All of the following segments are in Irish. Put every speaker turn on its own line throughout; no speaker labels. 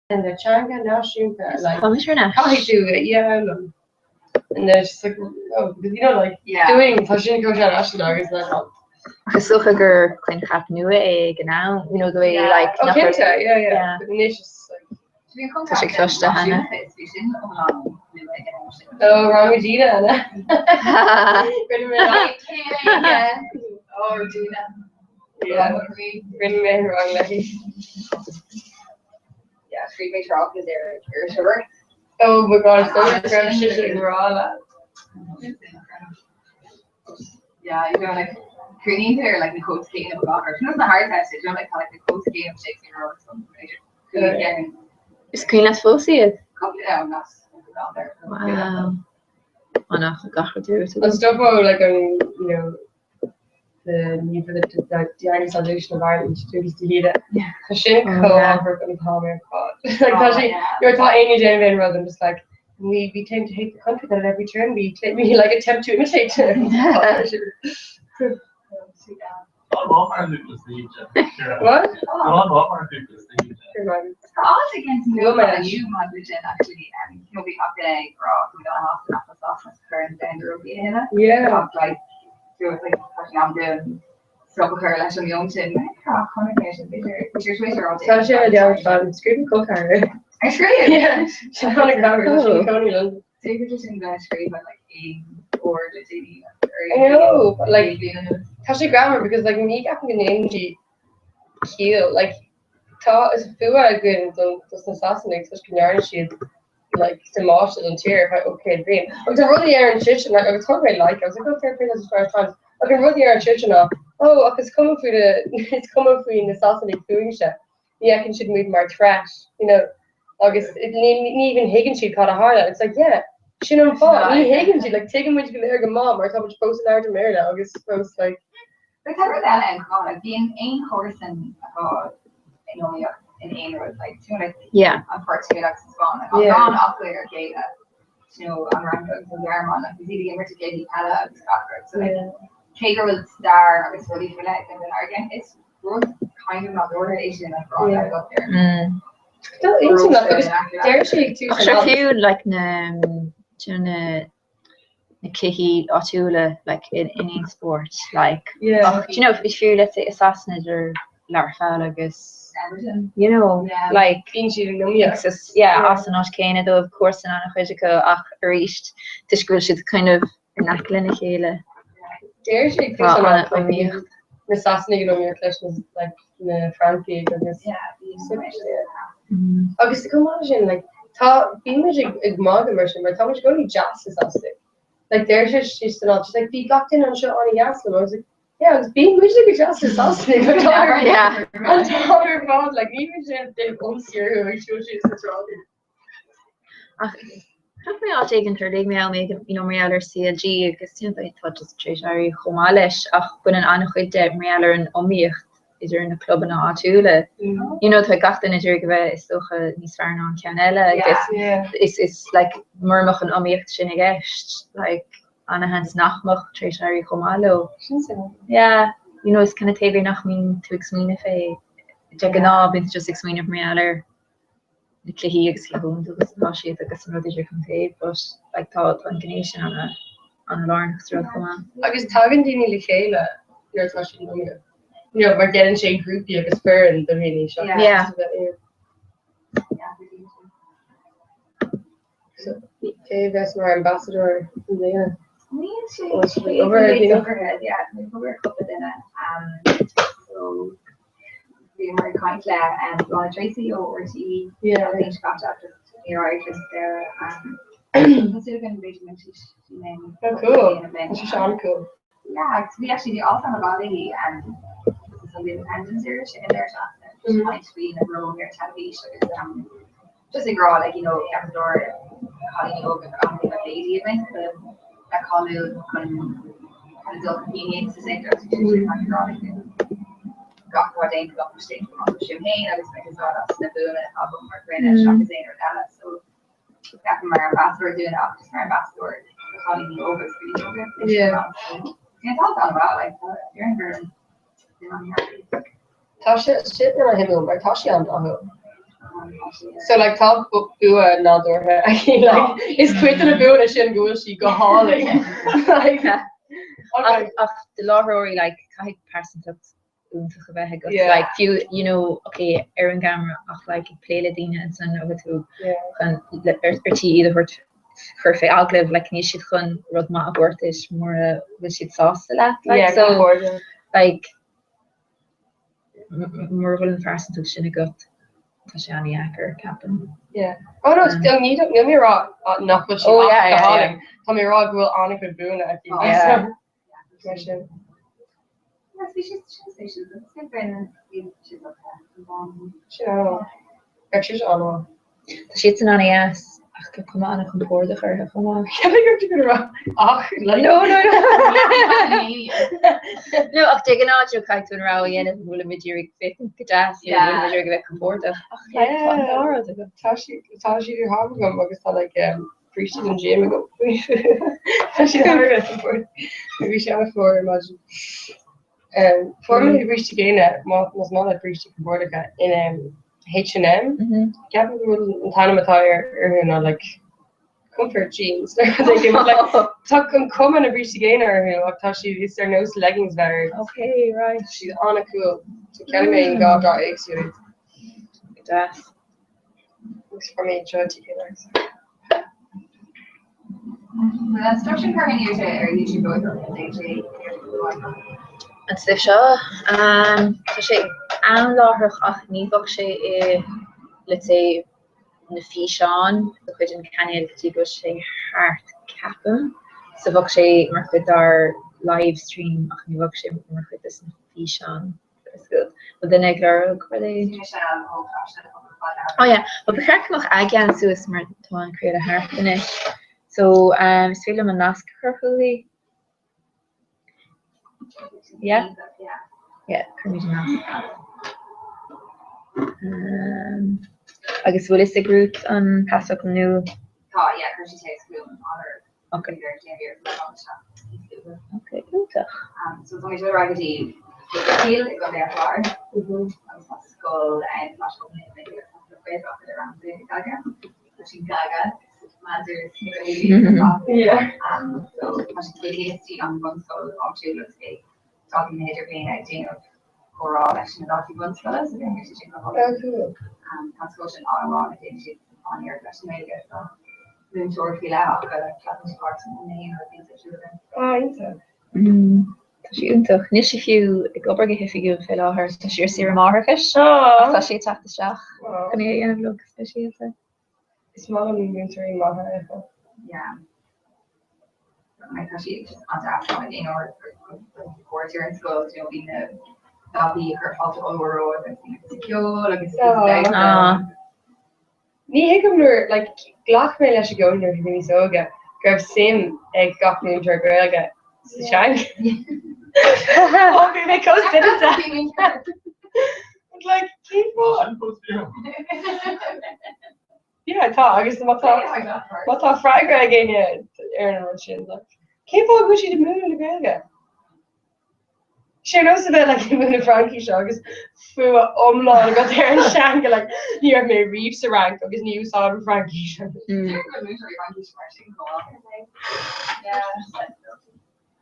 In the teanga náisiúnta like
Tá mise ar ais.
caithfidh tú a fhoghlaim. And then it's just like oh because you know like
Yeah.
doing tá sin chomh sean aisteach agus like oh
Ach is dócha gur coincheap nua é ag an am, you know, the way
Yeah.
like
oh
nach raibh-
cinnte yeah yeah
Yeah.
but anois it's like
Bhí an
Tá sé cloiste cheana.
Bhí sin iomlán nua ag an am sin.
oh rang Regina Anna. Rinne mé rang
Oh, Regina.
yeah rinne mé rang léi.
Yeah, scríobh mé tráchtas ar iriseoir.
Oh my god so raibh sise ag rá leat.
Yeah, you know, like, cuimhníonn tú ar like na quotes céanna ba gach rud. na hard test, you know, like tá like na quotes céanna Shakespeare rá something.
Is cuimhin leat fós iad?
Cúpla am nas
Wow. An ach gach rud dúirt
An
agam.
stuff ó like an you know the need for the the the anglicization of Ireland to just delete it. Tá sin
Oh,
chomh
yeah.
ábharach an t-am ar fad. Like tá sé nuair atá éinne déanamh aon rud I'm just like we we claim to hate the country that at every turn we claim we like attempt to imitate. What? Yeah.
leis an meon sin
Tá sé ar dear fan scríobh cócair.
Ar scríobh?
Yeah, sé an grammar tá sé cónaí liom.
sin bheith scríofa like aon uair le déanaí.
I know, but like tá sé greannmhar because like ní ceapaim go ndéanann sí ciall like tá is fuath againn don dos na Sasanaigh toisc go ndearna siad like damáiste don tír ar feadh 800 bliain. Agus an rud a deireann sise like agus thug mé like I was like oh fair play that's Irish Times ach an rud a deireann sise ná oh ach is cuma faoi na is cuma faoi na Sasanaigh fúinnse ní fheiceann siad muid mar threat you know agus ní ní even thuigeann siad cad a tharla it's like yeah sin an fáth ní thuigeann siad like tuigeann muid go léir go maith mar tá muid fós ag labhairt i mBéarla agus fós like
But tá rud eile ann chomh maith, like bíonn aon chomharsan atá in iomaíocht in aon rud, like do you know like
Yeah.
an Phortaingéil agus an Spáinn, like
Yeah.
an acu ar a chéile, do you know, an Fhrainc agus an Ghearmáin, like bhí siad ag imirt i gcluichí peile agus gach rud, so like cé go bhfuil stair agus rudaí faoi leith ag an Airgin, is rud kind of nádúrtha é sin like rá
Yeah.
le gut ar.
Mm.
Tá intinach agus deir sé ag tús
Ach
an
sure
alt
fiú like na do you know, na na cluichí áitiúla like in in aon spórt like
Yeah.
ach do you know is fiú let's say i Sasana idir Learpholl agus
Everton.
you know
Yeah.
like
Bíonn siad in iomaíocht.
agus yeah
Yeah.
as an áit céanna dóibh comharsan an-chuid acu ach arís toisc go bhfuil siad kind of in aice lena chéile
Deir sé ag
tá
tús an alt like
an-iomaíocht.
na Sasanaigh in iomaíocht leis na like na Francaigh agus
Yeah, bíonn
Mm.
Agus chomh maith leis sin like tá bíonn muid ag ag magadh mar sin mar tá muid i gcónaí deas le Sasanaigh. Like deir sé síos san alt she's like bhí gach duine anseo an-dheas liom. I was like yeah agus bíonn muid go deas le Sasanaigh but tá ar
Yeah.
an t-am ar fad like ní muid ag déanamh ionsaí orthu ag siúl síos na sráide.
Ach chonaic mé áit éigin tar léigh mé am éigin you know mar gheall ar CLG agus you know tá just tar éis éirí chomh maith leis ach baineann an-chuid de mar gheall ar an iomaíocht idir na clubanna áitiúla. You know tá gach duine ag iarraidh a bheith is dócha níos fearr ná an ceann eile agus
Yeah.
is is like mura mbeadh an iomaíocht sin i gceist like an-sheans nach mbeadh tar éis éirí chomh maith leo.
Sin suimiúil.
Yeah, you know is kind of taobh é nach mbíonn tú ag smaoineamh fé de ghnáth bíonn tú just ag smaoineamh mar gheall ar na cluichí agus cé chomh iontach is atá siad agus an rud idir contae but like tá tá an ghné sin ana ana lárnach sa rud chomh maith.
Agus tagann daoine le chéile nuair atá siad in iomaíocht. You know, mar déanann sé grúpaí agus foireann do dhaoine seachas
Yeah.
just a bheith yeah. So cé a bheas mar ambassador i mbliana?
Níl sé
Bhfuil sé obair ar dhaoine?
socraithe, yeah, tá mé ag obair ar chúpla duine. Um, so Bhíomar ag caint le Lana Tracy ó RTÉ
Yeah.
an bhliain seo caite agus níor éirigh linn sa deireadh. Tá súil againn b'fhéidir go mbeidh sí linn
Oh cool. Tá sé seo an-cool.
Yeah, agus bhí actually bhí alt an-mhaith léi sa Sunday Independent iris ag an deireadh seachtaine just caint faoina ról ar teilifís agus just ag rá like you know ceapann go leor cailíní óga gur an bhfuil lady againn le cáiliú chun kind of dul chun cinn sa saol agus bhí sé kind of rá like gach atá déanta agam is déanta agam sin féin agus beidh úsáid as na buanna atá agam mar dhuine seachas aon rud eile so ceapaim mar ambassador dúinn ach just mar ambassador do chailíní óga agus daoine óga
Yeah.
so yeah tá an-mhaith like tá ar an bhfoirm
Tá sé sin an-shuimiúil mar tá sí an-dathúil. So like tá bua nádúrtha aici like is cuid de na buanna sin go bhfuil sí go hálainn. Like
Ach ach do láithreoirí like caithfidh pearsantacht iontach a bheith agat
Yeah.
like fiú you know okay ar an gceamara ach like ag plé le daoine ansan agus tú
Yeah.
chun le- ar ar tí iad a thabhairt chur fé agallamh like níl siad chun rud maith a thabhairt duit mura bhfuil siad sásta leat like
Yeah,
so
compordach.
like mura bhfuil an phearsantacht sin agat tá sé an-dheacair ceapaim.
Yeah. Oh no, still ní níl mé ag rá nach bhfuil sí
Oh
ach
yeah,
go
yeah, yeah.
hálainn. Tá mé ag rá go bhfuil an-chuid buanna aici.
Oh.
Yeah.
So, mar sin. Sin an-mhaith. Bheadh sise an-mhaith.
Tá siadsan an-deas ach tá cuma an-chompordach orthu chomh maith.
Cheap mé go raibh tú ag rá ach like.
No, no, no. No, ach de ghnáth you know, caithfidh tú an rogha a dhéanamh an bhfuil muid ag iarraidh féachaint go deas nó an bhfuil muid ag iarraidh a bheith compordach. Ach like, tá an dá rud agam.
Tá siad tá siad ar tháb agam agus tá like um, bríste den gym agam. Tá siad thar a bheith compordach. Bhí sé an-fhuar ar maidin. Um, fuair mé na brístí céanna má más maith leat brístí compordacha in um, H&M. Ceapaim go bhfuil an t-ainm atá ar orthu ná like comfort jeans nó rud éigin, but like tá an cuma na brístí céanna orthu ach tá siad is ar nós leggings bheith orthu.
Okay, right.
Tá siad an-cool. So cheannaigh mé in dhá dath éagsúil iad.
Go deas.
Agus fuair mé iad seo TK Maxx.
An stuif seo, tá sé an-láithreach ach ní bheadh sé i, let's say, na físeáin de chuid an chainéil go dtí go bhfuil sé thart, ceapaim. So bheadh sé mar chuid dár live stream ach ní bheadh sé mar chuid de na físeáin. Bhfuil duine ag lorg rud éigin? Oh yeah, well ba cheart go mbeadh aigéan suas mar tá an craoladh thart anois. So um, is féidir liom an nasc a chur chugaibh? Yeah? Yeah, cuirfimid an nasc. Um, agus bhfuil fhios ag Ruth an pasfhocal nua?
Tá, yeah, chuir sí téacs chugam anuraidh.
Ok. Ok, iontach.
So tá mé ag dul ar aghaidh go dtí Cill i gContae an Chláir agus tá scoil ann tá scoil na Gaeltachta ar an Gaga. Tá sí gaga maidir
Yeah.
So tá sí taobh an bhunscoil áitiúil agus é daltaí na hidirbhliana ag déanamh comhrá leis na daltaí bunscoile so bheidh sé sin go
Oh, cool.
Tá an scoil sin an-mhaith le déanann siad an-iarracht leis an nGaeilge so múinteoir faoi leith acu le ceapann sí páirt in aon rud bíonn ar siúl againn.
Ah, iontach.
Tá sí iontach. Níl sí fiú ag obair go hoifigiúil fé láthair, tá sí ar saoire máithreachais
Ah.
ach tá sí ag teacht isteach chun é a dhéanamh leo go speisialta.
Is maith liom múinteoirí maithe a fheiceáil.
Yeah. Tá sí just an-deas ag aon uair cuairt ar an scoil, you know, bhí na daltaí ag cur fáilte ollmhór romhaibh agus bhí na ceol agus damhsa.
Ah.
Ní thuigim nuair, like, ghlac mé leis i gcónaí nuair a bhí mé níos óige go raibh suim ag gach múinteoir Gaeilge sa teanga. Ó, bhí mé chomh soineanta. Like, cén fáth? Yeah, tá, agus má tá má tá freagra ag éinne ar an rud sin, like, cén fáth go bhfuil siad ag múineadh na Gaeilge? Sé ar nós a bheith like ag múineadh Fraincise agus fuath iomlán agat ar an teanga, like, ní raibh mé riamh sa Fhrainc agus ní úsáidim Fraincis.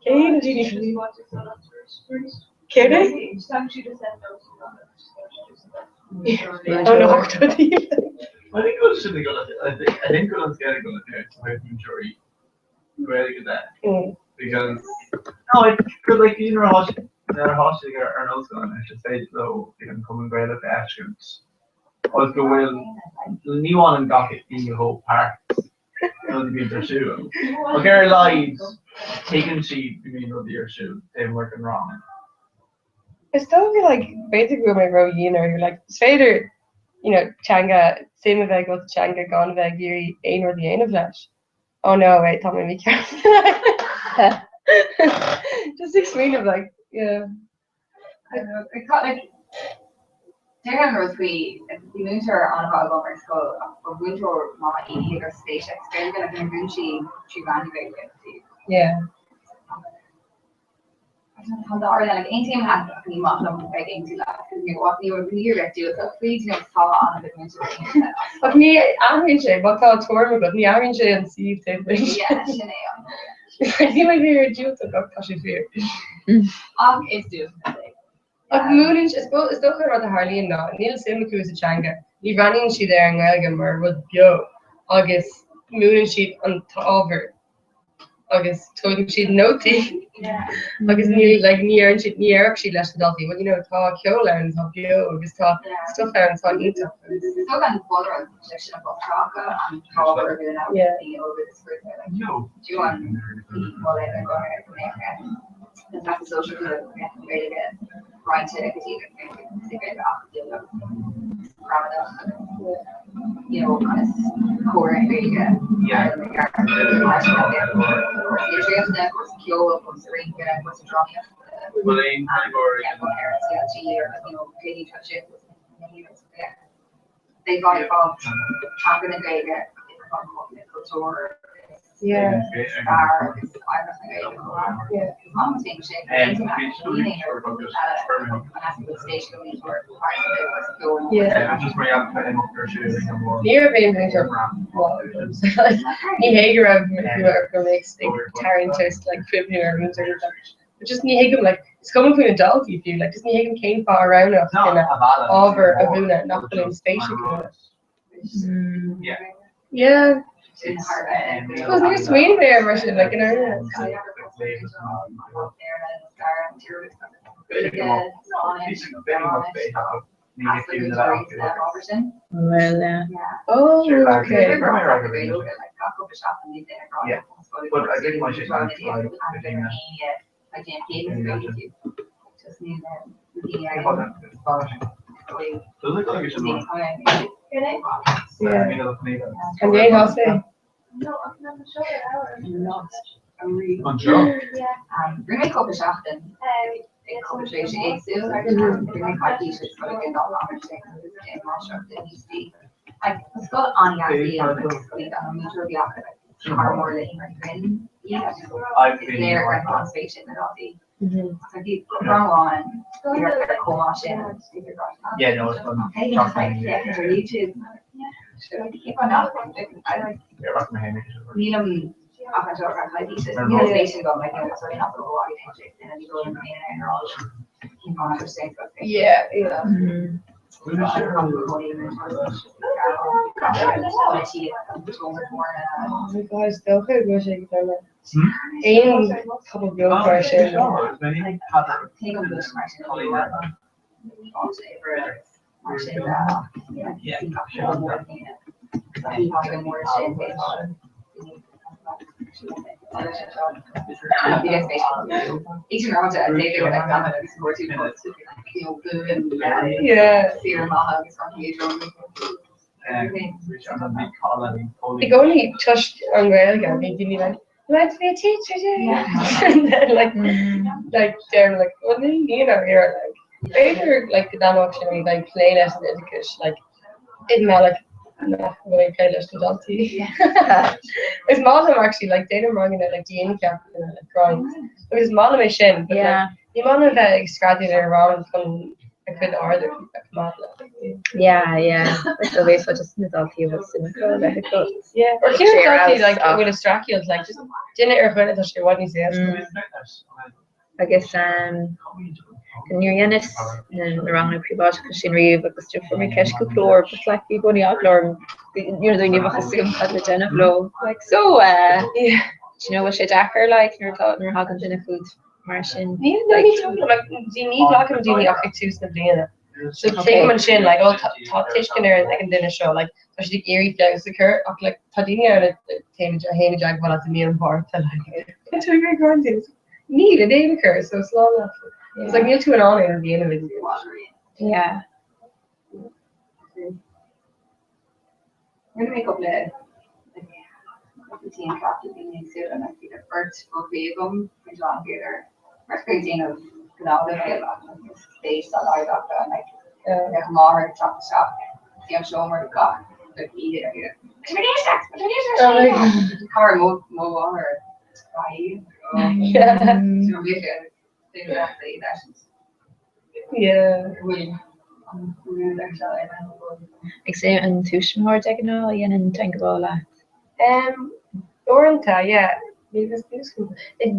Cé na daoine Céard é? Ó na hochtóidí.
I think go bhfuil sin ag dul I think go bhfuil an scéal ag dul ar múinteoirí Gaeilge de because no because like you know nuair atá siad ar an ollscoil anois is féidir leo like an Cumann Gaelach a fheiscint agus go bhfuil ní bhaineann gach aoinne chomh páirt rud a bhíonn ar siúl. Ach ar a laghad tuigeann siad go mbíonn rudaí ar siúl taobh amuigh den rang.
Is dócha like b'fhéidir go bhfuil mé ró-dhian orthu like is féidir you know teanga suim a bheith agat sa teanga gan a bheith ag iarraidh aon rud a dhéanamh leis. Oh no wait tá mé mícheart. Just ag smaoineamh like yeah.
Déarfainn an rud faoi, bhí múinteoir an-mhaith agam ar scoil ach ba mhúinteoir maith í cé go raibh spéis aici sa Ghaeilge, like níor mhúin sí trí mheán na Gaeilge.
Yeah.
Tá dá rud eile, aontaím leat ach ní maith liom bheith ag aontú leat because ní ní ní raibh diúltach faoi, you know, tá an-chuid múinteoirí aontaithe as.
Ach ní athraíonn sé, má tá tuairim agat, ní athraíonn sé an suíomh taobh leis.
Yeah, sin é an.
Níl mé ag iarraidh diúltach ach tá sé fíor.
Ach is diúltach é.
Ach múineann, is dócha an rud a tharlaíonn ná níl suim acu sa teanga, ní bhreathnaíonn siad ar an nGaeilge mar rud beo agus múineann siad an t-ábhar agus tógann siad nótaí agus ní like ní deireann siad ní déarfadh siad leis na daltaí well you know tá ceol ann atá beo agus tá stuff ann atá iontach agus.
Thug an bhodhar leis an bhfochrach an t-ábhar a bhí ann daoine óga agus scriosadh like do an moladh a gcur ar go mbeadh an Teastas Sóisearach go mbeadh an Ghaeilge roinnte go dtí sa Ghaeilge acadúil agus gramadach agus you know conas cóir an Ghaeilge cúrsaí litríochta, cúrsaí ceoil, cúrsaí rince, cúrsaí drámaíochta ar an CLG or you know pé ní traidisiúnta Beidh ag fáil teanga na Gaeilge le cultúr stair agus oidhreacht na Gaeilge chomh maith. Is maith liom féin sin, aontaím leat, níl aon rud eile an easpa spéise go múinteoir thar a bheith cúrsa ceoil nó
Ní raibh aon mhúinteoir maith Ní hé go raibh go mbeadh ag tarraingt like cuimhniú ar mhúinteoir But just ní thuigim like is cuma faoi na daltaí fiú like just ní thuigim cén fáth a roghnódh duine ábhar a mhúineadh nach bhfuil aon spéis acu ann. Yeah. Because níor smaoinigh mé air mar sin like in áirithe.
Well, yeah.
Oh, okay. Yeah. An dé é?
Rinne mé cúpla seachtain ag cúpla tréimhse éagsúil, rinne mé coicís ag scoil ag an dá láthair sin agus déan máistreacht in UCD. Like, tá scoil an-deas í agus scoil iontach an múinteoir a bhí acu like cara mór le Eimear Ní Bhroin í agus is léir go raibh an-spéis ag na daltaí. So bhí rang amháin bhí ar chomh maith sin agus bhí ar féachaint ar YouTube. Nílim ach anseo ar feadh coicíse. Níl spéis agam like you know sorry not go
Yeah, yeah. Oh my God, is dócha go bhfuil sé go dona. Aon pobal beag mar sin. Yeah. I gcónaí toisc an Ghaeilge bhí daoine like You want to be a teacher do you? And then like like deirim like well ní ní ar like b'fhéidir like go dtaitneodh sé liom bheith ag plé leis an oideachas like i mbealach nach bhfuil ag plé leis na daltaí. Is maith liom actually like déanaim ranganna like diancheachtanna like grinds agus is maith liom é sin but like ní maith liom a bheith ag screadaíl ar rang chun a cuid aird a choimeád like.
Yeah, yeah. Like so bheifeá just na daltaí a bhfuil suim acu a bheith acu.
Yeah, or fiú na daltaí like a bhfuil ag streachailt like just duine ar dhuine tá sé i bhfad níos éasca.
Agus níor dheineas na ranganna príobháideacha sin riamh agus do fuair mé ceist cúpla uair but like bhí i gcónaí eagla orm you know daoine a bheadh a fhios agam cad le déanamh leo. Like so uh do you know bhfuil sé deacair like nuair atá nuair a thagann duine chugat mar sin.
Ní like ní ghlacaim daoine ach ag tús na bliana. So tuigim ansin like oh tá tuiscint ar ag an duine seo like tá siad ag iarraidh feabhas a chur ach like tá daoine ann a théann a théann i dteagmháil leat i mí an Mhárta like tá tú ag iarraidh grinds Níl in aon chor so slán leat. It's like níl tú in ann aon rud a dhéanamh.
Yeah.
Rinne mé cúpla cúpla diancheacht le daoine éagsúla like bhí beirt buachaillí agam faoin tráth an chéad uair beirt ag déanamh gnáthleibhéal ach like níl spéis dá laghad acu and like bheadh a máthair ag teacht isteach go dtí an seomra gach like oíche ar chéile Tá mé ag éisteacht! Tá mé ag éisteacht! Cara mo mo mháthair. Duine ábalta iad a eisint.
Yeah.
Bhfuil an brú ar seo ar an bhfuil.
Agus é an tuismitheoir de ghnáth a dhéanann teagmháil leat?
Um, uaireanta, yeah. Ní bheas níos cú.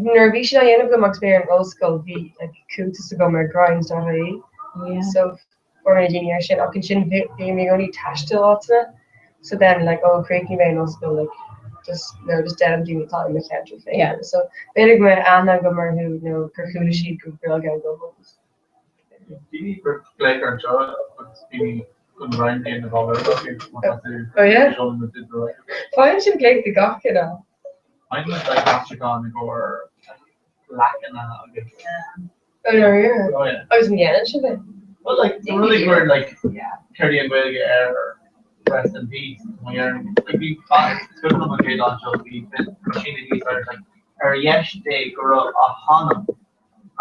Nuair a bhí siad á dhéanamh agam agus mé ar an ollscoil, bhí like, cuntas agam ar grinds.ie.
Yeah.
So fuair mé daoine ar sin ach ansin bhí mé i gcónaí ag taisteal áiteanna. So then like, oh, chríochnaigh mé an ollscoil like, just, no, just deirim daoine atá i mo cheantar féin.
Yeah.
So b'fhéidir go mbeidh aithne agam orthu nó gur chuala siad go bhfuil Gaeilge agam agus.
Daoine gur glaoch ar anseo agus daoine chun roinnt daoine a bheith acu má tá tú
Oh yeah?
ag dul na dúdra.
Faigheann sibh glaoch de gach cineál.
Faigheann muid like aistriúchán i gcomhair leacanna agus.
Oh dáiríre?
Oh yeah.
Agus an dhéanann sibh é?
Well like the rud ag cur like céard í an Ghaeilge ar rest in peace mar gheall like bhí is cuimhin liom an chéad lá anseo bhí síne thíos ar like ar dheis Dé go raibh a hanam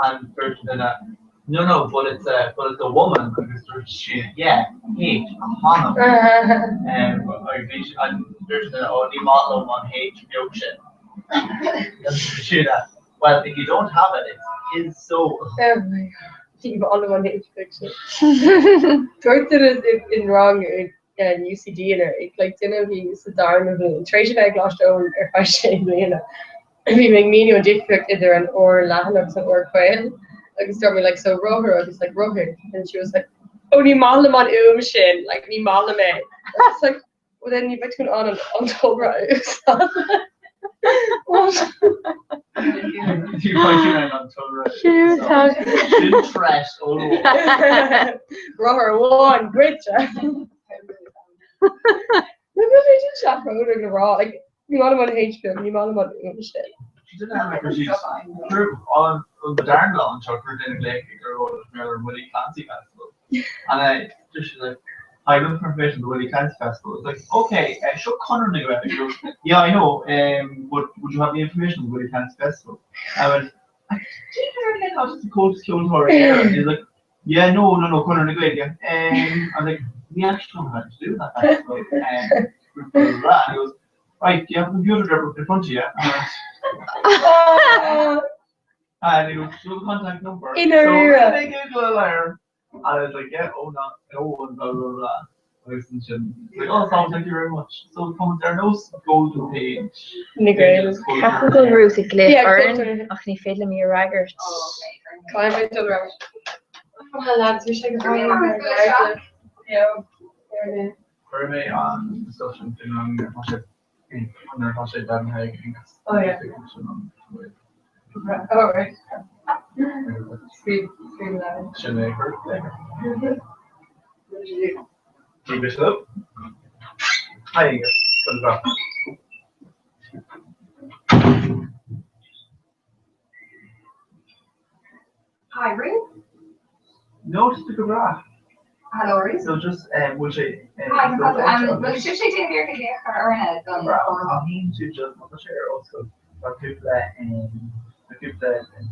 and dúirt an duine no no but it's a but it's a woman agus dúirt sí yeah H a hanam um agus bhí an dúirt an duine oh ní maith liom an H beag sin and dúirt sí Well, if you don't have it, it's his soul.
Oh my God. Ní maith liom an H beag sin. Dúirt duine in rang in UCD anuraidh, like duine a bhí sa darna bhliain, tar éis a bheith i gColáiste Eoin ar feadh sé bliana, bhí mé ag míniú an difríocht idir an R leathan agus an R caol agus dúirt mé like so rothar agus like rothar and she was like oh ní maith liom an fhuaim sin, like ní maith liom é. I was like Well then ní bheidh tú in ann an togra a úsáid. What?
Ní bheidh tú in ann an togra a úsáid. Sin threat ollmhór.
Rothar amháin goidte. Ní bheidh sé sin seafóideach le rá. Like, ní maith liom an H beag, ní maith liom an fhuaim sin.
An darna lá anseo chuir duine glaoch ag ar ar an Willie Clancy Festival. And I just like, I look for information on the Willie Clancy Festival. It's like, okay, uh, seo Conradh na Gaeilge. He goes, yeah, I know, um, but would you have the information on the Willie Clancy Festival? I went, I do you know just the coldest ceoltóir here. And he's like, yeah, no, no, no, Conradh na Gaeilge. Um, I was like, we actually don't have to do with that festival. Um, blah, blah, blah. And he goes, right, do you have a computer there in front of you? And I went,
Oh,
and he goes, do you have a contact number?
I ndáiríre.
So they Google there. And I was like, yeah, oh, no, oh, and blah, blah, blah. Agus ansin, like, oh, Tom, thank you very much. So tá ar nós golden page.
Na Gaeil.
Ceapaim go bhfuil Ruth ag glaoch
Yeah,
orainn
culture.
ach ní féidir liom í a fhreagairt.
Oh, okay.
Caithfidh mé dul ar ais. Oh, lads, bhí sé go
Go
hálainn. Yeah.
Chuir mé an stuff sin faoin rang nuair atá sé nuair atá sé deimhnithe ag Aonghus.
Oh yeah. Oh right. Sweet, sweet lad.
Sin é chur Ní bhis leo. Hi Aonghus, Go raibh.
Hi Ruth.
No, just go breá.
Hello Ruth.
So just um, bhfuil sé
Hi, um, bhfuil sibhse ag déanamh iarracht glaoch ar orainne don
Thaíonn tú just má tá sé ar oscailt tá cúpla um, tá cúpla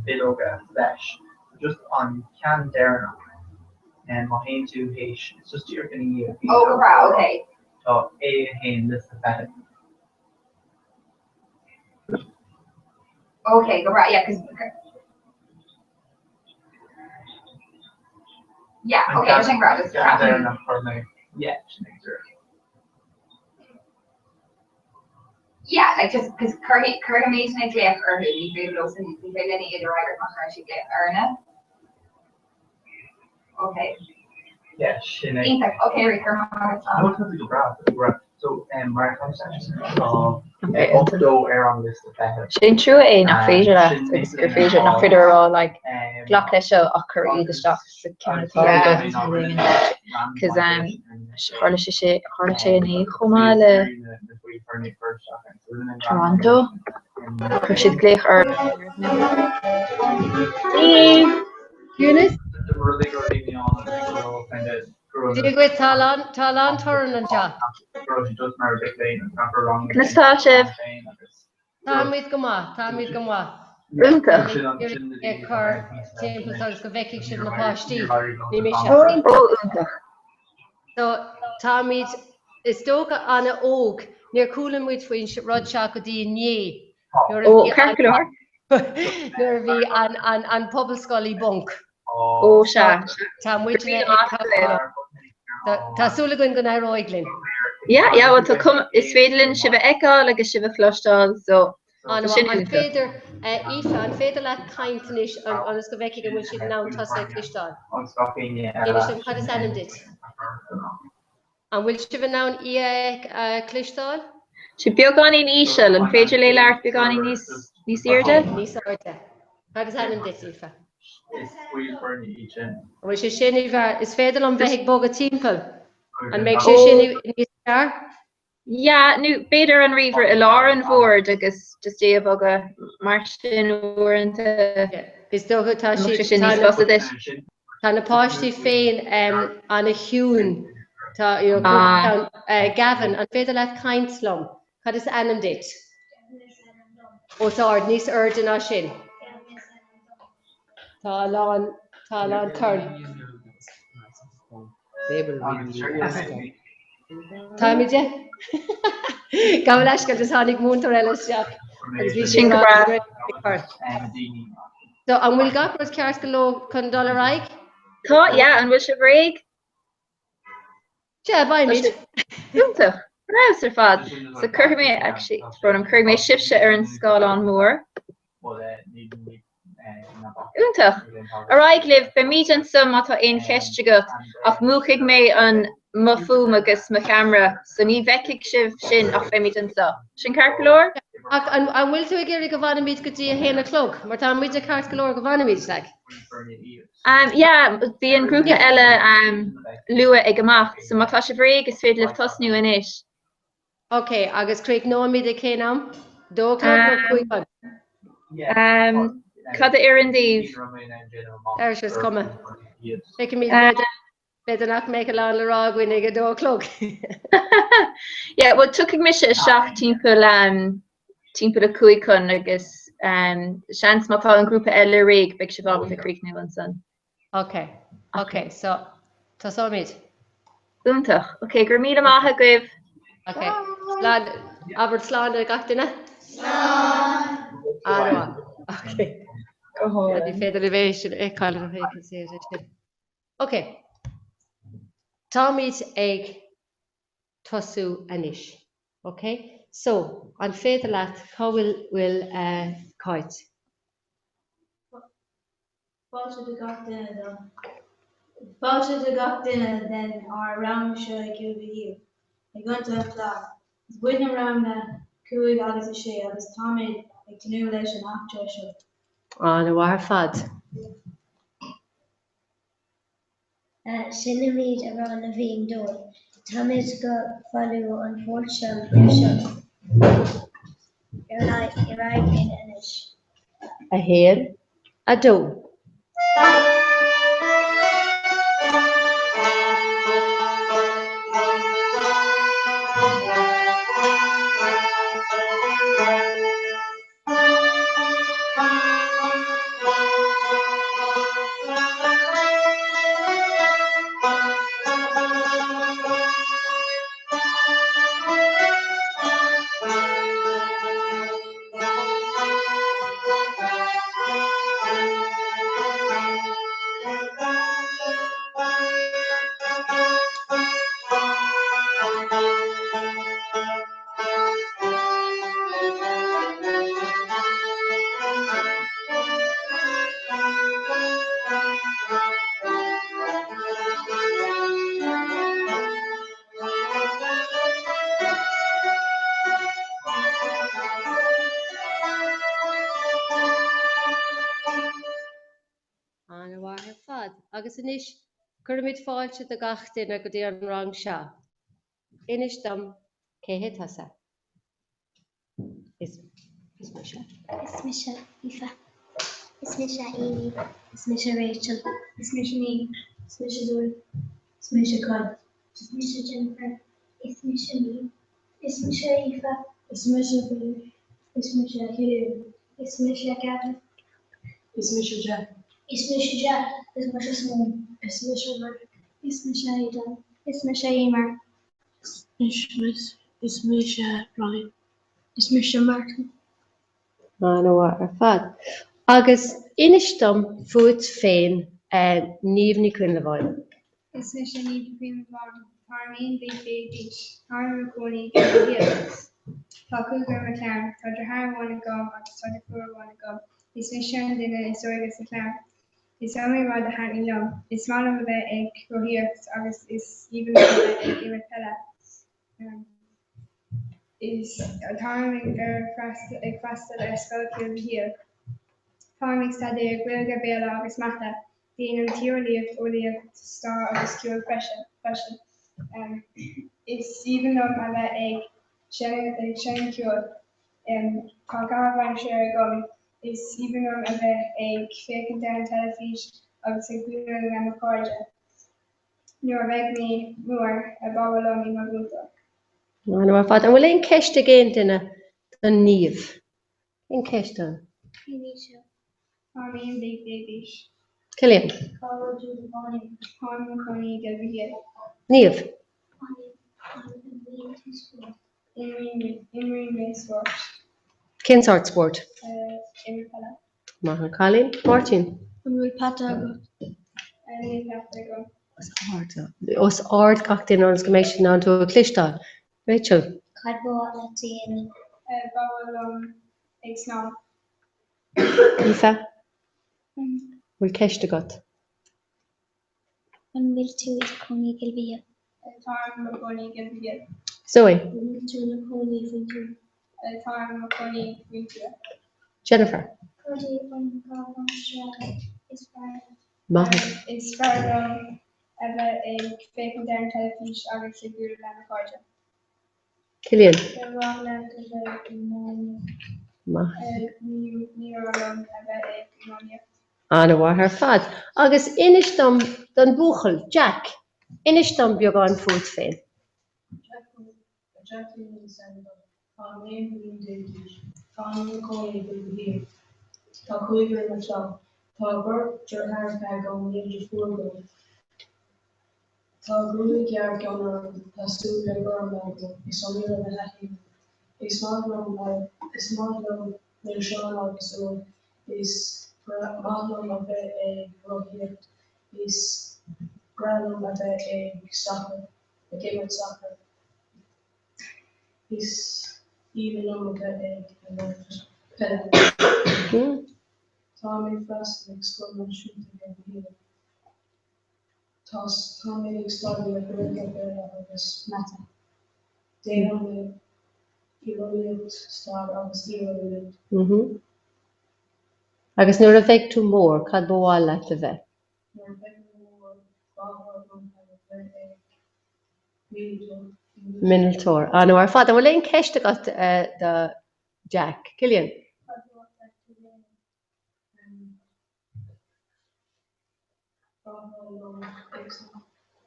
bileoga leis just an ceann deireanach um, má théann tú théis it's just díreach ina dhiaidh
Oh, go breá, okay.
Tá A1 liosta feithimh.
Okay, go breá, yeah, 'cause Yeah, okay, sin breá, just
Ceann deireanach chuir mé yeah, sin é díreach.
Yeah, like just 'cause cuirfidh cuirfimidne glaoch orthu, ní féidir leo sin, ní féidir linn iad a fhreagairt má chuireann siad glaoch orainne. Okay.
Yeah, sin é.
Iontach, okay, Ruth, go raibh maith agat, Tom.
No, tá tú go breá, tá tú go breá. So, um, mar tá 80 ar an liosta feithimh.
Sin trua é nach féidir leat agus gur féidir nach féidir a rá like glac leis seo ach cuir iad isteach sa ceann atá agat cos um, tharla sé sé tharla sé inné chomh maith le Toronto. Chuir siad glaoch ar
Ciúnas. Dia dhuit, tá a lán, tá a lán torann anseo.
Conas tá sibh?
Táimid go maith, táimid go maith.
Iontach.
Ag cur timpeall agus go bhfeicfidh sibh na páistí. Ní mise.
Ó, iontach.
So, táimid, is dócha, an-óg. Níor chuala muid faoin rud seo go dtí inné.
Ó, ceart go leor.
Nuair a bhí an Pobalscoil i bponc.
Ó sea.
Tá muidne ag Tá súil againn go n-éireoidh linn.
Yeah, yeah, well tá cuma, is féidir linn sibh a fheiceáil agus sibh a chloisteáil, so
tá sin An féidir, Aoife, an féidir leat caint anois ionas go bhfeicfidh an bhfuil siad in ann tusa a chloisteáil? Inis dom cad is ainm duit? An bhfuil sibh in ann í a chloisteáil?
Sé beagáinín íseal, an féidir léi labhairt beagáinín níos níos airde?
Níos airde. Cad is ainm duit, Aoife? An bhfuil sé sin níos fearr? Is féidir liom bheith ag bogadh timpeall. An mbeidh sé sin níos fearr?
Yeah, nó b'fhéidir an ríomhaire i lár an bhoird agus just é a bhogadh mar sin uaireanta.
Is dócha tá
An mbeadh sé sin níos fusa duit?
Tá na páistí féin ana-chiúin. Tá, you know, ah. Gavin, an féidir leat caint liom? Cad is ainm duit? Os ard, níos airde ná sin. Tá a lán, tá a lán torann. Táimid eh? Gabh mo leithscéal, just tháinig múinteoir eile isteach agus bhí
Sin go breá.
So, an bhfuil gach rud ceart go leor chun dul ar aghaidh?
Tá, yeah, an bhfuil sibh réidh?
Yeah, beimid.
Iontach, ar fheabhas ar fad. So cuirfidh mé, actually, brón orm, cuirfidh mé sibhse ar an scáileán mór. Iontach! Ar aghaidh libh, beimid anseo má tá aon cheist agat, ach múchfaidh mé an mo fuaim agus mo cheamara, so ní bhfeicfidh sibh sinn ach beimid anseo. Sin ceart go leor?
Ach an bhfuil tú ag iarraidh go bhfanfaimid go dtí a haon a chlog? Mar tá muide ceart go leor go bhfanfaimid, like.
Um, yeah, bíonn grúpa eile um, luath ag imeacht, so má tá sibh réidh is féidir libh tosnú anois.
Ok, agus críochnóimid ag cén am? Dó a chlog nó 5 chun?
Um, cad a oireann daoibh?
Ar is cuma. Feicfimid b'fhéidir nach mbeidh a lán le rá againn ag a dó a chlog.
Yeah, well tiocfaidh mise isteach timpeall um, timpeall a 5 chun agus um, seans má tá an grúpa eile réidh beidh sibh ábalta críochnú ansan.
Ok, ok, so tosóimid.
Iontach. Ok, go raibh míle maith agaibh.
Ok, slán, abair slán le gach duine?
Slán!
An-mhaith. Ok. Go hálainn. Ní féidir libh é sin a fheiceáil. Ok. Táimid ag tosú anois. Ok? So, an féidir leat, cá bhfuil, bhfuil Cáit?
Fáilte do gach duine don Fáilte do gach duine den ár rang seo ag UVU i gContae an Chláir. Is muidne ranganna 5 agus 6 agus táimid ag tnúth leis an eachtra seo.
An-mhaith ar fad.
Seinnimid Amhrán na bhFiann dóibh. Táimid go foghlaim an port seo ar seo. Ar aghaidh linn anois.
1, 2. An-mhaith ar fad. Agus anois, cuirimid fáilte do gach duine go dtí an rang seo. Inis dom cé hé tusa. Is mise.
Is mise Aoife. Is mise Amy. Is mise Rachel. Is mise Niamh. Is mise Zoe. Is mise Kyle. Is mise Jennifer. Is mise Niamh. Is mise Aoife. Is mise Billy. Is mise Cillian. Is mise Gavin.
Is mise Jack.
Is mise Jack. Is mise Simone.
Is mise Rick.
Is mise Aidan. Is mise Emer.
Is mise Brian. Is mise Martin.
An-mhaith ar fad. Agus inis dom fút féin, Niamh Ní Choinleabháin.
Is mise Niamh Ní Choinleabháin. Táim 11 bliain d'aois. Táim i mo chónaí i gCill Mhichíl. Tá cúigear i mo chlann. Tá deartháir amháin agam agus tá deirfiúr amháin agam. Is mise an duine is óige sa chlann. Is iomaí rud a thaitníonn liom. Is maith liom a bheith ag rothaíocht agus is aoibhinn liom a bheith ag imirt peile. Is táim ag freastal ar Scoil Chill Mhichíl. Táim ag staidéar Gaeilge, Béarla agus Mata. Déanaim Tíreolaíocht, Eolaíocht, Stair agus Ceol freisin. Is aoibhinn liom a bheith ag seinm ceoil. Tá caitheamh aimsire agam. Is aoibhinn liom a bheith ag féachaint ar an teilifís agus ag bualadh le mo chairde. Nuair a bheidh mé mór, ba mhaith liom i mo mhúinteoir.
An-mhaith ar fad. An bhfuil aon ceist ag aon duine do Niamh? Aon ceist ann?
Cén aois thú?
Táim 11 bliain d'aois.
Cillian.
Cá bhfuil tú i do chónaí?
Táim i mo chónaí i gCill Mhichíl.
Niamh.
An imríonn tú spórt?
Imrím mé spórt.
Cén sórt spóirt?
Imirt peile.
Maith an cailín. Máirtín.
An bhfuil peata agat?
Níl peata agam.
Os ard. Os ard gach duine ionas go mbeidh siad in ann tú a chloisteáil. Rachel.
Cad ba mhaith leat a dhéanamh?
Ba mhaith liom ag snámh.
Aoife. An bhfuil ceist agat?
An bhfuil tú i do chónaí i gCill Mhichíl?
Táim i mo chónaí i gCill Mhichíl.
Zoe.
An bhfuil tú i do chónaí faoin tuath?
Táim i mo chónaí faoin tuath.
Jennifer.
Cad é an caitheamh aimsire is fearr leat?
Maith.
Is fearr liom a bheith ag féachaint ar an teilifís agus ag bualadh le mo chairde.
Cillian.
Ba mhaith leat a bheith ag iománaíocht?
Maith.
Níor mhaith liom a bheith ag iománaíocht.
An-mhaith ar fad. Agus inis dom don bhuachaill, Jack, inis dom beagán fút féin.
Jack Jack Cleland is ainm dom. Táim 11 bliain d'aois. Táim i mo chónaí i gCill Mhichíl. Tá cúigear i mo chlann. Tá beirt deartháireacha agam, níl deirfiúr agam. Tá gruaig ghearr dhonn orm, tá súile gorma agam, is iomaí rud a thaitníonn liom. Is maith liom is maith liom milseáin agus úll, is maith liom a bheith ag rothaíocht, is breá liom a bheith ag sacar, ag imirt sacair, is aoibhinn liom a bheith ag imirt peile. Táim ag freastal ag Scoil Náisiúnta Chill Mhichíl. Tá Tá mé ag staidéar Gaeilge, Béarla agus Mata. Déanaim mé Tíreolaíocht, Stair agus Tíreolaíocht.
Agus nuair a bheidh tú mór, cad ba mhaith leat a bheith?
Nuair a bheidh mé mór, ba mhaith liom a bheith ag míoltóir.
Mioltóir. An-mhaith ar fad. An bhfuil aon cheist agat do Jack? Cillian?
Cad ba mhaith leat a dhéanamh?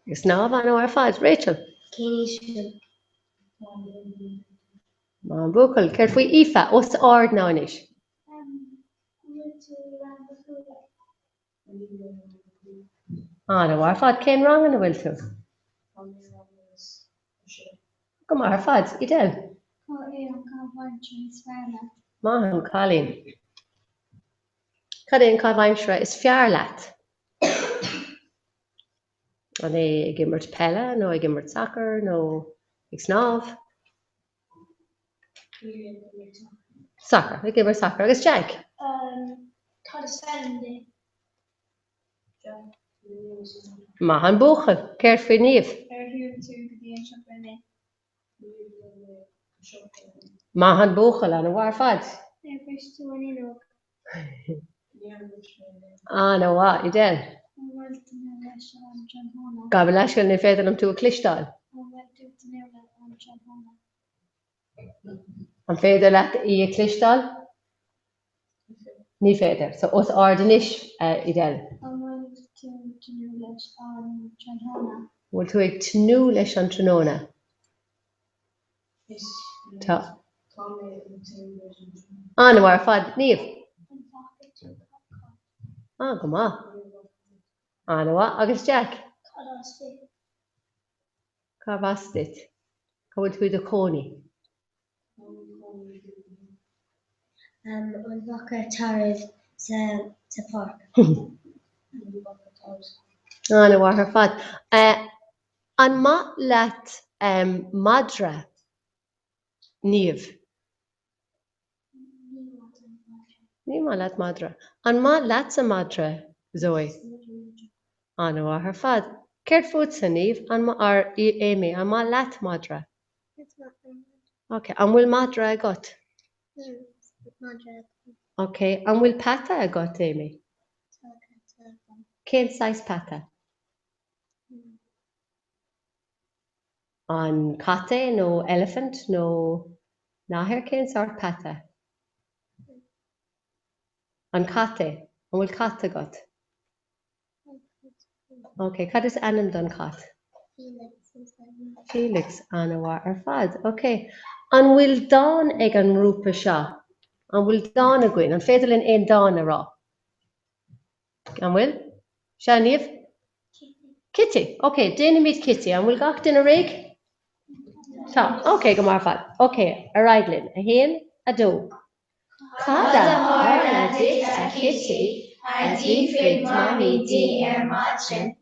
Ag snámh an-mhaith ar fad. Rachel.
Cén aois thú?
Maith an buachaill. Céard faoi Aoife? Os ard now anois.
An bhfuil tú i rang a cúig?
An-mhaith ar fad. Cén rang ina bhfuil tú? Go maith ar fad. Edel.
Cad é an caitheamh aimsire is fearr leat?
Maith an cailín. Cad é an caitheamh aimsire is fearr leat? An é ag imirt peile nó ag imirt sacair nó ag snámh? Sacar, ag imirt sacair. Agus Jack?
Cad is ainm duit?
Maith an buachaill. Céard faoi Niamh?
Ar shiúil tú go dtí an siopa inné?
Maith an buachaill, an-mhaith ar fad.
Ar bhris tú an fhuinneog?
An-mhaith, Edel.
An bhfuil tú ag tnúth leis an tráthnóna?
Gabh mo leithscéal, ní féidir liom tú a chloisteáil.
An bhfuil tú ag tnúth leis an tráthnóna?
An féidir leat í a chloisteáil? Ní féidir. So, os ard anois, Edel.
An bhfuil tú ag tnúth leis an tráthnóna?
An bhfuil tú ag tnúth leis an tráthnóna? Tá. An-mhaith ar fad. Niamh?
An bhfaca tú Cáit?
Ah, go maith. An-mhaith. Agus Jack?
Cad as duit?
Cárb as duit? Cá bhfuil tú i do chónaí?
An bhfaca tarbh sa pháirc?
An-mhaith ar fad. An maith leat madra, Niamh? Ní maith leat madra. An maith leatsa madra, Zoe? An-mhaith ar fad. Céard fútsa, Niamh? An maith, or Amy, an maith leat madra? Ok. An bhfuil madra agat?
Madra agam.
Ok. An bhfuil peata agat, Amy?
Tá peata agam.
Cén saghas peata? An cat é nó elephant nó nathair? Cén sórt peata? An cat é? An bhfuil cat agat? Ok, cad is ainm don chat?
Felix is ainm.
Felix, an-mhaith ar fad. Ok, an bhfuil dán ag an ngrúpa seo? An bhfuil dán againn? An féidir linn aon dán a rá? An bhfuil? Sea, Niamh?
Kitty.
Kitty, ok, déanfaimid Kitty. An bhfuil gach duine réidh? Tá, ok, go maith ar fad. Ok, ar aghaidh linn. 1, 2. Cad a tharla duit a Chití? a d'fhiafraigh Mamaí di ar maidin.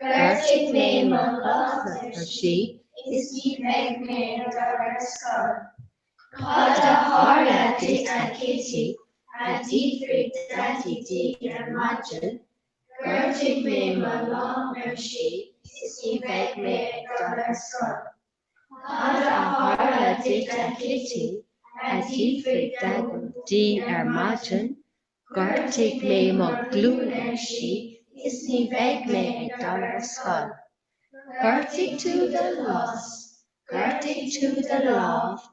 Ghortaigh mé mo lámh, ar sí, is ní bheidh mé ag dul ar scoil. Cad a tharla duit a Chití? a d'fhiafraigh Daidí di ar maidin. Ghortaigh mé mo lámh, ar sí, is ní bheidh mé ag dul ar scoil. Cad a tharla duit a Chití? a d'fhiafraigh Daideo di ar maidin. Ghortaigh mé mo ghlúin, ar sí, is ní bheidh mé ag dul ar scoil. Ghortaigh tú do lámh, Ghortaigh tú do lámh,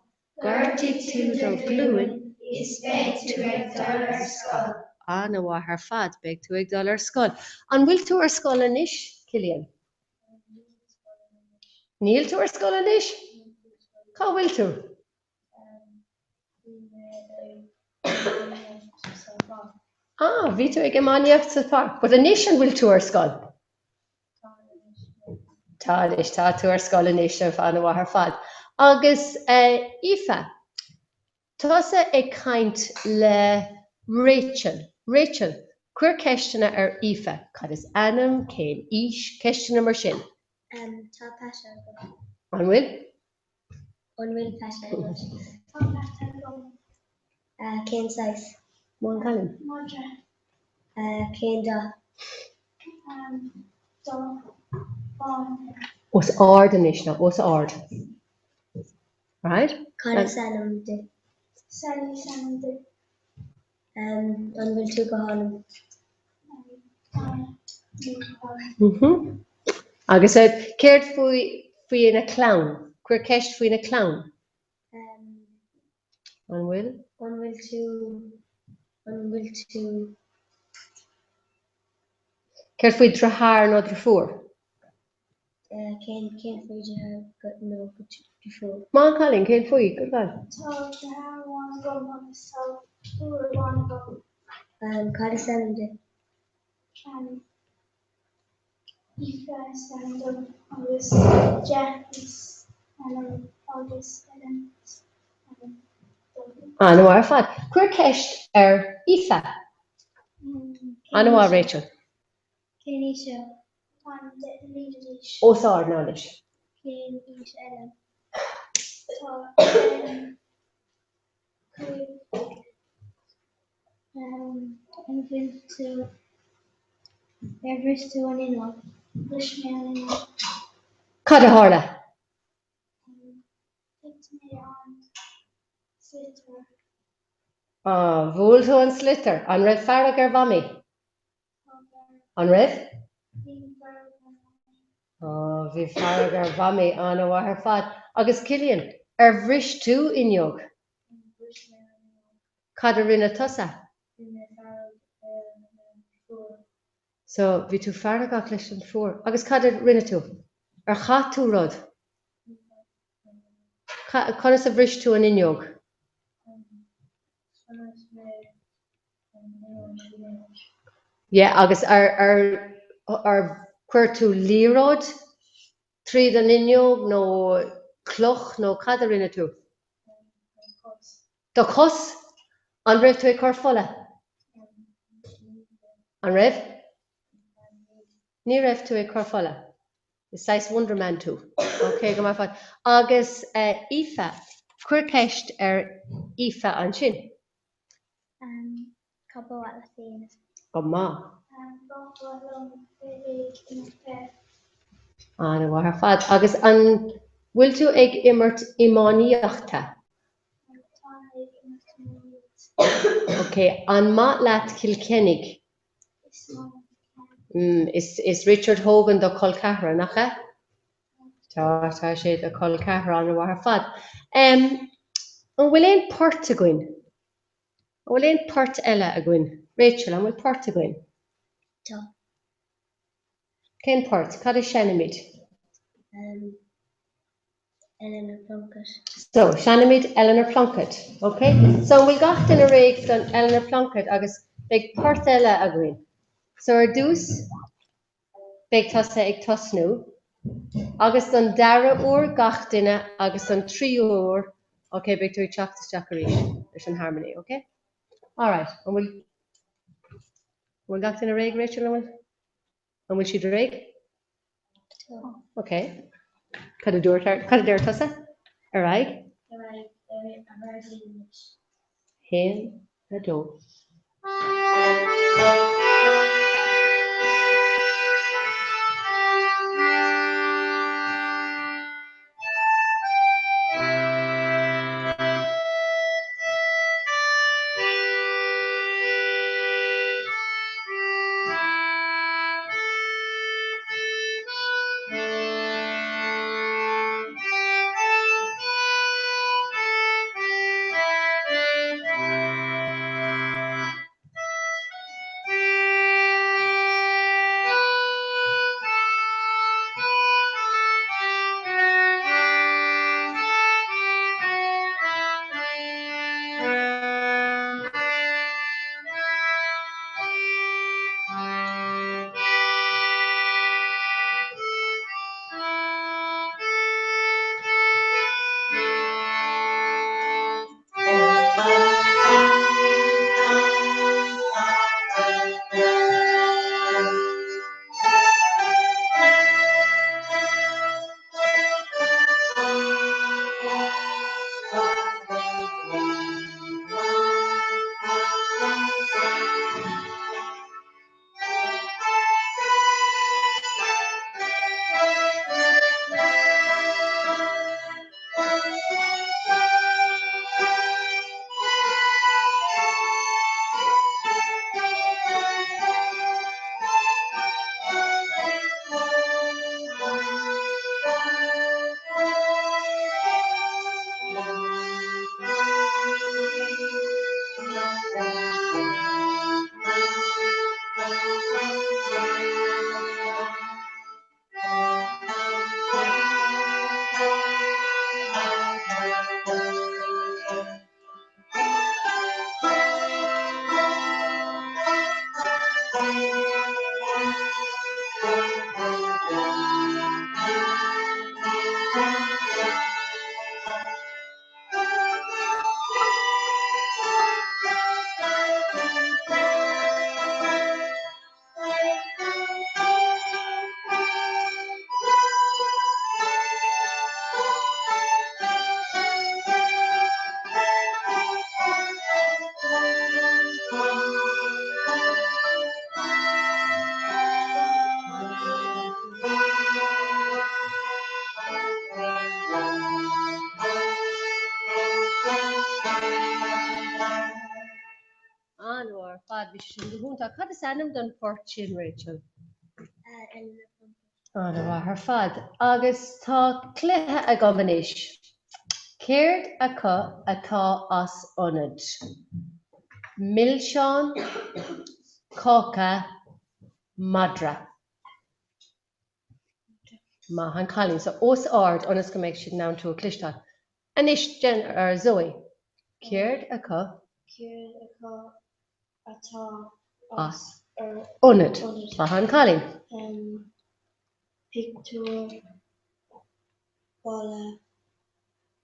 Ghortaigh tú do ghlúin is beidh tú ag dul ar scoil. An-mhaith ar fad, beidh tú ag dul ar scoil. An bhfuil tú ar scoil anois, Cillian? Níl tú ar scoil anois? Cá bhfuil tú? Ah, bhí tú ag iománaíocht sa pháirc. But anois an bhfuil tú ar scoil? Tá anois, tá tú ar scoil anois, an-mhaith ar fad. Agus Aoife, Tusa ag caint le Rachel. Rachel, Cuir ceisteanna ar Aoife. Cad is ainm? Cén aois? Ceisteanna mar sin.
Tá peata agam.
An bhfuil?
An bhfuil peata agat?
Tá peata agam.
Cén saghas?
Maith an cailín.
Madra.
Cén dath?
Dath bán.
Os ard anois now, os ard. Right?
Cad is ainm di?
Sally is ainm di.
An bhfuil tú go hálainn?
Tá mé go hálainn.
Agus céard faoi faoina clann? Cuir ceist faoina clann. An bhfuil?
An bhfuil tú An bhfuil tú.
Céard faoi dheartháir nó deirfiúr?
Cén cén faoi deartháir nó deirfiúr?
Maith an cailín, cén faoi? Good girl.
Tá deartháir amháin agam agus tá deirfiúr amháin
agam. Cad is ainm di?
Aoife is ainm dom agus Jack is ainm agus Ellen is ainm dom.
An-mhaith ar fad. Cuir ceist ar Aoife. An-mhaith, Rachel.
Cén aois é?
Táim 10 mbliana d'aois.
Os ard now anois.
Cén aois Ellen?
Tá Ellen 5. An bhfuil tú Ar bhris tú an fhuinneog? Bhris mé an fhuinneog.
Cad a tharla?
Thit mé an sliotar.
Ah, bhuail tú an sliotar. An raibh fearg ar Mhamaí? An raibh?
Bhí fearg ar Mhamaí.
Á, bhí fearg ar Mhamaí, an-mhaith ar fad. Agus Cillian, ar bhris tú fhuinneog?
Bhris mé an fhuinneog.
Cad a rinne tusa?
Bhí mé fearg ar an deirfiúr.
So, bhí tú feargach leis an deirfiúr. Agus cad a rinne tú? Ar chaith tú rud? Conas a bhris tú an fhuinneog?
Chonas mé an fhuinneog.
Yeah, agus ar ar ar chuir tú liathróid tríd an fhuinneog nó cloch nó cad a rinne tú?
Mo chos.
Do chos? An raibh tú ag cur fola? An raibh? Ní raibh tú ag cur fola. Is saghas Wonder Man tú. Ok, go maith ar fad. Agus Aoife, cuir ceist ar Aoife ansin.
Cad ba mhaith leat a dhéanamh?
Go maith.
Ba mhaith liom bheith ag imirt peil.
An-mhaith ar fad. Agus an bhfuil tú ag imirt iománaíochta?
Tá mé ag imirt iománaíocht.
Ok, an maith leat Cill Chainnigh?
Is maith liom Cill Chainnigh.
Is Richard Hogan do chol ceathrar, nach ea? Tá, tá sé do chol ceathrar, an-mhaith ar fad. An bhfuil aon port againn? An bhfuil aon port eile againn? Rachel, an bhfuil port againn?
Tá.
Cén port? Cad a seinnimid?
Eleanor Plunkett.
So, seinnimid Eleanor Plunkett, ok? So, an bhfuil gach duine réidh don Eleanor Plunkett agus beidh port eile againn. So, ar dtús, beidh tusa ag tosnú agus don dara huair gach duine agus don tríú huair, ok, beidh tú ag teacht isteach arís leis an harmony, ok? Alright, an bhfuil, an bhfuil gach duine réidh, Rachel, an bhfuil? An bhfuil siad réidh?
Tá.
Ok. Cad a dúirt, cad a deir tusa? Ar aghaidh?
Ar aghaidh, ar aghaidh anois.
Haon, a dó. An-mhaith ar fad, bhí sin go hiontach. Cad is ainm don phort sin, Rachel?
Eleanor Plunkett.
An-mhaith ar fad. Agus tá cluiche agam anois. Céard acu atá as ionad? Milseán, cáca, madra. Maith an cailín. So, os ard ionas go mbeidh siad in ann tú a chloisteáil. Anois, Jen, or Zoe, céard acu.
Céard acu atá
as ionad? Maith an cailín.
Pictiúr, balla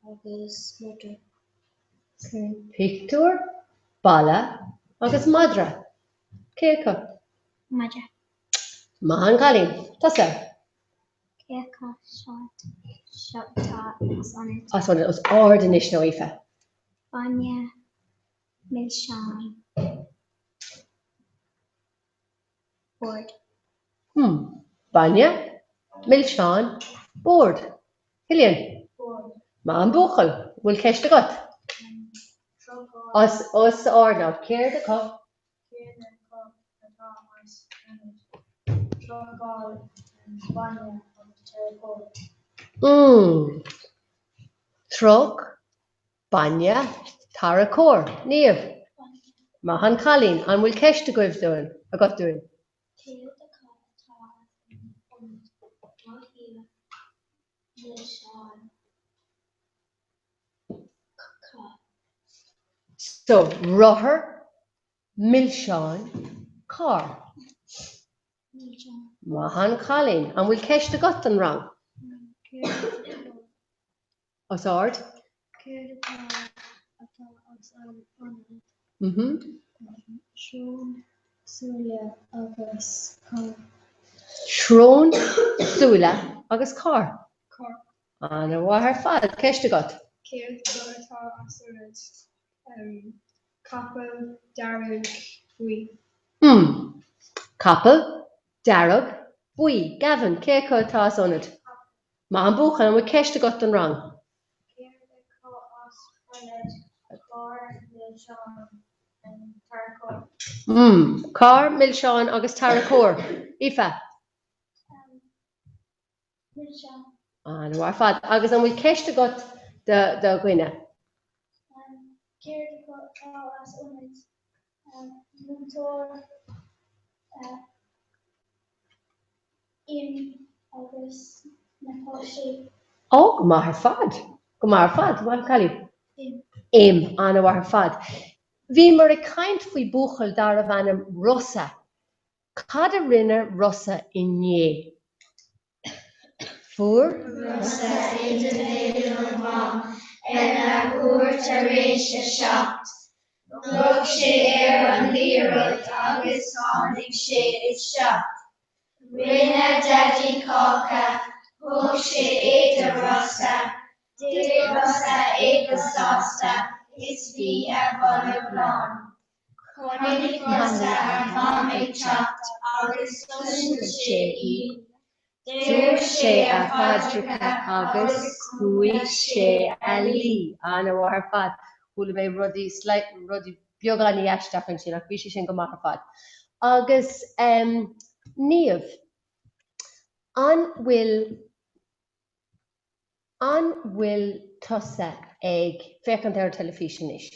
agus madra.
Pictiúr? Balla agus madra. Cé acu?
Madra.
Maith an cailín. Tusa.
Cé acu seo atá as ionad?
As ionad. Os ard anois now Aoife.
Bainne, milseáin, bord.
Hmm. Bainne, milseáin, bord. Cillian.
Bord.
Maith an buachaill. Bhfuil ceist agat? Os os ard now. Céard acu?
Céard acu atá as ionad? Trucail, bainne agus tarracóir.
Hmm. Truck, bainne, tarracóir. Niamh. Maith an cailín. An bhfuil ceist agaibh dúinn, agat dúinn?
Céard acu atá as ionad? Rothaíocht, milseáin, carr.
So, rothar, milseáin, carr.
Milseáin.
Maith an cailín. An bhfuil ceist agat don rang?
Céard atá
Os ard.
Céard atá atá as ionad?
Mhm.
Srón, súile agus carr.
Srón, súile agus carr.
Carr.
An-mhaith ar fad. Ceist agat?
Céard atá as ionad? Capall dearg buí.
Hmm. Capall dearg buí. Gavin, cé acu atá as ionad? Maith an buachaill, an bhfuil ceist agat don rang?
Céard atá as ionad? Carr, milseáin, tarracóir.
Hmm. Carr, milseáin agus tarracóir. Aoife?
Milseáin.
An-mhaith ar fad. Agus an bhfuil ceist agat do do dhuine?
Céard atá as ionad? Múinteoir. Im agus na páistí.
Ó, go maith ar fad. Go maith ar fad. Maith an cailín.
Im.
Im. An-mhaith ar fad. Bhíomar ag caint faoi buachaill darbh ainm Rossa. Cad a rinne Rossa inné? Fuair.
Rossa idirmhéad ó Mham ar leathuair tar éis a 7. Rug sé ar an liathróid agus tháinig sé isteach. Rinne Daidí cáca, thug sé é do Rossa, d'ith Rossa é go sásta is bhí a bholg lán. Chonaic Rossa a Mham ag teacht agus d'oscail sé í.
Dúirt sé a phaidreacha agus chuaigh sé a luí. An-mhaith ar fad. Chuala mé rudaí, rudaí beagáinín aisteach ansin ach bhí sé sin go maith ar fad. Agus em Niamh, an bhfuil, an bhfuil tusa ag féachaint ar an teilifís anois?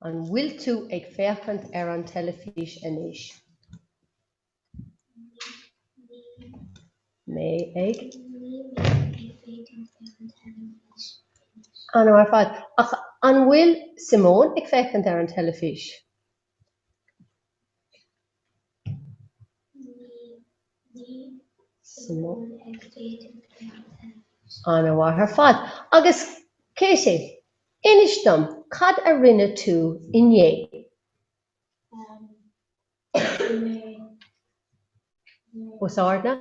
An bhfuil tú ag féachaint ar an teilifís anois? Mé ag.
Níl mé ag féachaint ar an teilifís anois.
An-mhaith ar fad. Ach an bhfuil Simone ag féachaint ar an teilifís?
Níl Simone ag féachaint ar an teilifís.
An-mhaith ar fad. Agus Katie, inis dom, cad a rinne tú inné?
Bhí mé.
Os ard now.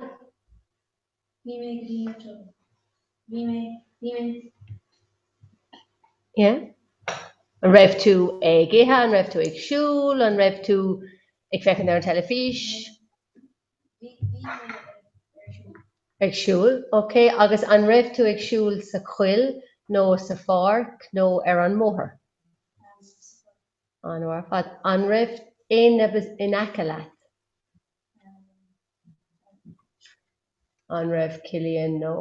Bhí mé go dtí an siopa. Bhí mé, bhí mé.
Yeah. An raibh tú ag ithe, an raibh tú ag siúl, an raibh tú ag féachaint ar an teilifís?
Bhí, bhí mé ag, ar siúl.
Ag siúl, ok. Agus an raibh tú ag siúl sa choill nó sa pháirc nó ar an mbóthar?
Sa pháirc.
An-mhaith ar fad. An raibh éinne in aice leat? An raibh Cillian nó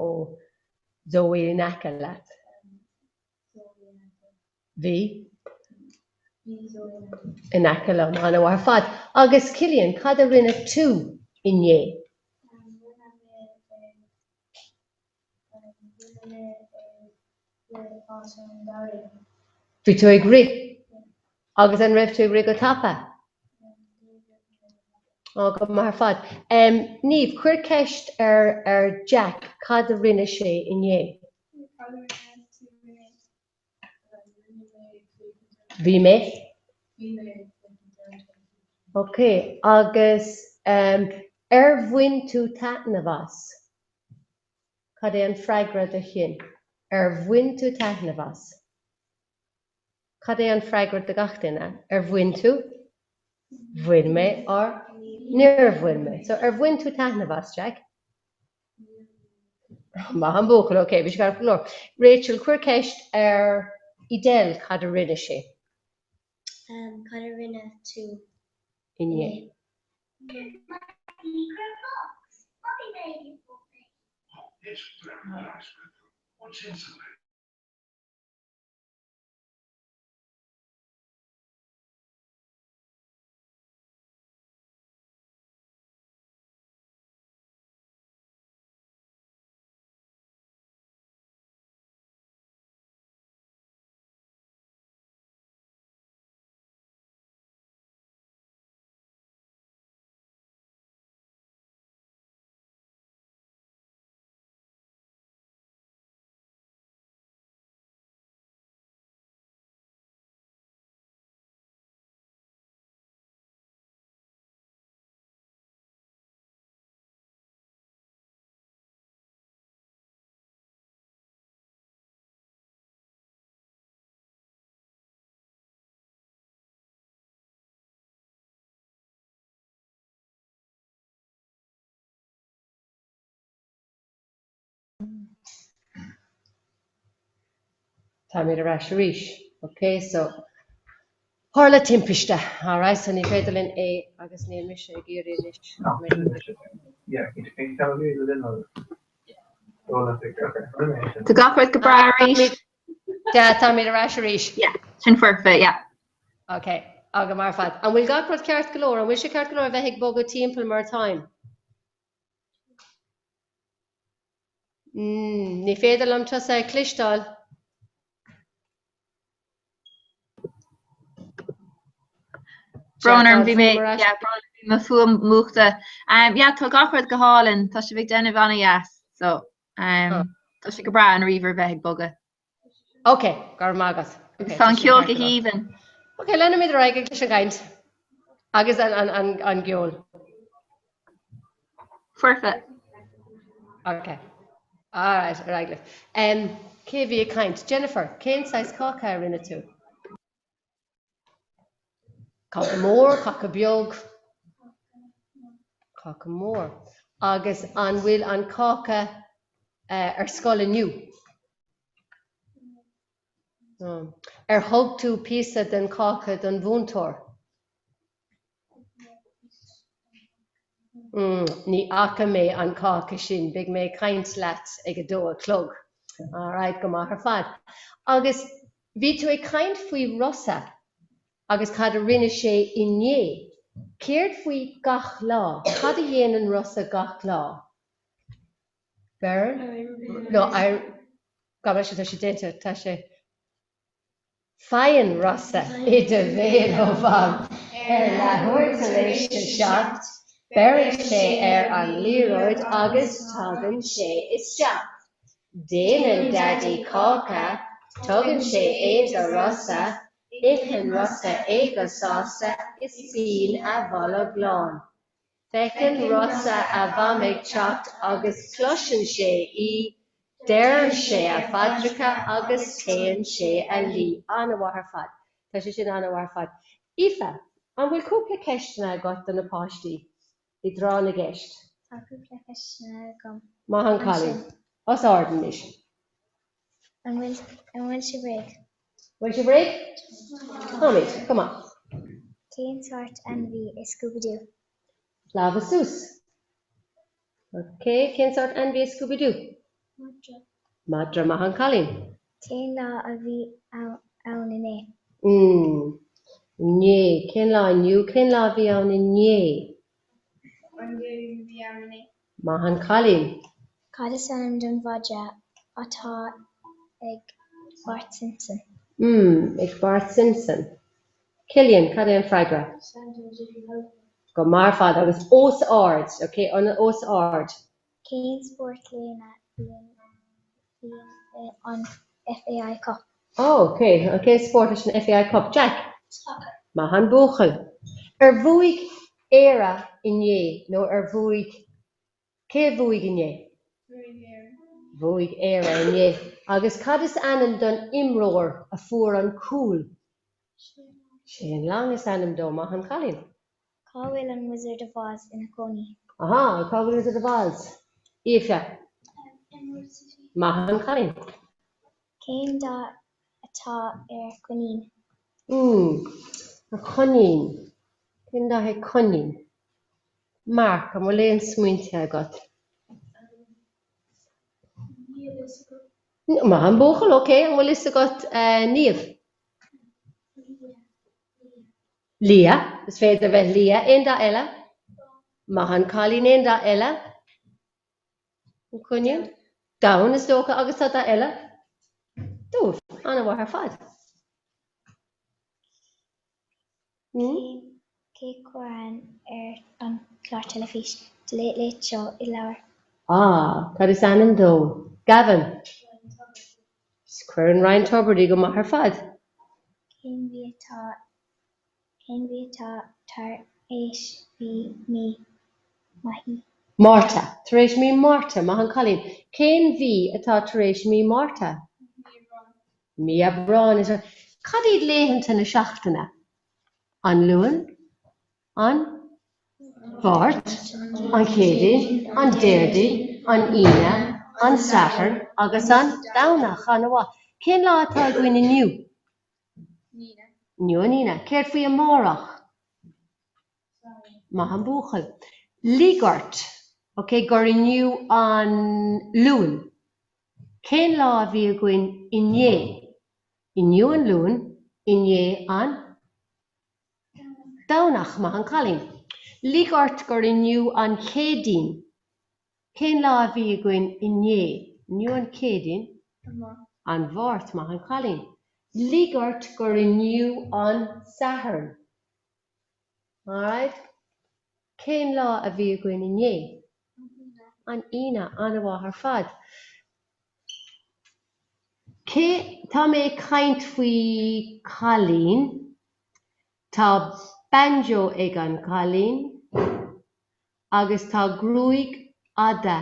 Zoe in aice leat? Bhí. In aice liom. An-mhaith ar fad. Agus Cillian, cad a rinne tú inné? Bhí tú ag rith. Agus an raibh tú ag rith go tapa? Ó, go maith ar fad. Niamh, cuir ceist ar ar Jack cad a rinne sé inné. Bhí mé. Ok, agus ar bhain tú taitneamh as? Cad é an freagra do shin? Ar bhain tú taitneamh as? Cad é an freagra do gach duine? Ar bhain tú? Bhain mé or níor bhain mé. So ar bhain tú taitneamh as, Jack? Maith an buachaill, ok, bhí sé ceart go leor. Rachel, cuir ceist ar Edel cad a rinne sí.
Cad a rinne tú
inné? Táimid ar ais arís. Ok, so tharla timpiste. Alright, so ní féidir linn é agus níl mise ag iarraidh anois.
Tá gach rud go breá arís.
Yeah, táimid ar ais arís.
Yeah, sin foirfe, yeah.
Ok, go maith ar fad. An bhfuil gach rud ceart go leor? An bhfuil sé ceart go leor a bheith ag bogadh timpeall mar atáim? Ní féidir liom tusa a chloisteáil.
Brón orm, bhí mé, yeah, brón orm, bhí mo fuaim múchta. Yeah, tá gach rud go hálainn, tá sibh ag déanamh an-dheas, so tá sé go breá an ríomhaire bheith ag bogadh.
Ok, go raibh maith agat.
Agus tá an ceol go haoibhinn.
Ok, leanfaimid ar aghaidh leis an gcaint agus an gceol.
Foirfe.
Ok. Alright, ar aghaidh libh. Cé a bhí ag caint? Jennifer, cén saghas cáca a rinne tú? Cáca mór, cáca beag? Cáca mór. Agus an bhfuil an cáca ar scoil inniu? Ar thug tú píosa den cháca don mhúinteoir? Ní fhaca mé an cáca sin. Beidh mé ag caint leat ag a dó a chlog. Alright, go maith ar fad. Agus bhí tú ag caint faoi Rossa agus cad a rinne sé inné. Céard faoi gach lá? Cad a dhéanann Rossa gach lá? Beireann? No, gabh mo leithscéal, tá sé déanta, tá sé. Faigheann Rossa oide bhéil ó Mham ar leathuair tar éis a 7, beireann sé air an liathróid agus tagann sé isteach. Déanann Daidí cáca, tugann sé é do Rossa, itheann Rossa é go sásta is bíonn a bholg lán. Feiceann Rossa a Mham ag teacht agus cloiseann sé í, deireann sé a phaidreacha agus téann sé a luí. An-mhaith ar fad. Tá sé sin an-mhaith ar fad. Aoife, an bhfuil cúpla ceisteanna agat do na páistí i dtráth na gceist?
Tá cúpla ceisteanna agam.
Maith an cailín. Os ard anois.
An bhfuil, an bhfuil sibh réidh?
Bhfuil sibh réidh? Táimid. Go maith.
Cén sórt ainmhí é Scooby-Doo?
Lámha suas. Ok, cén sórt ainmhí é Scooby-Doo?
Madra.
Madra, maith an cailín.
Cén lá a bhí ann inné?
Mm. Inné. Cén lá inniu? Cén lá a bhí ann inné?
An Luan a bhí ann inné.
Maith an cailín.
Cad is ainm don mhadra atá ag Bart Simpson?
Mm, ag Bart Simpson. Cillian, cad é an freagra?
Santa Jiffy Hofer.
Go maith ar fad, agus os ard, ok, os ard.
Cén spórt lena bhíonn an FAI Cup?
Oh, ok. Cén spórt leis an FAI Cup? Jack?
Soccer.
Maith an buachaill. Ar bhuaigh Éire inné nó ar bhuaigh, cé a bhuaigh inné?
Bhuaigh Éire.
Bhuaigh Éire inné. Agus cad is ainm don imreoir a fuair an cúl?
Shane Long.
Shane Long is ainm dó. Maith an cailín.
Cá bhfuil an Wizard of Oz ina chónaí?
Aha, cá bhfuil Wizard of Oz? Aoife.
Emerald City.
Maith an cailín.
Cén dath atá ar coinín?
Mm, ar choinín. Cén dath é coinín? Mark, an bhfuil aon smaointe agat?
Níl fhios agam.
Maith an buachaill, ok. An bhfuil fhios agat, Niamh? Liath. Is féidir a bheith liath. Aon dath eile? Maith an cailín. Aon dath eile? An coinín? Donn, is dócha. Agus tá dath eile? Dubh. An-mhaith ar fad.
Cé chuireann ar an chlár teilifíse The Late Late Show i láthair?
Ah, cad is ainm dó? Gavin. Cuireann Ryan Tubridy go maith ar fad.
Cén mhí atá Cén mhí atá tar éis mhí mí Meitheamh?
Márta. Tar éis mí Márta. Maith an cailín. Cén mhí atá tar éis mí Márta? Mí Aibreáin. Is Cad iad laethanta na seachtaine? An Luan, an Mháirt, an Chéadaoin, an Déardaoin, an Aoine, an Satharn agus an Domhnach. An-mhaith. Cén lá atá againn inniu? Inniu an Aoine. Céard faoi amárach? Maith an buachaill. Lig ort, ok, gur inniu an Luan. Cén lá a bhí againn inné? Inniu an Luan, inné an Domhnach. Maith an cailín. Lig ort gur inniu an Chéadaoin. Cén lá a bhí againn inné? Inniu an Chéadaoin. An Mháirt. Maith an cailín. Lig ort gur inniu an Satharn. Alright. Cén lá a bhí againn inné? An Aoine. An-mhaith ar fad. Cé, tá mé ag caint faoi cailín, tá banjo ag an cailín agus tá gruaig fhada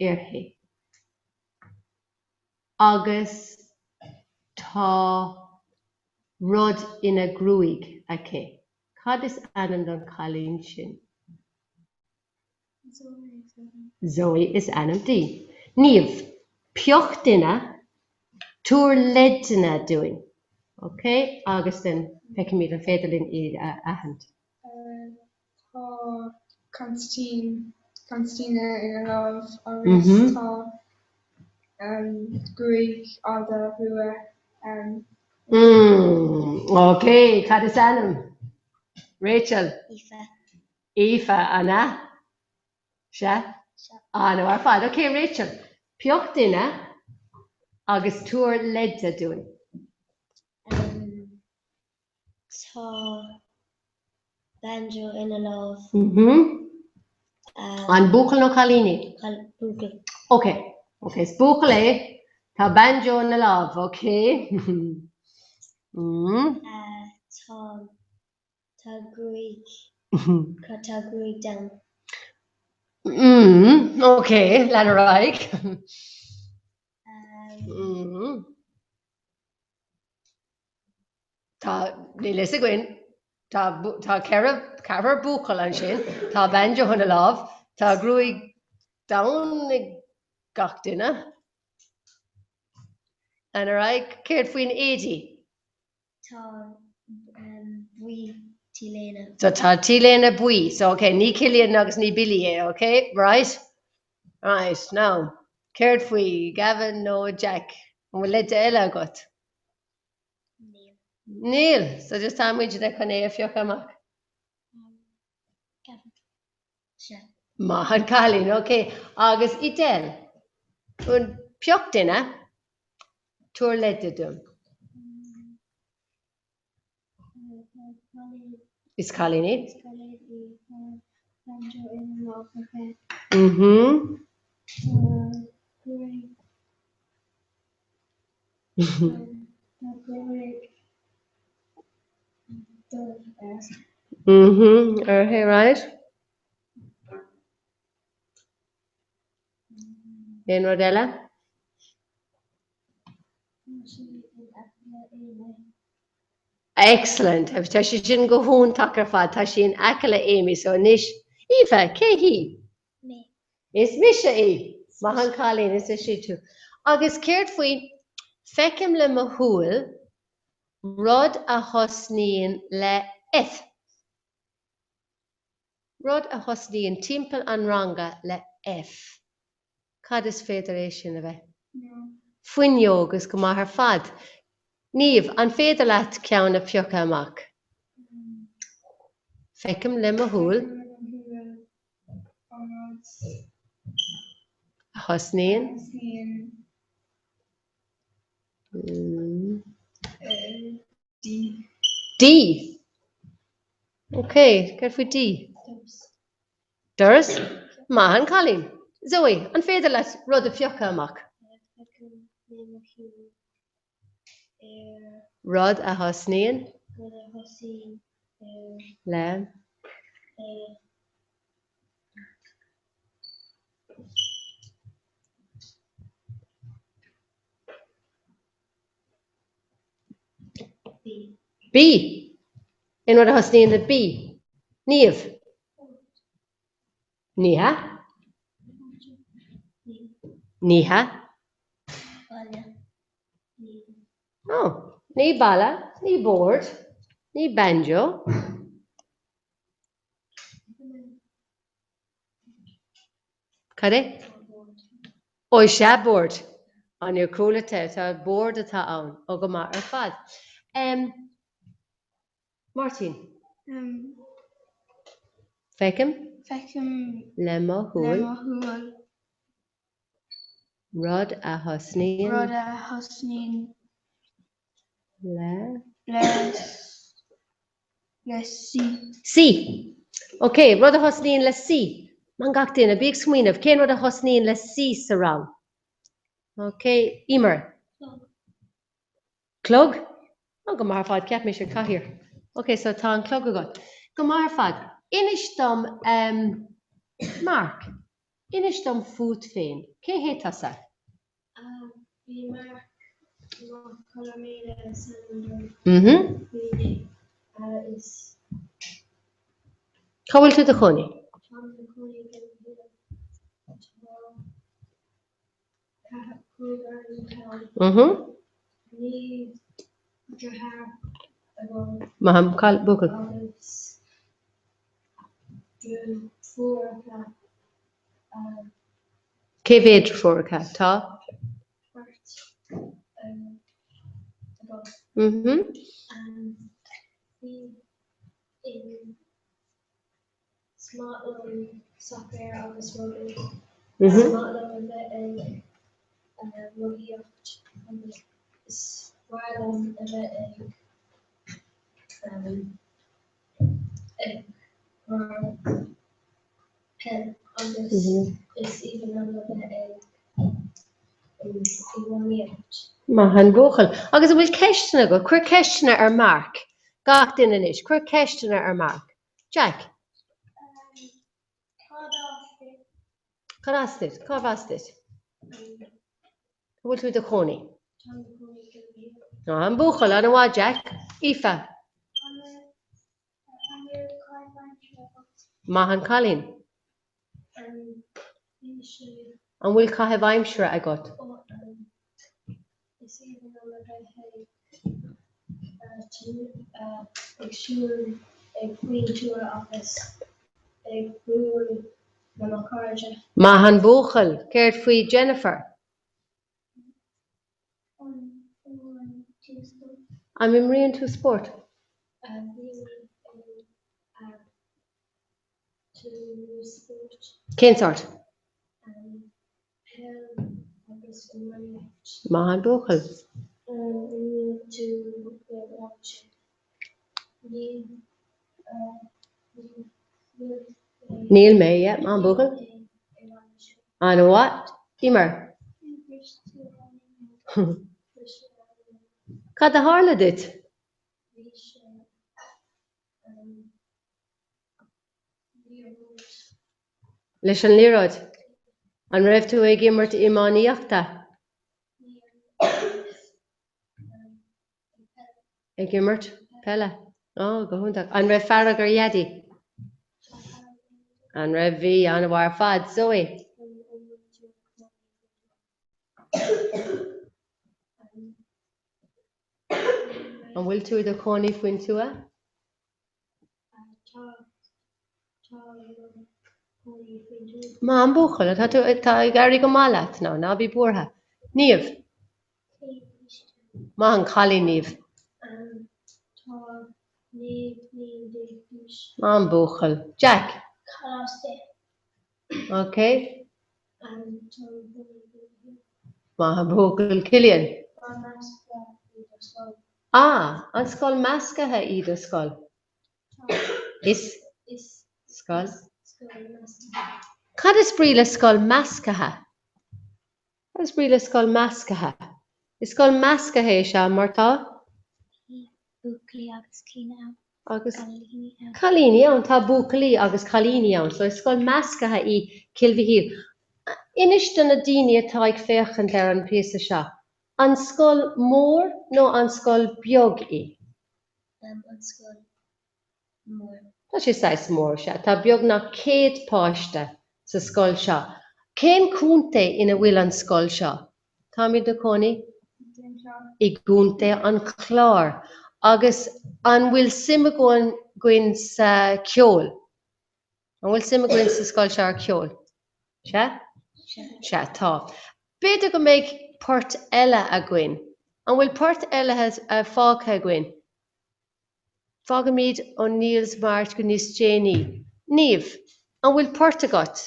uirthi agus tá rud ina gruaig aici. Cad is ainm don chailín sin? Zoe is ainm di. Niamh, Pioc duine, tabhair leideanna dúinn, ok? Agus then feicfimid an féidir linn iad a aithint.
Tá consairtín, consairtín ina lámh agus tá gruaig fhada rua aici.
Ok, cad is ainm? Rachel?
Aoife.
Aoife, an ea? Sea? An-mhaith ar fad. Ok, Rachel, pioc duine agus tabhair leide dúinn.
Tá banjo ina lámh.
An buachaill nó cailín é?
Buachaill.
Ok, ok, is buachaill é. Tá banjo ina lámh, ok.
Tá Tá gruaig, tá gruaig donn.
Mm, ok, lean ar aghaidh. Mm. Tá, níl fhios againn, tá, tá ceithre, ceathrar buachaill ansin, tá banjo ina lámh, tá gruaig donn ag gach duine. Lean ar aghaidh, céard faoin éadaí?
Tá buí T-léine.
So tá T-léine buí. So ok, ní Cillian agus ní Billy é, ok? Right? Right, now, céard faoi Gavin nó Jack? An bhfuil leide eile agat?
Níl.
Níl! So just tá muidne chun é a phiocadh amach.
Gavin. Sea.
Maith an cailín, ok. Agus Edel, an pioc duine, tabhair leide dom. Is cailín í.
Is cailín í. Tá banjo ina lámh aici.
Mhm.
Tá gruaig.
Tá gruaig dubh air.
Mhm, okay, right. Aon rud eile?
Tá sí in aice le Amy.
Excellent. Tá sé sin go hiontach ar fad. Tá sí in aice le Amy. So anois, Aoife, cé hí?
Mé.
Is mise í. Maith an cailín, is ise tú. Agus céard faoi, feicim le mo shúil rud a thosnaíonn le F. Rud a thosnaíonn timpeall an ranga le F. Cad is féidir é sin a bheith? Fuinneog, is go maith ar fad. Niamh, an féidir leat ceann a phiocadh amach? Feicim le mo shúil. A thosnaíonn.
D.
D. Ok, céard faoi D? Doras. Maith an cailín. Zoe, an féidir leat rud a phiocadh amach? Rud a thosnaíonn. Le. B. Aon rud a thosnaíonn le B. Niamh. Ní hea. Ní hea. Ó, ní balla, ní bord, ní banjo. Cad é? Ó, is ea, bord. Á, níor chuala tú, tá bord atá ann. Ó, go maith ar fad. Máirtín. Feicim.
Feicim.
Le mo shúil.
Le mo shúil.
Rud a thosnaíonn.
Rud a thosnaíonn.
Le.
Le. Le C.
C. Ok, rud a thosnaíonn le C. Man gach duine, bí ag smaoineamh, cén rud a thosnaíonn le C sa rang? Ok, Emer.
Clog.
Clog? Oh, go maith ar fad, cheap mise cathaoir. Ok, so tá an clog agat. Go maith ar fad. Inis dom, um, Mark, inis dom fút féin. Cé hé tusa?
Bhí Mark Mac Con Iomaire is ainm dom.
Mhm.
Bhí is.
Cá bhfuil tú i do chónaí?
Táim i mo chónaí i gCill Mhichíl. Tá cúigear i mo chlann.
Mhm.
9 deartháir agam.
Maith an buachaill.
Agus deirfiúracha.
Cé mhéad deirfiúracha atá?
Beirt agam.
Mhm.
Bhí in Is maith liom sacar agus rugbaí. Is maith liom a bheith ag rothaíocht agus is breá liom a bheith ag ag peil agus is aoibhinn liom a bheith ag iománaíocht.
Maith an buachaill. Agus an bhfuil ceisteanna agat? Cuir ceisteanna ar Mark. Gach duine anois, cuir ceisteanna ar Mark. Jack.
Cad as duit?
Cad as duit? Cárbh as duit? Cá bhfuil tú i do chónaí?
Táim i mo chónaí i gCill Mhichíl.
Maith an buachaill, an-mhaith Jack. Aoife.
An bhfuil caitheamh aimsire agat?
Maith an cailín.
Bhí sé.
An bhfuil caitheamh aimsire agat?
Ó, is aoibhinn liom a bheith ag ag siúl ag faoin tuath agus ag bualadh le mo chairde.
Maith an buachaill. Céard faoi Jennifer?
An imríonn tú spórt?
An imríonn tú spórt?
Bhí mé in tú spórt.
Cén sórt?
Peil agus iománaíocht.
Maith an buachaill.
An bhfuil tú i rang sé? Níl níl mé.
Níl mé, yeah, maith an buachaill.
I rang sé.
An-mhaith. Emer.
Bhris tú an fhuinneog. Bhris mé an fhuinneog.
Cad a tharla duit?
Bhí sé um liathróid.
Leis an liathróid. An raibh tú ag imirt iománaíochta?
Ní raibh um ag peil.
Ag imirt peile. Ó, go hiontach. An raibh fearg ar Dhaidí?
Tá fearg ar Dhaidí.
An raibh? Bhí, an-mhaith ar fad. Zoe?
An bhfuil tú i do chónaí faoin tuath?
An bhfuil tú i do chónaí faoin tuath?
Tá, tá i mo chónaí faoin tuath.
Maith an buachaill. Tá tú, tá ag éirí go maith leat now, ná bí buartha. Niamh.
Cén aois tú?
Maith an cailín, Niamh.
Tá 19 bliain d'aois.
Maith an buachaill. Jack.
Cad as duit?
Ok. Maith an buachaill. Cillian. Ah, an scoil measctha í do scoil? Is scoil. Cad is brí le scoil measctha? Cad is brí le scoil measctha? Is scoil measctha é seo mar tá.
Buachaillí agus cailíní ann.
Agus
cailíní ann.
Cailíní ann. Tá buachaillí agus cailíní ann. So is scoil measctha í Cill Mhichíl. Inis do na daoine atá ag féachaint ar an phíosa seo, an scoil mór nó an scoil beag í?
An scoil mór.
Tá sé saghas mór, sea. Tá beagnach 100 páiste sa scoil seo. Cén contae ina bhfuil an scoil seo? Táimid inár gcónaí i gContae an Chláir. Agus an bhfuil suim againn sa cheol? An bhfuil suim againn sa scoil seo ar cheol? Sea? Sea, tá. B'fhéidir go mbeidh port eile againn. An bhfuil port eile fágtha againn? Fágfaimid an Neil's March go níos déanaí. Niamh, an bhfuil port agat?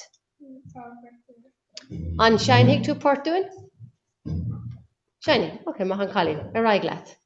Tá port agam.
An seinnfidh tú port dúinn? Seinnfidh. Ok, maith an cailín. Ar aghaidh leat.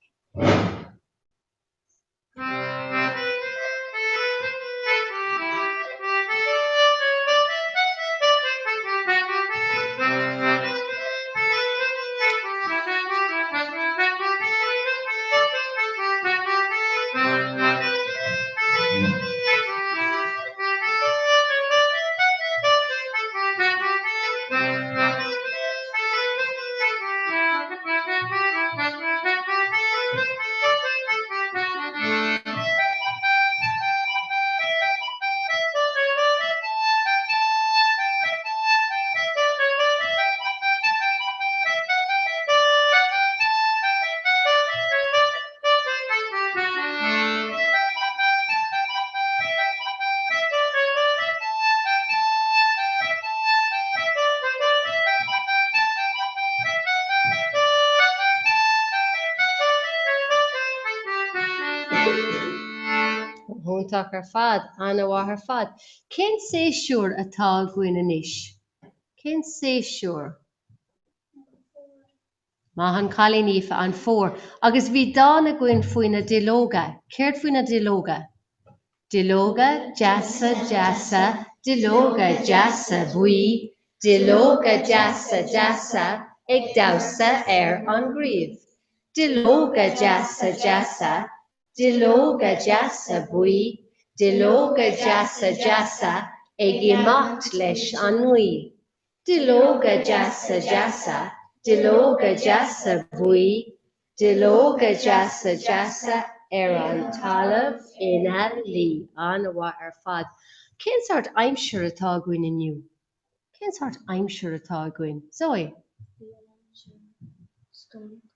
Iontach ar fad, an-mhaith ar fad. Cén séasúr atá againn anois? Cén séasúr? Maith an cailín, Aoife, an fómhar. Agus bhí dán againn faoi na duilleoga. Céard faoi na duilleoga? Duilleoga deasa deasa, duilleoga deasa buí, duilleoga deasa deasa ag damhsa ar an gcraobh. Duilleoga deasa deasa, duilleoga deasa buí, duilleoga deasa deasa ag imeacht leis an ngaoth. Duilleoga deasa deasa, duilleoga deasa buí, duilleoga deasa deasa ar an talamh ina luí. An-mhaith ar fad. Cén sórt aimsir atá againn inniu? Cén sórt aimsir atá againn? Zoe?
Bhí an aimsir scamallach.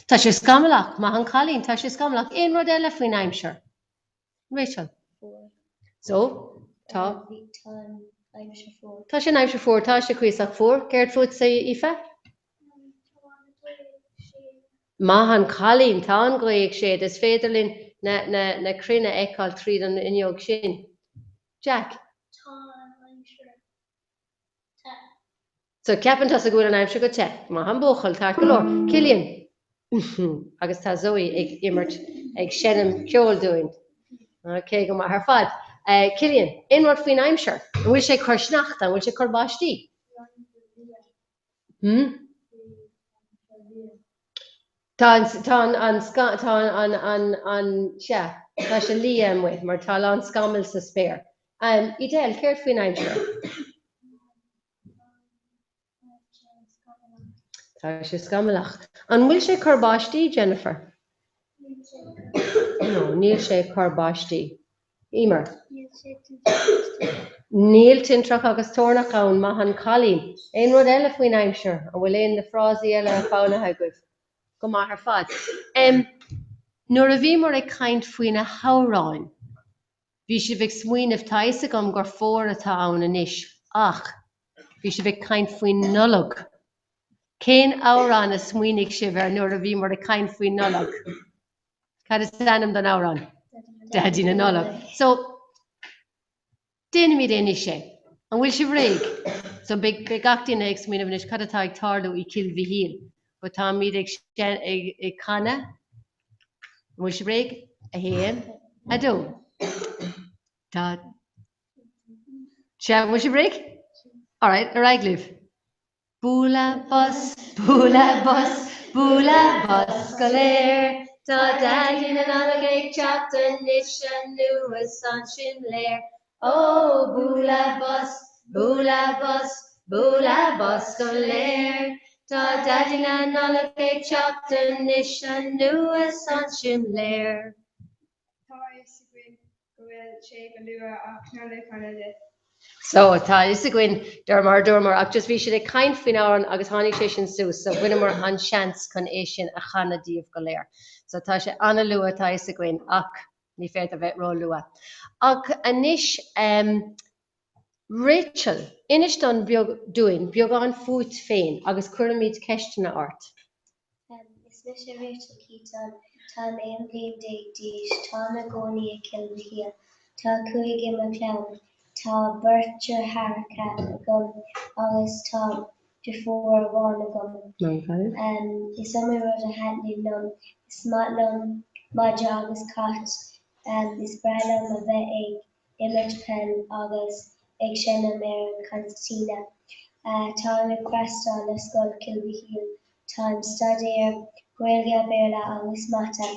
Tá sé scamallach. Maith an cailín, tá sé scamallach. Aon rud eile faoin aimsir? Rachel.
Fuar.
So, tá.
Bhí, tá an aimsir fuar.
Tá sé an aimsir fuar, tá sé cuíosach fuar. Céard fútsa, Aoife?
Tá an ghaoth ag séideadh.
Maith an cailín, tá an ghaoth ag séideadh. Is féidir linn na, na, na crainn a fheiceáil tríd an fhuinneog sin. Jack.
Tá an aimsir te.
So, ceapann tusa go bhfuil an aimsir go te. Maith an buachaill, ceart go leor. Cillian. Agus tá Zoe ag imirt, ag seinm ceoil dúinn. Ok, go maith ar fad. Cillian, aon rud faoin aimsir? An bhfuil sé ag cur sneachta? An bhfuil sé ag cur báistí? Hmm? Tá an, tá an, an, tá an, an, an, sea, tá sé liath amuigh mar tá a lán scamaill sa spéir. Edel, céard faoin aimsir? Tá sé scamallach. An bhfuil sé ag cur báistí, Jennifer? No, níl sé ag cur báistí. Emer? Níl tintreach agus toirneach ann, maith an cailín. Aon rud eile faoin aimsir? An bhfuil aon na frásaí eile foghlamtha agaibh? Go maith ar fad. Em, nuair a bhíomar ag caint faoi na hamhráin, bhí sibh ag smaoineamh, tá a fhios agam gur fómhar atá ann anois, ach bhí sibh ag caint faoin Nollaig. Cén amhrán a smaoinigh sibh air nuair a bhíomar ag caint faoin Nollaig? Cad is ainm don amhrán? Daidí na Nollag. So, déanfaimid é anois é. An bhfuil sibh réidh? So, beidh gach duine ag smaoineamh anois cad atá ag tarlú i Cill Mhichíl. But táimid ag ag canadh. An bhfuil sibh réidh? 1, 2. Tá. Sea, an bhfuil sibh réidh? Alright, ar aghaidh libh. Bualadh bos, bualadh bos, bualadh bos go léir, Tá Daidí na Nollag ag teacht anois anuas an simléar. Ó, bualadh bos, bualadh bos, bualadh bos go léir, Tá Daidí na Nollag ag teacht anois anuas an simléar.
Tá a fhios againn go bhfuil sé go luath ach Nollaig shona duit.
So, tá a fhios againn, de mar a dúramar, ach just bhí siad ag caint faoin amhrán agus tháinig sé sin suas, so bhaineamar an seans chun é sin a chanadh daoibh go léir. So tá sé an-luath, tá a fhios againn, ach ní féidir bheith ró-luath. Ach anois, em, Rachel, inis don, beag, dúinn beagán fút féin agus cuirfimid ceisteanna ort.
Is mise Rachel Keaton. Táim 11 bliain d'aois. Táim i gcónaí i gCill Mhichíl. Tá cúigear i mo chlann. Tá beirt deartháireacha agam agus tá deirfiúr amháin agam. Is iomaí rud a thaitníonn liom. Is maith liom madra agus cat. Is breá liom a bheith ag imirt peil agus ag seinm ar an concertina. Táim ag freastal le Scoil Chill Mhichíl. Táim staidéar Gaeilge, Béarla agus Mata.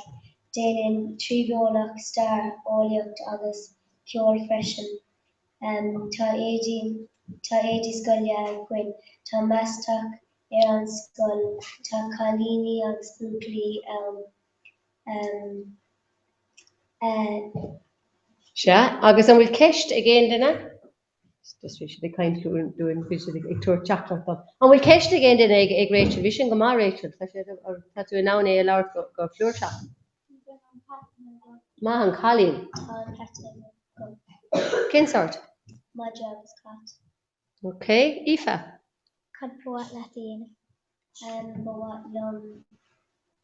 Déanaim tíreolaíocht, stair, eolaíocht agus ceol freisin. Tá éadaí Tá éadaí scoile againn. Tá meastach ar an scoil. Tá cailíní agus buachaillí ann.
Sea, agus an bhfuil ceist ag aon duine? Just bhí siad ag caint dúinn, bhí siad ag tabhairt teachtaireacht dom. An bhfuil ceist ag aon duine ag Rachel? Bhí sin go maith Rachel, tá sé, tá tú in ann é a labhairt go, go flúirseach. Maith an cailín.
Tá peata agam.
Cén sórt?
Madra agus cat.
Ok, Aoife.
Cad ba mhaith leat a dhéanamh? Ba mhaith liom,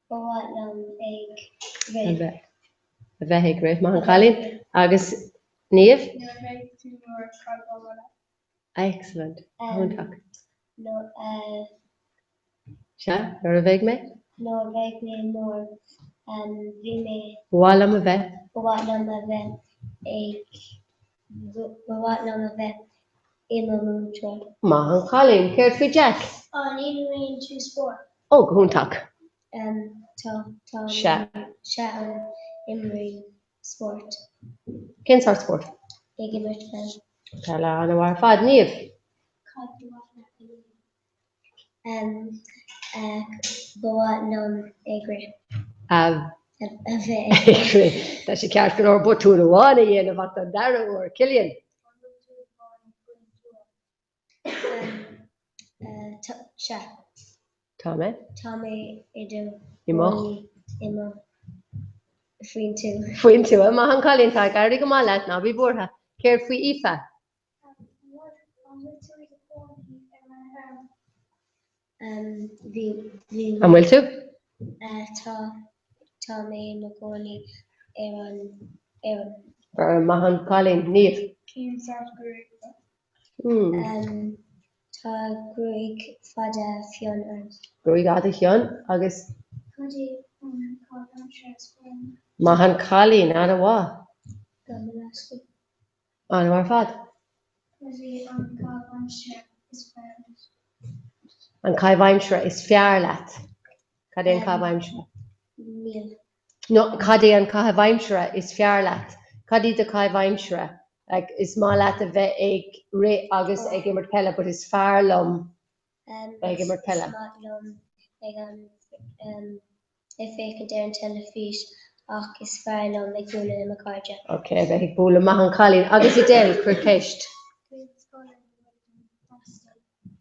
ba mhaith liom ag
rith. A bheith ag rith, maith an cailín. Agus Niamh?
Nuair a bheidh tú mór, cad ba mhaith leat?
Excellent, iontach. Sea, nuair a bheidh mé?
Nuair a bheidh mé mór, bhí mé.
Ba mhaith liom a bheith.
Ba mhaith liom a bheith ag. Ba mhaith liom a bheith i mo mhúinteoir.
Maith an cailín. Céard faoi Jack?
An imríonn tú spórt?
Ó, go hiontach.
Tá, tá.
Sea.
Sea, an imrím spórt.
Cén sórt spórt?
Ag imirt peil.
Peil, an-mhaith ar fad. Niamh?
Cad ba mhaith leat a dhéanamh? Ba mhaith liom ag rith.
A
bheith ag
rith. Tá sé ceart go leor botún amháin a dhéanamh ach don dara huair. Cillian.
An bhfuil tú i gcónaí faoin
tuath? Sea.
Tá mé.
Tá mé i do
I mo.
i mo faoin tuath.
Faoin tuath. Maith an cailín, tá ag éirí go maith leat, ná bí buartha. Céard faoi Aoife?
An bhfuil tú i do chónaí ar an bhfeirm? Bhí, bhí.
An bhfuil tú?
Tá, tá mé i mo chónaí ar an fheirm.
Feirm, maith an cailín. Niamh?
Cén sórt gruaig atá?
Tá gruaig fada fionn orm.
Gruaig fhada fhionn agus?
Cad é an caitheamh aimsire is fearr leat?
Maith an cailín, an-mhaith.
Gabh mo leithscéal.
An-mhaith ar fad.
Cad é an caitheamh aimsire is fearr leat?
An caitheamh aimsire is fearr leat? Cad é an caitheamh aimsire?
Níl.
No, cad é an caitheamh aimsire is fearr leat? Cad iad do chaithimh aimsire? Like, is maith leat a bheith ag rith agus ag imirt peile, but is fearr liom bheith ag imirt peile.
Is maith liom ag an ag féachaint ar an teilifís ach is fearr liom ag bualadh le mo chairde.
Ok, a bheith ag bualadh. Maith an cailín. Agus Adele, cuir ceist.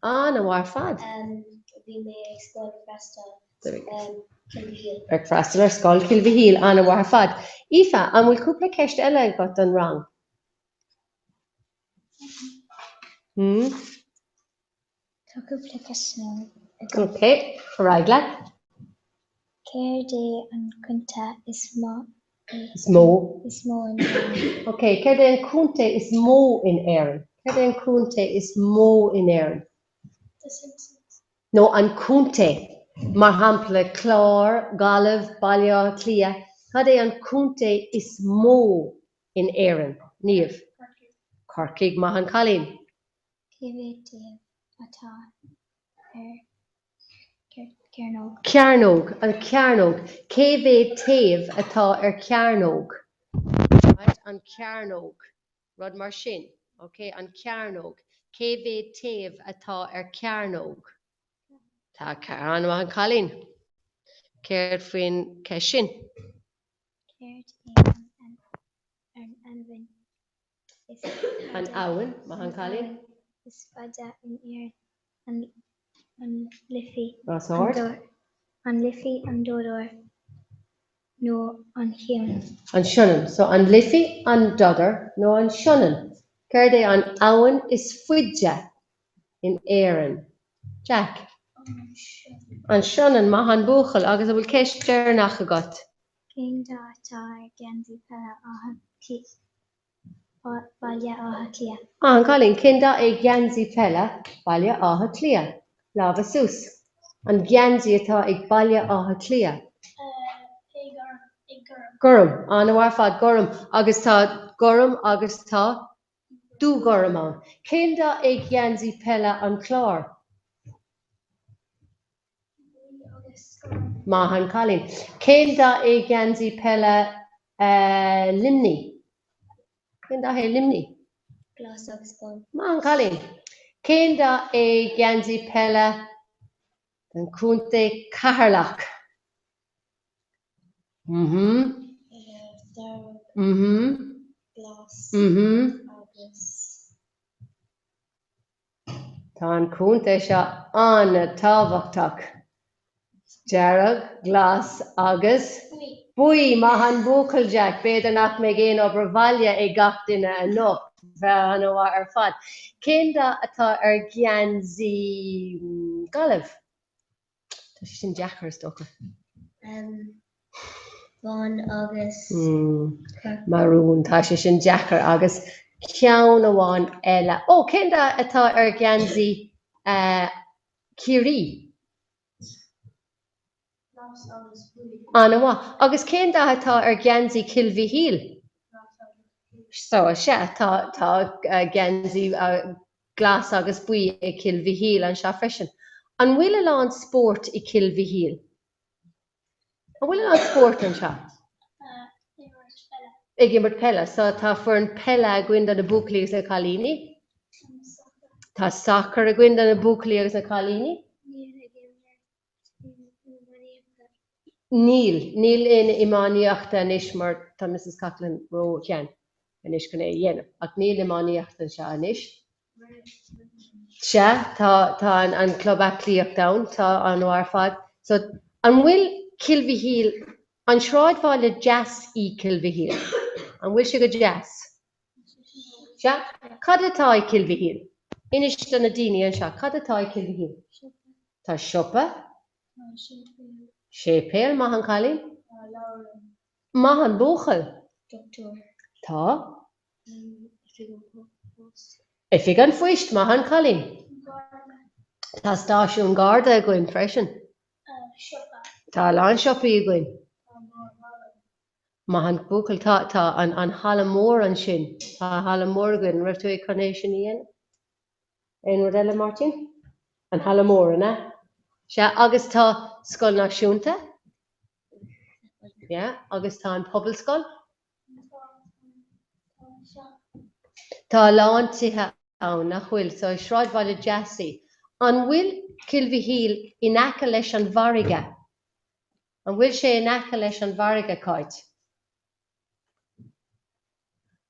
An-mhaith ar fad.
Bhí mé ag scoil freastal Cill Mhichíl.
Ag freastal ar scoil Chill Mhichíl, an-mhaith ar fad. Aoife, an bhfuil cúpla ceist eile agat don rang? Hmm?
Tá cúpla ceisteanna agam.
Ok, ar aghaidh leat.
Céard é an contae is mó
Is mó.
is mó in Éirinn?
Ok, céard é an contae is mó in Éirinn? Céard é an contae is mó in Éirinn?
The Simpsons.
Nó an contae, mar shampla Clár, Gaillimh, Baile Átha Cliath, cad é an contae is mó in Éirinn? Niamh?
Corcaigh.
Corcaigh, maith an cailín.
Cé mhéad taobh atá ar chearnóg?
Cearnóg, an chearnóg. Cé mhéad taobh atá ar chearnóg? Right, an chearnóg. Rud mar sin. Ok, an chearnóg. Cé mhéad taobh atá ar chearnóg? Tá an-mhaith an cailín. Céard faoin cheist sin?
Céard é an abhainn is
An abhainn, maith an cailín.
Is faide in Éirinn, an Life,
Os ard.
an Life, an Dodar nó an Shionainn?
An Sionainn. So an Life, an Dodar nó an Sionainn. Céard é an abhainn is faide in Éirinn? Jack. An Sionainn, maith an buachaill. Agus an bhfuil ceist deireanach agat?
Cén dath atá ar gheansaí peile Átha Cliath? Baile Átha Cliath.
Maith an cailín. Cén dath é geansaí peile Baile Átha Cliath? Lámha suas. An geansaí atá ag Baile Átha Cliath? Gorm. An-mhaith ar fad. Gorm. Agus tá gorm agus tá dúghorm ann. Cén dath é geansaí peile an Chláir? Maith an cailín. Cén dath é geansaí peile Luimnigh? Cén dath é Luimnigh?
Glas agus bán.
Maith an cailín. Cén dath é geansaí peile an chontae Ceatharlach? Mhm.
Dearg.
Mhm.
Glas.
Mhm.
Agus.
Tá an contae seo an-tábhachtach. Dearg, glas agus buí. Maith an buachaill, Jack. B'fhéidir nach mbeidh aon obair bhaile ag gach duine anocht. Bheadh an-mhaith ar fad. Cén dath atá ar gheansaí Gaillimh? Tá sé sin deacair, is dócha.
Bán agus
Marún, tá sé sin deacair. Agus ceann amháin eile. Ó, cén dath atá ar gheansaí Chiarraí?
Glas agus buí.
An-mhaith. Agus cén dath atá ar gheansaí Chill Mhichíl?
Glas agus buí.
So, sea, tá, tá geansaí glas agus buí ag Cill Mhichíl anseo freisin. An bhfuil a lán spóirt i Cill Mhichíl? An bhfuil a lán spóirt anseo?
Imirt peile.
Ag imirt peile. So, tá foireann peile againn do na buachaillí agus na cailíní. Tá sacar againn do na buachaillí agus na cailíní.
Níl ag imirt iománaíochta.
Níl. Níl aon iománaíochta anois mar tá Mrs Coughlan ró-shean anois chun é a dhéanamh. Ach níl iománaíocht anseo anois. Sea, tá, tá an club aclaíocht ann, tá an-mhaith ar fad. So, an bhfuil Cill Mhichíl, an sráidbhaile deas í Cill Mhichíl? An bhfuil sé go deas? Sea? Cad atá i Cill Mhichíl? Inis do na daoine anseo, cad atá i Cill Mhichíl? Tá siopa.
Tá séipéal.
Séipéal, maith an cailín.
Tá leabharlann.
Maith an buachaill.
Dochtúir.
Tá.
Oifig an Phoist.
Oifig an Phoist, maith an cailín.
Garda.
Tá stáisiún Garda againn freisin.
Siopa.
Tá a lán siopaí againn.
Tá mórhalla.
Maith an buachaill. Tá, tá an, an halla mór ansin. Tá halla mór againn. An raibh tú ag chun é sin a dhéanamh? Aon rud eile, Máirtín? An halla mór, an ea? Sea, agus tá Scoil Náisiúnta? Yeah, agus tá an Pobalscoil? Tá a lán tithe ann, nach bhfuil? So is sráidbhaile deas í. An bhfuil Cill Mhichíl in aice leis an bhfarraige? An bhfuil sé in aice leis an bhfarraige, Cáit?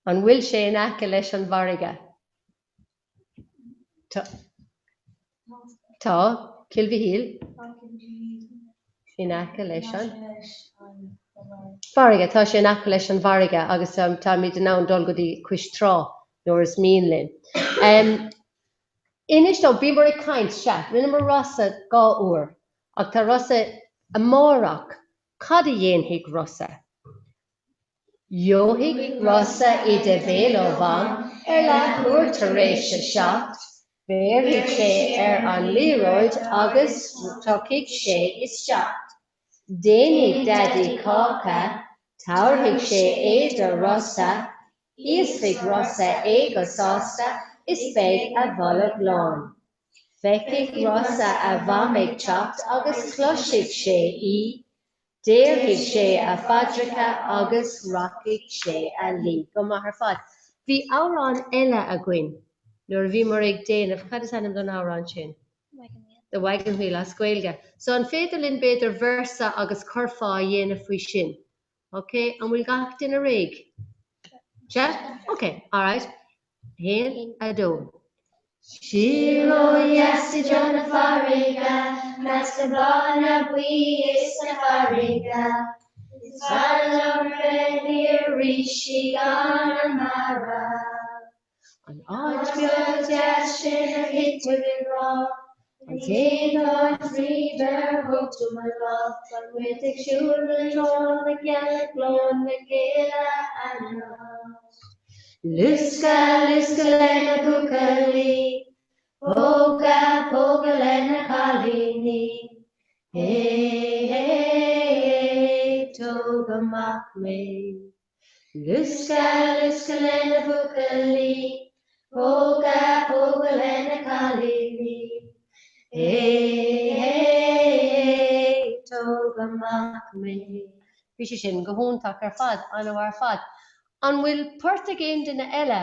An bhfuil sé in aice leis an bhfarraige? Tá. Tá Cill Mhichíl in aice leis an bhfarraige. Tá sé in aice leis an bhfarraige agus táimid in ann dul go dtí cois trá nuair is mian linn. Inis dom, bhíomar ag caint, sea, rinneamar Rossa 2 uair ach tá Rossa amárach, cad a dhéanfaidh Rossa? Gheobhaidh Rossa oide béil ó Mham ar leathuair tar éis a 7, béarfaidh sé ar an liathróid agus tiocfaidh sé isteach. Déanfaidh Daidí cáca, tabharfaidh sé é do Rossa, íosfaidh Rossa é go sásta is beidh a bholg lán. Feicfidh Rossa a Mham ag teacht agus cloisfidh sé í. Déarfaidh sé a phaidreacha agus rachaidh sé a luí. Go maith ar fad. Bhí amhrán eile againn nuair a bhíomar ag déanamh, cad is ainm don amhrán sin?
Wagon Wheel.
The Wagon Wheel as Gaeilge. So an féidir linn b'fhéidir véarsa agus curfá a dhéanamh faoi sin? Ok, an bhfuil gach duine réidh? Sea? Ok, alright. 1, 2.
Siar ó dheas i dtreo na farraige, measc na bláthanna buí is na farraige. Is fearr liom bheith thiar arís i gConamara.
An áit bheag deas sin ar thit tú i ngrá,
An t-aon áit riamh ar thóg tú mo lámh, Tá muid ag siúl i dtreo na gealach glór na géala anois.
Luascadh, luascadh le na buachaillí, Pógadh, pógadh le na cailíní, Hé, hé, hé, tóg amach mé. Luascadh, luascadh le na buachaillí, Pógadh, pógadh le na cailíní, Hé, hé, hé, tóg amach mé. Bhí sé sin go hiontach ar fad, an-mhaith ar fad. An bhfuil port ag aon duine eile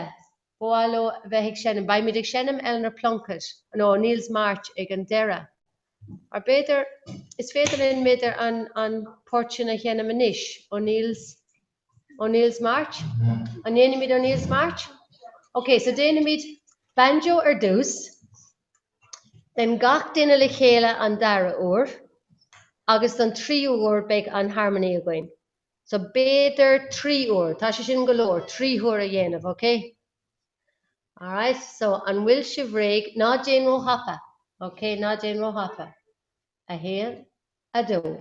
ba mhaith leo a bheith ag seinm? Beimid ag seinm Eleanor Plunkett, nó O'Neill's March ag an deireadh. Or b'fhéidir, is féidir linn b'fhéidir an an port sin a sheinm anois, O'Neill's, O'Neill's March? An ndéanfaimid O'Neill's March? Ok, so déanfaimid banjo ar dtús, then gach duine le chéile an dara huair, agus don tríú huair beidh an harmony againn. So b'fhéidir 3 uair, tá sé sin go leor, 3 huair a dhéanamh, ok? Alright, so an bhfuil sibh réidh? Ná déan ró-thapa, ok? Ná déan ró-thapa. 1, 2.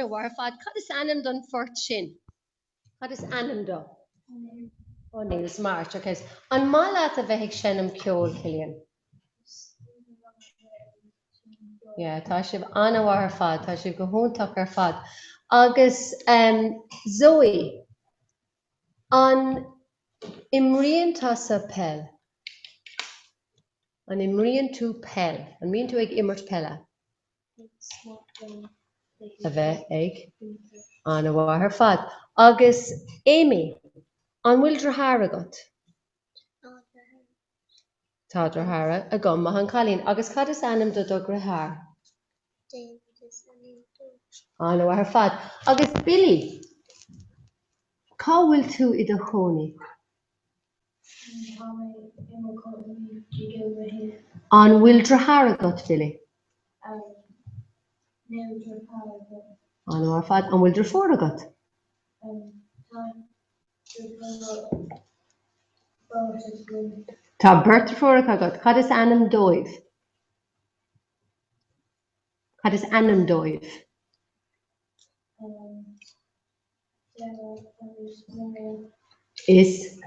An-mhaith ar fad. Cad is ainm don phort sin? Cad is ainm dó? O'Neill's March. Ok. An maith leat a bheith ag seinm ceoil, Cillian? Yeah, tá sibh an-mhaith ar fad, tá sibh go hiontach ar fad. Agus um, Zoe, an imríonn tusa peil? An imríonn tú peil? An mbíonn tú ag imirt peile? A bheith ag an-mhaith ar fad. Agus Amy, an bhfuil deartháir agat? Tá deartháir agam, maith an cailín. Agus cad is ainm do do dheartháir?
David is ainm dó.
An-mhaith ar fad. Agus Billy, cá bhfuil tú i do chónaí?
Tá mé i mo chónaí i gCill Mhichíl.
An bhfuil deartháir agat, Billy?
Níl deartháir agam.
An-mhaith ar fad. An bhfuil deirfiúr agat?
Tá deirfiúr beirt agam.
Tá beirt deirfiúracha agat. Cad is ainm dóibh? Cad is ainm dóibh? Is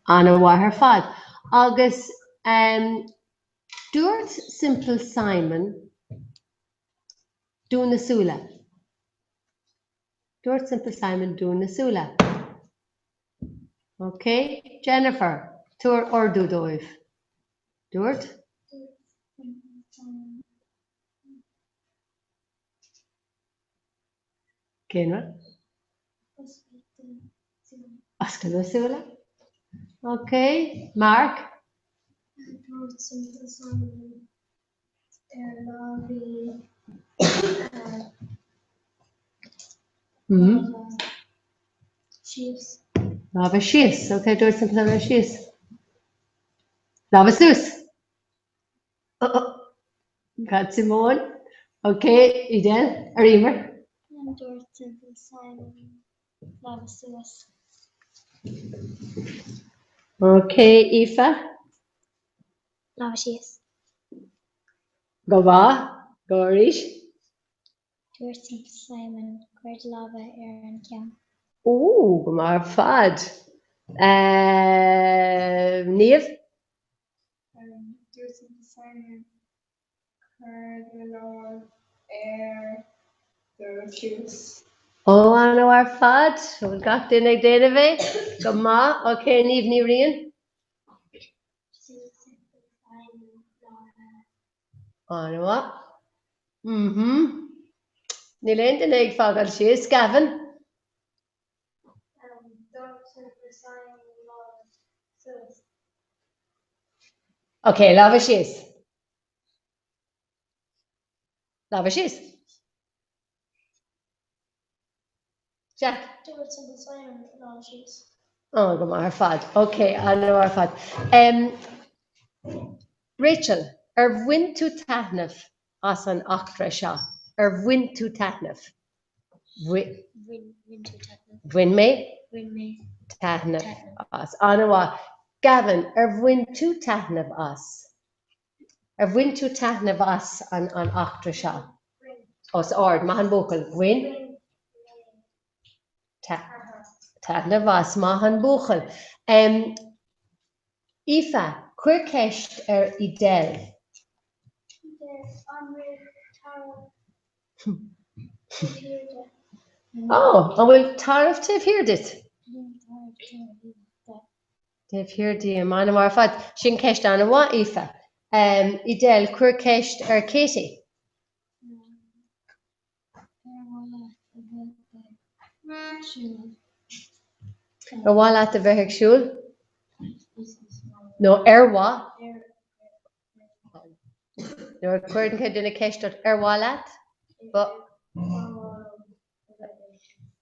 an-mhaith ar fad. Agus dúirt Simple Simon dún na súile. Dúirt Simple Simon dún na súile. Ok, Jennifer, tabhair ordú dóibh. Dúirt? Cén rud? Oscail do shúile. Ok, Mark?
Dúirt Simple Simon ar lámha síos.
Lámha síos, ok, dúirt Simple Simon lámha síos. Lámha suas! Cad Simone? Ok, Edel, ar Emer?
Dúirt Simple Simon lámha suas.
Ok, Aoife?
Lámha síos.
Go maith, go arís.
Dúirt Simple Simon cuir do lámha ar an gceann.
Ó, go maith ar fad. Niamh?
Dúirt Simple Simon cuir do lámh ar do chluas.
Ó, an-mhaith ar fad. An bhfuil gach duine ag déanamh é? Go maith. Ok, Niamh Ní Riain?
Dúirt Simple Simon lámha.
An-mhaith. Mhm. Níl aon duine ag fágáil síos. Gavin?
Dúirt Simple Simon lámha suas.
Ok, lámha síos. Lámha síos. Jack.
Dúirt Simple Simon lámha síos.
Ó, go maith ar fad. Ok, an-mhaith ar fad. Rachel, ar bhain tú taitneamh as an eachtra seo? Ar bhain tú taitneamh?
Bhain tú taitneamh.
Bhain mé?
Bhain mé.
Taitneamh as. An-mhaith. Gavin, ar bhain tú taitneamh as? Ar bhain tú taitneamh as an eachtra seo?
Bhain.
Os ard, maith an buachaill. Bhain.
Bhain mé
taitneamh as. Maith an buachaill. Aoife, cuir ceist ar Edel.
Edel, an bhfuil tarbh taobh thiar de?
Ó, an bhfuil tarbh taobh thiar duit?
Níl tarbh taobh thiar de.
Taobh thiar díom, an-mhaith ar fad. Sin ceist an-mhaith, Aoife. Edel, cuir ceist ar Katie.
Ar mhaith leat a bheith ag siúl?
Ar mhaith leat a bheith ag siúl? Nó ar mhaith? Nuair a chuireann duine ceist ort, ar mhaith leat?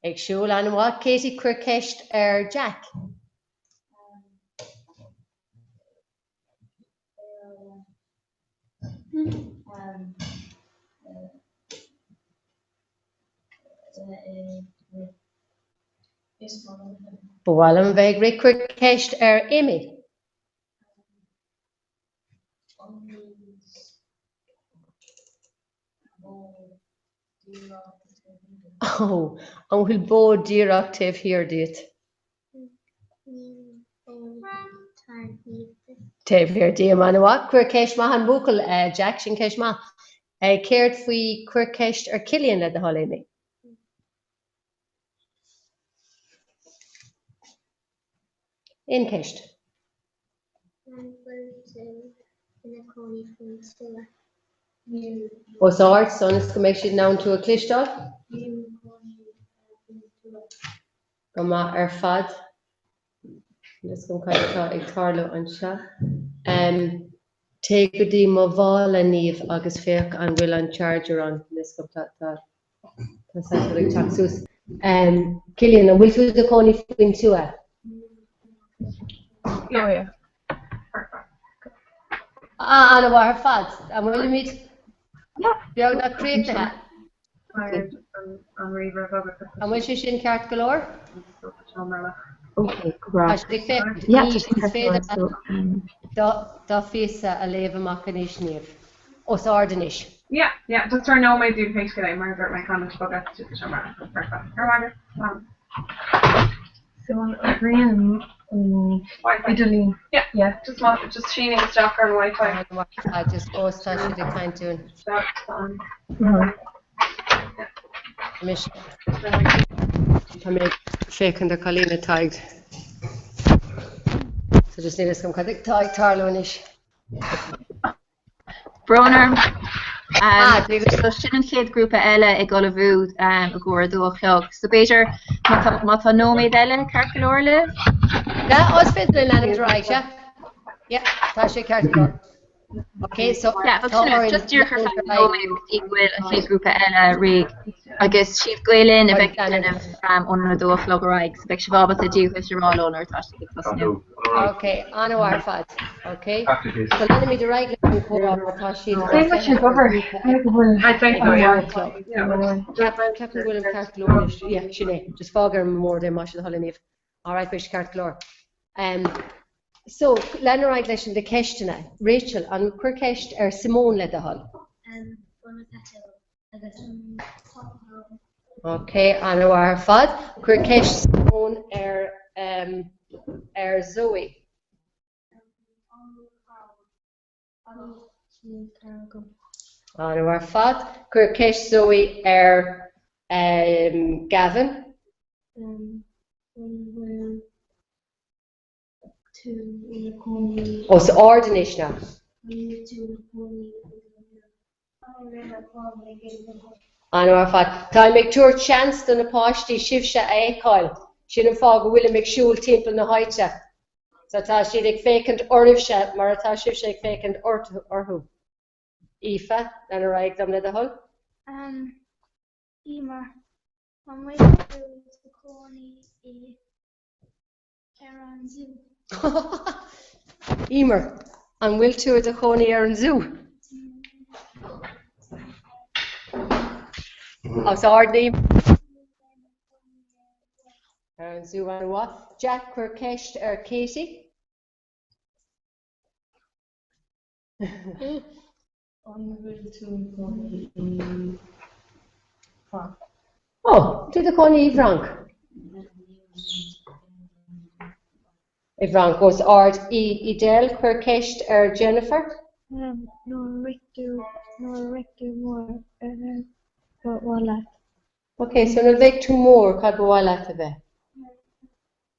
Ag siúl, an-mhaith. Katie, cuir ceist ar Jack. Ba mhaith liom a bheith ag rith. Cuir ceist ar Amy. Ó, an bhfuil bó díreach taobh thiar díot?
Níl bó
taobh thiar díom. An-mhaith. Cuir ceist maith an buachaill, Jack, sin ceist maith. Céard faoi cuir ceist ar Cillian le do thoil, Amy? Aon cheist?
An bhfuil tú ina cónaí faoin tuath?
Os ard, ionas go mbeidh siad in ann tú a chloisteáil.
Nílim i mo chónaí faoin tuath.
Go maith ar fad. Níl fhios agam cad atá ag tarlú anseo. Téigh go dtí mo mhála, Niamh, agus féach an bhfuil an charger ann. Níl fhios agam, tá, tá saghas rud ag teacht suas. Cillian, an bhfuil tú i do chónaí faoin tuath?
Oh yeah.
Ah, an-mhaith ar fad. An bhfuilimid beagnach críochnaithe? An bhfuil sé sin ceart go leor?
Ok, go breá.
Tá siad ag féachaint.
Yeah, tá sé
Is
ceart go leor,
féidir
so, um,
do do phíosa a léamh amach anois, Niamh. Os ard anois.
Yeah, yeah, just ar nóiméad dúinn pé scéal é, mar a dúirt mé caithfidh muid bogadh isteach sa seomra eile. Foirfe. Ar mhaith agat? Slán.
So an oibríonn an
Wi-Fi.
idirlíon?
Yeah,
Yeah.
just má, just sínigh isteach ar an Wi-Fi.
An-mhaith ar fad. Just os tá siad ag caint dúinn.
So, tá an.
Mhm.
Tá mise. Tá mé ag féachaint ar cailín atá ag. So just níl fhios agam cad atá ag tarlú anois.
Brón orm.
Ah,
So sin an chéad grúpa eile ag ullmhú i gcomhair a dó a chlog. So b'fhéidir má tá má tá nóiméad eile ceart go leor libh?
Yeah, oh, is féidir linn leanúint ar aghaidh, sea. Yeah, tá sé ceart go leor. Ok, so
Yeah,
tá
sin
orainn
just díreach ar
leanúint
feadh
ar aghaidh.
nóiméad go dtí go bhfuil an chéad grúpa eile réidh. Agus siad Gael Linn a bheidh ag déanamh ón a dó a chlog ar aghaidh, so beidh sibh ábalta Dia dhuit a rá leo nuair atá siad ag tosnú.
Ok, an-mhaith ar fad. Ok, so leanfaimid ar aghaidh leis an chomhrá mar tá siad
Cé bhfuil sé ag obair? Cé go bhfuil
I'd say so, yeah. Yeah,
Ceapaim go bhfuilim ceart go leor anois. Yeah, sin é. Just fág ar an mbord é más é do thoil Niamh. Alright, beidh sé ceart go leor. Um, so, lean ar aghaidh leis na ceisteanna. Rachel, an cuir ceist ar Simone le do thoil.
Um, agus
Ok, an-mhaith ar fad. Cuir ceist Simone ar, um, ar Zoe. An-mhaith ar fad. Cuir ceist Zoe ar um, Gavin.
Um, an bhfuil tú ina cónaí
Os ard anois now.
An bhfuil tú ina cónaí
An-mhaith ar fad. Táim ag tabhairt seans do na páistí sibhse a fheiceáil. Sin an fáth go bhfuilim ag siúl timpeall na háite. So tá siad ag féachaint oraibhse mar atá sibhse ag féachaint orthu. Aoife, lean ar aghaidh dom le do thoil.
Um, Emer, an bhfuil tú i do chónaí i ar an zú?
Emer, an bhfuil tú i do chónaí ar an zú? Os ard, Emer. Ar an zú an-mhaith. Jack, cuir ceist ar Katie.
An bhfuil tú i do chónaí i bhFrainc?
Ó, tú i do chónaí i bhFrainc. I bhFrainc, os ard. Edel, cuir ceist ar Jennifer.
Nuair a rith tú, nuair a bheidh tú mór, ba mhaith leat?
Ok, so nuair a bheidh tú mór, cad ba mhaith leat a bheith?
Nuair a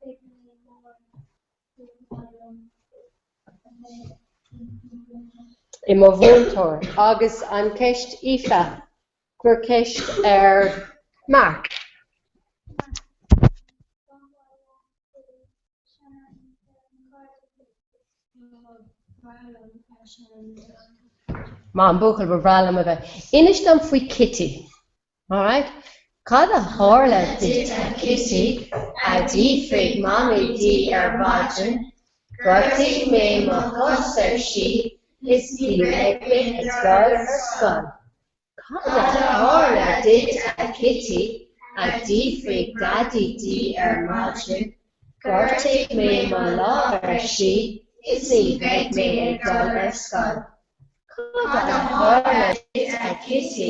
bheidh mé mór, ba mhaith liom a bheith i mo mhúinteoir.
I mo mhúinteoir. Agus an ceist Aoife, cuir ceist ar Mark.
Ba mhaith leat seinm ar an gcairde? Ba bhreá liom a seinm ar an gcairde.
Maith an buachaill, ba bhreá liom a bheith. Inis dom faoi Kitty. Alright. Cad a tharla duit a Kitty? a d'fhiafraigh Mamaí di ar maidin. Ghortaigh mé mo chos, ar sí, is ní bheidh mé ag dul ar scoil. Cad a tharla duit a Kitty? a d'fhiafraigh Daidí di ar maidin. Ghortaigh mé mo lámh, ar sí, is ní bheidh mé ag dul ar scoil. Cad a tharla duit a Kitty?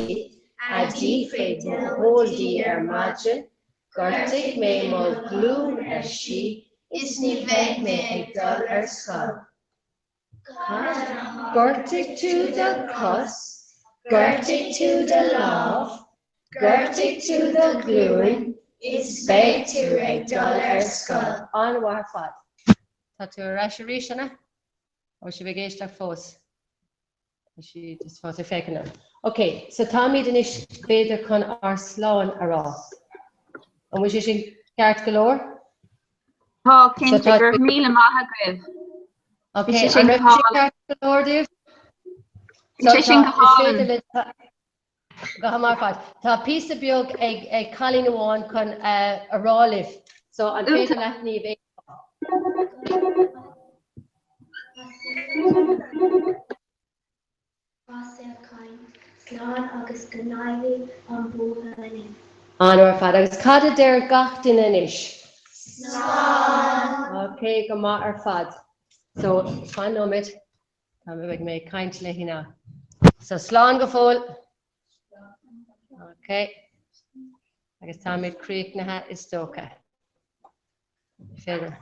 A d'fhiafraigh mo shól di ar maidin, Ghortaigh mé mo ghlúin, ar sí, is ní bheidh mé ag dul ar scoil. Cad? Ghortaigh tú do chos, ghortaigh tú do lámh, ghortaigh tú do ghlúin, is beidh tú ag dul ar scoil. An-mhaith ar fad. Tá tú ar ais arís, an ea? An bhfuil sibh ag éisteacht fós? Tá siad is fós ag féachaint orm. Ok, so táimid anois b'fhéidir chun ár slán a rá. An bhfuil sé sin ceart go leor?
Tá, cinnte, go raibh míle maith agaibh.
Ok, an raibh sé ceart go leor daoibh?
Bhí sé sin go hálainn.
Go maith ar fad. Tá píosa beag ag cailín amháin chun a rá libh, so an féidir leat Niamh é a rá?
Slán agus go n-éirí an bua linn.
An-mhaith ar fad. Agus cad a deir gach duine anois?
Slán!
Ok, go maith ar fad. So, fan nóiméad. Tá mé, beidh mé ag caint léi now. So slán go fóill. Ok. Agus táimid críochnaithe is dócha. Féidir.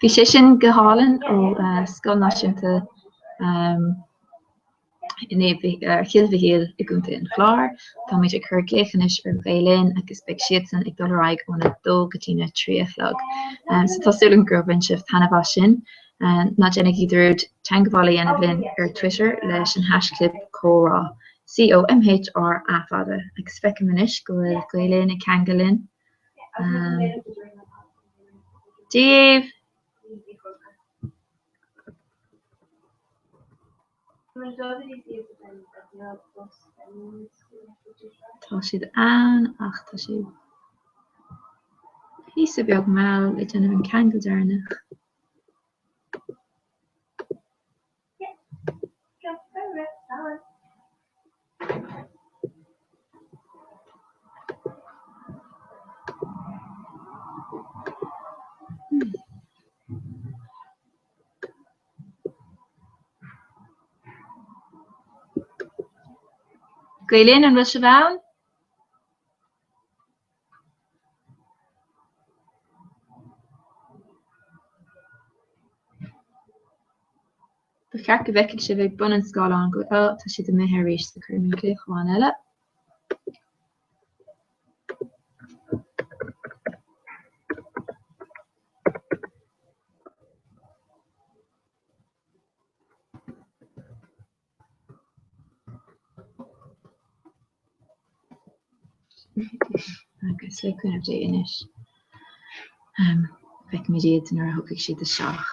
Bhí sé sin go hálainn ó Scoil Náisiúnta Chill Mhichíl i gContae an Chláir. Táimid ag cur glaoch anois ar Ghael Linn agus beidh siadsan ag dul ar aghaidh óna dó go dtína 3 a chlog. So tá súil agam gur bhain sibh taitneamh as sin. Ná déanaigí dearúd teagmháil a dhéanamh linn ar Twitter leis an haischlib comhrá, C-O-M-H-R-A fada. Agus feicim anois go bhfuil Gael Linn ag ceangal linn. Dia daoibh! Tá siad ann ach tá siad píosa beag mall ag déanamh an ceangal deireanach. Gael Linn, an bhfuil sibh ann? Ba cheart go bhfeicfeadh sibh ag bun an scáileáin go bhfuil, tá siad imithe arís, so cuirfidh mé glaoch amháin eile. Agus le cúnamh Dé anois, feicfimid iad nuair a thiocfaidh siad isteach.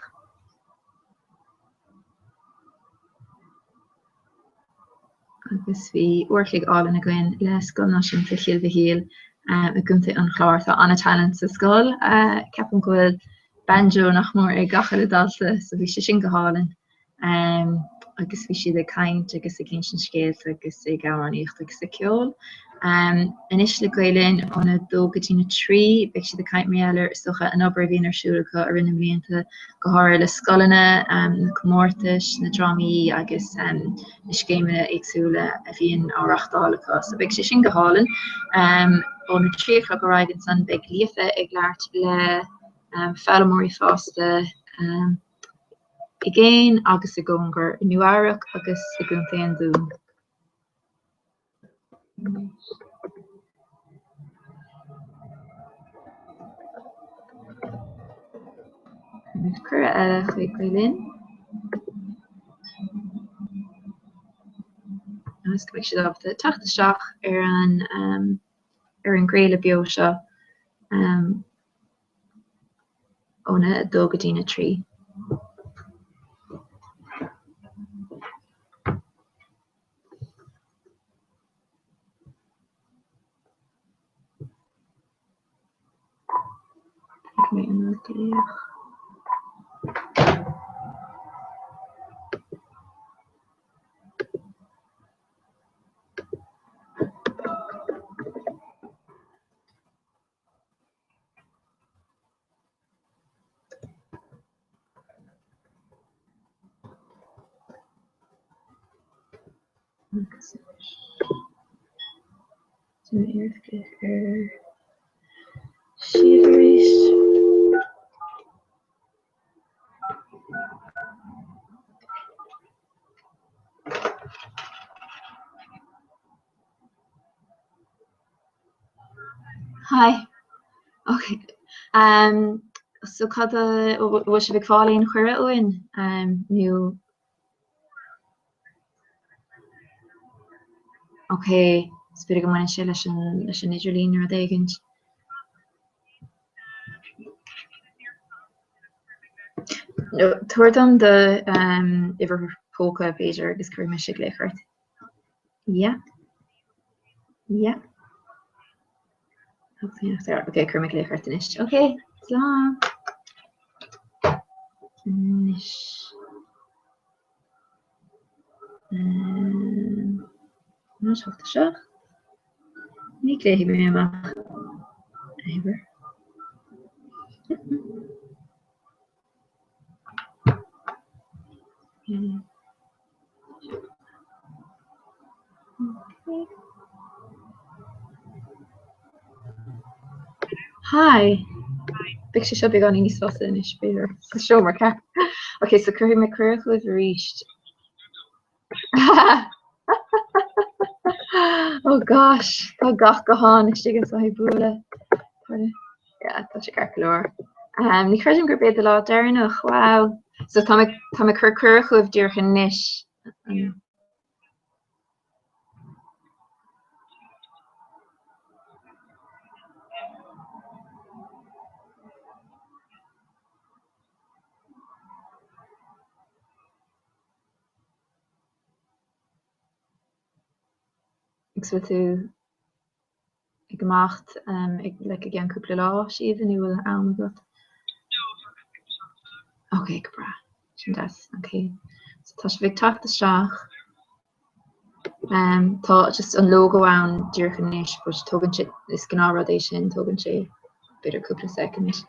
Agus bhí uair a chloig álainn againn le Scoil Náisiúnta Chill Mhichíl i gContae an Chláir. Tá an-talent sa scoil. Ceapaim go bhfuil banjo nach mór ag gach uile dalta, so bhí sé sin go hálainn. Agus bhí siad ag caint agus ag insint scéalta agus ag amhránaíocht agus ag ceol. Anois le Gael Linn óna dó go dtína 3, beidh siad ag caint mar gheall ar, is dócha, an obair a bhíonn ar siúl acu i rith na mblianta, go háirithe le scoileanna, na comórtais, na drámaí agus na scéimeanna éagsúla a bhíonn á reáchtáil acu. So beidh sé sin go hálainn. Óna 3 a chlog ar aghaidh ansan beidh Líofa ag labhairt le foghlaimeoirí fásta, I gcéin agus i gcóngar, i Nua Eabhrac agus i gContae an Dúin. Cuireadh eile chuig Gael Linn. Agus go mbeidh siad ábalta teacht isteach ar an. ar an gcraoladh beo seo óna 2 go dtína 3. Ag mé an glaoch. Agus déanamh iarracht ar Síomha arís. Hi. Ok. Um, so cad a bhfuil sibh ag fáil aon chuireadh uainn? Um, nó Ok, is b'fhéidir go mbaineann sé leis an leis an idirlíon nó rud éigint. No, tabhair dom do um, uimhir póca b'fhéidir agus cuirfidh mise glaoch ort. Yeah. Yeah. Ok, cuirfidh mé glaoch ort anois. Ok, slán. Anois. Um, 0 8 7. Ní glaofaidh mé amach uimhir. Hi. Beidh sé seo beagáinín níos fusa anois, b'fhéidir, sa seomra ceart. Ok, so cuirfidh mé cuireadh chugaibh arís. Oh gosh, tá gach guthán istigh anseo ag bualadh. Yeah, tá sé ceart go leor. Um, ní chreidim gurb é do lá deireanach, wow. So tá mé tá mé ag cur cuireadh chugaibh díreach anois. Um, Agus bhfuil tú ag imeacht ag like i gceann cúpla lá, Síomha, nó bhfuil am agat? Ok, go breá. Sin deas. Ok. So tá sibh ag teacht isteach. Um, tá just an logo ann díreach anois, but tógann sé, is gnáthrud é sin, tógann sé b'fhéidir cúpla soicind.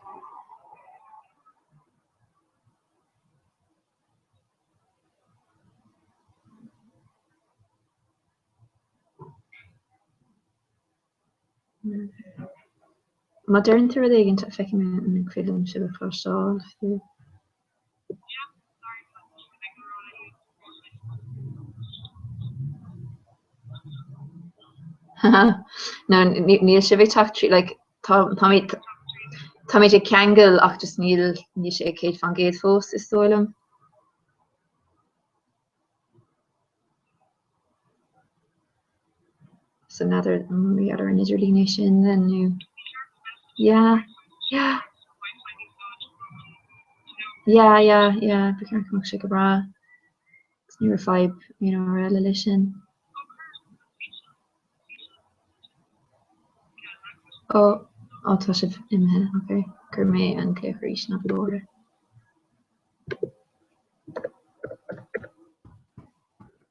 Má deireann tú rud éigin, feicfidh mé an féidir liom sibh a chloisteáil fiú. No, níl sibh ag teacht trí, like, tá, táimid, táimid ag ceangal ach just níl, níl sé ag 100% fós, is dóigh liom. So n'fheadar an ar an idirlíon é sin then nó Yeah, yeah. Yeah, yeah, yeah, ba cheart go mbeadh sé go breá. Agus ní raibh fadhb you know eile leis sin. Ó, ó tá sibh imithe, ok. Cuirfidh mé an glaoch arís ná bí buartha.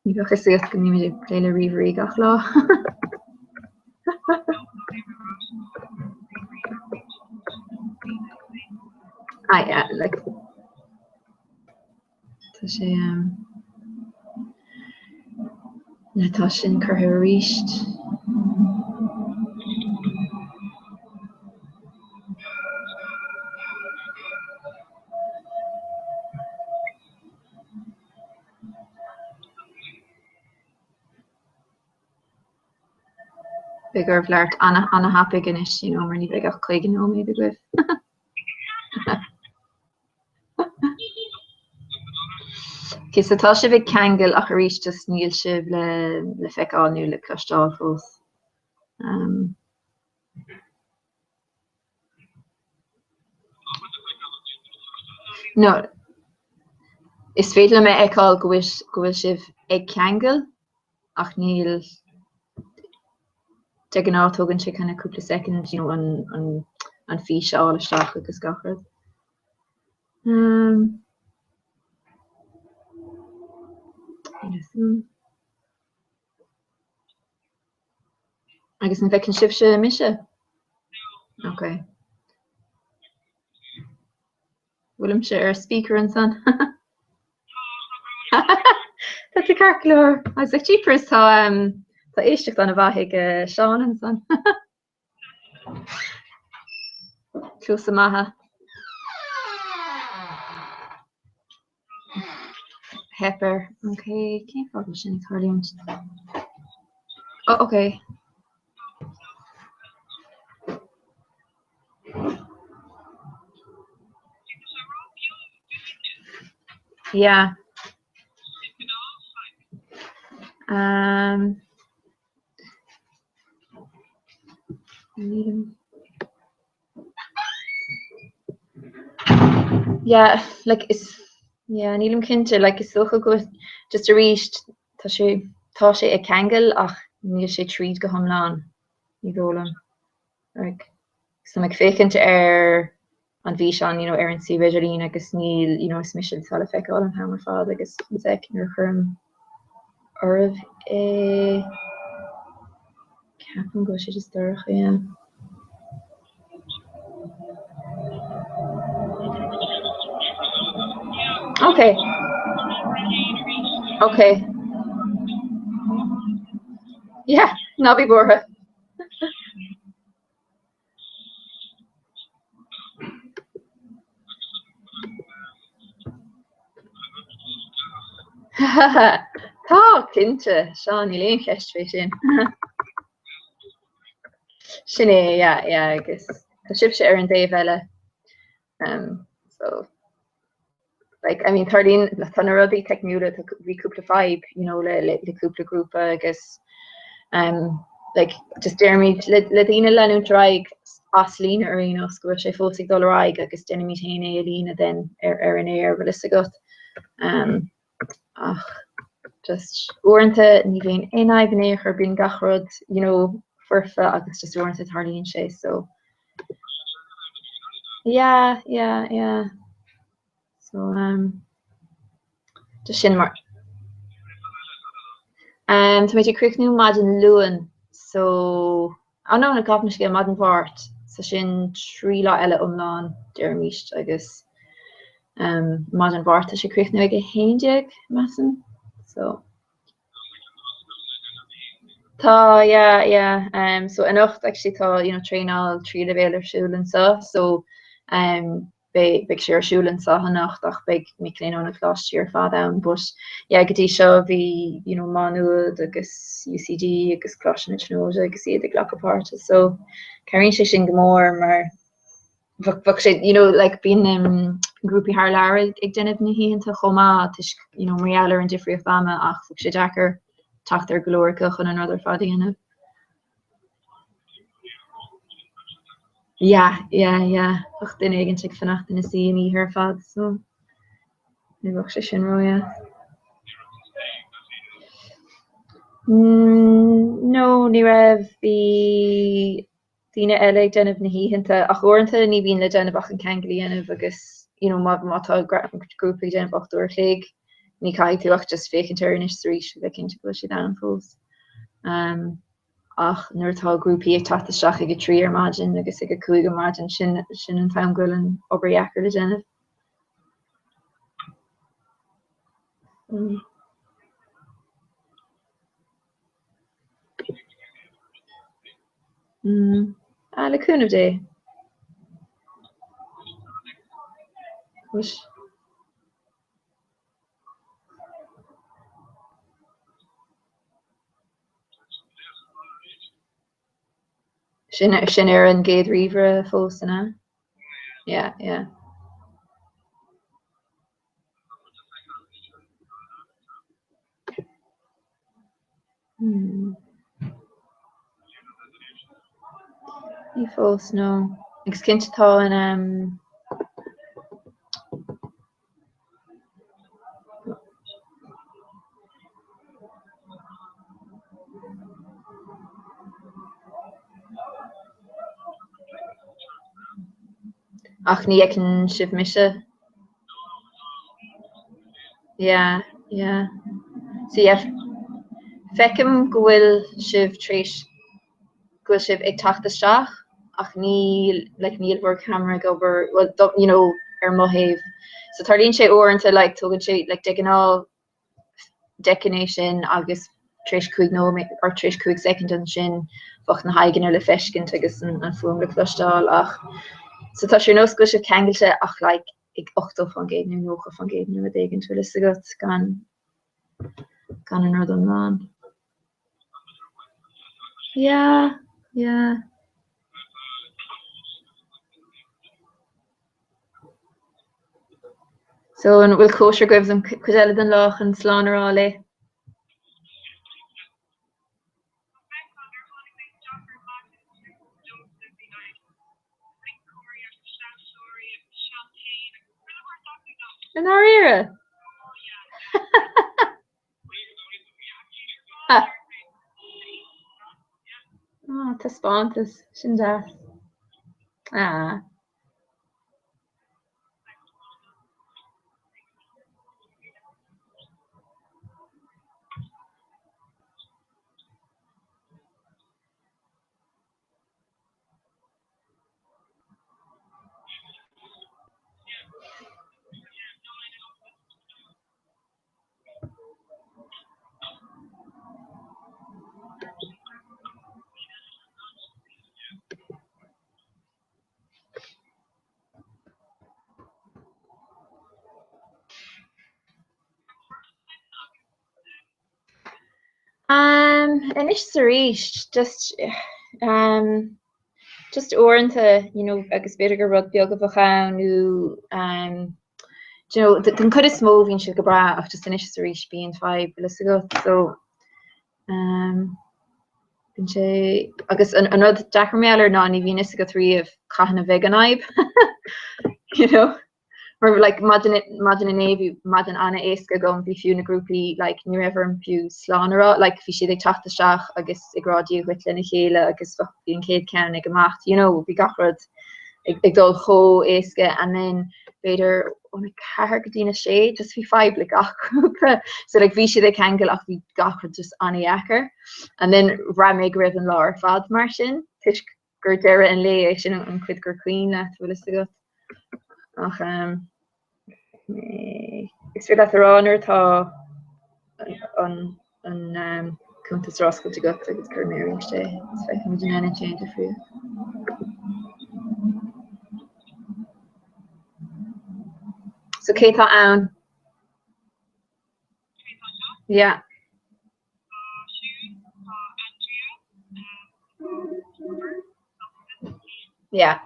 Ní bheadh fhios agat go mbímid ag plé le ríomhairí gach lá. Ah yeah, like tá sé um, tá sin curtha arís. Beidh oraibh labhairt an-thapaidh anois, you know, mar ní bheidh ach 50 nóiméad agaibh. Ok, so tá sibh ag ceangal ach arís just níl sibh le le feiceáil nó le cloisteáil fós. Um. No, is féidir liom a fheiceáil go bhfuil go bhfuil sibh ag ceangal ach níl de ghnáth tógann sé kind of cúpla soicind you know an an an fís a fháil isteach agus gach rud. Um, Agus an bhfeiceann sibhse mise? Ok. Bhfuilimse ar speaker ansan? Tá tú ceart go leor. I was like, jeepers, tá um, tá éisteacht an-mhaith ag uh, Seán ansan. Cluasa maithe. Theip air. Ok, cén fáth go bhfuil sin ag tarlúint? Oh, ok. Yeah. Um, Yeah, like is yeah, nílim cinnte, like is dócha go just arís tá sé tá sé ag ceangal ach níl sé tríd go hiomlán, ní dóigh liom. Like so ag féachaint ar an bhfíseán you know, ar an suíomh idirlín agus níl you know, is mise atá le feiceáil an t-am ar fad agus an sec nuair a chuirim oraibh é ceapaim go bhfuil sé just dorcha, yeah. Okay. Okay. Yeah, ná bí buartha. Tá, cinnte, Seán, níl aon cheist fé sin. Sin é, yeah, yeah, agus tá sibhse ar an dtaobh eile. Um, so, like, I mean, tarlaíonn, tá na rudaí teicniúla, tá, bhí cúpla fadhb, you know, le, le, le cúpla grúpa agus, um, like, just deirimid le, le daoine leanúint ar aghaidh as líne ar aon nós go bhfuil sé fós ag dul ar aghaidh agus déanaimid féin é i líne then ar, ar an aer, bhfuil fhios agat. Um, ach just uaireanta ní bhíonn aon fhadhb in aon chor, bíonn gach rud, you know, foirfe agus just uaireanta tarlaíonn sé, so yeah, yeah, yeah. So um, just sin mar. Um, tá muid ag críochnú maidin Luain, so Oh no, gabh mo leithscéal, maidin Mháirt, so sin 3 lá eile iomlán, deirimís, agus um, maidin Mháirt tá sé ag críochnú ag 11, measaim, so. Tá, yeah, yeah, um, so anocht actually tá, you know, traenáil 3 leibhéal ar siúl anseo, so um, beidh beidh sé ar siúl anseo anocht ach beidh mic léinn ó na coláistí ar fad ann but yeah go dtí seo bhí you know Má Nuad agus UCD agus Coláiste na Tríonóide agus iad ag glacadh páirte so cabhraíonn sé sin go mór mar bheadh bheadh sé you know like bíonn um, grúpaí thar lear ag ag déanamh na hoícheanta chomh maith toisc you know mar gheall ar an difríocht ama ach bheadh sé deacair teacht ar go leor acu chun an rud ar fad a dhéanamh. Yeah, yeah, yeah. Bheadh duine éigin ag fanacht ina suí an oíche ar fad, so ní bheadh sé sin ródheas. Mm, no, ní raibh. Bhí daoine eile ag déanamh na hoícheanta, ach uaireanta ní bhíonn le déanamh ach an ceangal a dhéanamh agus, you know, má má tá grúpa ag déanamh 8 uair a chloig, ní caithfidh tú ach just féachaint air anois is arís a bheith cinnte go bhfuil siad ann fós. Um, ach nuair atá grúpaí ag teacht isteach ag a 3 ar maidin agus ag a 5 ar maidin, sin, sin an t-am go bhfuil an obair dheacair le déanamh. Mm. Mm. Ah, le cúnamh Dé. Push. Sin, sin ar an gcéad ríomhaire fós, an ea? Yeah, yeah. Hmm. Ní fós, no. Agus cinnte tá an um... Ach ní fheiceann sibh mise. Yeah, yeah. So yeah, feicim go bhfuil sibh tar éis, go bhfuil sibh ag teacht isteach ach níl, like níl bhur camera ag obair, well, you know, ar mo thaobh. So tarlaíonn sé uaireanta, like tógann sé, like de ghnáth, d'fheicfinn é sin agus tar éis 5 nóiméad or tar éis 5 soicind ansin bheadh na haghaidheanna le feiscint agus an fuaim le cloisteáil ach so tá sé ar nós go bhfuil sibh ceangailte ach like ag 80% nó 90% nó rud éigin bhfuil fhios agat gan gan an rud iomlán. Yeah, yeah. So an bhfuil cóisir agaibh an chuid eile den lá chun slán a rá léi? I ndáiríre? Ah, taispeántas, sin deas. Ah. Um, anois is arís, just, um, just uaireanta, you know, agus b'fhéidir gur rud beag a bheadh ann nó, um, do you know, den chuid is mó bíonn siad go breá ach just anois is arís bíonn fadhb, bhfuil fhios agat, so, um, bíonn sé, agus an, an rud deacair mar gheall air ná ní bhíonn fhios agat riamh cathain a bheidh an fhadhb, you know. Mar like maidin maidin inné bhí maidin an-éasca agam, bhí fiú na grúpaí like ní raibh orm fiú slán a rá, like bhí siad ag teacht isteach agus ag rá Dia dhuit lena chéile agus bhí an chéad ceann ag imeacht, you know, bhí gach rud ag ag dul chomh éasca and then b'fhéidir óna ceathair go dtí na sé just bhí fadhb le gach grúpa so like bhí siad ag ceangal ach bhí gach rud just an-dheacair and then bhraith mé go raibh an lá ar fad mar sin toisc gur deireadh an lae é sin an chuid gur cuimhin leat, bhfuil fhios agat. Ach is féidir leat a rá nuair atá an an cuntas ar oscailt agat agus cuirfidh mé arís é is feicfimid an ndéanann sé aon difríocht. So cé tá ann? Yeah. Yeah.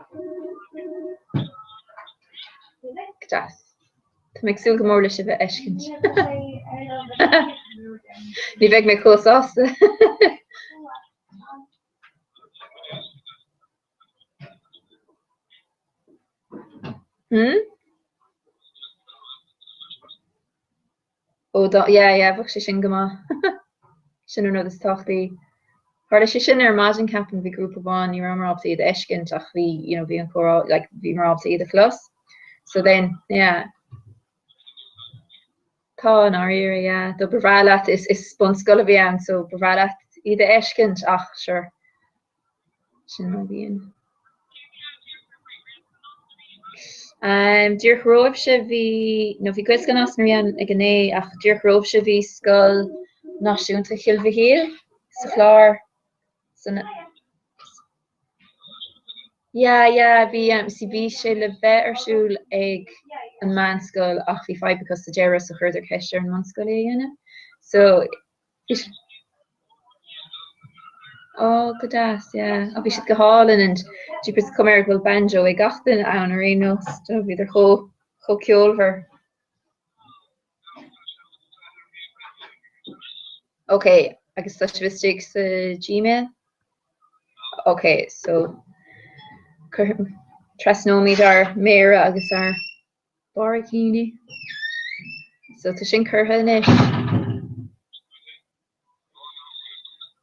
Go deas. Tá mé ag súil go mór le sibh a fheiscint. Ní bheidh mé chomh sásta. Hmm? Ó dá, yeah, yeah, bheadh sé sin go maith. Sin an rud is tábhachtaí. Tharla sé sin ar maidin ceapaim, bhí grúpa amháin, ní rabhamar ábalta iad a fheiscint ach bhí, you know, bhí an comhrá, like, bhíomar ábalta iad a chlos. So then, yeah. Tá, i ndáiríre, yeah. Though ba bhreá leat, is, is bunscoil a bhí ann, so ba bhreá leat iad a fheiscint ach, sure. Sin mar a bhíonn. Díreach romhaibhse bhí, nó bhí Gaelscoil Nás na Rí ann ag a naoi ach díreach romhaibhse bhí Scoil Náisiúnta Chill Mhichíl sa Chlár. San Yeah, yeah, bhí, see bhí sé le bheith ar siúl ag an meánscoil ach bhí fadhb acu sa deireadh so chuireadar ceist ar an mbunscoil é a dhéanamh. So bhí Ó, go deas, yeah. Ó, bhí siad go hálainn and jeepers cuma air go bhfuil banjo ag gach duine ann ar aon nós. Do bhíodar chomh chomh ceolmhar. Ok, agus tá sibh istigh sa Gmail? Ok, so trasnóimid ár méara agus ár barraicíní. So tá sin curtha anois.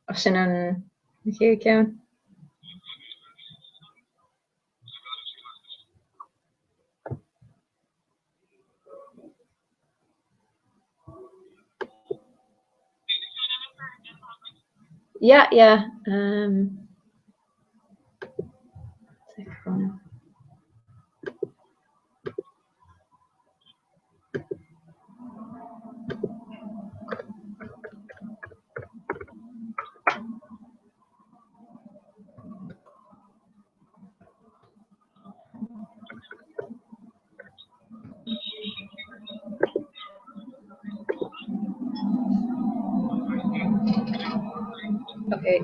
Ach sin an chéad ceann. Yeah, yeah. Um, Okay.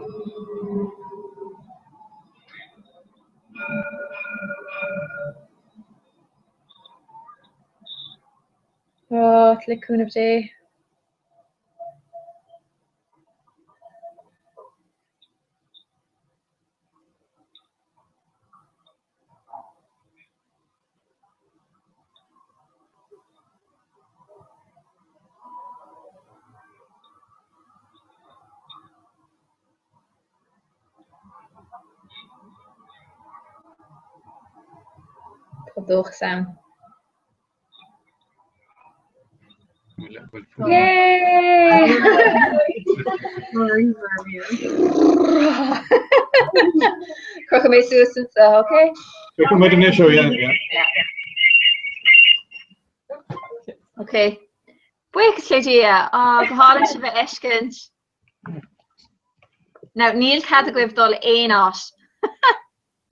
Oh, le cúnamh Dé. Tá dóchas ann. Crochfaidh mé suas anseo, ok?
Crochfaidh muid anois ó yeah, yeah.
Ok. Buíochas le Dia, Á, go hálainn sibh a fheiscint. Now, níl cead agaibh dul aon áit.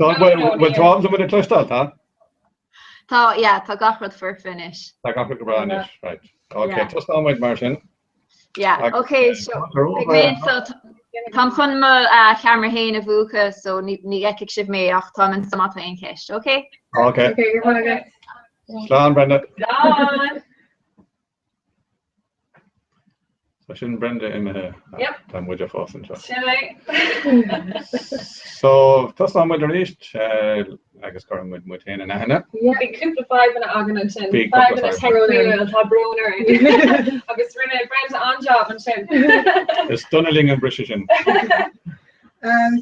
Bhfuil tá muid ag cloisteáil, tá?
Tá, yeah, tá gach rud foirfe anois.
Tá gach rud go breá anois, right. Ok, tosnóidh muid mar sin.
Yeah, ok, so beidh mé anseo, táim chun mo cheamara féin a mhúchadh, so ní fheicfidh sibh mé ach táim anseo má tá aon cheist, ok?
Ok. Slán, Brenda.
Slán!
So sin Brenda imithe.
Yep.
Tá muide fós anseo.
Sin é.
So tosnóidh muid arís agus cuirfidh muid muid féin in aithne.
Bhí cúpla fadhbanna againn ansin.
Bhí cúpla
Fadhbanna teicniúla, tá brón orainn. Agus rinne Brenda an-job ansin.
Is dona linn an briseadh sin.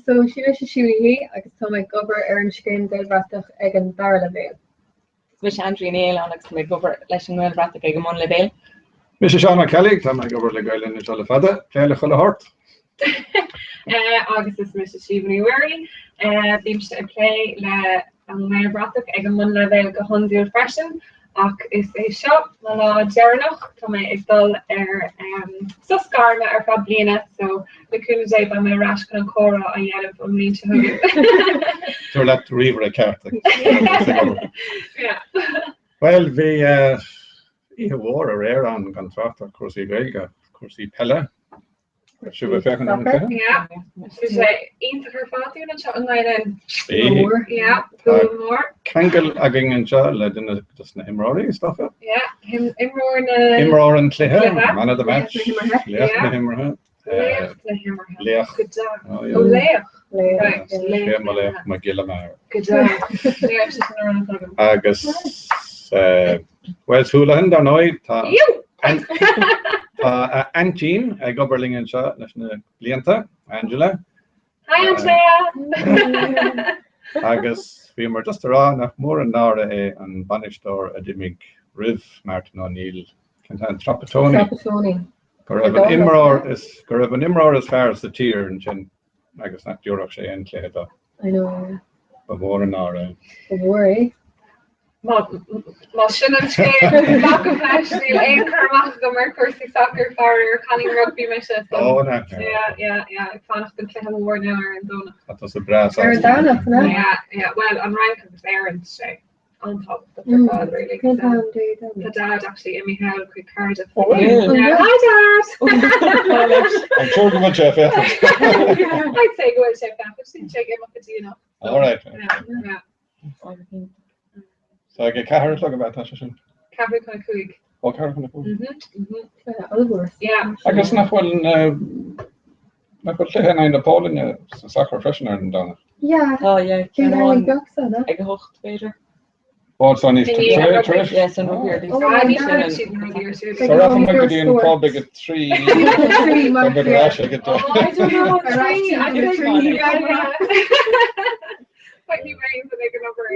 So sin mise Siún Ní Shé agus tá mé ag obair ar an scéim Gaelbhratach ag an dara leibhéal.
Is mise Andrea Ní Aoláin agus tá mé ag obair leis an nGaelbhratach ag an mbunleibhéal.
Mise Seán Ó Ceallaigh, tá mé ag obair le Gael Linn anseo le fada, plé le chuile shórt.
Agus is mise Síomha Ní Mhuirí, bímse ag plé le an nGaelbhratach ag an mbunleibhéal go hiondúil freisin ach is é seo mo lá deireanach, tá mé ag dul ar sos gairme ar feadh bliana so Le cúnamh Dé beidh mé ar ais chun an comhrá a dhéanamh an bhliain seo chugainn.
Tabhair leat ríomhaire ceart agus ag obair. Bhuel, bhí oíche mhór aréir ann gan trácht ar chúrsaí Gaeilge, cúrsaí peile. Raibh sibh ag féachaint ar an cluiche?
Yeah. Bhí sé iontach ar fad dúinn anseo i nGael Linn.
Bhí.
Yeah, bua mór.
Ceangal againn anseo le duine dos na himreoirí, is dócha.
Yeah, imreoir na.
Imreoir an chluiche, man of the match, laoch na himeartha.
Laoch na himeartha.
Laoch.
Go deas. Ó, laoch. Right.
Sé mo laoch, mo ghile mear.
Go deas. Ní raibh sé sin ar an agam.
Agus, bhuel, Houlihan, dar ndóigh, tá tá a aintín ag obair linn anseo leis na blianta, Angela.
Hi, Angela!
Agus bhíomar just a rá nach mór an náire é an bainisteoir a d'imigh roimh Martin O'Neill, cén t-ainm, Trapattoni.
Trapattoni.
Go raibh an imreoir is go raibh an imreoir is fearr sa tír ansin agus nach dtabharfadh sé aon chluiche dó.
I know, yeah.
Ba mhór an náire é.
Ba mhór é.
Má sin an scéal, glacaim leis, níl aon chur amach agam ar chúrsaí sacair, faraor, cailín rugbaí mise. So,
Ó, nach
ea. Yeah, yeah, yeah, ag fanacht don chluiche mór now ar an Domhnach.
Tá tusa breá sásta.
Ar an Domhnach, ná?
Yeah, yeah, well, an Fhrainc agus Éirinn, sé. An-tábhachtach ar fad, really.
Cén t-am Dé Domhnaigh?
Tá Dad actually imithe thall chuig Cardiff.
Oh, bhfuil?
Hi Dad!
I'm sure go bhfuil sé ag féachaint.
I'd say go bhfuil sé ag féachaint, níl sé ag imeacht go dtí anocht.
All right.
Yeah, yeah.
So ag a ceathair a chlog ab ea tá sé sin?
4:05.
Ó, 4:05.
Mhm, mhm.
Ollmhór.
Yeah.
Agus nach bhfuil nach bhfuil cluiche in aghaidh na Polainne sa sacar freisin ar an Domhnach?
Yeah.
Tá, yeah.
Ceann amháin
ag a hocht b'fhéidir.
Ó, so níos tar éis?
Yeah, san rugbaí ar dtús.
Ah, ní sin an rugbaí ar siúl.
So rachaidh muid go dtí an pub ag a trí. Tá muid ar ais ag a deich.
Oh, I don't know, trí, I don't know. Beidh ní bheidh ag an obair.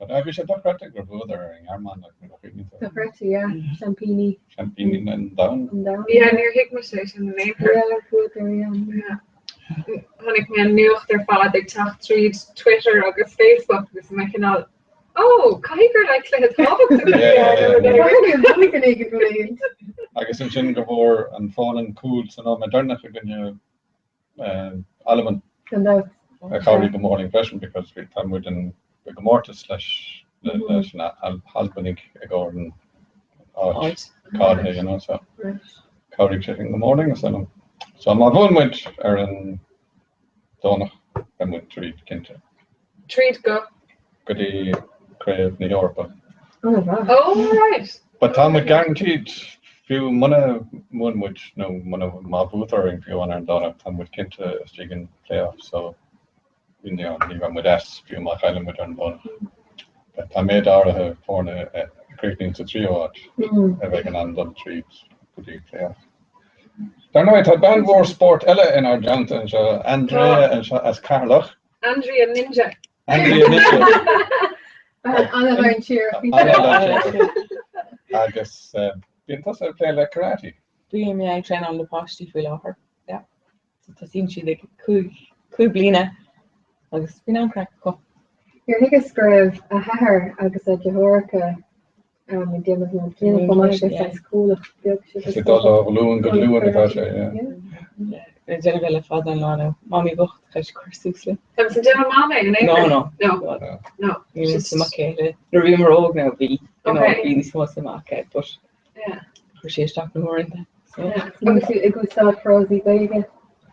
But bhí sé dochreidte gur bhuadar ar an nGearmáin like nuair a chuimhníonn tú.
Dochreidte, yeah. Seaimpíní.
Seaimpíní an domhain.
An domhain. Yeah, níor thuig mise é sin in aon chor. Yeah, bhuadar, yeah. Yeah. Chonaic mé an nuacht ar fad ag teacht tríd Twitter agus Facebook agus mé cineál Oh, caithfidh gur like cluiche tábhachtach a bhí ann nó rud
éigin. Agus ansin go bhfuair an Pholainn cúl sa nóiméad deireanach i gcoinne Albain.
Gan dabht.
A chabhraigh go mór linn freisin because bhí tá muid in i gcomórtas leis leis na hAlbanaigh i gcomhair an áit cáilithe, you know, so chabhraigh sé sin go mór linn is dóigh liom. So má bhuann muid ar an Domhnach beidh muid tríd cinnte.
Tríd go?
Go dtí Craobh na hEorpa.
Oh right.
But tá muid guaranteed fiú muna mbuann muid nó muna má bhuaitear orainn fiú amháin ar an Domhnach tá muid cinnte istigh in play-off so ní bheidh muid as fiú má chailleann muid ar an Domhnach. But tá méid áirithe foirne a chríochnaíonn sa tríú háit a bheidh in ann dul tríd go dtí play-off. Dar ndóigh tá bean mhór spóirt eile inár dteannta anseo, Andrea anseo as Ceatharlach.
Andrea Ninja.
Andrea Ninja.
An-dainséarach.
An-dainséarach. Agus bíonn tusa ag plé le karate?
Bím, yeah, ag traenáil le páistí faoi láthair, yeah. So tosaíonn siad ag 5 bliana agus bíonn an-chraic acu.
Níor thuigeas go raibh a hathair agus a deartháireacha ag déanamh an rud céanna chomh maith, sé saghas comhlacht
beag sin. Is ag dul ó ghlúin go glúin atá sé, yeah.
Ag déanamh é le fada an lá now. Mamaí bocht, caithfidh sí cur suas le.
Agus an déanann Mam é in
aon chor?
No, no.
No.
No.
Níl suim aici. Nuair a bhíomar óg now bhí, you know, bhí níos mó suim aici, but chuir sí isteach na huaireanta.
Agus tú ag úsáid frásaí Gaeilge?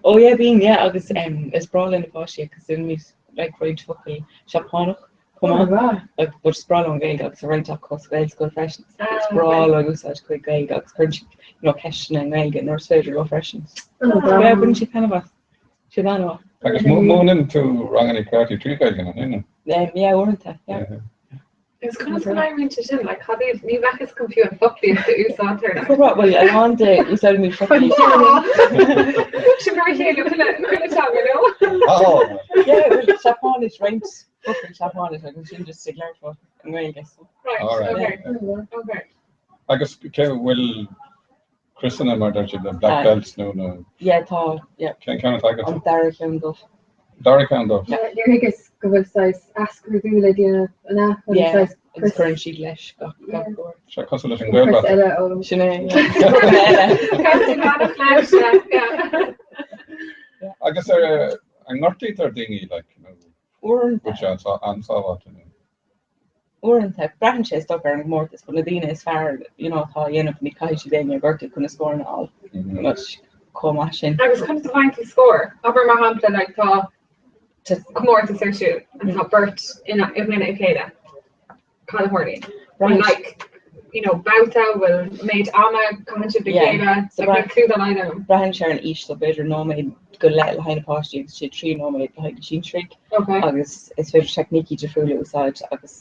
Oh yeah, bíonn, yeah, agus is breá le na páistí agus déanaimid like roinnt focail Seapánach chomh maith. Like, but is breá leo an Ghaeilge agus tá roinnt acu sa Ghaelscoil freisin. Is breá leo ag úsáid cuid Gaeilge agus cuireann siad you know, ceisteanna i nGaeilge nuair is féidir leo freisin. So, yeah, baineann siad taitneamh as. Siad an-mhaith.
Agus múineann tú ranganna karate trí Ghaeilge, nach ndéanann?
Yeah, uaireanta, yeah.
Agus conas go n-éiríonn sé sin? Like, cad iad, ní bheadh fhios agam fiú an foclaíocht a úsáidtear. Like.
Well, well, a lán de úsáidimid
foclaíocht. Sin mar a chéile chuile chuile teanga, no?
Oh!
Yeah, well, Seapáinis, roinnt focail Seapáinis agus sin just ag labhairt i nGaeilge. So.
Right,
All right.
okay. Okay.
Agus cé bhfuil criosanna mar deir siad, na black belts nó na.
Yeah, tá, yeah.
Cén ceann atá agat?
An dara ceann dubh.
Dara ceann dubh.
Yeah. Níor thuigeas go bhfuil saghas athscrúdú le déanamh an ea? Chun
Yeah,
saghas
agus cuireann siad leis gach gach uair.
Sé cosúil leis an
Crios
Gaelbhratach.
eile ó.
Sin é, yeah. Spriocanna eile.
Caithfidh tú leanacht leis, yeah, yeah.
Agus ar an ngortaítear daoine like, nó
Uaireanta.
bhfuil sé an-sábháilte nó?
Uaireanta, braitheann sé is dócha ar an gcomórtas, but na daoine is fearr you know atá á dhéanamh ní caithfidh siad éinne a ghortú chun na scóranna a fháil but chomh maith sin.
Agus conas a bhfaigheann tú scór? Abair mar shampla like tá comórtas ar siúl and tá beirt in i gcoinne a chéile. Cad a tharlaíonn? Bhfuil like you know babhta, bhfuil méid ama caitheann sibh le chéile, like níl clue dá laghad agam.
Braitheann sé ar an aois so b'fhéidir nóiméad go leith le haghaidh na páistí agus sé 3 nóiméad le haghaidh na sinsearaigh. Agus is féidir teicnící difriúla a úsáid agus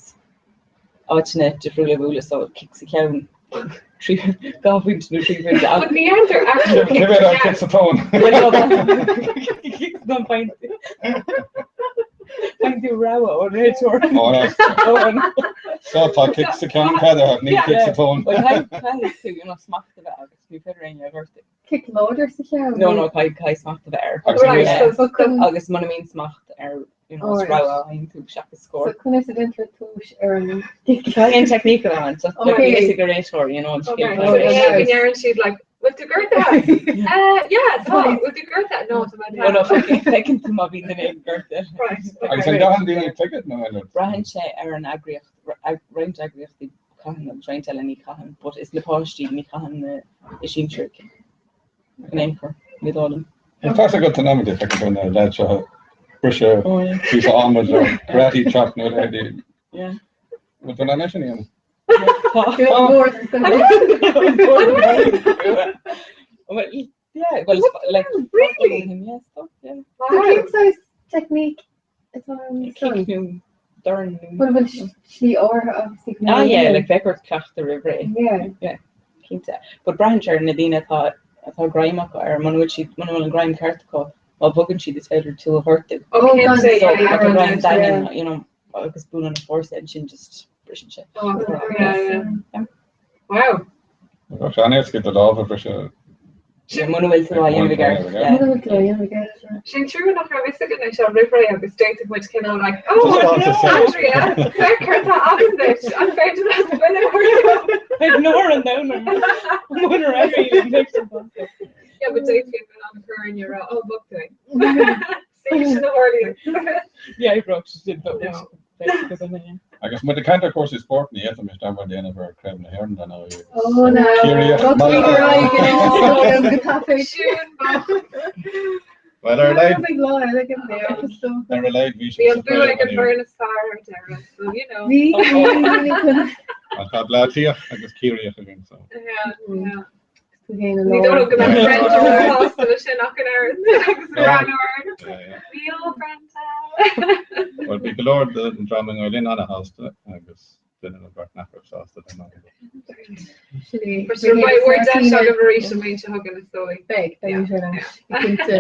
áiteanna difriúla a bhualadh, so cic sa cheann, 2 phointe nó 3 phointe.
But ní dhéantar actual
kick sa cheann. Cic sa tóin.
Cic sa tóin pointe. Faigheann tú rabhadh ón réiteoir.
So tá cic sa cheann ceadaithe, níl cic sa tóin.
Well caithfidh tú, you know, smacht a bheith agat, ní féidir éinne a ghortú.
Cic láidir sa cheann?
No, no, caithfidh, caithfidh smacht a bheith air.
Agus
Right,
Yeah.
so chun,
Agus muna mbíonn smacht air, you know, is
Alright.
rabhadh a fhaigheann tú seachas
so
scór.
conas a déantar tomhas ar an gcic?
Caithfidh an teicníc a bheith ann, so
Okay.
like, níl fhios ag an réiteoir, you know, an
Okay,
scil
so
atá
yeah,
aige.
go ndeireann siad like, bhfuil tú gortaithe? Uh, yeah, tá, bhfuil tú gortaithe? No, tá mé
No, no, feiceann feiceann tú má bhíonn duine éigin gortaithe.
Right,
Agus
okay.
an gcaitheann daoine ticéad nó eile?
Braitheann sé ar an eagraíocht, roinnt eagraíochtaí caitheann agus roinnt eile ní chaitheann, but is na páistí ní chaitheann na sinsearaigh in aon chor, ní dóigh liom.
Tá fhios agat in amanna feiceann tú na leaids seo ag briseadh
Oh, yeah.
píosa adhmaid le karate chop nó leithéidí.
Yeah.
Bhfuil tú in ann é sin a dhéanamh?
Tá.
Mór
Well, yeah, well, like,
Really?
Yes, yeah.
So cén saghas teicníc atá ann?
Cic nó dorn nó.
Bhfuil bhfuil slí áirithe obviously chun
Ah
é a
yeah,
dhéanamh?
like bheadh ort cleachtadh roimh ré.
Yeah.
Yeah, cinnte. But braitheann sé ar na daoine atá atá greim acu air, muna bhfuil siad, muna bhfuil an greim ceart acu, má bhogann siad is féidir tú a ghortú.
Oh,
So,
cinnte, yeah,
má tá greim
yeah.
daingean, you know, agus buaileann an fórsa ansin just briseann sé.
Oh, yeah, yeah. Wow.
Bheadh sé an-éasca do lámh a bhriseadh.
Sin muna bhfuil tú á dhéanamh i gceart.
Muna bhfuil tú á dhéanamh i gceart, yeah.
Sin trua nach raibh fhios againn é seo roimh ré agus d'fhéadfadh muid cineál like, oh, Andrea, féach céard atá agam duit, an féidir leat buille a thabhairt dom?
Beidh náire an domhain orm muna raibh mé le bheith sa bhosca.
Yeah, but d'fhéadfaí a bheith in ann a chur orainn a rá, oh, bhog tú é. Sin a tharlaíonn.
Yeah, I broke sin, but
No.
Agus muid ag caint ar chúrsaí spóirt, ní fhéadfaimis dearmad a dhéanamh ar Chraobh na hÉireann, dar ndóigh.
Oh no!
Bhuel, ar a laghad, ar a laghad bhí
Bhí an bua ag an bhfoireann is fearr ar deireadh, so you know.
Bhí, bhí, bhí.
Tá Bleá Cliath agus Ciarraíoch againn, so.
Yeah, yeah. Ní dóigh liom go mbeadh Brenda róshásta leis sin ach an oiread agus a breathnú orainn. Níl Brenda.
Bhuel, bhí go leor den dream i nGael Linn ana-shásta agus duine nó beirt nach raibh sásta den am.
Beidh bhur deis agaibh arís an bhliain seo chugainn is dóigh.
Beidh, beidh muid ar ais, cinnte.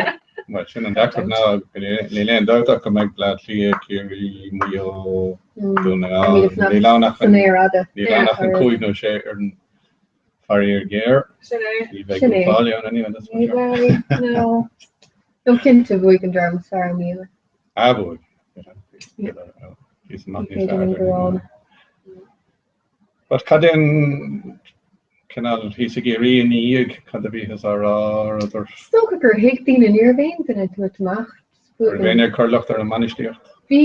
Bhuel, sin an deacracht ná níl aon dabht ach go mbeidh Bleá Cliath, Ciarraí, Maigh Eo, Dún na nGall, níl ann ach an cúig nó sé fhoireann Faraor géar.
Sin é.
Ní bheidh
Sin é.
Uíbh Fhailí ann anyway, that's for
Ní
sure.
bheidh, no. No, cinnte, bhuaigh an dream is fearr i mbliana.
Ah, bhuaigh.
Yeah.
Bhí san amach
Ní
níos
féidir
fearr
linn
ar
go
But cad é an cineál thíos i gCiarraí ina dhiaidh, cad a bhíothas á rá ar
Is dócha gur thuig daoine, ní raibh aon duine ag tabhairt amach.
Raibh éinne ag cur locht ar an mbainistíocht?
Bhí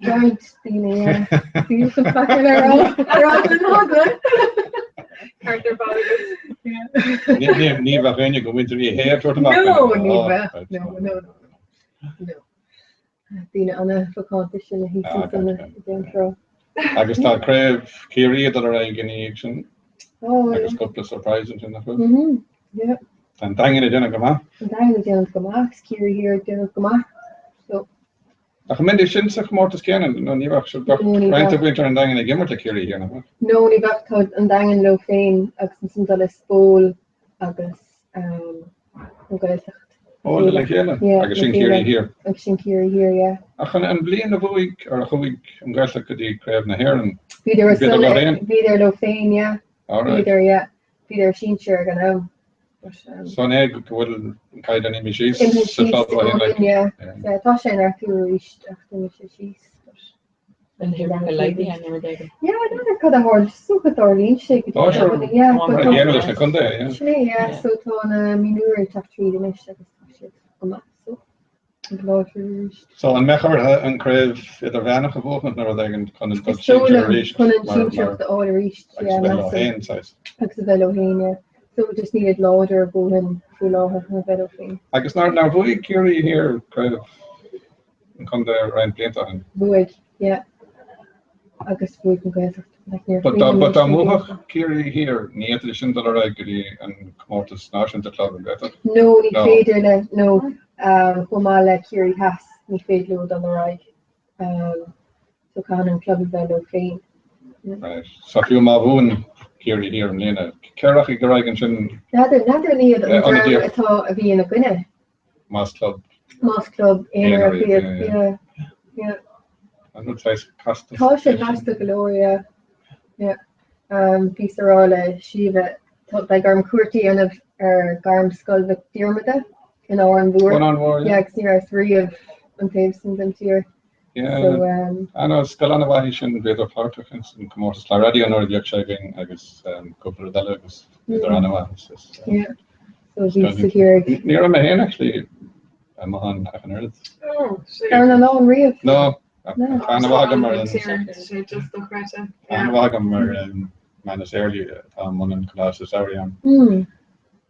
roinnt daoine, yeah. Bhí an faic le rá ar eagla na heagla.
Ceart ar fad agat.
Ní bheadh éinne de mhuintir Uí Shé ag tabhairt amach.
No, ní bheadh. No, no, no. No. Daoine an-mhacánta sin a thíos ansan i gceann trá.
Agus tá craobh Chiarraí ag dul ar aghaidh ina dhiaidh sin. Agus cúpla surprise ansin nach bhfuil?
Yeah.
Tá an Daingean ag déanamh go maith.
An Daingean ag déanamh go maith agus Ciarraí Thiar ag déanamh go maith. So.
Ach an mbeidís sin sa chomórtas céanna? No, ní bheadh siad. Bheadh roinnt de mhuintir an Daingin ag imirt le Ciarraí Thiar, nach mbeadh?
No, ní bheadh. Tá an Daingean leo féin agus ansan tá Lios Póil agus an Ghaeltacht.
Ó, le chéile? Agus sin Ciarraí Thiar.
Agus sin Ciarraí Thiar, yeah.
Ach an bhliain a bhuaigh, or a chuaigh an Ghaeltacht go dtí Craobh na hÉireann,
bhíodar leo féin? Bhíodar leo féin, yeah. Bhíodar, yeah. Bhíodar sinsir ag an am.
So an é go bhfuil an caighdeán imithe síos sa chlub ó shin?
Imithe síos, yeah. Yeah, tá sé ag neartú arís ach d'imigh sé síos.
An huimhreacha laghdaithe nó rud éigin.
Yeah, I don't know cad a tharla, is dócha tarlaíonn sé go
Tá sure.
Yeah,
Mar a gcéanna leis na contaetha, yeah.
Sin é, yeah, so tá na mionúir ag teacht tríd anois agus tá siad go maith, so ag láidriú arís.
So an mbeadh orthu an craobh idirmheánach a bhuachan nó rud éigin chun an dul sinsir arís?
Chun an sinsearacht a fháil arís,
yeah,
measaim.
Agus a bheith leo féin, saghas.
Agus a bheith leo féin, yeah. So just níl siad láidir a ndóthain faoi láthair chun a bheith leo féin.
Agus nár bhuaigh Ciarraí Thiar craobh an chontae roinnt blianta ó shin.
Bhuaigh, yeah. Agus bhuaigh an Ghaeltacht. Like, níor
But dá
chuimhin
but dá
liom sin
mbuafadh Ciarraí Thiar, ní fhéadfaidís sin dul ar aghaidh go dtí an comórtas náisiúnta club an bhféadfadh?
No, ní
No.
féidir le, no, um, chomh maith le Ciarraí Theas, ní féidir leo dul ar aghaidh. Um, so caithfidh an club a bheith leo féin.
Right. So fiú má bhuann Ciarraí Thiar i mbliana, cé a rachaidh ar aghaidh ansin?
N'fheadar, n'fheadar an iad an
Eh,
dream
ionadaíocht.
atá a bhí ina gcoinne.
Más club.
Más club aonarach iad, yeah, yeah.
An rud saghas casta.
Tá sé casta go leor, yeah, yeah. Bhíos ag rá le Síomha, beidh orm cuairt a dhéanamh ar Gairmscoil Mhic Diarmada in Árainn Mhór.
Árainn Mhór, yeah.
Yeah, agus ní rabhas riamh an taobh sin den tír.
Yeah,
So, um,
ah no, scoil an-mhaith í sin, bhíodar páirteach ins an comórtas Fleadh Raidió nuair a bhíodh sé againn agus cúpla rud eile agus bhíodar an-mhaith. Is, is,
Yeah. So bhíos ag iarraidh.
Ní raibh mé féin actually amuigh ann ach an oiread.
Oh, sin.
Ar an oileán riamh?
No, tá aithne mhaith agam ar an
Sé just dochreidte.
Tá aithne mhaith agam ar Manus Early atá i mbun an Coláiste Samhraidh ann.
Mm.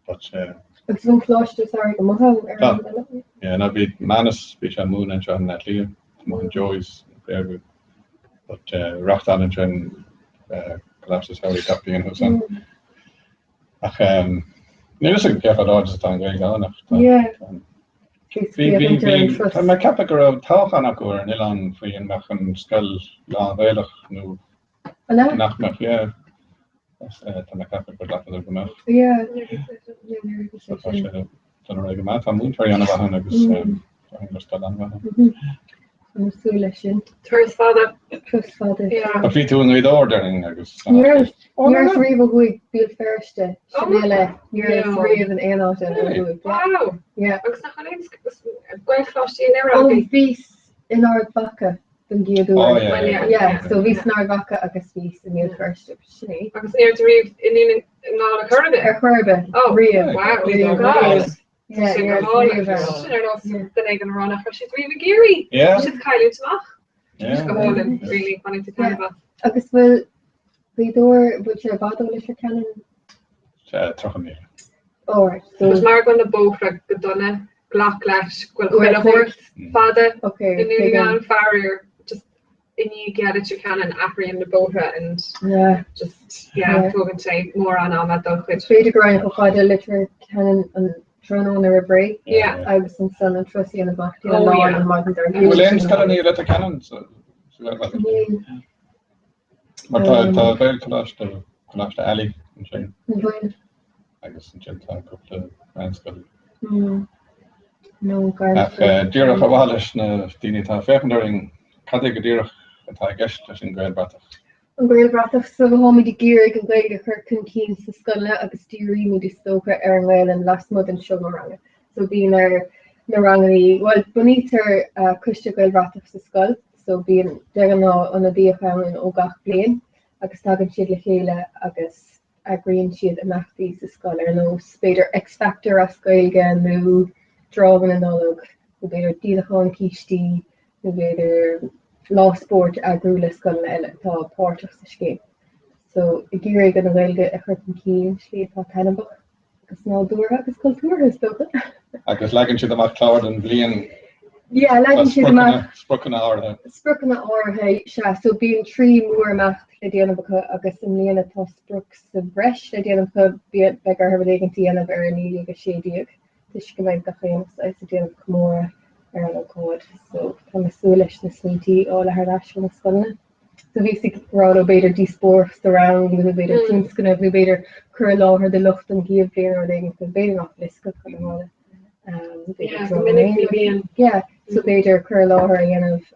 But uh,
Agus an Coláiste Samhraidh amuigh ann ar
Tá.
an oileán?
Yeah, no, bhí Manus, bhí sé ag múineadh anseo in Áth Cliath, amuigh in Joey's, Bréarú. But uh, reáchtálann sé an uh, Coláiste Samhraidh gach bliain thuas ann.
Mm.
Ach um, níl a fhios agam cé chomh láidir is atá an Ghaeilge ann ach tá
Yeah.
tá-
Bhí
Bhí, bhí,
féachaint ar an
bhí,
trust.
tá mé ag ceapadh go raibh toghchán acu ar an oileán faoi an mbeadh an scoil lán-Ghaelach nó
An ea?
nach mbeadh, yeah. Tá mé ag ceapadh gur ghlacadar go mbeadh.
Yeah, yeah,
So tá sé dul ar aghaidh go maith. Tá múinteoirí an-mhaith ann agus
Mm.
tá an scoil an-mhaith ann.
Mhm. Tá mé ag súil leis sin.
Turas fada.
Turas fada.
Yeah.
Ach bhí tú i nGaoth Dobhair, déarfainn, agus.
Ní raibh ní raibh riamh ó thuaidh Béal Feirste, sin eile, ní raibh riamh in aon áit eile ó thuaidh.
Wow!
Yeah.
Agus nach bhfuil aon Gaelcholáistí in Éirinn
Ó,
agaibh?
bhíos in Ard Mhacha don gcéad
Oh,
uair.
yeah,
Well,
yeah.
yeah.
Yeah, so bhíos in Ard Mhacha agus bhíos i mBéal Feirste, sin é.
Agus ní raibh tú riamh i nDún na nGall ar chor ar bith?
Ar chor ar bith,
Oh,
riamh.
wow,
Riamh.
God.
Yeah,
Sin
ní
go
raibh
hálainn.
riamh ann.
Sin ar nós duine éigin a rá nach raibh siad riamh i gCiarraí.
Yeah.
Siad cailliúint amach.
Yeah.
Go hálainn, really, bainfidh tú taitneamh as.
Agus bhfuil Gaoth Dobhair, bhfuil sé i bhfad ó Leitir Ceanainn?
30 míle.
Alright, so.
Agus mar go bhfuil na bóithre go dona, glac leis go bhfuil chuile shórt fada
Okay,
i nDún na
tuigim.
nGall, faraor, just i ndiaidh Leitir Ceanainn athraíonn na bóithre and
Yeah.
just, yeah,
Yeah.
tógann sé mórán ama dul chuig.
B'fhéidir go raghainn chomh fada le Leitir Ceanainn an tráthnóna roimh ré
Yeah.
agus ansan an turas a dhéanamh amach dtí an
Oh,
lá
yeah.
an maidin dár
Bhfuil aon scoileanna i Leitir Ceanainn sa sa Ghaelbhratach?
Níl.
Mar tá tá Gaelcholáiste Coláiste Ailigh ansin
An bhfuil?
agus ansin tá cúpla meánscoil.
Mm. Nó
Ach
gairmscoil.
díreach ar mhaithe leis na daoine atá ag féachaint orainn, cad é go díreach atá i gceist leis an Ghaelbhratach?
An Ghaelbhratach, so táimid ag iarraidh an Ghaeilge a chur chun cinn sna scoileanna agus dírímid is dócha ar an nGaelainn lasmuigh den seomra ranga. So bíonn ar na ranganna, bhuel bunaítear coiste Gaelbhratach sa scoil, so bíonn de ghnáth ionadaíoch ann ó gach bliain agus tagann siad le chéile agus eagraíonn siad imeachtaí sa scoil ar nós b'fhéidir X-Factor as Gaeilge nó Dráma na Nollag nó b'fhéidir díolachán cístí nó b'fhéidir lá spóirt a eagrú le scoileanna eile atá páirteach sa scéim. So ag iarraidh an Ghaeilge a chur chun cinn slí atá taitneamhach. Agus nádúrtha agus cultúrtha is dócha.
Agus leagann siad amach clár don bhliain.
Yeah, leagann siad amach.
Spriocanna áirithe.
Spriocanna áirithe, sea. So bíonn 3 mórimeacht le déanamh acu agus i mbliana tá sprioc sa bhreis le déanamh acu, beidh orthu rud éigin a dhéanamh ar 1916 toisc go mbeidh gach aon saghas ag déanamh comóradh ar an ócáid. So tá mé ag súil leis na smaointí a fháil thar n-ais ó na scoileanna. So bhíos ag rá leo b'fhéidir díospóireacht sa rang nó b'fhéidir tionscnamh nó b'fhéidir cur i láthair do lucht an chéad bhliain nó rud éigin so b'fhéidir nach bhfuil fhios acu cad a tharla.
Yeah, go minic ní bhíonn.
Yeah, so b'fhéidir cur i láthair a dhéanamh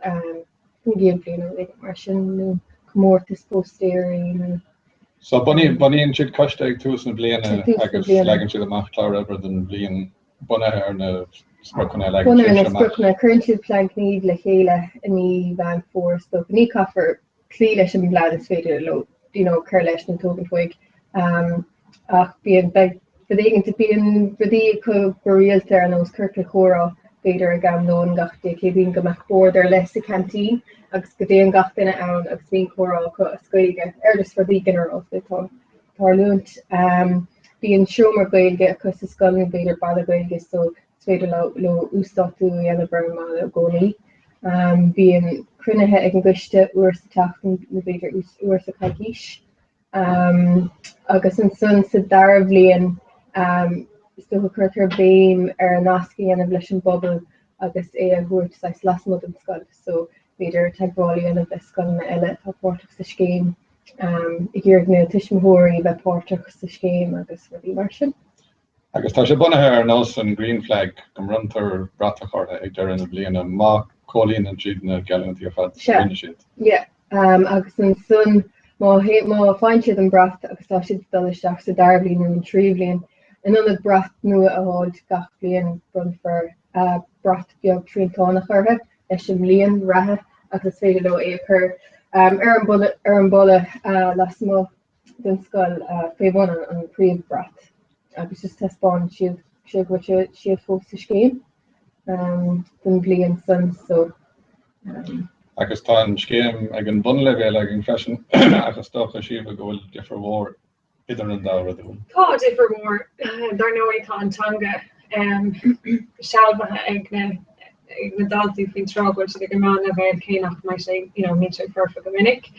don gcéad bhliain nó rud éigin mar sin nó comórtas póstaeirí nó
So bunaíonn siad coiste ag tús na bliana
Ag tús na
agus
bliana.
leagann siad amach clár oibre don bhliain bunaithe ar na spriocanna a leagann
Bunaithe ar na
sibhse amach.
spriocanna, cuireann siad plean gnímh le chéile i mí Mheán Fómhair is dócha. Ní caithfear cloí leis an bplean is féidir leo you know, cur leis nó tógaint uaidh. Um, ach bíonn, beidh rud éigin, bíonn rudaí acu go rialta ar nós ciorcal comhrá, b'fhéidir ag am lóin gach Dé Céadaoin go mbeadh bord ar leith sa ceaintín agus go dtéann gach duine ann agus bíonn comhrá acu as Gaeilge ar just rudaí ginearálta atá tarlúint. Bíonn seomra Gaeilge acu sa scoil nó b'fhéidir balla Gaeilge so is féidir leo uasdátú a dhéanamh ar an mballa i gcónaí. Bíonn cruinnithe ag an gcoiste uair sa tseachtain nó b'fhéidir uair sa choicís. Agus ansan sa dara bhliain is dócha cuirtear béim ar nasc a dhéanamh leis an bpobal agus é a thabhairt saghas lasmuigh den scoil so b'fhéidir teagmháil a dhéanamh le scoileanna eile atá páirteach sa scéim. ag iarraidh na tuismitheoirí bheith páirteach sa scéim agus rudaí mar sin.
Agus tá sé bunaithe ar nós an Green Flag, go mbronntar bratach orthu ag deireadh na bliana má chomhlíonann siad na geallúintí ar fad a rinne siad.
Sea, agus ansan má faigheann siad an brat agus tá siad ag dul isteach sa dara bhliain nó an tríú bhliain, in ionad brat nua a fháilt gach bliain, bronnfar brat beag triantánach orthu leis an mbliain reatha agus is féidir leo é a chur ar an ar an balla lasmuigh den scoil faoi bhun an príomhbhrat agus just taispeánann siad sé go bhfuil siad fós sa scéim don bhliain san so.
Agus tá an scéim ag an bhunleibhéal againn freisin ach is dócha, Síomha, go bhfuil difear mhór idir an dá rud, an bhfuil?
Tá difear mhór. Dar ndóigh tá an teanga sealbhaithe ag na ag na daltaí faoin tráth go bhfuil siad ag an meánleibhéal cé nach mbeidh sé you know níl sé foirfe go minic.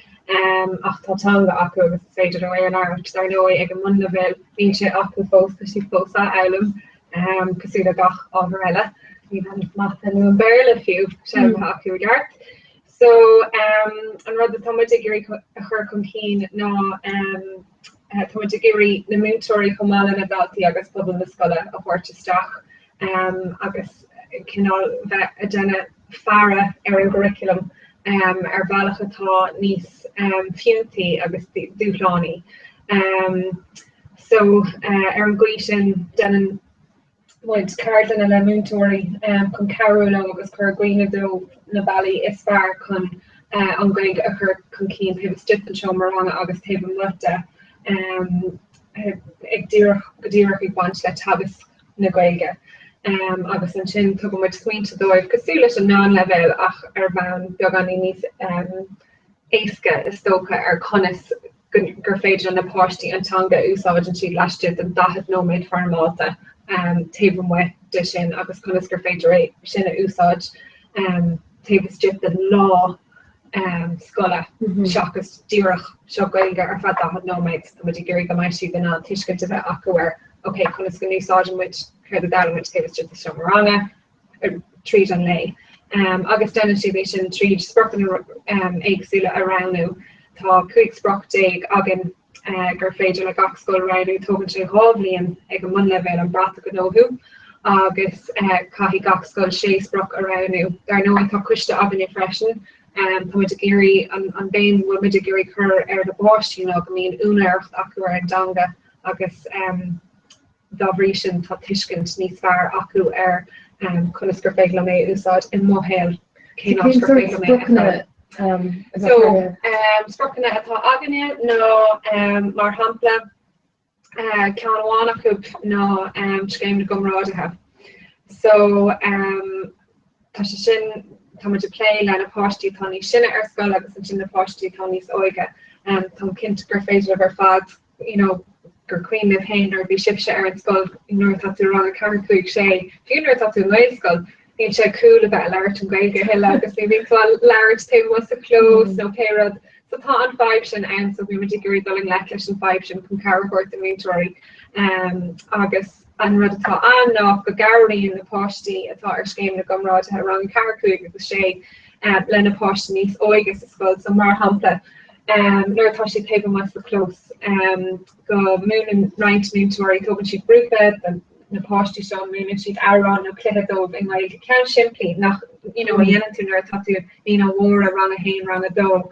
Ach tá teanga acu agus is féidir leo é a labhairt. Dar ndóigh ag an mbunleibhéal níl sé acu fós, tá siad fós á fhoghlaim cosúil le gach ábhar eile. Níl an mata nó an Béarla fiú sealbhaithe acu i gceart. So an rud atá muid ag iarraidh a chur chun cinn ná tá muid ag iarraidh na múinteoirí chomh maith le na daltaí agus pobal na scoile a thabhairt isteach agus cineál bheith ag déanamh. faire ar an gcurriculum ar bhealach atá níos fiúntaí agus dúshlánaí. So ar an gcaoi sin déanann muid ceardlanna le múinteoirí chun cabhrú leo agus cur i gcuimhne dóibh na bealaí is fearr chun an Ghaeilge a chur chun cinn taobh istigh den seomra ranga agus taobh amuigh de, ag díreach, go díreach ag baint le teagasc na Gaeilge. Agus ansin tugann muid smaointe dóibh cosúil leis an meánleibhéal ach ar bhonn beagáinín níos éasca is dócha ar conas gur féidir le na páistí an teanga a úsáideann siad laistigh den 40 nóiméad foirmeálta taobh amuigh de sin agus conas gur féidir é sin a úsáid taobh istigh den lá scoile seachas díreach seo Gaeilge ar feadh 40 nóiméad. Tá muid ag iarraidh go mbeidh siad in ann tuiscint a bheith acu ar ok conas go n-úsáideann muid céard a d'fhoghlaim muid taobh istigh de seomra ranga, tríd an lae. Agus déanann siad é sin tríd spriocanna éagsúla a roghnú. Tá 15 sprioc againn gur féidir le gach scoil roghnú. Tógann sé 2 bhliain ag an mbunleibhéal an brat a ghnóthú agus caithfidh gach scoil 6 sprioc a roghnú. Dar ndóigh tá coiste againne freisin. Tá muid ag iarraidh, an bhéim a bhfuil muid ag iarraidh cur ar na páistí ná go mbíonn úinéireacht acu ar an dteanga agus Dá bhrí sin, tá tuiscint níos fearr acu ar conas gur féidir liom é a úsáid i mo shaol, cén áit gur féidir liom é a fheiceáil. So, spriocanna atá againne ná, mar shampla, ceann amháin acu ná Scéim na gComrádaithe. So, tá sé sin, tá muid ag plé le na páistí atá níos sine ar scoil agus ansin na páistí atá níos óige. Táim cinnte gur féidir libh ar fad you know, gur cuimhin libh féin nuair a bhí sibhse ar an scoil, nuair atá tú i rang a 4, 5, 6, fiú nuair atá tú i nGaelscoil, níl sé cool a bheith ag labhairt an Ghaeilge a thuilleadh agus ní bhíonn tú á labhairt taobh amuigh sa chlós nó pé rud. So tá an fadhb sin ann so bhí muid ag iarraidh dul i ngleic leis an fadhb sin chun cabhair a thabhairt do mhúinteoirí. Um, agus an rud atá ann ná go gcabhraíonn na páistí atá ar scéim na gcomrádaithe rang 4, 5 agus 6 um, le na páistí níos óige sa scoil. So mar shampla, nuair atá siad taobh amuigh sa chlós, go múineann roinnt múinteoirí, tógann siad grúpa de na páistí seo, múineann siad amhrán nó cluiche dóibh i nGaeilge, ceann simplí nach you know a dhéanann tú nuair atá tú naíonáin mhóra, rang a haon, rang a dó,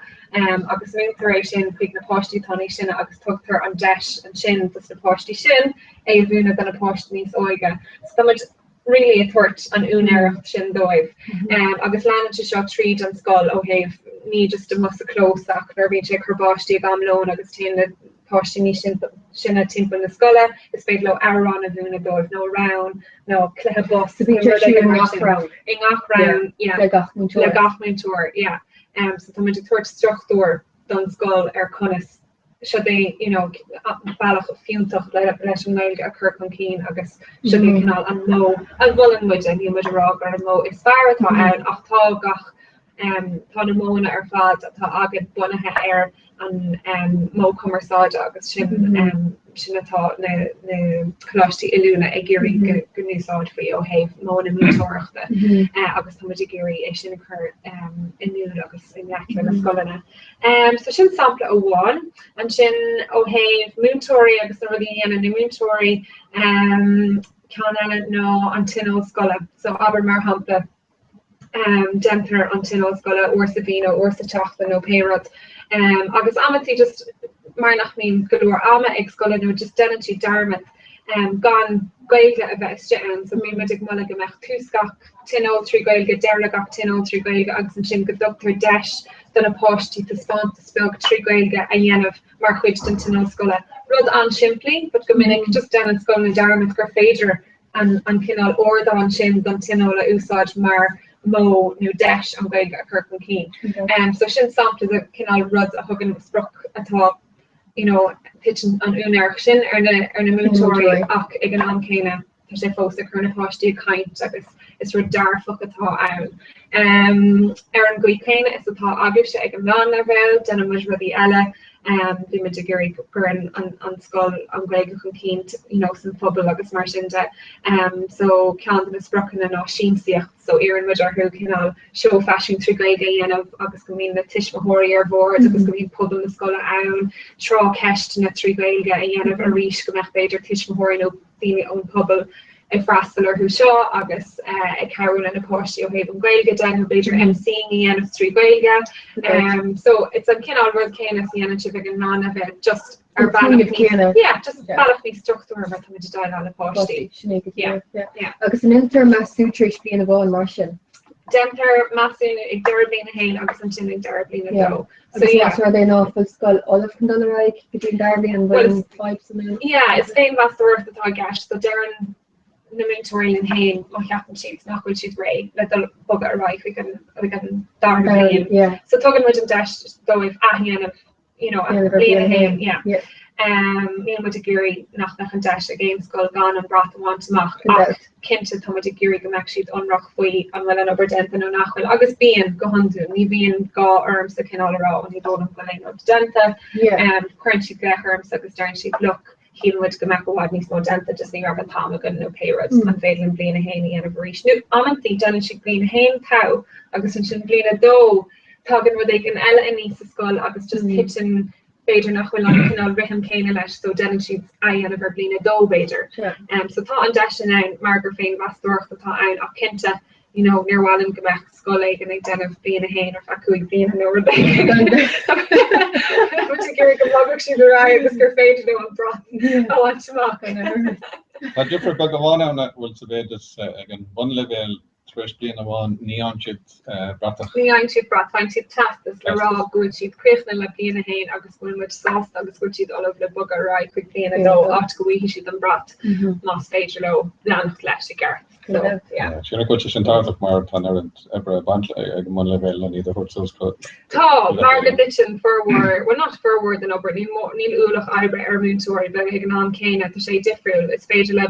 agus múintear é sin chuig na páistí atá níos sine agus tugtar an deis ansin dos na páistí sin é a mhúineadh do na páistí níos óige. So tá muid really ag tabhairt an úinéireacht sin dóibh. Agus leanann sé seo tríd an scoil ó thaobh ní just amuigh sa chlós ach nuair a bhíonn sé ag cur báistí ag am lóin agus téann na páistí níos sine timpeall na scoile, is féidir leo amhrán a mhúineadh dóibh nó rann nó cluiche bus nó rud éigin mar sin. I ngach rang, yeah. Le gach múinteoir. Le gach múinteoir, yeah. So tá muid ag tabhairt struchtúr don scoil ar conas seo é you know bealach fiúntach leis an nGaeilge a chur chun cinn agus seo é cineál an modh a mholann muide, níl muid ag rá gur an modh is fearr atá ann ach tá gach tá na modhanna ar fad atá againn bunaithe ar an modh cumarsáide agus sin sin atá na na coláistí oiliúna ag iarraidh go go n-úsáidfí ó thaobh modhanna múinteoireachta agus tá muid ag iarraidh é sin a chur in iúl agus i ngleic le na scoileanna. So sin sampla amháin. Ansin ó thaobh múinteoirí agus na rudaí a dhéanann na múinteoirí, ceann eile ná an tionól scoile. So abair mar shampla, déantar an tionól scoile uair sa mhí nó uair sa tseachtain nó pé rud. Agus amantaí just mar nach mbíonn go leor ama ag scoileanna nó just déanann siad dearmad gan Gaeilge a bheith istigh ann. So bíonn muid ag moladh go mbeadh tús gach tionól 3 Gaeilge, deireadh gach tionól 3 Gaeilge agus ansin go dtugtar deis do na páistí taispeántas beag 3 Gaeilge a dhéanamh mar chuid den tionól scoile. Rud an-simplí but go minic just déanann scoileanna dearmad gur féidir an an cineál ardán sin don tionól a úsáid mar modh nó deis an Ghaeilge a chur chun cinn. So sin sampla de cineál rud a thugann sprioc atá you know, titeann an úinéireacht sin ar na ar na múinteoirí ach ag an am céanna tá sé fós ag cur na páistí ag caint agus is rud dearfach atá ann. Um, ar an gcaoi chéanna is atá agaibhse ag an meánleibhéal, déanann muid rudaí eile, um, bíonn muid ag iarraidh go gcuireann an, an scoil an Ghaeilge chun cinn you know, san phobal agus mar sin de. Um, so ceann de na spriocanna ná siamsaíocht, so iarrann muid orthu cineál seó faisiún 3 Gaeilge a dhéanamh agus go mbíonn na tuismitheoirí ar bord agus go mbíonn pobal na scoile ann, tráth ceisteanna 3 Gaeilge a dhéanamh arís go mbeadh b'fhéidir tuismitheoirí nó daoine ón pobal. ag freastal orthu seo agus ag cabhrú le na páistí ó thaobh an Ghaeilge de nó b'fhéidir MCing a dhéanamh trí Ghaeilge. So it's an cineál rud céanna is a dhéanann sibh ag an meánleibhéal just ar bhealach níos, yeah, just bealach níos struchtúrtha mar táimid ag déileáil le páistí.
Sin é go díreach, yeah. Yeah. Agus an ndéantar measúnú tar éis bliain amháin mar sin?
Déantar measúnú ag deireadh bliain a haon agus ansin ag deireadh bliain a dó.
So Agus yeah. más rud é ná fuil scoil ullamh chun dul ar aghaidh go dtí an dara bliain, an bhfuil an fadhb san ann?
Yeah, is féinmheastóireacht atá i gceist, so deireann na múinteoirí linn féin má cheapann siad nach bhfuil siad réidh le dul bogadh ar aghaidh chuig an chuig an dara bliain.
Yeah.
So tugann muid an deis dóibh athdhéanamh you know, bliain a haon, yeah. Yeah. Um, níl muid ag iarraidh nach mbeadh an deis ag aon scoil gan an brat a bhaint amach ach cinnte tá muid ag iarraidh go mbeadh siad ionraic faoi an bhfuil an obair déanta nó nach bhfuil agus bíonn go hiondúil ní bhíonn gá ormsa cineál a rá ó ní dóigh liom go bhfuil aon rud déanta. Um, cuireann siad glaoch ormsa agus deireann siad look shíl muid go mbeadh i bhfad níos mó déanta just ní raibh an t-am againn nó pé rud mm. an féidir linn bliain a haon a dhéanamh arís. Nó amantaí déanann siad bliain a haon togha agus ansin bliain a dó tagann rud éigin eile aníos sa scoil agus just mm. titeann b'fhéidir nach bhfuil an cineál rithim céanna leis so déanann siad athdhéanamh ar bliain a dó b'fhéidir. Um, so tá an deis sin ann mar gur féinmheastóireacht atá ann ach cinnte you know, níor mhaith linn go mbeadh scoil éigin ag déanamh bliain a haon ar feadh 5 bliana nó rud éigin. Muid ag iarraidh go mbogfadh siad ar aghaidh agus gur féidir leo an brat a bhaint amach.
Tá difear beag amháin ann a bhfuil sa mhéid is ag an bhunleibhéal Tar éis bliain amháin ní fhaigheann siad bratach.
Ní fhaigheann siad brat, faigheann siad teastas le rá go bhfuil siad críochnaithe le bliain a haon agus go bhfuil muid sásta agus go bhfuil siad ullamh le bogadh ar aghaidh chuig bliain a dó, áit go bhfaighidh siad an brat más féidir leo leanacht leis i gceart. So, yeah.
Sílim go bhfuil sé sin tábhachtach mar tá an oiread oibre ag baint ag an mbunleibhéal len iad a thabhairt suas go.
Tá, mar go dtiteann formhór, well not formhór den obair, níl ualach oibre ar mhúinteoirí, but ag an am céanna tá sé difriúil, is féidir le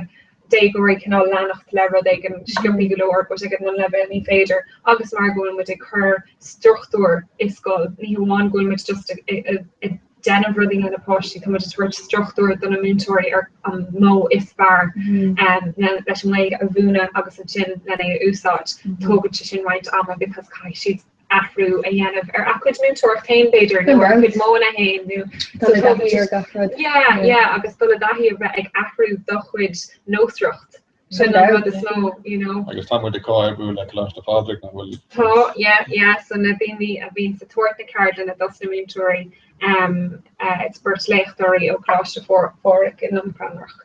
déagóirí cineál leanacht le rud éigin sciobthaí go leor but ag an mbunleibhéal ní féidir agus mar go bhfuil muid ag cur struchtúr i scoil, ní hamháin go bhfuil muid just ag déanamh rudaí le na páistí, tá muid ag tabhairt struchtúr do na múinteoirí ar an modh is fearr leis an nGaeilge a mhúineadh agus ansin lena é a úsáid. Tógann sé sin roinnt ama because caithfidh siad athrú a dhéanamh ar a gcuid múinteoireacht féin b'fhéidir nó ar a gcuid modhanna féin nó
Dul i dtaithí ar gach rud.
Yeah, yeah, agus dul i dtaithí a bheith ag athrú do chuid nósmhaireacht. Sin an rud is mó, you know.
Agus tá muid ag comhoibriú le Coláiste Phádraig nach bhfuil?
Tá, yeah, yeah, so na daoine a bhíonn ag tabhairt na ceardlanna dos na múinteoirí Is beirt léachtóirí ó Choláiste Phádraig i nDún Fionrach,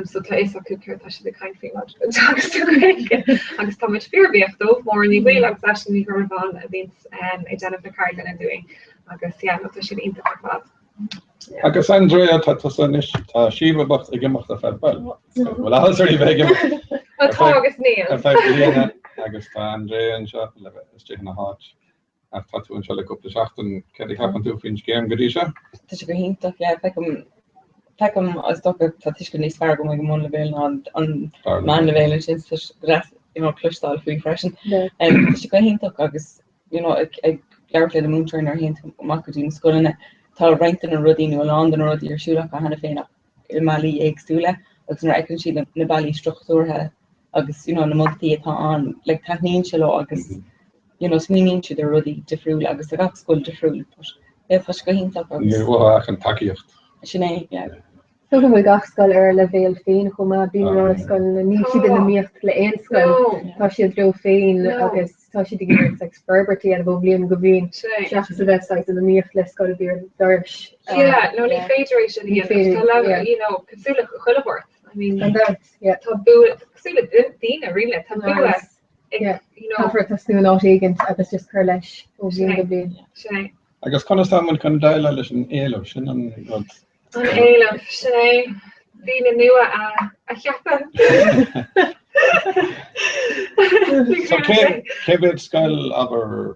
so tá fhios acu céard tá siad ag caint faoi maidir le teagasc na Gaeilge agus tá muid fíorbhuíoch dóibh, Máire Ní Bhaoill agus Aisling Ní Dhonnabháin a bhíonns ag déanamh na ceardlanna dúinn agus yeah, no, tá siad iontach ar fad.
Agus Andrea, tá tusa anois, tá Síomha bocht ag imeacht ar feadh, bhuel, bhfuil áthas uirthi bheith ag imeacht
Tá agus níl.
ar feadh bliana agus tá Andrea anseo le bheith istigh ina háit. Ach tá tú anseo le cúpla seachtain, céard a cheapann tú faoin scéim go dtí seo?
Tá sé go hiontach, yeah. Feicim, feicim is dócha tá tuiscint níos fearr agam ag an mbunleibhéal ná an meánleibhéal ansin, so tá sé go deas, you know, cloisteáil faoi freisin. Tá sé go hiontach agus, you know, ag, ag labhairt le na múinteoirí nuair a théann tú amach go dtí na scoileanna, tá roinnt de na rudaí nó a lán de na rudaí ar siúl acu cheana féin ach i mbealaí éagsúla agus nuair a fheiceann siad na bealaí struchtúrtha agus, you know, na moltaí atá ann, like, taitníonn sé leo agus, you know, smaoiníonn siad ar rudaí difriúla agus tá gach scoil difriúil but yeah, tá sé go hiontach agus.
Níl uathu ach an tacaíocht.
Sin é, yeah.
Is dócha go bhfuil gach scoil ar a leibhéal féin chomh maith, bíonn na scoileanna, níl siad in iomaíocht le aon scoil, tá siad leo féin agus tá siad ag iarraidh saghas forbairt a dhéanamh ó bhliain go bliain seachas a bheith saghas in iomaíocht le scoil a bhí ar an doras.
Yeah, no ní féidir é sin a dhéanamh, tá leibhéal, you know, cosúil le chuile shórt, I mean, tá bua, cosúil le daoine, really, tá bua
Caithfear tosnú in áit éigin agus just cur leis ó bhliain go bliain.
Sin é.
Agus conas tá muid chun déileáil leis an éileamh? Sin an rud.
An éileamh, sin é. Daoine nua a cheapadh.
So cé mhéad scoil, abair,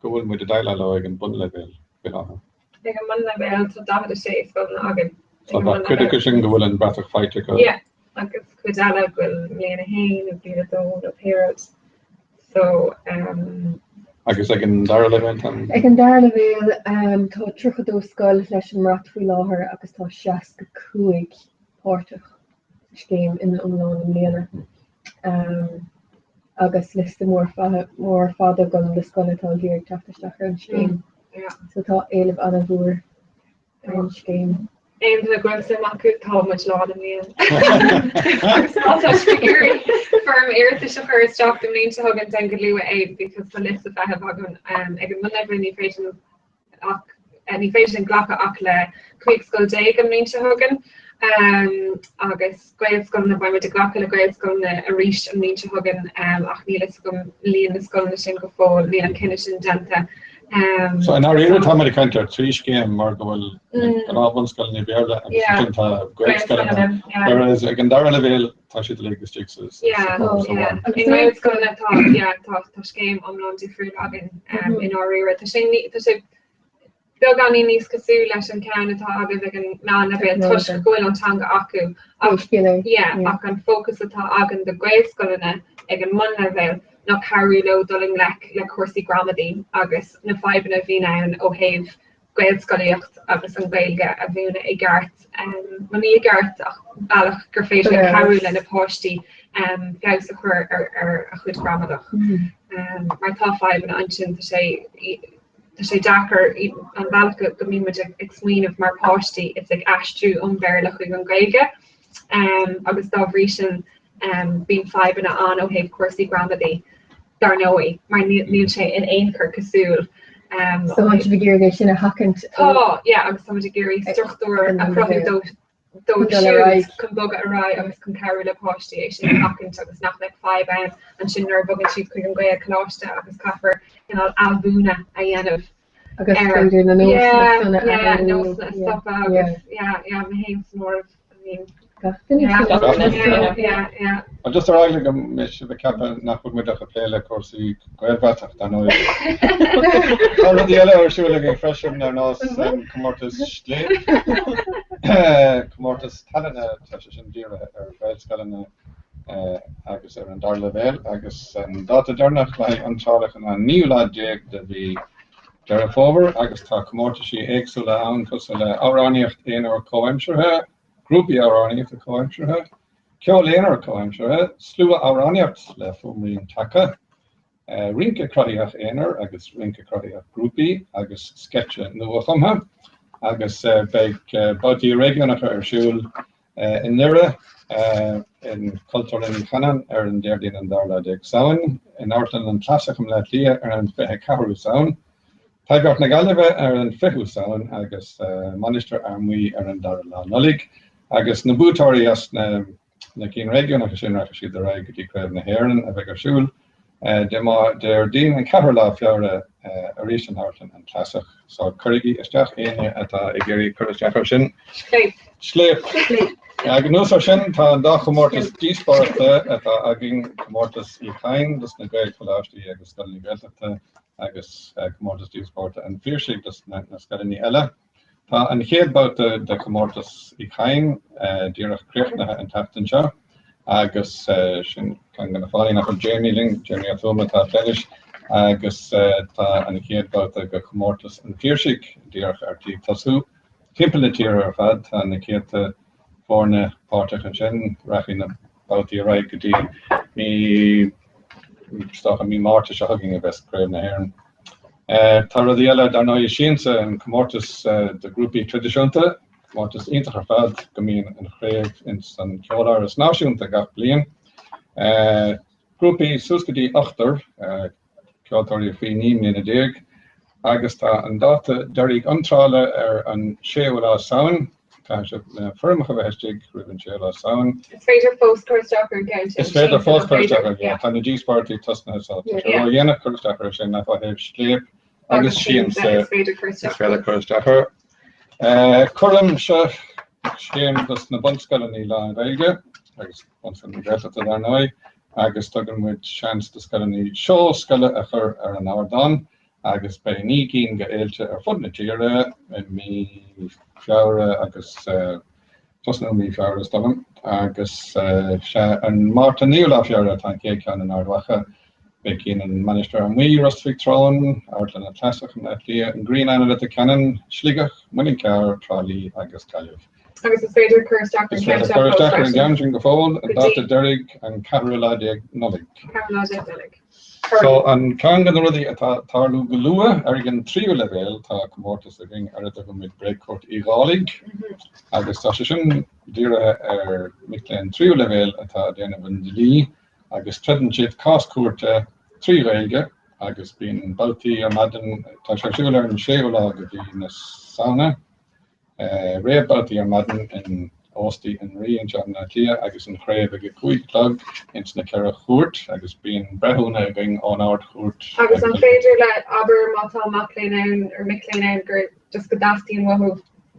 go bhfuil muid ag déileáil leo ag an bunleibhéal faoi
láthair? Ag an mbunleibhéal tá 46 scoileanna againn.
So tá cuid acu sin go bhfuil an bratach faighte acu.
Yeah, agus cuid eile go bhfuil bliain 1 nó bliain 2 nó pé rud. So um.
Agus ag an dara leibhéal tá?
Ag an dara leibhéal um, tá 32 scoil leis an mbrat faoi láthair agus tá 65 páirteach sa scéim ina iomlán i mbliana. Agus liosta mór mór fada agam de scoileanna atá ag iarraidh teacht isteach ar an scéim. So tá éileamh an-mhór ar an scéim.
Aon duine go bhfuil suim acu, tá muid lán i mbliana. Agus má tá sibh ag iarraidh foirm iarratais a chur isteach don mbliain seo chugainn, déan go luath é because tá liosta feithimh againn ag an mbunleibhéal, ní féidir linn ach ní féidir linn glacadh ach le 15 scoil an mbliain seo chugainn. Agus Gaelscoileanna, beidh muid ag glacadh le Gaelscoileanna arís an mbliain seo chugainn ach níl fhios agam líon na scoileanna sin go fóill, níl an cinneadh sin déanta.
So i ndáiríre tá muid ag caint ar thrí scéim mar go bhfuil gnáth-bhunscoileanna Béarla agus ansin tá Gaelscoileanna, whereas ag an dara leibhéal tá siad uilig istigh sa córas amháin.
I nGaelscoileanna tá, yeah, tá tá scéim iomlán difriúil againn i ndáiríre. Tá sé tá sé beagáinín níos cosúil leis an ceann atá agaibh ag an meánleibhéal toisc go bhfuil an teanga acu ach yeah, ach an fócas atá againn do Ghaelscoileanna ag an mbunleibhéal ná cabhrú leo dul i ngleic le cúrsaí gramadaí agus na fadhbanna a bhíonn ann ó thaobh Gaelscolaíocht agus an Ghaeilge a mhúineadh i gceart, bhuel ní i gceart ach bealach gur féidir le cabhrú le na páistí feabhas a chur ar a chuid gramadach. Mar tá fadhbanna ansin, tá sé tá sé deacair an bealach go mbíonn muid ag smaoineamh mar páistí is ag aistriú ón Bhéarla chuig an Ghaeilge agus dá bhrí sin bíonn fadhbanna ann ó thaobh cúrsaí gramadaí dar ndóigh mar níl sé in aon chor cosúil.
So tá sibh ag iarraidh é sin a sheachaint?
Tá, yeah, agus tá muid ag iarraidh struchtúr a chruthú dóibh dóibh siúd chun bogadh ar aghaidh agus chun cabhrú le páistí é sin a sheachaint agus nach mbeadh fadhb ann ansin nuair a bhogann siad chuig an Ghaelcholáiste agus caithfear cineál athmhúineadh a dhéanamh
Agus b'fhéidir na
nósanna a nósanna a stopadh agus yeah, yeah, mé féin san áireamh, I mean.
Gach duine
san áireamh. Well, just ar eagla go mbeidh sibh ag ceapadh nach bhfuil muid ach ag plé le cúrsaí Gaelbhratach, dar ndóigh. Tá rudaí eile ar siúl againn freisin ar nós comórtas Scléip, comórtas tallainne, tá sé sin dírithe ar Ghaelscoileanna agus ar an dara leibhéal, agus an dáta deireanach le haghaidh iontrálacha ná an naoú lá déag de mhí Deireadh Fómhair agus tá comórtaisí éagsúla ann cosúil le amhránaíocht aonair comhaimseartha, grúpaí amhránaíochta comhaimseartha, ceol aonair comhaimseartha, slua-amhránaíocht le fuaimrian taca, rince cruthaitheach aonair agus rince cruthaitheach grúpaí agus sceitse nuachumtha agus beidh babhtaí réigiúnacha ar siúl i nDoire, in Cultúrlann Uí Chanáin ar an Déardaoin an dara lá déag Samhain, in Amharclann an Clasach i mBleá Cliath ar an 24ú Samhain, Taibhdhearc na Gaillimhe ar an 20ú Samhain agus Mainistir Fhear Maí ar an dara lá Nollaig. Agus na buaiteoirí as na cinn réigiúnacha sin rachaidh siad ar aghaidh go dtí Craobh na hÉireann a bheidh ar siúl Dé Déardaoin an ceathrú lá Feabhra arís in Amharclann an Clasach. So cuirigí isteach éinne atá ag iarraidh cur isteach air sin.
Scléip.
Scléip. Ag anuas ar sin tá an dá chomórtas díospóireachta atá againn, Comórtas Uí Chadhain dos na Gaelcholáistí agus scoileanna Gaeltachta agus Comórtas Díospóireachta an Phiarsaigh dos na scoileanna eile. Tá an chéad babhta de Chomórtas Uí Chadhain díreach críochnaithe an tseachtain seo agus sin ceann de na fáthanna nach bhfuil Jamie linn, Jamie Ó Tuama atá ag plé leis, agus tá an chéad babhta de Chomórtas an Phiarsaigh díreach ar tí tosú. Timpeall na tíre ar fad tá na céadta foirne páirteach ansin. Rachaidh na babhtaí ar aghaidh go dtí mí, is dócha mí Márta seo chugainn a bheas Craobh na hÉireann. Tá rudaí eile, dar ndóigh, Siansa, an comórtas do ghrúpaí traidisiúnta, comórtas iontach ar fad go mbíonn an chraobh ins an Cheoláras Náisiúnta gach bliain. Grúpaí suas go dtí ochtar, ceoltóirí faoi 19 mbliana agus tá an dáta deiridh iontrála ar an séú lá Samhain. Caithfidh sibh na foirmeacha a bheith istigh roimh an séú lá Samhain.
Is féidir fós cur isteach ar an gceann sin.
Is féidir fós cur isteach air, yeah. Tá na díospóireachtaí tosnaithe so tá sé ródhéanach cur isteach air sin ach ó thaobh Scléip agus Siansa
is féidir cur isteach
is féidir cur isteach air. Cúram seo scéim dos na bunscoileanna lán-Ghaeilge agus bunscoileanna Gaeltachta dar ndóigh agus tugann muid seans do scoileanna seó scoile a chur ar an ardán agus beidh 9 gcinn de fhéilte ar fud na tíre i mí Feabhra agus tosnú mí Feabhra is dóigh liom agus sea an Máirt an 9ú lá Feabhra atá an chéad cheann in Ard Mhacha. Beidh cinn in Mainistir Fhear Maí, Ros Mhic Treoin, Amharclann an Clasach i mBleá Cliath, an Grianán i Leitir Ceanainn, Sligeach, Muileann Cearr, Trá Lí agus Gaillimh.
Agus is féidir cur isteach ar
an gceann seo cur isteach ar an gceann sin go fóill, an dáta deiridh an ceathrú lá déag Nollaig.
Ceathrú lá déag Nollaig.
So an ceann de na rudaí atá ag tarlú go luath ar an tríú leibhéal tá comórtas againn ar a dtugann muid Bréagchúirt Uí Dhálaigh. Agus tá sé sin dírithe ar mic léinn tríú leibhéal atá ag déanamh an dlí agus troideann siad cás cúirte trí Ghaeilge agus bíonn babhtaí ar maidin, tá sé ar siúl ar an séú lá de mhí na Samhna. Réamhbhabhtaí ar maidin in Óstaí an Rí anseo i mBaile Átha Cliath agus an chraobh ag 5 a chlog ins na ceithre chúirt agus bíonn breithiúna againn ón Ard-Chúirt.
Agus an féidir le, abair má tá mac léinn ann or mic léinn ann gur just go dteastaíonn uathu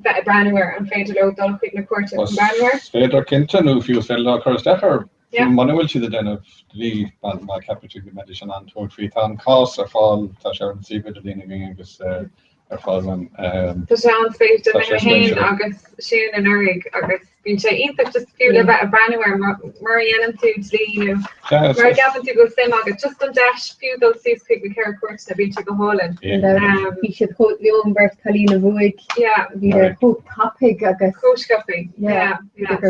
bheith ag breathnú air, an féidir leo dul chuig na cúirte chun breathnú air?
Is féidir cinnte, nó fiú is féidir leo cur isteach air fiú muna bhfuil siad ag déanamh dlí má cheapann siad go mbeidís in ann tabhairt faoi. Tá an cás ar fáil, tá sé ar an suíomh idirlín againn agus ar fáil uaim.
Tá sé an-spéisiúil, d'fhéach mé féin agus Siún anuraidh agus bíonn sé iontach just fiú le bheith ag breathnú air mura dhéanann tú dlí nó mura gceapann tú go bhfuil suim agat, just an deis fiú dul suas chuig na ceithre cúirteanna, bíonn sé go hálainn.
Bhí siad chomh, bhí an bheirt cailín a bhuaigh, bhí siad chomh tapaidh agus.
Chomh sciobtha, yeah, yeah. So,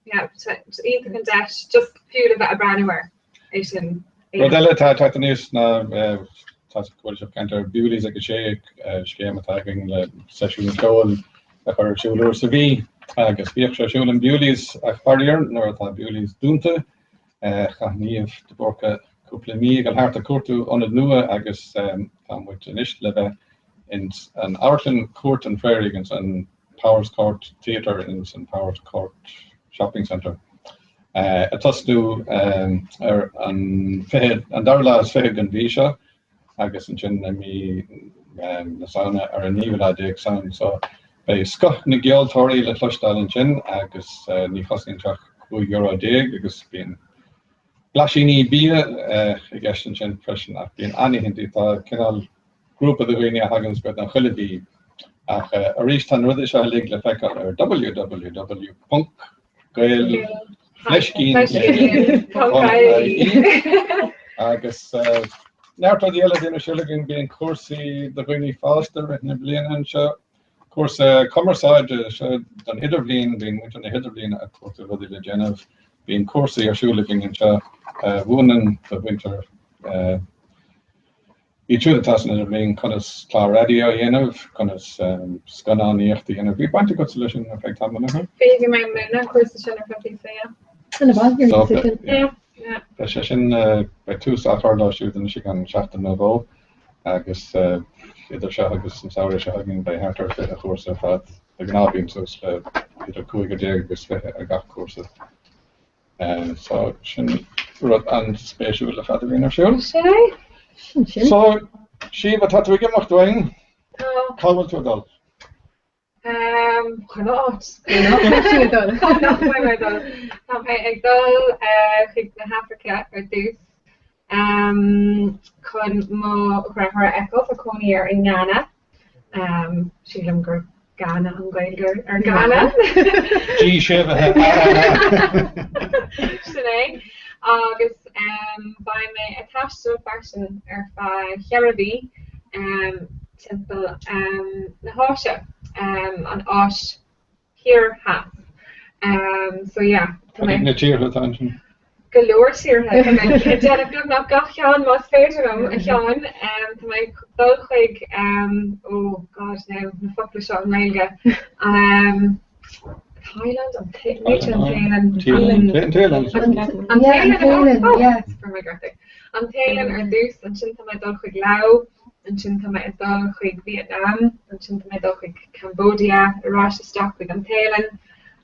yeah, iontach an deis just fiú le bheith ag breathnú air. É sin.
Rud eile atá ag teacht aníos ná tá go bhfuil sibh ag caint ar Bewley's ag a sé, scéim atá againn le seisiún ceoil a chur ar siúl uair sa mhí agus bhíodh sé ar siúl in Bewley's ach faraor nuair atá Bewley's dúnta, chaith Niamh de Búrca cúpla mí ag dul thart ag cuartú ionad nua agus tá muid anois le bheith ins an amharclann Cúirt an Phaoraigh ins an Powerscourt Theatre ins an Powerscourt Shopping Centre. Ag tosnú ar an 20, an dara lá is 20 den mhí seo agus ansin i mí na Samhna ar an naoú lá déag Samhain. So beidh scoth na gceoltóirí le cloisteáil ansin agus ní chosnaíonn sé ach €15 agus bíonn blaisíní bia i gceist ansin freisin ach bíonn an-oícheantaí, tá cineál grúpa de dhaoine a thagann beagnach chuile mhí. Ach arís tá na rudaí seo uilig le feiceáil ar www. Gael Fleiscín Agus neart rudaí eile a bhíonn ar siúl againn, bíonn cúrsaí do dhaoine fásta i rith na bliana anseo, cúrsa cumarsáide seo don idirbhliain, bíonn muintir na hidirbhliana ag cuartú rudaí le déanamh, bíonn cúrsaí ar siúl againn anseo a mhúineann do mhuintir Iad siúd atá san idirbhliain, conas clár raidió a dhéanamh, conas scannánaíocht a dhéanamh. Bhí baint agatsa leis sin ar feadh tamaill, nach raibh?
Bhí, bhí mé ag múineadh an cúrsa sin ar feadh píosa, yeah.
Ana mhaith, bhí mé sa sin.
Yeah, yeah.
Beidh sé sin, beidh tús á chur leo siúd anois i gceann seachtain nó dhó agus idir seo agus an samhradh seo chugainn beidh thart ar 20 chúrsa ar fad. De ghnáth bíonn suas le idir 15 agus 20 ar gach cúrsa. So sin rud an-spéisiúil ar fad a bhíonn ar siúl.
Sin é.
Sin sin.
So, Síomha, tá tú ag imeacht uainn.
Tá.
Cá bhfuil tú ag dul?
Chuile áit. Cá nach bhfuil mé ag dul? Tá mé ag dul chuig na hAfraice ar dtús chun mo dheartháir a fheiceáil. Tá cónaí air i nGhana. Sílim gur Ghana an Ghaeilge ar Ghana.
G séimhithe.
Sin é. Agus beidh mé ag taisteal freisin ar feadh cheithre mhí timpeall na hÁise, an Áis Thiar Theas. So yeah,
tá mé. Na tíortha atá ansin?
Go leor tíortha. Tá mé ag déanamh beagnach gach ceann más féidir liom, a Sheáin. Tá mé ag dul chuig, oh God now, na focla seo i nGaeilge. Thailand, an Téalainn,
an Téalainn.
An Téalainn, oh, fuair mé gortú. An Téalainn ar dtús, ansin tá mé ag dul chuig Lao, ansin tá mé ag dul chuig Vietnam, ansin tá mé ag dul chuig Cambodia, ar ais isteach chuig an Téalainn,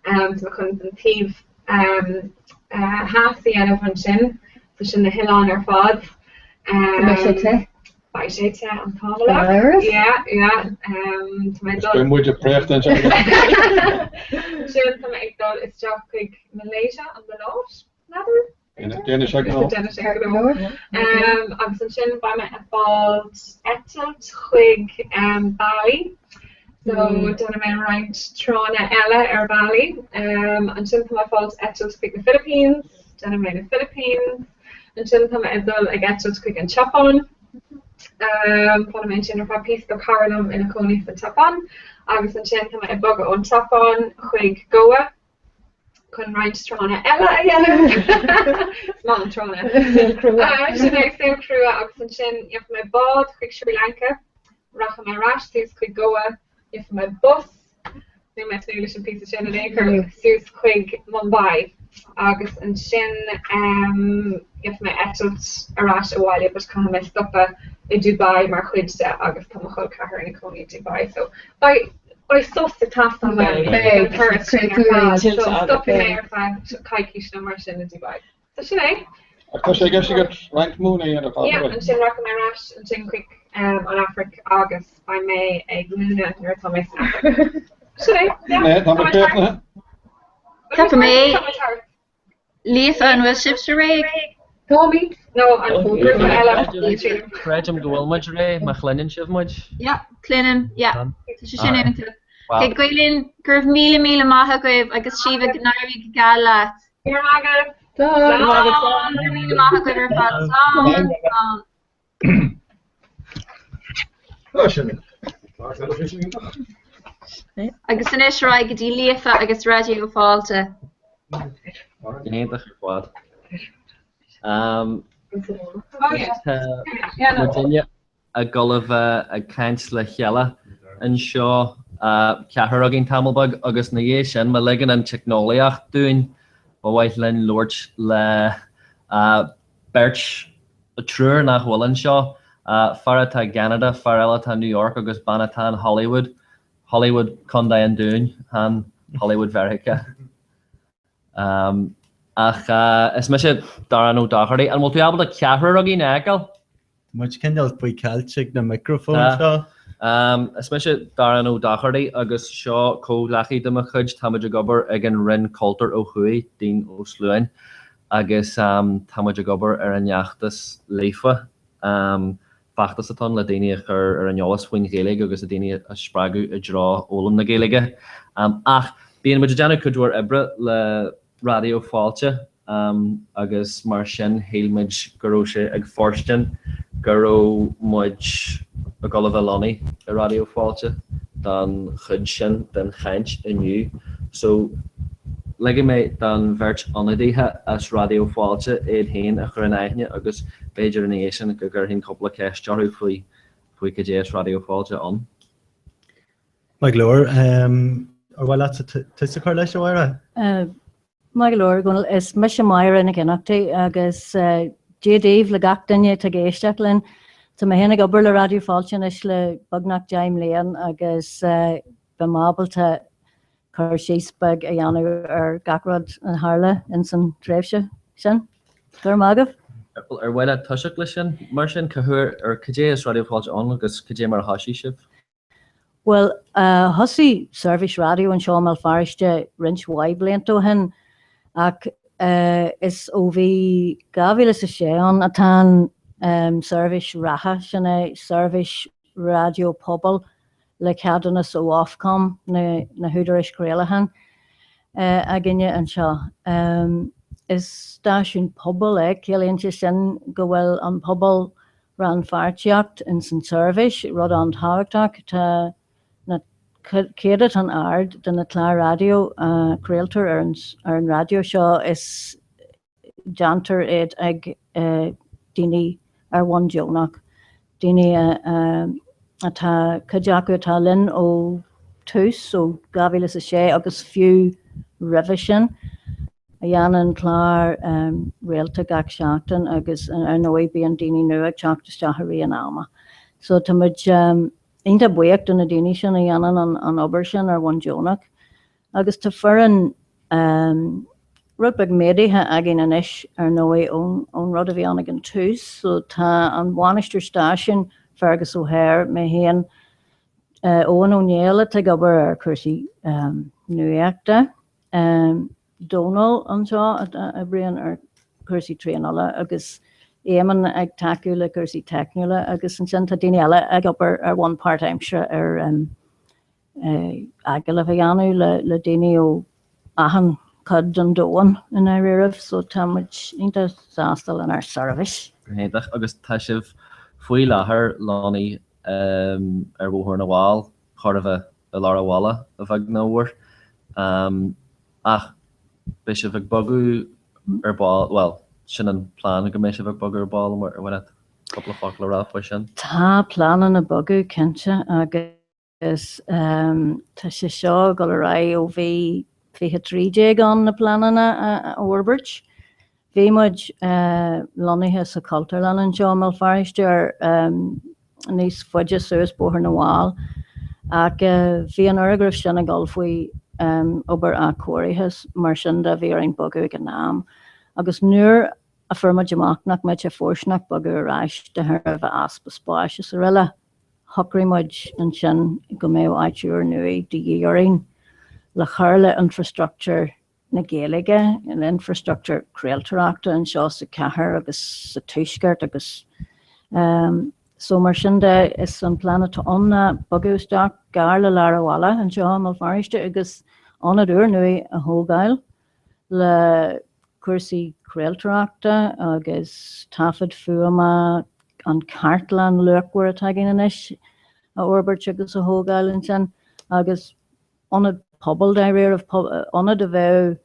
tá mé chun an taobh theas a dhéanamh ansin, so sin na hoileáin ar fad.
Beidh sé te?
Beidh sé te an t-am uilig. Yeah, yeah. Tá mé ag dul.
Beidh muid ag préachta ansin.
Ansin tá mé ag dul isteach chuig Malaysia, an Maláis, n'fheadar?
Déanfaidh sé gnó.
Déanfaidh sé gnó. Agus ansin beidh mé ag fáil eitilt chuig Bali. So déanfaidh mé roinnt tránna eile ar Bali. Ansin tá mé ag fáil eitilt chuig na Philippines. Déanfaidh mé na Philippines. Ansin tá mé ag dul ag eitilt chuig an tSeapáin. Fanfaidh mé ansin ar feadh píosa tá cara liom ina cónaí sa tSeapáin. Agus ansin tá mé ag bogadh ón tSeapáin chuig Goa. chun roinnt tránna eile a dhéanamh. Is maith liom tránna.
Saol crua.
Sin é, saol crua agus ansin gheobhaidh mé bád chuig Sri Lanka, rachaidh mé ar ais suas chuig Goa, gheobhaidh mé bus. Níl mé ag tnúth leis an píosa sin in aon chor. Suas chuig Mumbai agus ansin gheobhaidh mé eitilt ar ais abhaile but caithfidh mé stopadh i Dubai mar chuid de agus tá mo chol ceathar ina cónaí i Dubai so beidh beidh sos ag teastáil uaim ag an turas sin ar fad so stopfaidh mé ar feadh coicís nó mar sin i Dubai. So sin é.
Ach tá sé i gceist agat roinnt múineadh a dhéanamh,
Yeah, ansin rachaidh mé ar ais ansin chuig an Afraic agus beidh mé ag múineadh nuair atá mé san Afraic. Sin é, yeah.
Sin é, tá muid críochnaithe.
Ceapaim é. Líofa, an bhfuil sibhse réidh?
Táimid, nó an grúpa eile.
Creidim go bhfuil muid réidh, má chluineann sibh muid.
Yeah, cluinim, yeah. Tá sé sin iontach. Okay, Gael-Linn, go raibh míle míle maith agaibh agus Síomha go n-éirí go geal leat.
Go raibh maith agat.
Slán. Go raibh míle maith agaibh ar fad. Slán. Slán. Agus anois ar aghaidh go dtí Líofa agus Raidió Fáilte.
Iontach ar fad. Tá muidinne ag dul a bheith ag caint le chéile anseo, ceathrar againn tamall beag, agus ina dhiaidh sin, má ligeann an teicneolaíocht dúinn, ba mhaith linn labhairt le beirt, triúr nach bhfuil anseo, fear atá i gCeanada, fear eile atá i New York agus bean atá in Hollywood, Hollywood Contae an Dúin, chan Hollywood Mheiriceá. Ach is mise Darren Ó Dochartaigh. An bhfuil tú ábalta ceathrar againn a fheiceáil?
Tá muid cineál faoi cheilt ag na micreafóin seo.
Is mise Darren Ó Dochartaigh agus seo comhghleacaí de mo chuid. Tá muid ag obair ag an Roinn Cultúir ó thuaidh, Dean Ó Sluain, agus tá muid ag obair ar an fheachtas Líofa. Feachtas atá ann le daoine a chur ar an eolas faoin Ghaeilge agus le daoine a spreagadh i dtreo fhoghlaim na Gaeilge. Ach bíonn muid ag déanamh cuid mhór oibre le Raidió Fáilte agus mar sin shíl muid go raibh sé ag fóirstean go raibh muid ag dul a bheith lonnaithe i Raidió Fáilte don chuid sin den chaint inniu. So ligfidh mé don bheirt ionadaithe as Raidió Fáilte iad féin a chur in aithne agus b'fhéidir ina dhiaidh sin go gcuirfinn cúpla ceist orthu faoi faoi cad é is Raidió Fáilte ann.
Maith go leor. Ar mhaith leatsa tús a chur leis, a Mháire?
Maith go leor, a Dhónaill. Is mise Máire Nic Fhionnachtaigh agus Dia daoibh le gach duine atá ag éisteacht linn. Tá mé féin ag obair le Raidió Fáilte anois le beagnach 10 mbliain agus beidh mé ábalta cur síos beag a dhéanamh ar gach rud a tharla ins an tréimhse sin. Go raibh maith agaibh.
Ar mhaith leat toiseacht leis sin, mar sin, cá huair ar cad é is Raidió Fáilte ann agus cad é mar a thoisigh sibh?
Bhuel, thosaigh seirbhís raidió anseo i mBéal Feirste roinnt mhaith blianta ó shin ach is ó bhí 2006 ann atá an seirbhís reatha, sin é seirbhís raidió pobail le ceadúnas ó Ofcom, na húdaráis chraolacháin, againne anseo. Is stáisiún pobail é, ciallaíonn sé sin go bhfuil an pobal rannpháirtíocht ins an tseirbhís, rud an-tábhachtach. Tá na céadatán ard de na cláir raidió a chraoltar ar an raidió seo, is déantar iad ag daoine ar bhonn deonach, daoine atá, cuid acu atá linn ó tús, ó 2006 agus fiú roimhe sin. a dhéanann clár rialta gach seachtain agus ar ndóigh bíonn daoine nua ag teacht isteach i rith an ama. So tá muid iontach buíoch do na daoine sin a dhéanann an obair sin ar bhonn deonach. Agus tá foireann rud beag méadaithe againn anois ar ndóigh ón rud a bhí ann ag an tús. So tá an bainisteoir stáisiúin, Fergus O'Hare, mé féin, Eoin Ó Néill atá ag obair ar chúrsaí nuachta, Dónal anseo a oibríonn ar chúrsaí traenála agus Éamonn ag tacú le cúrsaí teicniúla agus ansin tá daoine eile ag obair ar bhonn páirtaimseartha ar agallaimh a dhéanamh le daoine ó achan chuid den domhan i ndáiríribh so tá muid iontach sásta lenár seirbhís.
Go hiontach. Agus tá sibh faoi láthair lonnaithe ar Bhóthar na bhFál, chóir a bheith i lár an bhaile, a bheag nó a mhór. Ach beidh sibh ag bogadh ar ball, bhuel, sin an plean, go mbeidh sibh ag bogadh ar ball, an mhaith leat cúpla focal a rá faoi sin?
Tá pleananna bogadh, cinnte, agus. Agus tá sé seo ag dul ar aghaidh ó bhí 2013 ann na pleananna a fhorbairt. Bhí muid lonnaithe sa Chultúrlann anseo i mBéal Feirste ar níos faide suas Bóthar na bhFál ach bhí an fhoirgneamh sin ag dul faoi obair athchóirithe mar sin de bhí orainn bogadh ag an am. Agus nuair a fuair muid amach nach mbeadh sé fóirsteanach bogadh ar ais de thairbhe easpa spáis is araile, shocraigh muid ansin go mbeadh áit úrnua de dhíth orainn le cur le infrastructúr na Gaeilge, an infrastructúr craoltóireachta anseo sa chathair agus sa tuaisceart agus so mar sin de is an plean atá ann ná bogadh isteach gar le lár an bhaile anseo i mBéal Feirste agus ionad úrnua a thógáil le cúrsaí craoltóireachta agus taifead fuaime, an chartlann luachmhar atá againn anois a fhorbairt agus a thógáil ansin agus ionad pobail dáiríre, ionad a bheadh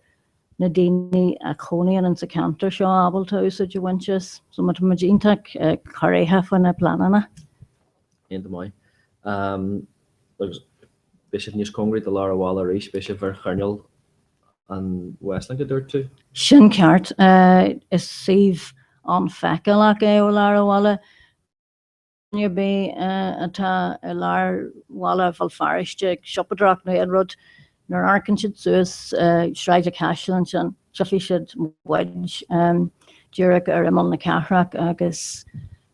na daoine a chónaíonn insa cheantar seo ábalta úsáid a bhaint as. So tá muid iontach corraithe faoi na pleananna.
Iontach maith. Agus beidh sibh níos cóngaraí do lár an bhaile arís, beidh sibh ar choirnéal an Westlink, a dúirt tú?
Sin ceart. Is suíomh an-fheiceálach é ó lár an bhaile. Duine ar bith atá i lár bhaile Bhéal Feirste ag siopadóireacht nó aon rud, nuair a amharcann siad suas Sráid an Chaisleáin ansin, tchífidh siad muid díreach ar imeall na cathrach agus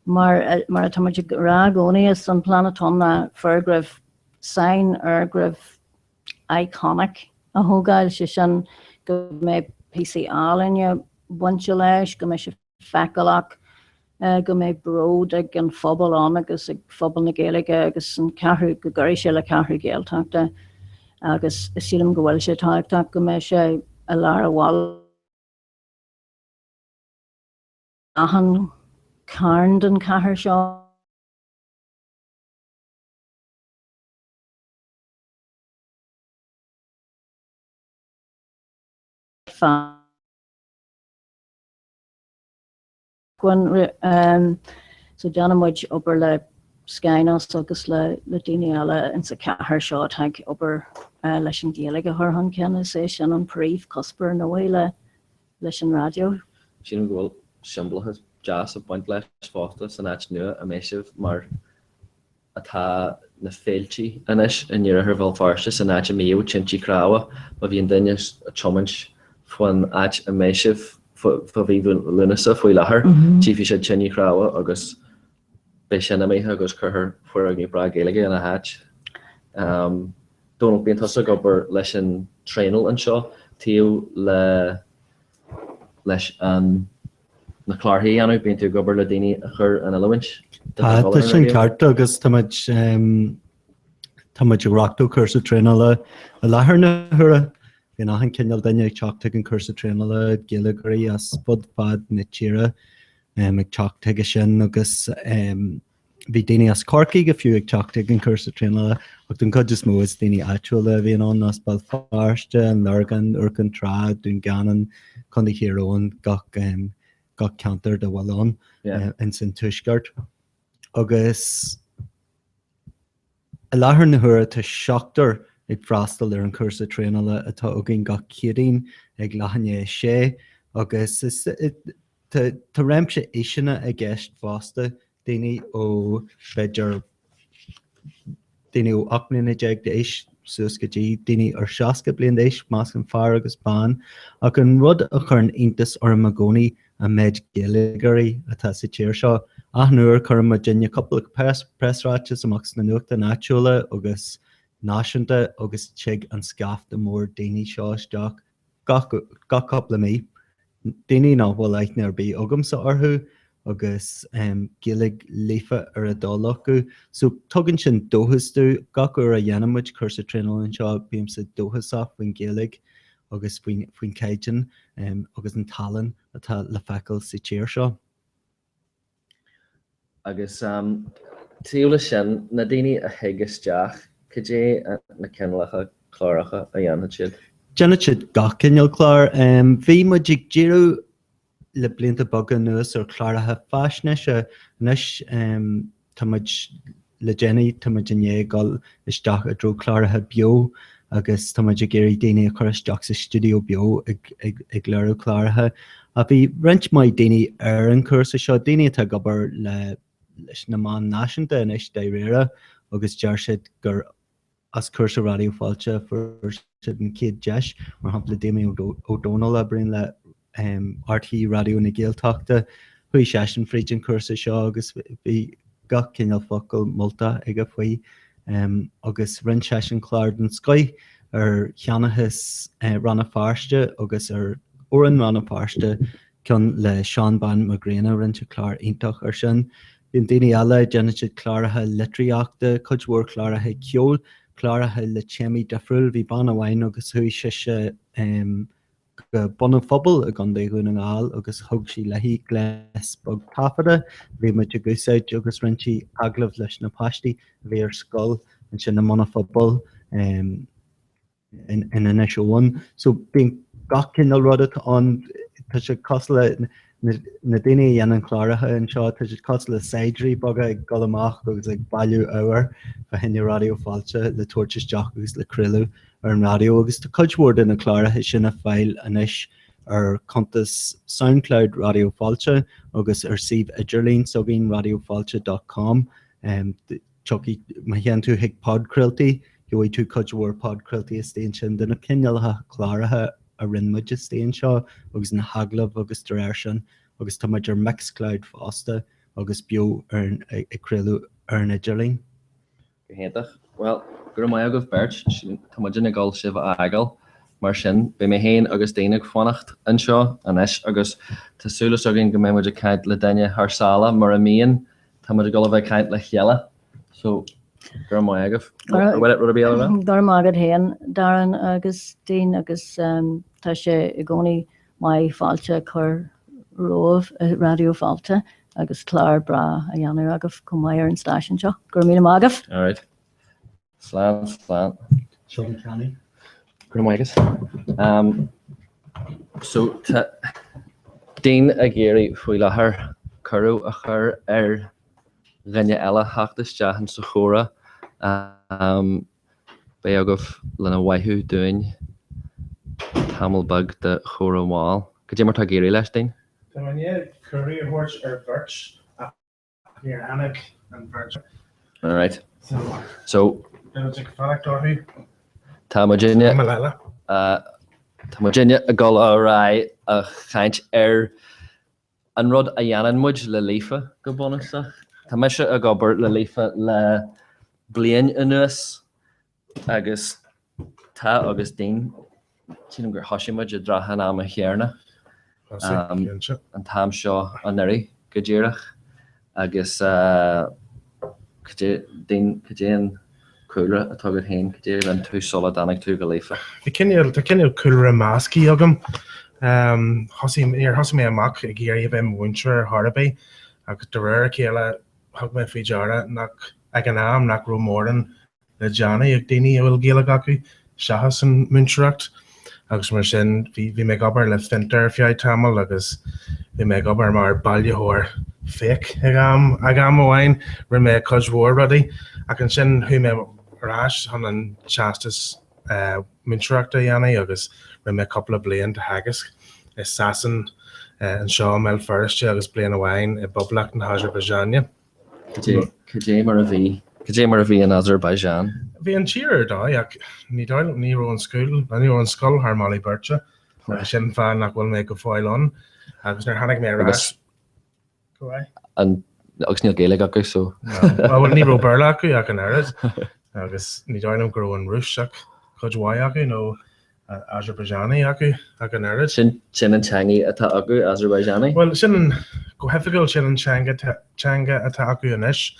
mar atá muid ag rá i gcónaí, is an plean atá ann ná foirgneamh, sainfhoirgneamh iconic a thógáil, sé sin go mbeidh píosaí ealaíne bainte leis, go mbeidh sé feiceálach, go mbeidh bród ag an phobal ann agus ag phobal na Gaeilge agus an ceathrú, go gcuirfidh sé le ceathrú Gaeltachta agus sílim go bhfuil sé tábhachtach go mbeidh sé i lár an bhaile. Achan cearn den chathair seo. So déanann muid obair le Skainos agus le daoine eile insa chathair seo atá ag obair leis an Ghaeilge a chur chun cinn. Is é sin an príomhchuspóir ar ndóigh le leis an raidió.
Sílim go bhfuil siombalachas deas ag baint leis fosta san áit nua a mbeidh sibh mar atá na féiltí anois in iarthar Bhéal Feirste san áit a mbíodh tintí cnámha. Má bhíonn duine ag tiomáint faoin áit a mbeidh sibh fá mhí Lúnasa faoi láthair, tchífidh siad tine chnámha agus beidh sin imithe agus cuirfear foirgneamh breá Gaeilge ina háit. Dónal, bíonn tusa ag obair leis an traenáil anseo taobh le leis an na clárthaí a dhéanamh, bíonn tú ag obair le daoine a chur in oiliúint.
Tá, tá sin ceart agus tá muid tá muid ag reáchtáil cúrsa traenála i láthair na huaire. Bíonn achan cineál duine ag teacht chuig an cúrsa traenála, Gaeilgeoirí as fud fad na tíre ag teacht chuige sin agus Bhí daoine as Corcaigh go fiú ag teacht chuig an cúrsa traenála ach don chuid is mó is daoine áitiúla a bhíonn ann as Béal Feirste, an Lorgain, Iúr Cinn Trá, Dún Geanainn, Contae Thír Eoghain, gach gach ceantar dá bhfuil ann ins an Tuaisceart. Agus i láthair na huaire tá seachtar ag freastal ar an chúrsa traenála atá againn gach Céadaoin ag leath i ndiaidh a sé agus is Tá réimse aoiseanna i gceist fosta, daoine ó b'fhéidir daoine ó 18 mbliana d'aois suas go dtí daoine ar 60 bliain d'aois, meascán fear agus bean. Ach an rud a chuireann iontas orm i gcónaí an méid Gaeilgeoirí atá sa tír seo. Achan uair cuireann muidinne cúpla preasráiteas amach sna nuachtáin áitiúla agus náisiúnta agus tig an scaifte mór daoine seo isteach gach cúpla mí, daoine nach bhfuil aithne ar bith agamsa orthu agus Gaeilge líofa ar a dtoil acu. So tugann sin dóchas domh. Gach uair a dhéanann muid cúrsa traenála anseo, bímse dóchasach faoin Ghaeilge agus faoin chaighdeán agus an tallann atá le feiceáil sa tír seo.
Agus taobh leis sin, na daoine a thig isteach, cad é na cineálacha cláracha a dhéanfaidh siad?
Déanfaidh siad gach cineál clár. Bhí muid ag díriú le blianta beaga anuas ar chláracha faisnéise. Anois tá muid. le déanaí tá muid i ndiaidh dul isteach i dtreo cláracha beo agus tá muid ag iarraidh daoine a chur isteach sa stiúideo beo ag ag ag léiriú cláracha. Ach bhí roinnt mhaith daoine ar an chúrsa seo, daoine atá ag obair le leis na meáin náisiúnta anois dáiríre agus deir siad gur as cúrsa Raidió Fáilte a fuair siad an chéad deis, mar shampla Damien Ó Dónaill a oibríonn le RTÉ Raidió na Gaeltachta, chuaigh seisean fríd an chúrsa seo agus bhí gach cineál focal moltach aige faoi agus rinne seisean clár den scoith ar sheanchas Rann na Feirste agus ar amhrán Rann na Feirste, ceann le Seán Bán Mac Grianna, rinne sé clár iontach ar sin. Bíonn daoine eile, déanann siad cláracha litríochta, cuid mhór cláracha ceoil, cláracha le téamaí difriúil. Bhí bean amháin agus chuaigh sise go Bun an Phobail i gContae Dhún na nGall agus thug sí léi gléas beag taifeadta a bhí muid ag úsáid agus rinne sí agallamh leis na páistí a bhí ar scoil ansin i mBun an Phobail. in Inis Eoghain. So bíonn gach cineál rud atá ann, tá sé cosúil le na daoine a dhéanann cláracha anseo, tá siad cosúil le saighdiúirí beaga ag dul amach agus ag bailiú ábhair fá choinne Raidió Fáilte le tabhairt isteach agus le craoladh ar an raidió agus tá cuid mhór de na cláracha sin le fáil anois ar chuntas Soundcloud Raidió Fáilte agus ar suíomh idirlín s'againn raidiofáilte dot com. Tiocfaidh, má théann tú chuig podchraoltaí, gheobhaidh tú cuid mhór podchraoltaí istigh ansin de na cineálacha cláracha a rinne muid istigh anseo agus na hagallaimh agus de réir sin agus tá muid ar Mixcloud fosta agus beo ar an, ag craoladh ar an idirlíon.
Go hiontach. Bhuel, go raibh maith agaibh beirt. Tá muidinne ag dul sibh a fhágáil. Mar sin, beidh mé féin agus Dean ag fanacht anseo anois agus tá súil againn go mbeidh muid ag caint le duine thar sáile mura mbíonn Tá muid ag dul a bheith ag caint le chéile so go raibh maith agaibh. An bhfuil rud ar bith eile le rá?
Go raibh maith agat féin Darren agus Dean agus tá sé i gcónaí maith fáilte a chur romhaibh i Raidió Fáilte agus clár breá a dhéanamh agaibh chomh maith ar an stáisiún seo. Go raibh míle maith agaibh.
Alright. Slán, slán.
Seán Canny.
Go raibh maith agat. Um, so tá Dean ag iarraidh faoi láthair cuireadh a chur ar dhuine eile theacht isteach in sa chomhrá. Um, beidh agaibh lena mhaithiú dúinn tamall beag de chomhrá mall. Cad é mar tá ag éirí leis, Dean?
Tá mé i ndiaidh cuireadh a thabhairt ar bheirt ach Níor tháinig an bheirt.
Alright. So, So,
beidh muid ag fanacht orthu.
Tá muidinne Tamall eile. Tá muidinne ag dul ar aghaidh a chaint ar an rud a dhéanann muid le Líofa go bunúsach. Tá mise ag obair le Líofa le bliain anuas Agus tá agus Dean, sílim gur thosaigh muid i dtrátha an ama chéanna, an t-am seo anuraidh go díreach, agus cad é, Dean, cad é an cúlra atá agat féin, cad é a rinne tú sula dtáinig tú go Líofa?
Bhí cineál, tá cineál cúlra measctha agam. Thosaigh, níor thosaigh mé amach ag iarraidh a bheith i mo mhúinteoir ar chor ar bith, ach de réir a chéile thug mé faoi deara nach, ag an am, nach raibh mórán le déanamh ag daoine a bhfuil Gaeilge acu seachas an múinteoireacht agus mar sin bhí bhí mé ag obair le Fiontar ar feadh tamaill agus bhí mé ag obair mar bailitheoir fiach ag am ag am amháin, rinne mé cuid mhór rudaí ach ansin chuaigh mé ar ais chun an teastas múinteoireachta a dhéanamh agus rinne mé cúpla bliain de theagasc i Sasain anseo i mBéal Feirste agus bliain amháin i bPoblacht na hAsarbaiseáine.
Cad é mar a bhí? Cad é mar a bhí in Azerbaijan?
Bhí an tír ar dóigh ach ní dóigh liom, ní raibh an school, ní raibh an scoil thar moladh beirte agus sin an fáth nach bhfuil mé go fóill ann agus nuair a tháinig mé ar ais, go
raibh. An, agus níl Gaeilge acu so.
No, bhuel ní raibh Béarla acu ach an oiread agus ní dóigh liom go raibh an Rúis ach cuid mhaith acu nó Azerbaijani acu ach an oiread.
Sin sin an teanga atá acu, Azerbaijani?
Bhuel, sin an, go hoifigiúil, sin an teanga teanga atá acu anois.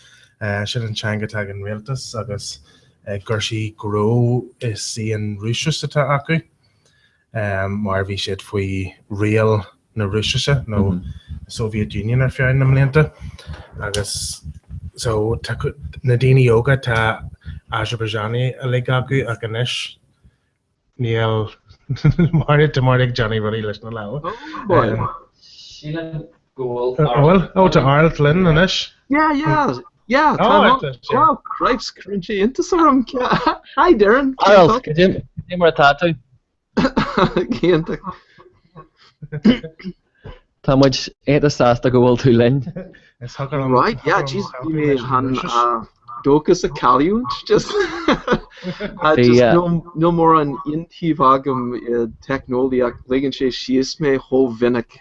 Sin an teanga atá ag an rialtas agus i gcúrsaí gnó is í an Rúisis atá acu mar bhí siad faoi riail na Rúisise nó Soviet Union ar feadh na mblianta agus so tá na daoine óga tá Azerbaijani uilig acu ach anois Níl Máire tá Máire ag déanamh rudaí leis na lámha.
Sílim go
bhfuil. Bhfuil? Ó tá Aralt linn anois.
Yeah, yeah. Yeah, tá oh, tá sé. Wow, cripes, cuireann sé iontas orm. Hi Darren.
Aralt, cad é mar atá tú?
Iontach.
Tá muid iontach sásta go bhfuil tú linn.
Right, yeah, jeez, bhí mé chun dóchas a chailliúint, just just níl mórán iontaoibh agam i teicneolaíocht, ligeann sé síos mé chomh mhinic.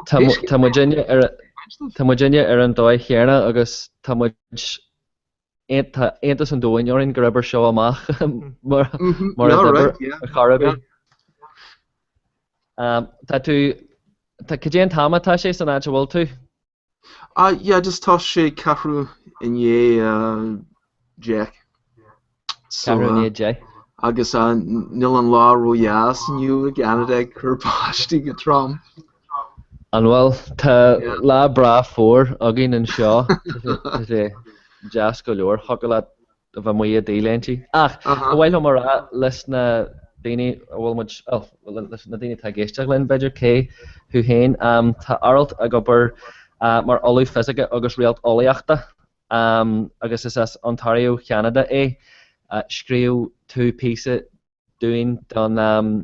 Tá muidinne ar tá muidinne ar an dóigh chéanna agus tá muid Tá iontas an domhain orainn gur oibir seo amach mar a d'oibir ar chor ar bith. Tá tú, cad é an t-am atá sé san áit a bhfuil tú?
Ah yeah, just tá sé ceathrú i ndiaidh 10.
Ceathrú i ndiaidh 10.
Agus níl an lá ródheas inniu i gCeanada ag cur báistí go trom.
An bhfuil? Tá lá breá fómhair againn anseo. Tá sé deas go leor. Thiocfadh leat a bheith amuigh i dT-léinte. Ach ba mhaith liom a rá leis na daoine a bhfuil muid, bhuel, leis na daoine atá ag éisteacht linn, b'fhéidir, cé thú féin. Tá Aralt ag obair mar Ollamh Fisice agus Réalteolaíochta agus is as Ontario, Cheanada é. Scríobh tú píosa dúinn don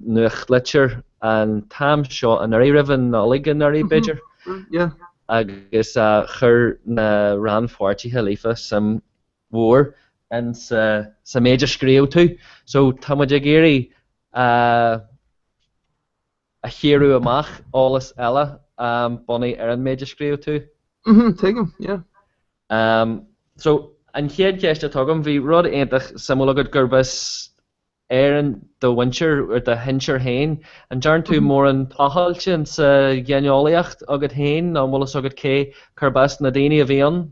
nuachtlitir an t-am seo anuraidh, roimh an Nollaig anuraidh b'fhéidir, agus chuir na rannpháirtithe líofa suim mhór in sa méid a scríobh tú. So tá muid ag iarraidh a chíoradh amach eolas eile bunaithe ar an méid a scríobh tú.
Tuigim, yeah.
So, an chéad cheist atá agam, bhí rud iontach suimiúil agat gurb as Éirinn do mhuintir, or do shinsir féin. An ndearn tú mórán tochailte insa ghineolaíocht agat féin nó an bhfuil fhios agat cé cárb as na daoine a bhí ann?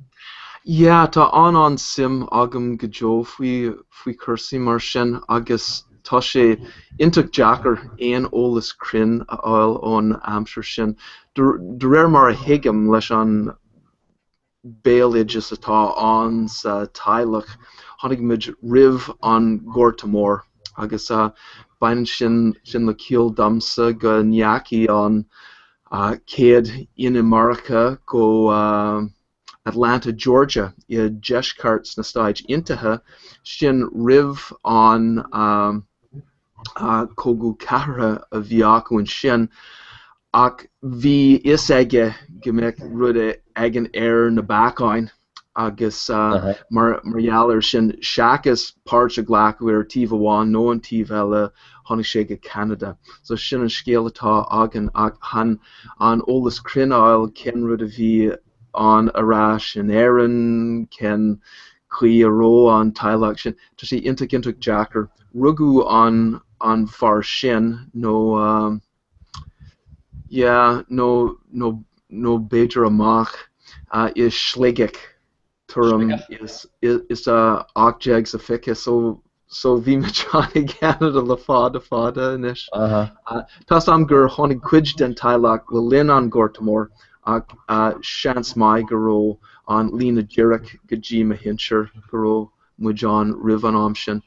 Yeah, tá an-an-suim agam go deo faoi faoi chúrsaí mar sin agus tá sé iontach deacair aon eolas cruinn a fháil ón aimsir sin. De réir mar a thuigim leis an béaloideas atá ann sa teaghlach. Tháinig muid roimh an Ghorta Mór agus baineann sin sin le ciall domsa go ndeachaigh an chéad inimirce go Atlanta, Georgia i deisceart sna Stáit Aontaithe, sin roimh an cogadh cathartha a bhí acu ansin ach bhí fhios aige go mbeadh rud éigin ar na bacáin agus mar gheall air sin, seachas páirt a ghlacadh ar taobh amháin nó an taobh eile, tháinig sé go Ceanada. So sin an scéal atá againn ach chan an eolas cruinn a fháil cén rud a bhí ann ar ais in Éirinn, cén chaoi a raibh an teaghlach sin. Tá sé iontach iontach deacair. Rugadh an an fear sin nó yeah nó nó nó b'fhéidir amach i Sligeach tuairim is is a 18 's a 20 so So bhí muid ann i gCeanada le fada fada anois. Tá's a'm gur tháinig cuid den teaghlach le linn an Ghorta Mhóir ach seans maith go raibh an líne díreach go dtí mo shinsir, go raibh muid ann roimh an am sin.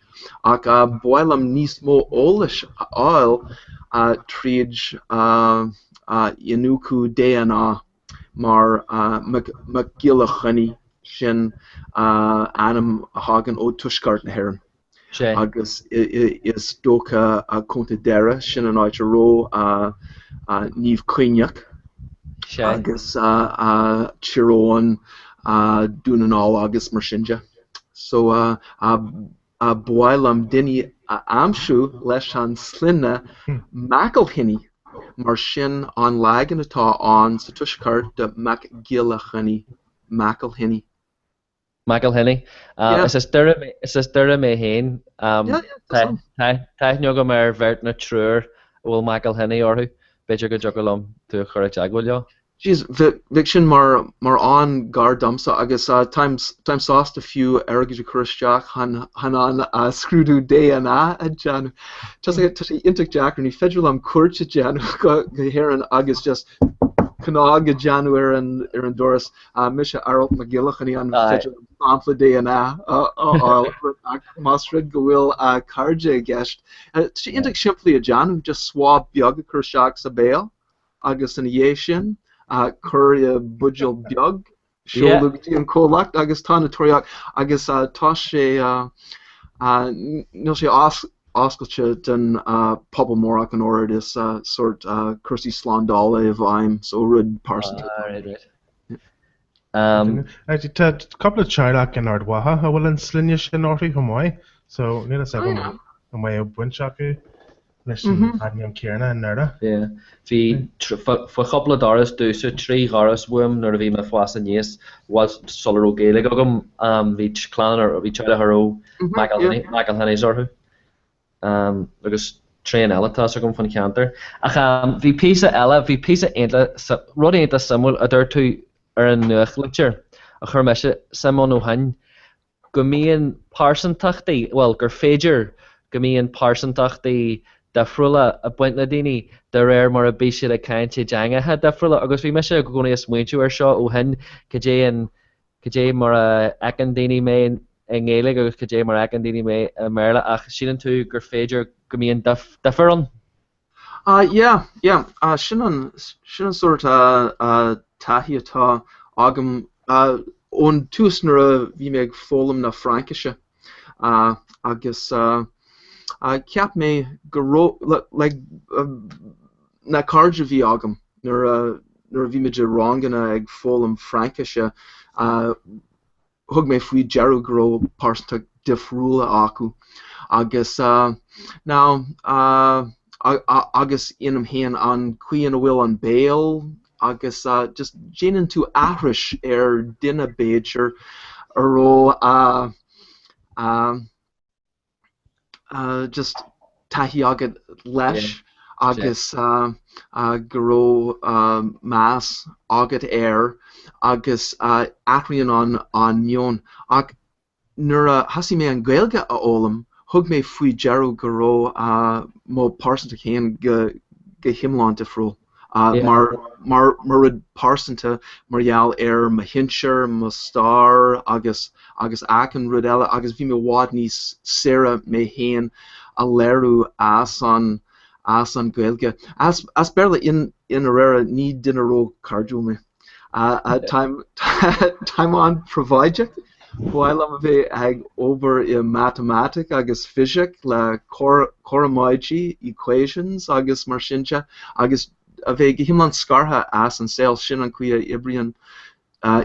Ach ba mhaith liom níos mó eolais a fháil tríd iniúchadh DNA mar Mac Giolla Chainnigh, sin ainm a thagann ó Tuaisceart na hÉireann agus is dócha Contae Dhoire, sin an áit a raibh Naomh Coinneach agus Tír Eoghain, Dún na nGall agus mar sin de. So ba mhaith liom duine a aimsiú leis an sloinne McElhinney mar sin an leagan atá ann sa Tuaisceart de Mac Giolla Chainnigh, McElhinney.
McElhinney. Is as Doire is as Doire mé féin. Tá aithne agam ar bheirt nó triúr a bhfuil McElhinney orthu. B'fhéidir go dtiocfadh liom tú a chur i dteagmháil leo.
Jeez, bheadh sin mar mar an-ghar domsa agus táim táim sásta fiú airgead a chur isteach chun chun an scrúdú DNA a dhéanamh. Tá sé tá sé iontach deacair, ní féidir liom cuairt a dhéanamh go go hÉirinn agus just cnag a dhéanamh ar an ar an doras. Mise Aralt Mac Giolla Chainnigh an féidir liom sampla DNA a fháil ach más rud go bhfuil cairde i gceist. Tá sé iontach simplí a dhéanamh, just swab beag a chur isteach sa béal. agus ina dhiaidh sin cuir i buidéal beag. Seoladh go dtí an comhlacht agus tá na torthaí agus tá sé níl sé oscailte don pobal mór ach an oiread is sórt cúrsaí slándála i bhfeidhm so rud pearsanta.
Ah, right, right.
Tá cúpla teaghlach in Ard Mhacha a bhfuil an sloinne sin orthu chomh maith so níl fhios agam an mbeadh baint acu leis an ainm céanna i nDoire.
Yeah. Bhí faoi chúpla doras domhsa, 3 dhoras uaim nuair a bhí mé ag fás aníos, bhuel sula raibh Gaeilge agam, bhí clann ar, bhí teaghlach a raibh McElhennys orthu. Agus tréan eile tá fhios agam faoin cheantar. Ach bhí píosa eile, bhí píosa iontach, rud iontach suimiúil a dúirt tú ar an nuachtlitir a chuir mise suim ann ó shin, go mbíonn pearsantachtaí, bhuel, gur féidir go mbíonn pearsantachtaí difriúla ag baint le daoine de réir mar a bhí siad ag caint i dteangacha difriúla agus bhí mise i gcónaí ag smaointiú air seo ó shin, cad é an, cad é mar a fheiceann daoine mé i nGaeilge agus cad é mar a fheiceann daoine mé i mBéarla ach síleann tú gur féidir go mbíonn difear ann?
Yeah, yeah, sin an, sin an sórt taithí atá agam ón tús nuair a bhí mé ag foghlaim na Fraincise agus cheap mé go raibh, like, na cairde a bhí agam nuair a, nuair a bhí muid i ranganna ag foghlaim Fraincise, thug mé faoi deara go raibh pearsantacht difriúla acu agus now agus ionam féin an chaoi ina bhfuil an béal agus just déanann tú aithris ar duine b'fhéidir a raibh just taithí agat leis agus go raibh meas agat air agus athraíonn an an meon. Ach nuair a thosaigh mé an Ghaeilge a fhoghlaim thug mé faoi deara go raibh mo pearsantacht féin go hiomlán difriúil. Mar mar rud pearsanta mar gheall ar mo shinsir, mo stair agus agus achan rud eile agus bhí mé i bhfad níos saoire mé féin a léiriú as an as an Ghaeilge. As as Béarla i ndáiríre ní duine ró-chairdiúil mé. Táim táim an-phríobháideach. Ba mhaith liom a bheith ag obair i matamaitic agus fisic le cothromóidí, equations, agus mar sin de, agus a bheith go hiomlán scartha as an saol. Sin an chaoi a oibríonn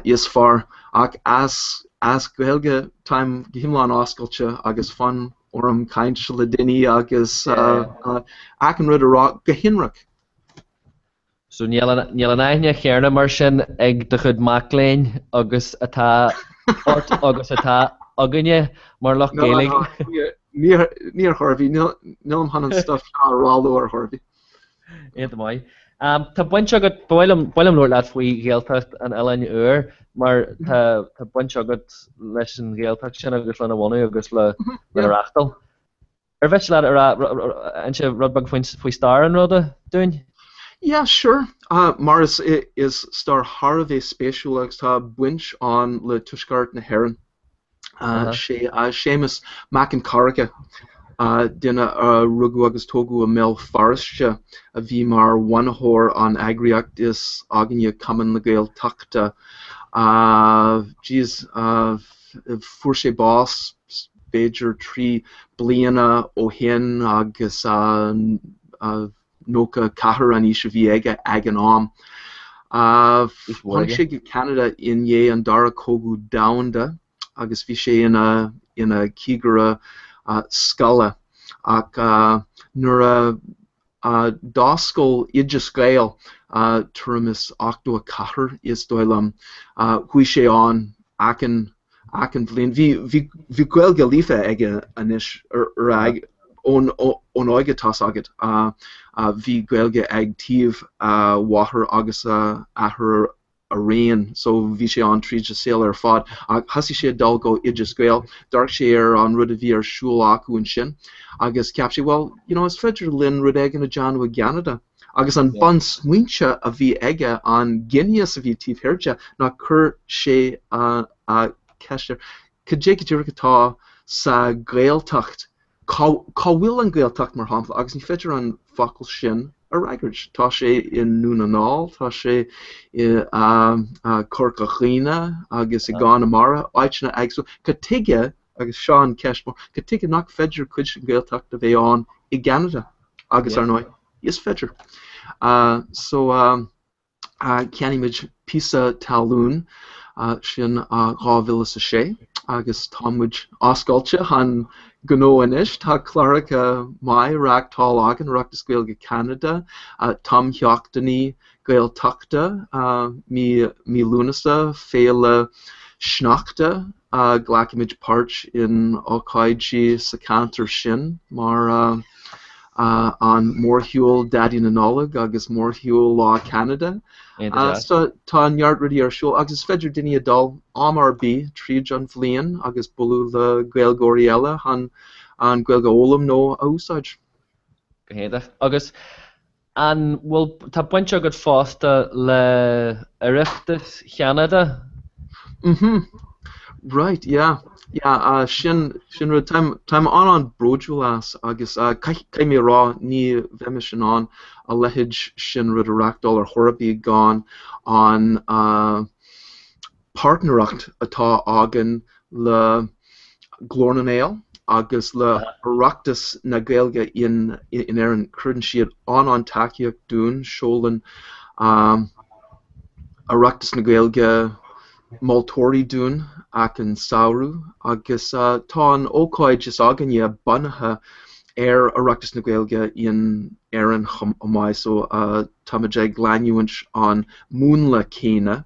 is fearr. Ach as as Gaeilge, táim go hiomlán oscailte agus fonn orm caint le daoine agus achan rud a rá go hionraic.
So níl an, níl an aithne chéanna mar sin ag do chuid mac léinn agus atá ort agus atá againne mar lucht
No,
Gaeilge.
no, ní ar, ní ar chor ar bith, níl, nílim chun an stuff seo a rá leo ar chor ar bith.
Iontach maith. Um, tá baint agat, ba mhaith liom, ba mhaith liom labhairt leat faoi Ghaeltacht an Oileáin Úir mar tá, tá baint agat leis an Ghaeltacht sin agus lena bhunú agus le, lena reachtáil. Ar mhiste leat a rá, inse rud beag faoi stair an ruda dúinn?
Yeah, sure. Mar is is stair thar a bheith spéisiúil agus tá baint ann le Tuaisceart na hÉireann. Sé Séamus Mac an Choirce, duine a rugadh agus tógadh i mBéal Feirste, a bhí mar bhunaitheoir an eagraíocht is againne Cumann na Gaeltachta. Jeez, fuair sé bás b'fhéidir 3 bliana ó shin agus 94 an aois a bhí aige ag an am. Tháinig sé go Ceanada i ndiaidh an Dara Cogadh Domhanda agus bhí sé ina ina chigire scoile ach nuair a D'oscail Oideas Gael tuairim is 84 is dóigh liom. Chuaigh sé ann achan achan bhliain. Bhí bhí bhí Gaeilge líofa aige anois ar aghaidh ón ón óige tá's agat. Bhí Gaeilge ag taobh a mháthar agus a athar araon so bhí sé ann tríd a saol ar fad ach thosaigh sé ag dul go Oideas Gael, d'amharc sé ar an rud a bhí ar siúl acu ansin agus cheap sé well you know is féidir linn rud éigin a déanamh i gCeanada agus an bunsmaointe a bhí aige, an ginias a bhí taobh thiar de ná chuir sé a ceist ar cad é go díreach atá sa Ghaeltacht, cá bhfuil an Ghaeltacht mar shampla agus ní féidir an focal sin. a fhreagairt. Tá sé i nDún na nGall, tá sé i Corca Dhuibhne agus i gConamara, áiteanna éagsúla. Cad tuige, agus seo an ceist mór, cad tuige nach féidir cuid den Ghaeltacht a bheith ann i gCeanada? Agus ar ndóigh, is féidir. So. Cheannaigh muid píosa talún, sin 2006, agus tá muid oscailte chun gnó anois. Tá cláracha maith á reáchtáil againn, Oireachtas Gaeilge Cheanada, tumsheachtainí Gaeltachta, mí mí Lúnasa, Féile Sneachta, glacaimid páirt in ócáidí sa cheantar sin mar. an mórshiúl Daidí na Nollag agus mórshiúl Lá Ceanada. So tá neart rudaí ar siúl agus is féidir daoine a dul am ar bith tríd an bhliain agus bualadh le Gaeilgeoirí eile chun an Ghaeilge a fhoghlaim nó a úsáid.
Go hiontach. Agus An bhfuil, tá baint agat fosta le Oireachtas Cheanada?
Mhm. Right, yeah. Yeah, sin, sin rud, táim, táim an-an-bródúil as agus caithfidh mé a rá ní bheimis in ann a leithéid sin rud a reáchtáil ar chor ar bith gan an páirtnéireacht atá againn le Glór na nGael agus le Oireachtas na Gaeilge in Éirinn. Cuireann siad an-an-tacaíocht dúinn, seolann Oireachtas na Gaeilge moltóirí dúinn achan samhradh agus tá an ócáid is againne bunaithe ar Oireachtas na Gaeilge in Éirinn chomh maith so táimid ag leanúint an múnla céanna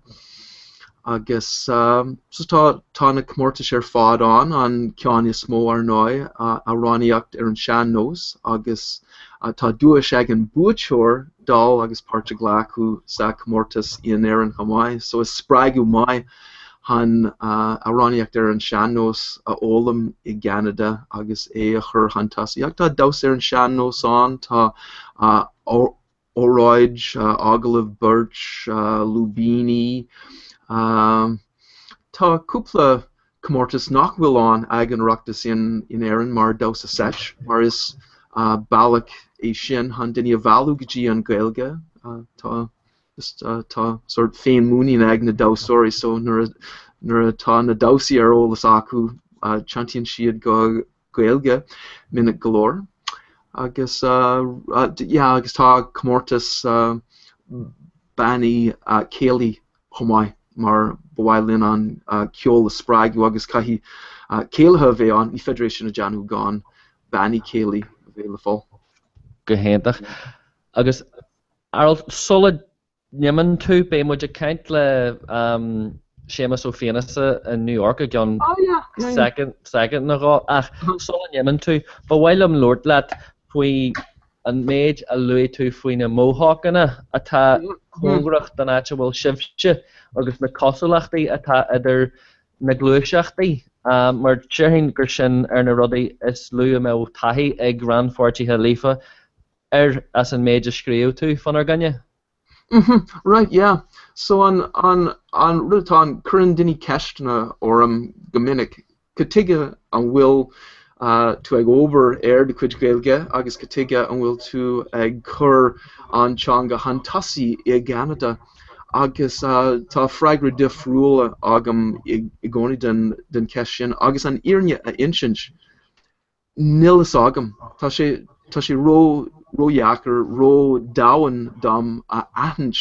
agus so tá tá na comórtais ar fad ann, an ceann is mó ar ndóigh, amhránaíocht ar an sean-nós agus tá duais ag an buaiteoir dul agus páirt a ghlacadh sa chomórtas in Éirinn chomh maith so is spreagadh maith chun amhránaíocht ar an sean-nós a fhoghlaim i gCeanada agus é a chur chun tosaigh. Ach tá damhsa ar an sean-nós ann, tá óráid, agallamh beirt, lúibíní. Tá cúpla comórtas nach bhfuil ann ag an Oireachtas in Éirinn mar damhsa seit, mar is bealach é sin chun daoine a mhealladh go dtí an Ghaeilge. Tá tá sórt féin-mhuinín ag na damhsóirí so nuair nuair atá na damhsaí ar eolas acu tiontaíonn siad go Gaeilge minic go leor. Agus yeah agus tá comórtas bannaí céilí chomh maith mar ba mhaith linn an ceol a spreagadh agus caithfidh céilithe a bheith ann, ní féidir é sin a dhéanamh gan bannaí céilí a bheith le fáil.
Go hiontach. Agus Aralt, sula n-imíonn tú, beidh muid ag caint le Séamus Ó Fiannasa in New York i gceann soicind nó dhó, ach sula n-imíonn tú, ba mhaith liom labhairt leat faoi an méid a luaigh tú faoi na Mohawkanna atá cóngarach don áit a bhfuil sibhse agus na cosúlachtaí atá idir na gluaiseachtaí, mar déarfainn gur sin ar na rudaí is lú a mbeadh taithí ag rannpháirtithe Líofa air as an méid a scríobh tú fánár gcoinne.
Mhm, right, yeah. So an, an, an rud atá ann, cuireann daoine ceisteanna orm go minic, cad tuige an bhfuil tú ag obair ar do chuid Gaeilge agus cad tuige an bhfuil tú ag cur an teanga chun tosaigh i gCeanada? Agus tá freagra difriúil agam i gcónaí den, den cheist sin agus an fhírinne a insint, Níl fhios agam. Tá sé, tá sé ró, ródheacair, ró-domhain dom a aithint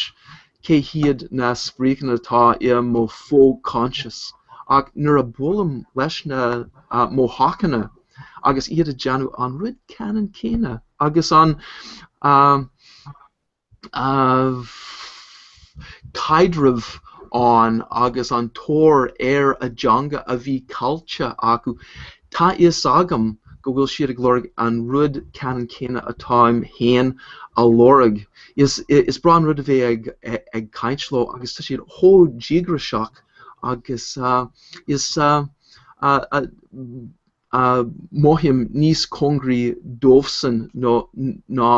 cé hiad na spriocanna atá i mo fho-conscious. Ach nuair a buailim leis na Mohawkanna agus iad ag déanamh an rud ceannann céanna agus an, caidreamh ann agus an tóir ar a dteanga a bhí caillte acu. Tá fhios agam go bhfuil siad ag lorg an rud ceannann céanna atáim féin a lorg. Is is breá an rud a bheith ag ag caint leo agus tá siad chomh díograiseach agus is mothaím níos cóngaraí dóibhsean ná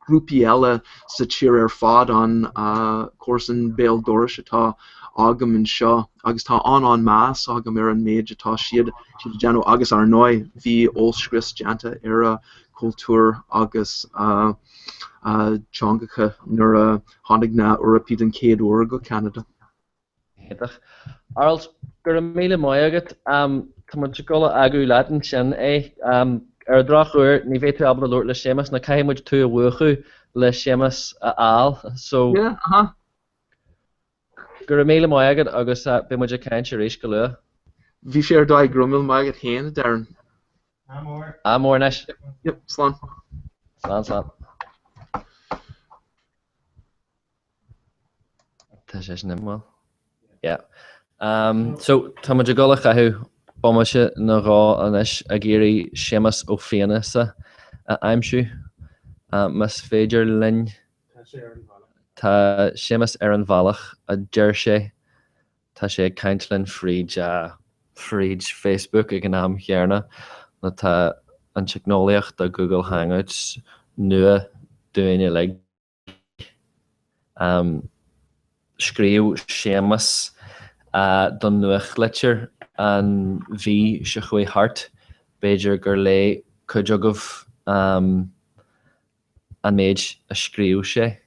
grúpaí eile sa tír ar fad, an comharsan béal dorais atá agam anseo agus tá an-an-meas agam ar an méid atá siad ag déanamh agus ar ndóigh bhí ollscrios déanta ar a. cultúr agus a dteangacha nuair a tháinig na Eorpaigh den chéad uair go Ceanada.
Iontach. Aralt, go raibh míle maith agat. Tá muid ag dul a fhágáil leat ansin é. Ar an drochuair, ní bheidh tú ábalta labhairt le Séamus, nó caithfidh muid tú a mhúchadh le Séamus a fháil. So,
Yeah, uh-huh.
go raibh míle maith agat agus beidh muid ag caint arís go luath.
Bhí sé ar dóigh, go raibh míle maith agat féin, a Darren.
Ádh mór.
Ádh mór anois.
Yep, slán.
Slán, slán. Tá sé sin imithe. Yeah. Um, so, tá muid ag dul a chaitheamh bomaite nó dhó anois ag iarraidh Séamus Ó Fiannasa a aimsiú. Uh, más féidir linn.
Tá sé ar an bhealach.
Tá Séamus ar an bhealach, a deir sé. Tá sé ag caint linn fríd, uh, fríd Facebook ag an am chéanna. Nó tá an teicneolaíocht de Google Hangouts nua dúinn uilig. Scríobh Séamus don nuachtlitir an mhí seo chuaigh thart. B'fhéidir gur léigh cuid agaibh an méid a scríobh sé.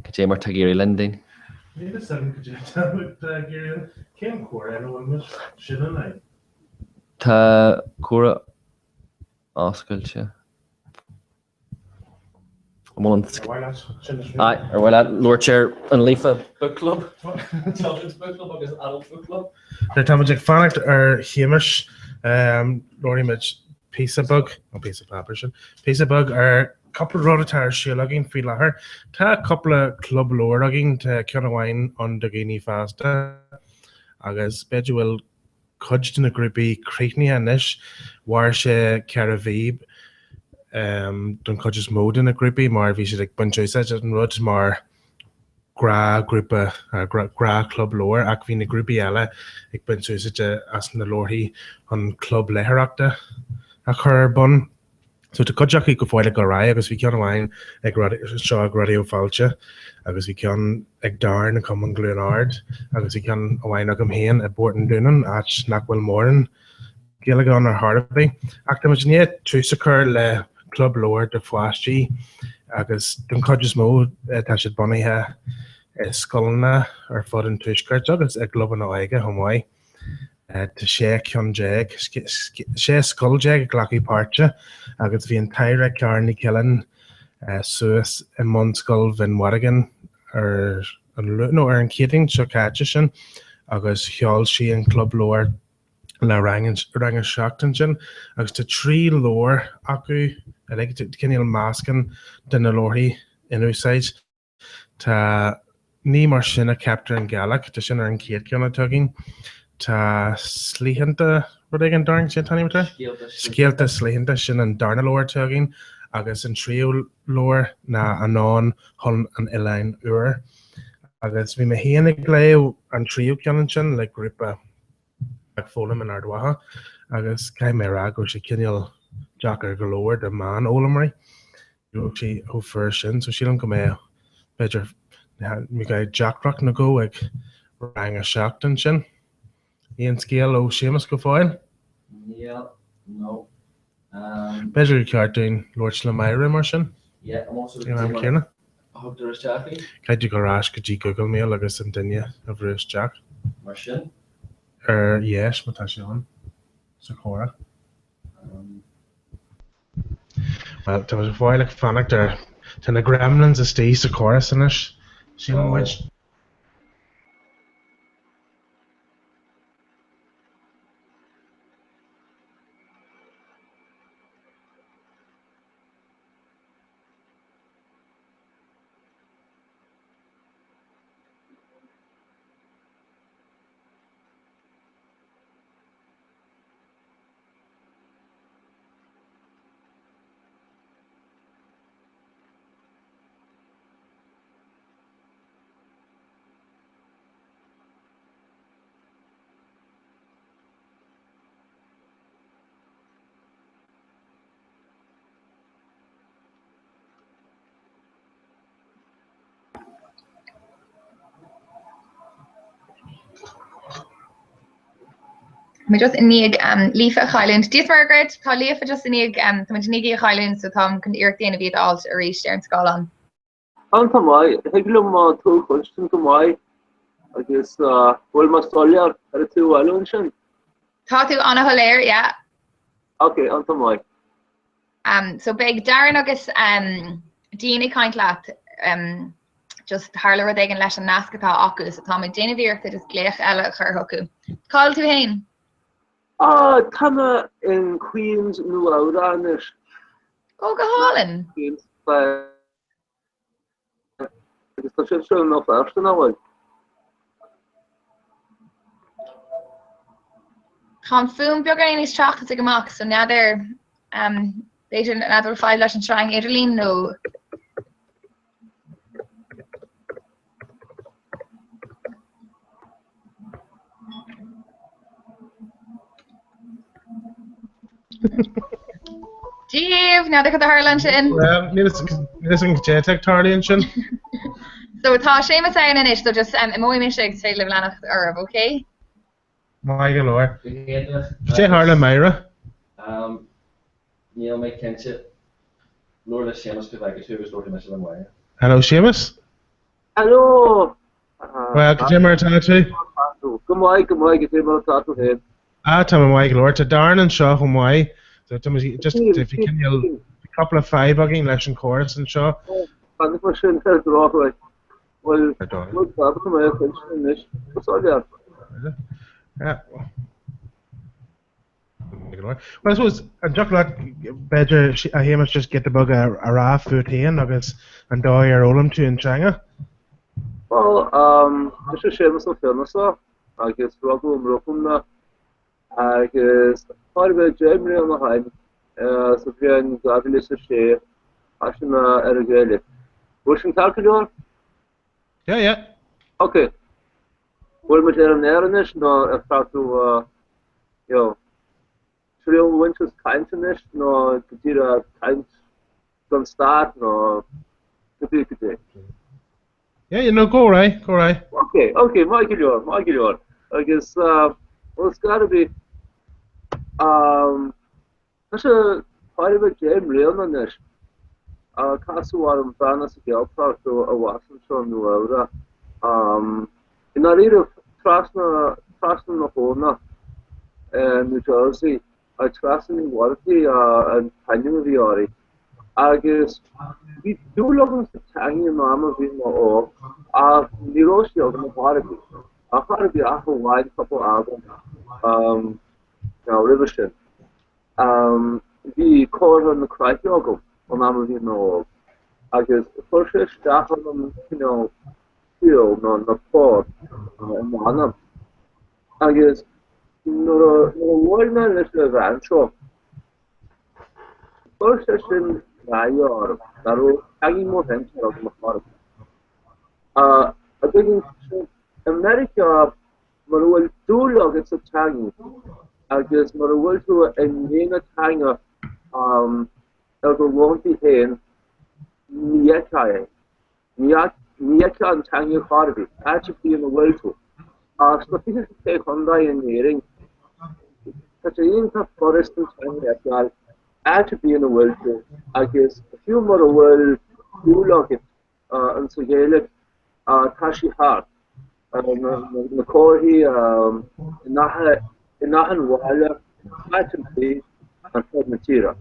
Cad é mar tá ag éirí linn, Dean?
Níl fhios agam cad é tá ag éirí linn. Cén comhrá ina bhfuil muid? Sin an fhadhb.
Tá comhrá oscailte. An bhfuil an. Ar mhaith leat labhairt ar an Líofa Book Club? Children's Book Club agus Adult Book Club.
Nuair tá muid ag fanacht ar Shéamus, labhraímid píosa beag, nó píosa páipéir sin, píosa beag ar cúpla rud atá ar siúl againn faoi láthair. Tá cúpla club leabhar againn, tá ceann amháin ann do dhaoine fásta agus b'fhéidir go bhfuil cuid de na grúpaí críochnaithe anois. Mhair sé 4 mhí don chuid is mó de na grúpaí mar bhí siad ag baint úsáid as an rud mar ghnáthghrúpa, gnáthchlub leabhar ach bhí na grúpaí eile ag baint úsáide as na leabharthaí chun club léitheoireachta a chur ar bun. So tá cuid acu go fóill ag dul ar aghaidh agus bhí ceann amháin ag anseo ag Raidió Fáilte agus bhí ceann ag Darren i Cumann Chluain Ard agus bhí ceann amháin agam féin i bPort an Dúnáin, áit nach bhfuil mórán Gaeilge ann ar chor ar bith. Ach tá muid i ndiaidh tús a chur le club leabhar do pháistí agus don chuid is mó tá siad bunaithe i scoileanna ar fud an tuaiscirt agus i gclubanna óige chomh maith. Tá 16 ceann, 16 scoil ag glacadh páirte agus bhí an tAire Ciara Ní Choileáin suas i mBunscoil Bhinn Mhadigan ar an Luan, nó ar an Chéadaoin seo caite sin agus sheol sí an club leabhar le rang a 7 ansin agus tá 3 leabhar acu uilig, cineál meascán de na leabharthaí in úsáid. Tá Ní mar sin a cheaptar an ghealach, tá sin ar an chéad cheann atá againn. Tá Slítheanta rud éigin darn sin tá atá? Scéalta Slítheanta sin an darna leabhar atá againn agus an tríú leabhar ná Anonn chun an Oileáin Úir. Agus bhí mé féin ag léamh an tríú ceann ansin le grúpa ag foghlaim in Ard Mhacha agus caithfidh mé a rá go raibh sé cineál deacair go leor do mheánfhoghlaimeoirí. Raibh sé chomh fuar sin so sílim go mbeadh b'fhéidir mbeidh deacracht nó dhó ag rang a 7 ansin. Aon scéal ó Séamus go fóill?
Níl, no.
B'fhéidir gur ceart dúinn labhairt le Máire mar sin?
Yeah, I'm also
Ag an am céanna.
a thugtar isteach í.
Caithfidh tú dul ar ais go dtí Google Mail agus an duine a bhrú isteach.
Mar sin?
Ar dheis má tá sé ann sa chomhrá. Bhuel, tá muid go fóill ag fanacht ar. Tá na gremlins istigh sa chóras anois, síleann muid.
Tá mé just i ndiaidh Líofa a chailliúint. Dia is Muire dhuit, tá Líofa just i ndiaidh, tá muid i ndiaidh í a chailliúint so táim chun iarracht a dhéanamh iad a fháilt arís ar an scáileán.
Iontach maith, thig liom tú a chluinstin go maith agus bhfuil mé soiléir ar an taobh eile ansin?
Tá tú an-shoiléir, yeah.
Ok, iontach maith.
Um, so beidh Darren agus um, Dean ag caint leat um, just tharla rud éigin leis an nasc atá acu, so táim ag déanamh iarrachta just glaoch eile a chur chucu. Cá bhfuil tú féin?
Ah, tá mé in Queens, Nua Eabhrac anois.
Ó, go hálainn!
Queens, Agus tá sibhse i mBéal Feirste, nach bhfuil?
Tá an fuaim beagáinín níos teacht ag amach, so n'fheadar, b'fhéidir n'fheadar bhfuil fadhb leis an sreang idirlín nó. Dia dhaoibh, n'fheadar cad a tharla ansin.
Well, níl a fhios agam cad é atá ag tarlú ansin.
So tá Séamus ann anois, so just um, imeoidh mise agus féidir libh leanacht oraibh, ok?
Maith go leor. Cad é a tharla Máire?
Um, níl mé cinnte. Labhair le Séamus go bhfeicfidh tú agus labharfaidh mise le Máire.
Hello Séamus?
Hello!
Bhuel, cad é mar atá tú?
Go maith, go maith, cad é mar atá tú féin?
Ah, tá mé maith go leor. Tá Darren anseo chomh maith. So, tá muid just, bhí cineál, bhí cúpla fadhb againn leis an chóras anseo.
Tháinig mar sin ar drochuair. Bhuel, bhuel, tá mé ag caint anois. Go soiléir.
Yeah. Well, I suppose, an dtiocfadh leat, b'fhéidir, a Shéamais, just giota beag a rá fút féin agus an dóigh ar fhoghlaim tú an teanga?
Bhuel, um, mise Séamus Ó Fiannasa agus rugadh i mBrooklyn mé agus chóir a bheith 10 mbliana ó shin sa bhliain 2006 thosaigh mé ar an Ghaeilge. Bhfuil sin ceart go leor?
Yeah, yeah.
Ok. Bhfuil muid ar an aer anois nó ar feadh tú you know, triail a bhaint as caint anois nó go díreach caint don start nó cibé cad é.
Yeah, you know, go right, go right.
Ok, ok, maith go leor, maith go leor. Agus, uh, well, it's gotta be, um, Tá sé chóir a bheith 10 mbliana anois a casadh orm bean as an Ghaeltacht a bhas anseo i Nua Eabhrac. I ndáiríre, trasna, trasna na habhna i New Jersey, Treasa Ní Mhuirthigh an t-ainm a bhí uirthi. Agus bhí dúil agam sa teangaidh an am a bhí mé óg ach ní raibh sí agam ar chor ar bith. Ar chor ar bith ach amháin cúpla albam. Now roimhe sin, bhí Comhartha na Croiche agam ón am a bhí mé óg agus chuir sé isteach orm cineál ciall nó na port i m'anam. Agus nuair a nuair a bhuail mé leis an bhean seo, chuir sé sin náire orm nach raibh teangaidh mo shinsear agam ar chor ar bith. An dtuigeann sibh, i Meiriceá Mura bhfuil dúil agat sa teanga agus mura bhfuil tú i ndiaidh na teanga ar do laethanta féin, ní fheicfeá é. Ní fheicfeá an teanga chor ar bith, áit ar bith ina bhfuil tú. Ach sna 26 chontae in Éirinn, tá sé iontach furast an teanga a fheiceáil áit ar bith ina bhfuil tú agus fiú mura bhfuil dúil agat insa Ghaeilge, tá sí thart. Na comharthaí in achan bhaile, áit ar bith ar fud na tíre.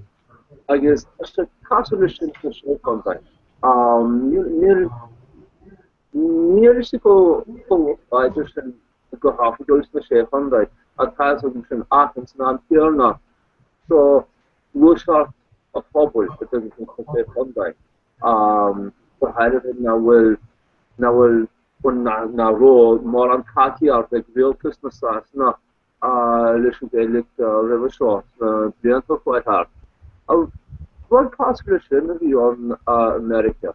Agus tá sé cosúil leis sin sna Sé Chontae. Níl níl sí chomh láidir sin go hoifigiúil sna Sé Chontae, tá a fhios agam sin, ach ins an am céanna, seo gluaiseacht an phobail sna Sé Chontae. go háirithe nach bhfuil nach bhfuil nach raibh mórán tacaíocht ag rialtas na Sasana leis an Ghaeilge roimhe seo sna blianta a chuaigh thart. Rud cosúil leis sin a bhí ann i Meiriceá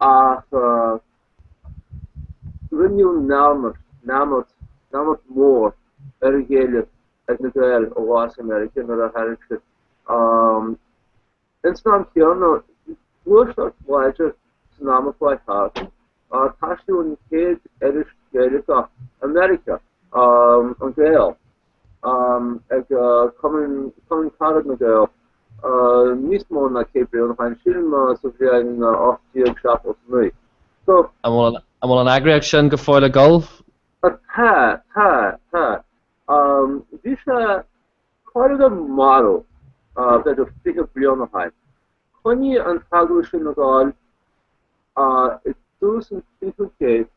ach rinneadh neamart, neamart, neamart mór ar an Ghaeilge ag na Gaeil a bhas i Meiriceá nuair a tháinig siad Ins an am céanna, bhí gluaiseacht láidir san am a chuaigh thart. Taisleadh an chéad iris Ghaeilge i Meiriceá, An Gael. ag Cumann Cumann Carad na Gael níos mó ná 100 bliain ó shin, sílim sa bhliain 1879. So.
An bhfuil an eagraíocht sin go fóill ag dul?
Tá, tá, tá. Bhí sé chóir a bheith marbh b'fhéidir 20 bliain ó shin. Choinnigh an t-eagrú sin ag dul i dtús an 20ú céad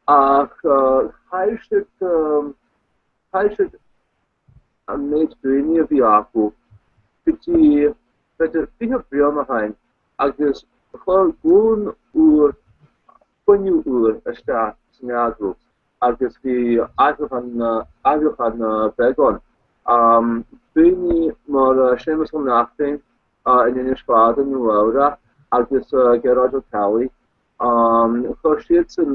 Ach chaill siad, chaill siad an méid daoine a bhí acu go dtí b'fhéidir 20 bliain ó shin agus chuir glúin úr fuinneamh úr isteach san eagrú agus bhí athrúchán, athrúchán beag ann. Daoine mar Séamus Ó Neachtain in Inis Fada, Nua Eabhrac agus Gearóid Ó Ceallaigh Chuir siadsan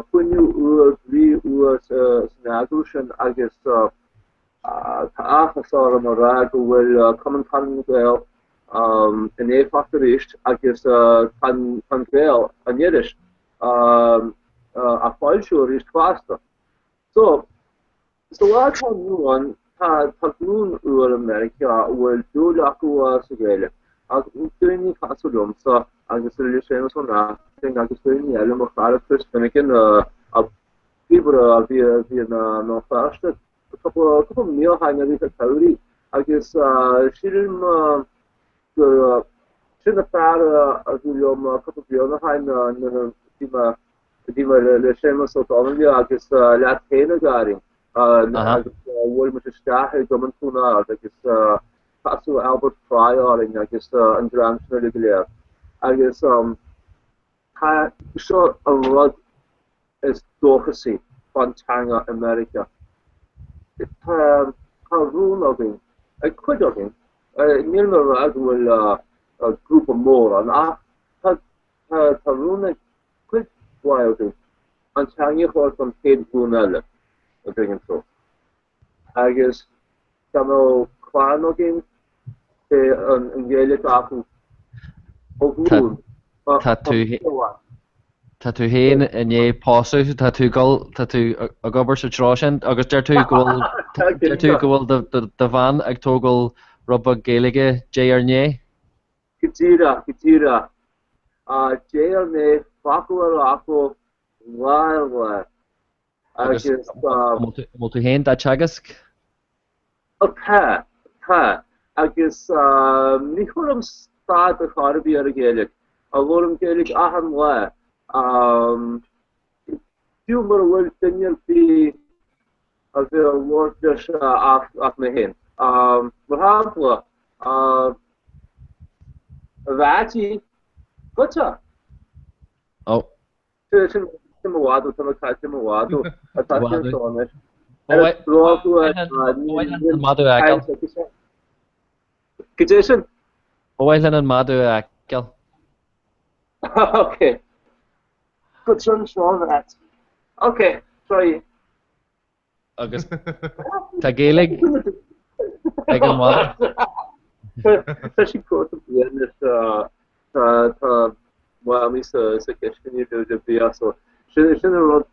fuinneamh úr, brí úr san eagrú sin agus tá áthas orm a rá go bhfuil Cumann Carad na Gael in éifeacht arís agus tá An Gael, an iris, á foilsiú arís fosta. So, sa lá atá inniu ann, tá tá glúin úr i Meiriceá a bhfuil dúil acu sa Ghaeilge, agus daoine cosúil liomsa agus le Séamus Ó Neachtain agus daoine eile, mo chara Chris Finnegan, a phríomhaire a bhí a bhí i mBéal Feirste cúpla cúpla mí ó shin i rith an tsamhraidh agus sílim gur sin an fear a bhí liom cúpla bliain ó shin nuair a bhí mé Bhí mé le Séamus Ó Donnghaile agus leat féin a Dharren agus bhuail muid isteach i gCumann Chluain Ard agus casadh Albert Fry orainn agus an dream sin uilig go léir. Agus tá seo an rud is dóchasaí fán teanga i Meiriceá. Tá tá rún againn, ag cuid againn, níl mé ag rá go bhfuil grúpa mór ann ach tá tá rún ag cuid mhaith againn an teanga a thabhairt don chéad ghlúin eile, an dtuigeann tú. Agus dá mbeadh clann againn, beidh an Ghaeilge acu ó ghlúin
Tá tú Tá tú féin i ndiaidh pósadh, tá tú dul, tá tú ag obair sa treo sin agus deir tú go bhfuil deir tú go bhfuil do bhean ag tógáil rud beag Gaeilge diaidh ar ndiaidh?
Go díreach, go díreach. Diaidh ar ndiaidh, focal ar fhocal, lá ar lá.
Agus an bhfuil tú féin dá teagasc?
Ó tá, tá. Agus ní chuirim stad ar chor ar bith ar an Ghaeilge. Labhraím Gaeilge achan lá. Fiú mura bhfuil duine ar bith a bheith ag labhairt leis ach mé féin. Mar shampla, a Mheaití, goitse!
Ó.
Sin mo mhadadh, tá mé caite mo mhadadh atá sé anseo anois. Ar an
an madadh a fheiceáil.
Cad é sin?
Ba mhaith linn an madadh a fheiceáil.
Ok. Goitse anseo, a Mheaití. Ok, sorry.
Agus tá Gaeilge ag an mhadadh.
Tá sí cuarta bliain is tá tá mamaí sa sa chistin le bia so sin sin an rud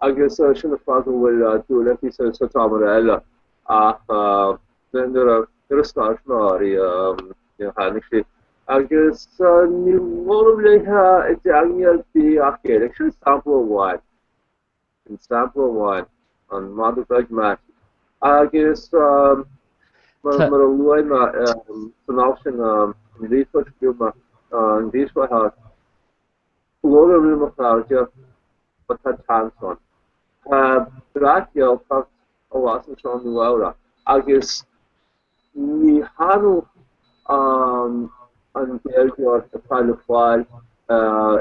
agus sin an fáth go bhfuil dúil aici sa sa tseomra eile ach nuair a nuair a scair mé uirthi tháinig sí agus ní labhraím léi i dteanga ar bith ach Gaeilge. Sin sampla amháin. Sin sampla amháin, an madadh beag Mattie. Agus mar a luaigh mé san alt sin, an ríomhphost a scríobh mé an mhí seo thart, labhraím le mo chairde, but tá teannas ann. Tá breac-Ghaeltacht abhus anseo i Nua Eabhrac agus Ní hannamh an Gaeilgeoir atá le fáil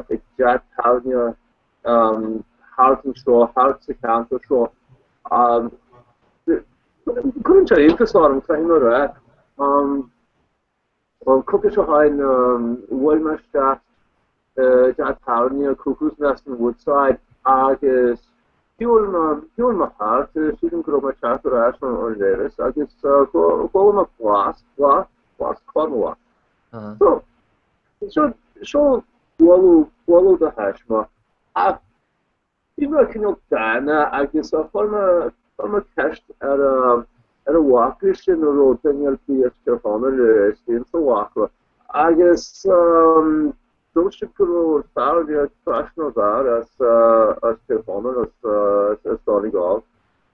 i dteach tábhairne thart anseo, thart sa cheantar seo. Cuireann sé iontas orm, caithfidh mé a rá. An coicís ó shin, bhuail mé isteach i dteach tábhairne Cuckoo's Nest in Woodside agus shiúil mé, shiúil mé thart, sílim go raibh mé ag teacht ar ais ón leithreas agus chuala mé blas, blas, blas Cornwall. So, seo, seo bualadh, bualadh de thaisme ach bhí mé cineál dána agus chuir mé. Chuir mé ceist ar ar an mhachaire sin an raibh duine ar bith as Tír Chonaill istigh insa mhachaire agus dúirt siad go raibh fear a bhí ag trasna an bheár as as Tír Chonaill as as Donegal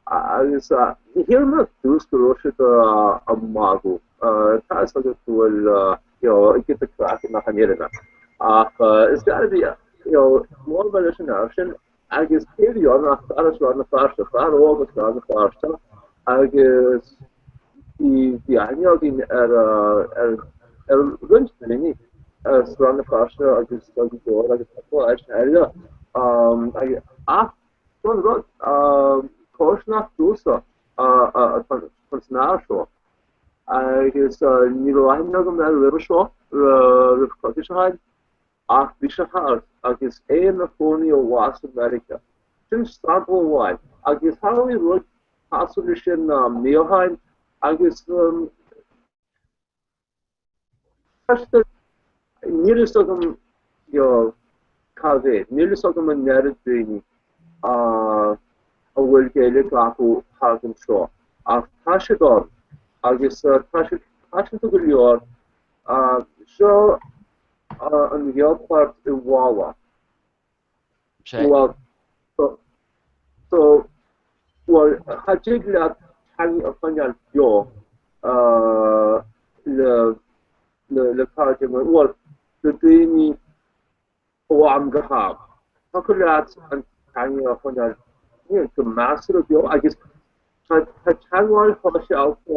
agus shíl mé ar dtús go raibh siad ag magadh. Tá fhios agat go bhfuil you know giota craic i ngach Éireannach ach is fear a bhí you know labhair mé leis an fhear sin Agus cé a bhí ann ach fear as Rann na Feirste, fear óg as Rann na Feirste agus bhí aithne againn ar ar ar roinnt daoine as Rann na Feirste agus Gaoth Dobhair agus cúpla áit eile. Ach seo an rud, comharsanacht domhsa atá san fhear seo agus ní raibh aithne agam air roimhe seo, roimh coicís ó shin. Ach bhí sé thart agus é ina chónaí abhus i Meiriceá. Sin sampla amháin. Agus tharlaigh rud cosúil leis sin mí ó shin agus níl fhios agam cá mhéad, níl fhios agam an oiread daoine a bhfuil Gaeilge acu thart anseo ach tá siad ann agus tá siad paiseanta go leor. Seo an Ghaeltacht i Mhala. Bhuel, so, bhuel, cha dtig leat teanga a choinneáil beo le, le, le cairde mar, bhuel, le daoine ó am go ham. Thiocfadh leat an teanga a choinneáil go measartha beo agus tá teagmháil shóisialta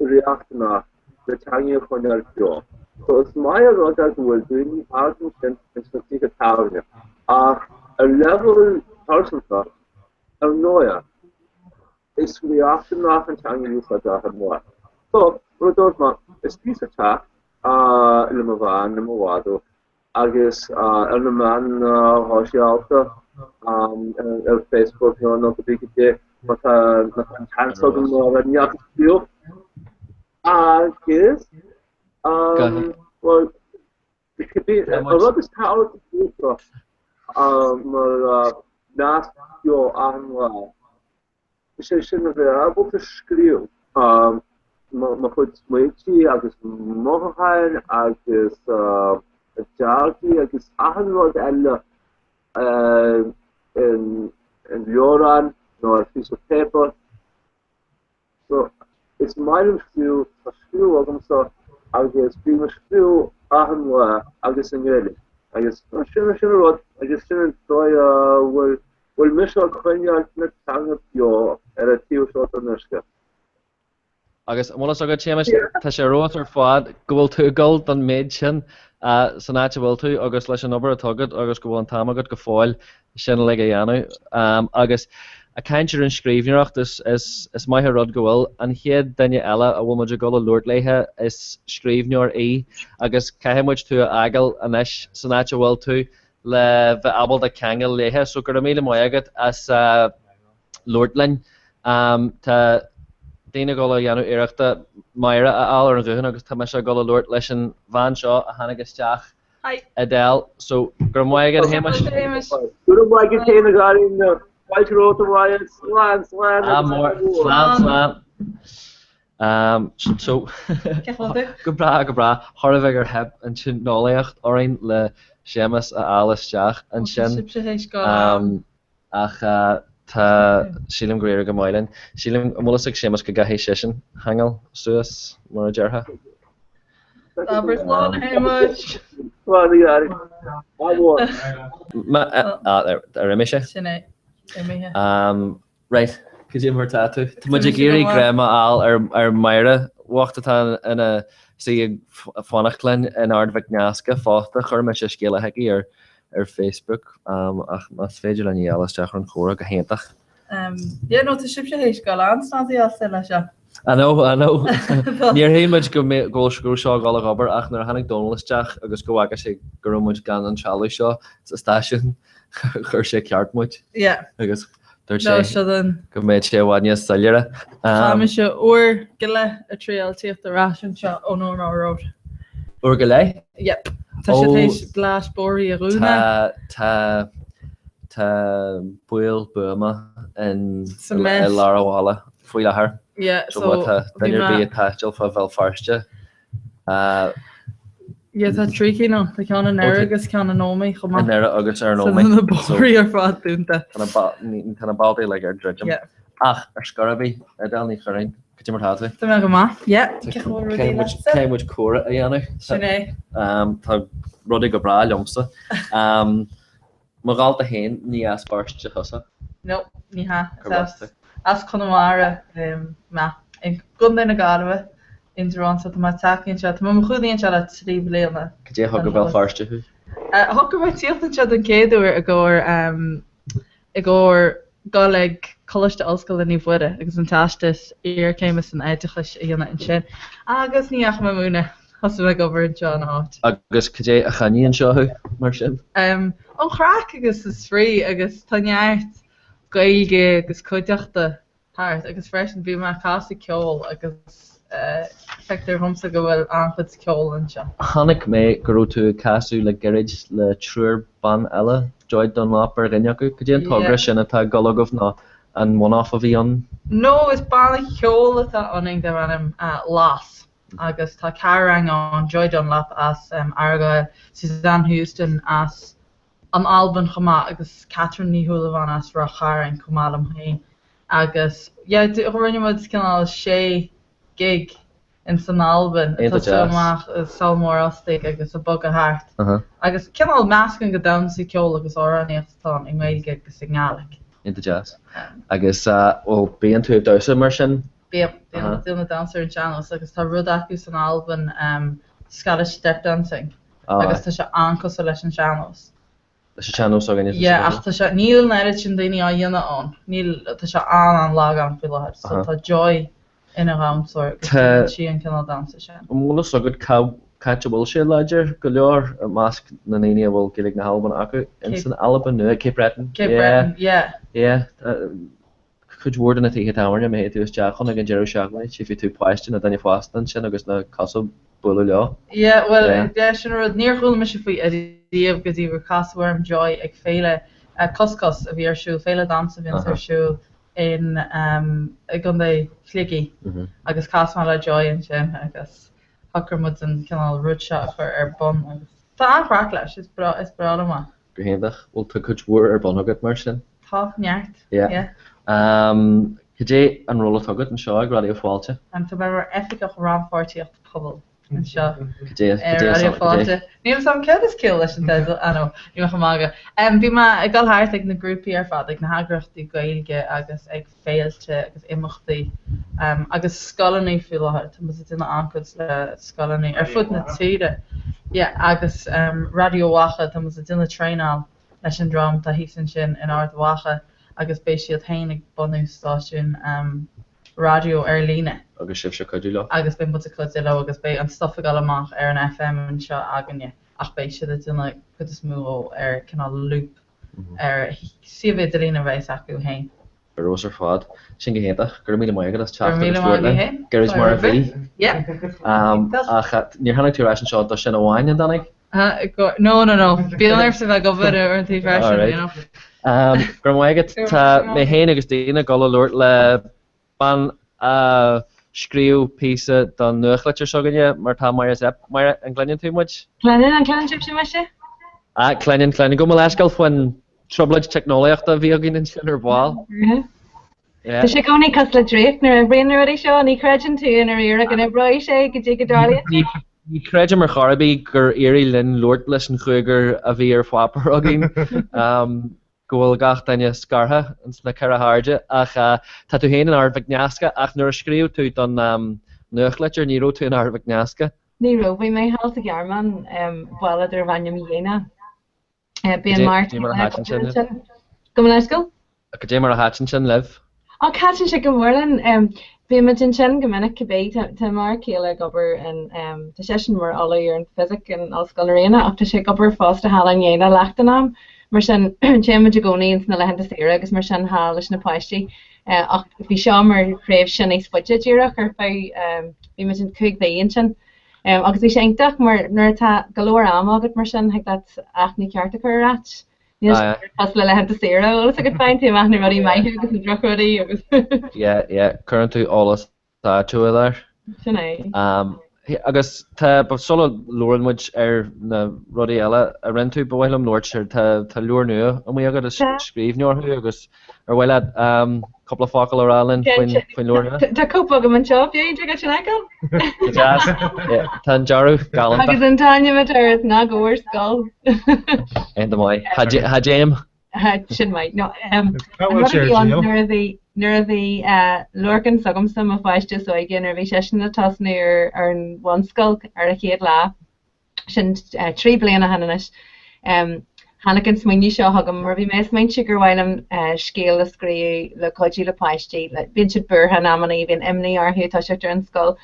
riachtanach le teanga a choinneáil beo. So is maith an rud é go bhfuil daoine thart ansin ins na tithe tábhairne ach ar leibhéal pearsanta, ar ndóigh, is riachtanach an teanga a úsáid achan lá. So, mar a dúirt mé, istigh sa teach le mo bhean, le mo mhadadh, agus ar na meáin shóisialta, ar Facebook nó nó cibé cad é, má tá an seans agam ar an neach fiú. Agus, bhuel, cibé, an rud is tábhachtaí domhsa mar nasc beo achan lá, Is é sin a bheith ábalta scríobh mo chuid smaointe agus mothúcháin agus dearcthaí agus achan rud eile i leabhrán nó ar phíosa páipéir. So, is maith liom scríobh, tá scríobh agamsa agus bím ag scríobh achan lá agus i nGaeilge agus sin sin an rud agus sin an dóigh a bhfuil bhfuil mise ag coinneáil na teanga beo ar an taobh seo den uisce.
Agus an bhfuil fhios agat, Séamus, tá sé ar fheabhas ar fad go bhfuil tú ag dul don méid sin san áit a bhfuil tú agus leis an obair atá agat agus go bhfuil an t-am agat go fóill sin uilig a dhéanamh. Agus ag caint ar an scríbhneoireacht, is, is, is maith an rud go bhfuil an chéad duine eile a bhfuil muid ag dul a labhairt léithe, is scríbhneoir í agus caithfidh muid tú a fhágáil anois san áit a bhfuil tú le bheith ábalta ceangal léithe. So go raibh míle maith agat as labhairt linn. Tá daoine ag dul a dhéanamh iarrachta Máire a fháil ar an ghuthán agus tá mise ag dul a labhairt leis an bhean seo a tháinig isteach
Hi.
Adele, so go raibh maith agat a Shéamais.
Go raibh maith agat féin a Dháirín, fáilte romhat abhaile, slán, slán
agus ádh mór. Slán, slán. Um, so, go breá, go breá. Chóir a bheith gur theip an teicneolaíocht orainn le Séamas a fháil isteach ansin. Um, ach tá, sílim gur éirigh go maith linn. Sílim, an bhfuil fhios ag Séamas go gcaithfidh seisean hangáil suas, mar a déarfá.
Abair slán a Shéamais.
Slán a Dháirín. Ádh mór.
Ar imigh sé?
Sin é. Imithe.
Right, cad é mar tá tú? Tá muid ag iarraidh greim a fháil ar ar Máire bhocht atá ina suí ag fanacht linn in Ard Mhic Nasca fosta. Chuir mise scéala chuici ar ar Facebook ach más féidir linn í a fháil isteach ar an chomhrá go hiontach.
Yeah, no, tá sibhse théis dul an-snadaíáilte leis seo.
I know, I know. Níor shíl muid go go raibh seo ag dul ag obair ach nuair a tháinig Dónal isteach agus go bhfaca sé go raibh muid gan an trealamh seo sa stáisiún, chuir sé ceart muid.
Yeah.
Agus dúirt sé go mbeadh sé i bhfad níos soiléire.
Tá mise uair go leith ag triail tíocht ar ais anseo ón Ormeau Road.
Uair go leith?
Yep. Tá sé théis Glas Bóirí a dhúnadh.
Tá, tá. Tá baol buama in i lár an bhaile faoi láthair.
Yeah,
so má tá duine ar bith ag taisteal fá Bhéal Feirste,
Yeah, tá 3 cinn ann. Tá ceann i nDoire agus ceann in Ómaigh chomh maith.
I nDoire agus ar an Ómaigh.
So tá na bóithrí ar fad dúnta.
Tá na bailte uilig ar druidim. Ach ar scor ar bith, Edel Ní Churráin, cad é mar tá tú?
Tá mé go maith, yeah. Cén chaoi a bhfuil rudaí leatsa?
Caithfidh muid comhrá a dhéanamh.
Sin é.
Tá rudaí go breá liomsa. Mo dhalta féin, ní as Feirste thusa.
No, ní hea. Is as Conamara mé. I gContae na Gaillimhe, Indreabhán, so tá mé ag teacht anseo. Tá mé i mo chónaí anseo le 3 bliana.
Cad é a thug go Béal Feirste thú?
Shocraigh mé tíocht anseo don chéad uair i gcomhair i gcomhair dul ag Coláiste Ollscoile Naomh Mhuire agus an teastas iarchéime san oideachais a dhéanamh ansin agus ní dheachaigh mé ag múineadh, thosaigh mé ag obair anseo ina áit.
Agus cad é a choinnigh anseo thú, mar sin?
An chraic agus an spraoi agus tá neart Gaeilge agus cuideachta thart agus freisin bím ag casadh ceoil agus feictear dhomsa go bhfuil an-chuid ceoil anseo.
Chonaic mé go raibh tú ag casadh le gairid le triúr ban eile, Joy Dunlop ar dhuine acu. Cad é an togra sin atá ag dul agaibh nó an one-off a bhí ann?
No, is banna ceoil atá ionainn darb ainm Las agus tá ceathrar againn ann, Joy Dunlop as Earra Ghaill, Suzanne Houston as an Albain chomh maith agus Catherine Ní Shúilleabháin as Ráth Chairn chomh maith liom féin agus yeah rinne muid cineál sé gig in san Albain ag tosú amach i Sabhal Mòr Ostaig agus ag bogadh thart agus cineál meascán de damhsa, ceol agus amhránaíocht atá ann i nGaeilge agus i nGàidhlig.
Iontach deas. Agus bhuel bíonn tú ag damhsa mar sin?
Bím, bím ag déanamh damhsa ar an sean-nós agus tá rud acu san Albain Scottish Step Dancing. agus tá sé an-cosúil leis an sean-nós.
Leis an sean-nós againne.
Yeah, ach tá sé, níl an oiread sin daoine á dhéanamh ann. Níl, tá sé an-an-lag ann faoi láthair. So tá Joy ina dhamhsóir agus déanann sí an cineál damhsa sin.
An bhfuil fhios agat cá háit a bhfuil sé láidir go leor i measc na ndaoine a bhfuil Gaeilge na hAlban acu? Ins an Albain Nua, Cape Breton.
Cape Breton, yeah.
Yeah. Cuid mhór de na tithe tábhairne, má théann tú isteach ann ag an deireadh seachtaine, tchífidh tú páiste nó duine fásta ansin agus na cosa ag bualadh leo.
Yeah, bhuel, yeah, sin an rud. Níor chuala mise faoi ariamh go dtí gur casadh orm Joy ag féile Cos Cos a bhí ar siúl, féile damhsa a bhíonns ar siúl in i gContae Shligigh agus chas mé le Joy ansin agus shocraigh muid an cineál rud seo a chur ar bun agus tá an-chraic leis, is breá is breá liom é.
Go hiontach. Bhuel, tá cuid mhór ar bun agat mar sin.
Tá, neart.
Yeah.
Yeah.
Um, cad é an ról atá agat anseo ag Raidió Fáilte?
Um, tá mé mar Oifigeach Rannpháirtíocht Pobail anseo
Cad é,
ar
cad é,
Raidió
cad é?
Fáilte. Níl fhios agam céard is ciall leis an teideal, ah no, ní bheadh ag magadh. Um, bím ag dul thart ag na grúpaí ar fad, ag na heagraíochtaí Gaeilge agus ag féilte agus imeachtaí agus scoileanna faoi láthair. Tá muid ag déanamh an-chuid le scoileanna ar fud na tíre. Yeah, agus Raidió Mhacha, tá muid ag déanamh traenáil leis an dream atá thíos ansin in Ard Mhacha agus beidh siad féin ag bunú stáisiún raidió ar líne.
Agus sibhse ag cuidiú leo.
Agus beidh muid ag cuidiú leo agus beidh an stuff ag dul amach ar an FM anseo againne ach beidh siad ag déanamh cuid is mó dhó ar cineál loop ar suíomh idirlín a bheas acu féin.
Ar fheabhas ar fad. Sin go hiontach. Go raibh míle maith agat as
Go raibh
teacht
míle
agus
maith
labhairt
agat
linn.
féin.
Gairid mar a bhí.
Yeah.
Ach níor tháinig tú ar ais anseo do sin amháin, an dtáinig?
No, no, no. Bíonn ormsa bheith ag obair uaireanta freisin, you know.
Go raibh maith agat. Tá mé féin agus Daoine ag dul a labhairt le bean a scríobh píosa don nuachtlitir s'againne, mar tá Máire Zepf. Máire, an gcluineann tú muid?
Cluineann, an gcluineann sibhse mise?
Ah, cluineann, cluineann. Gabh mo leithscéal faoin trioblóid teicneolaíochta a bhí againn ansin ar ball.
Tá sé i gcónaí cosúil le draíocht nuair a oibríonn na rudaí seo, ní chreideann tú i ndáiríre go n-oibreoidh sé go dtí go dtarlaíonn sé.
Ní chreidim ar chor ar bith gur éirigh linn labhairt leis an chúigear a bhí ar pháipéar againn. go bhfuil gach duine scartha ins na ceithre hairde ach tá tú féin in Ard Mhic Nasca ach nuair a scríobh tú don nuachtlitir ní raibh tú in Ard Mhic Nasca.
Ní raibh, bhí mé thall sa Ghearmáin, baile darbh ainm Jena. Bíonn
Cad é mar a thaitin sin libh?
Gabh mo leithscéal?
Cad é mar a thaitin sin libh?
Ó, thaitin sé go mór linn. Bíonn muid ansin go minic cibé. Tá m'fhear céile ag obair in, tá seisean mar ollamh ar an bhfisic in Ollscoil na Ríona ach tá sé ag obair fosta thall in Jena leath den am. Mar sin, téann muid i gcónaí ins na laethanta saoire agus mar sin thall leis na páistí. Ach bhí seo mar thréimhse níos faide díreach ar feadh, bhí muid 5 mhí ansin. Agus bhí sé iontach mar nuair atá go leor ama agat mar sin, thig leat aithne ceart a chur ar áit. Níl sé cosúil le laethanta saoire, bhfuil fhios agat faigheann tú amach na rudaí maithe agus na drochrudaí agus.
Yeah, yeah, cuireann tú eolas áitiúil air.
Sin é.
Agus tá, sula labhrann muid ar na rudaí eile a rinne tú, ba mhaith liom labhairt ar, tá, tá leabhar nua amuigh agat, is scríbhneoir thú agus ar mhaith leat cúpla focal a rá linn faoin, faoin leabhar nua?
Tá cóip agam anseo, fiú, dtig leat sin a fheiceáil?
Go deas. Tá an dearadh galánta.
Agus an t-ainm atá air is Ná Gabh ar Scoil.
Iontach maith. Cha dtéim.
Sin maith. No, an rud a bhí ann nuair a bhí nuair a bhí Lorcan s'agamsa, mo pháiste is óige, nuair a bhí seisean ag tosnú ar ar an bhunscoil ar a chéad lá, sin 3 bliana ó shin anois, tháinig an smaoineamh seo chugam mar bhí mé ag smaointiú gur mhaith liom scéal a scríobh le cuidiú le páistí, bíonn siad buartha in amannaí, bíonn imní orthu ag toiseacht ar an scoil.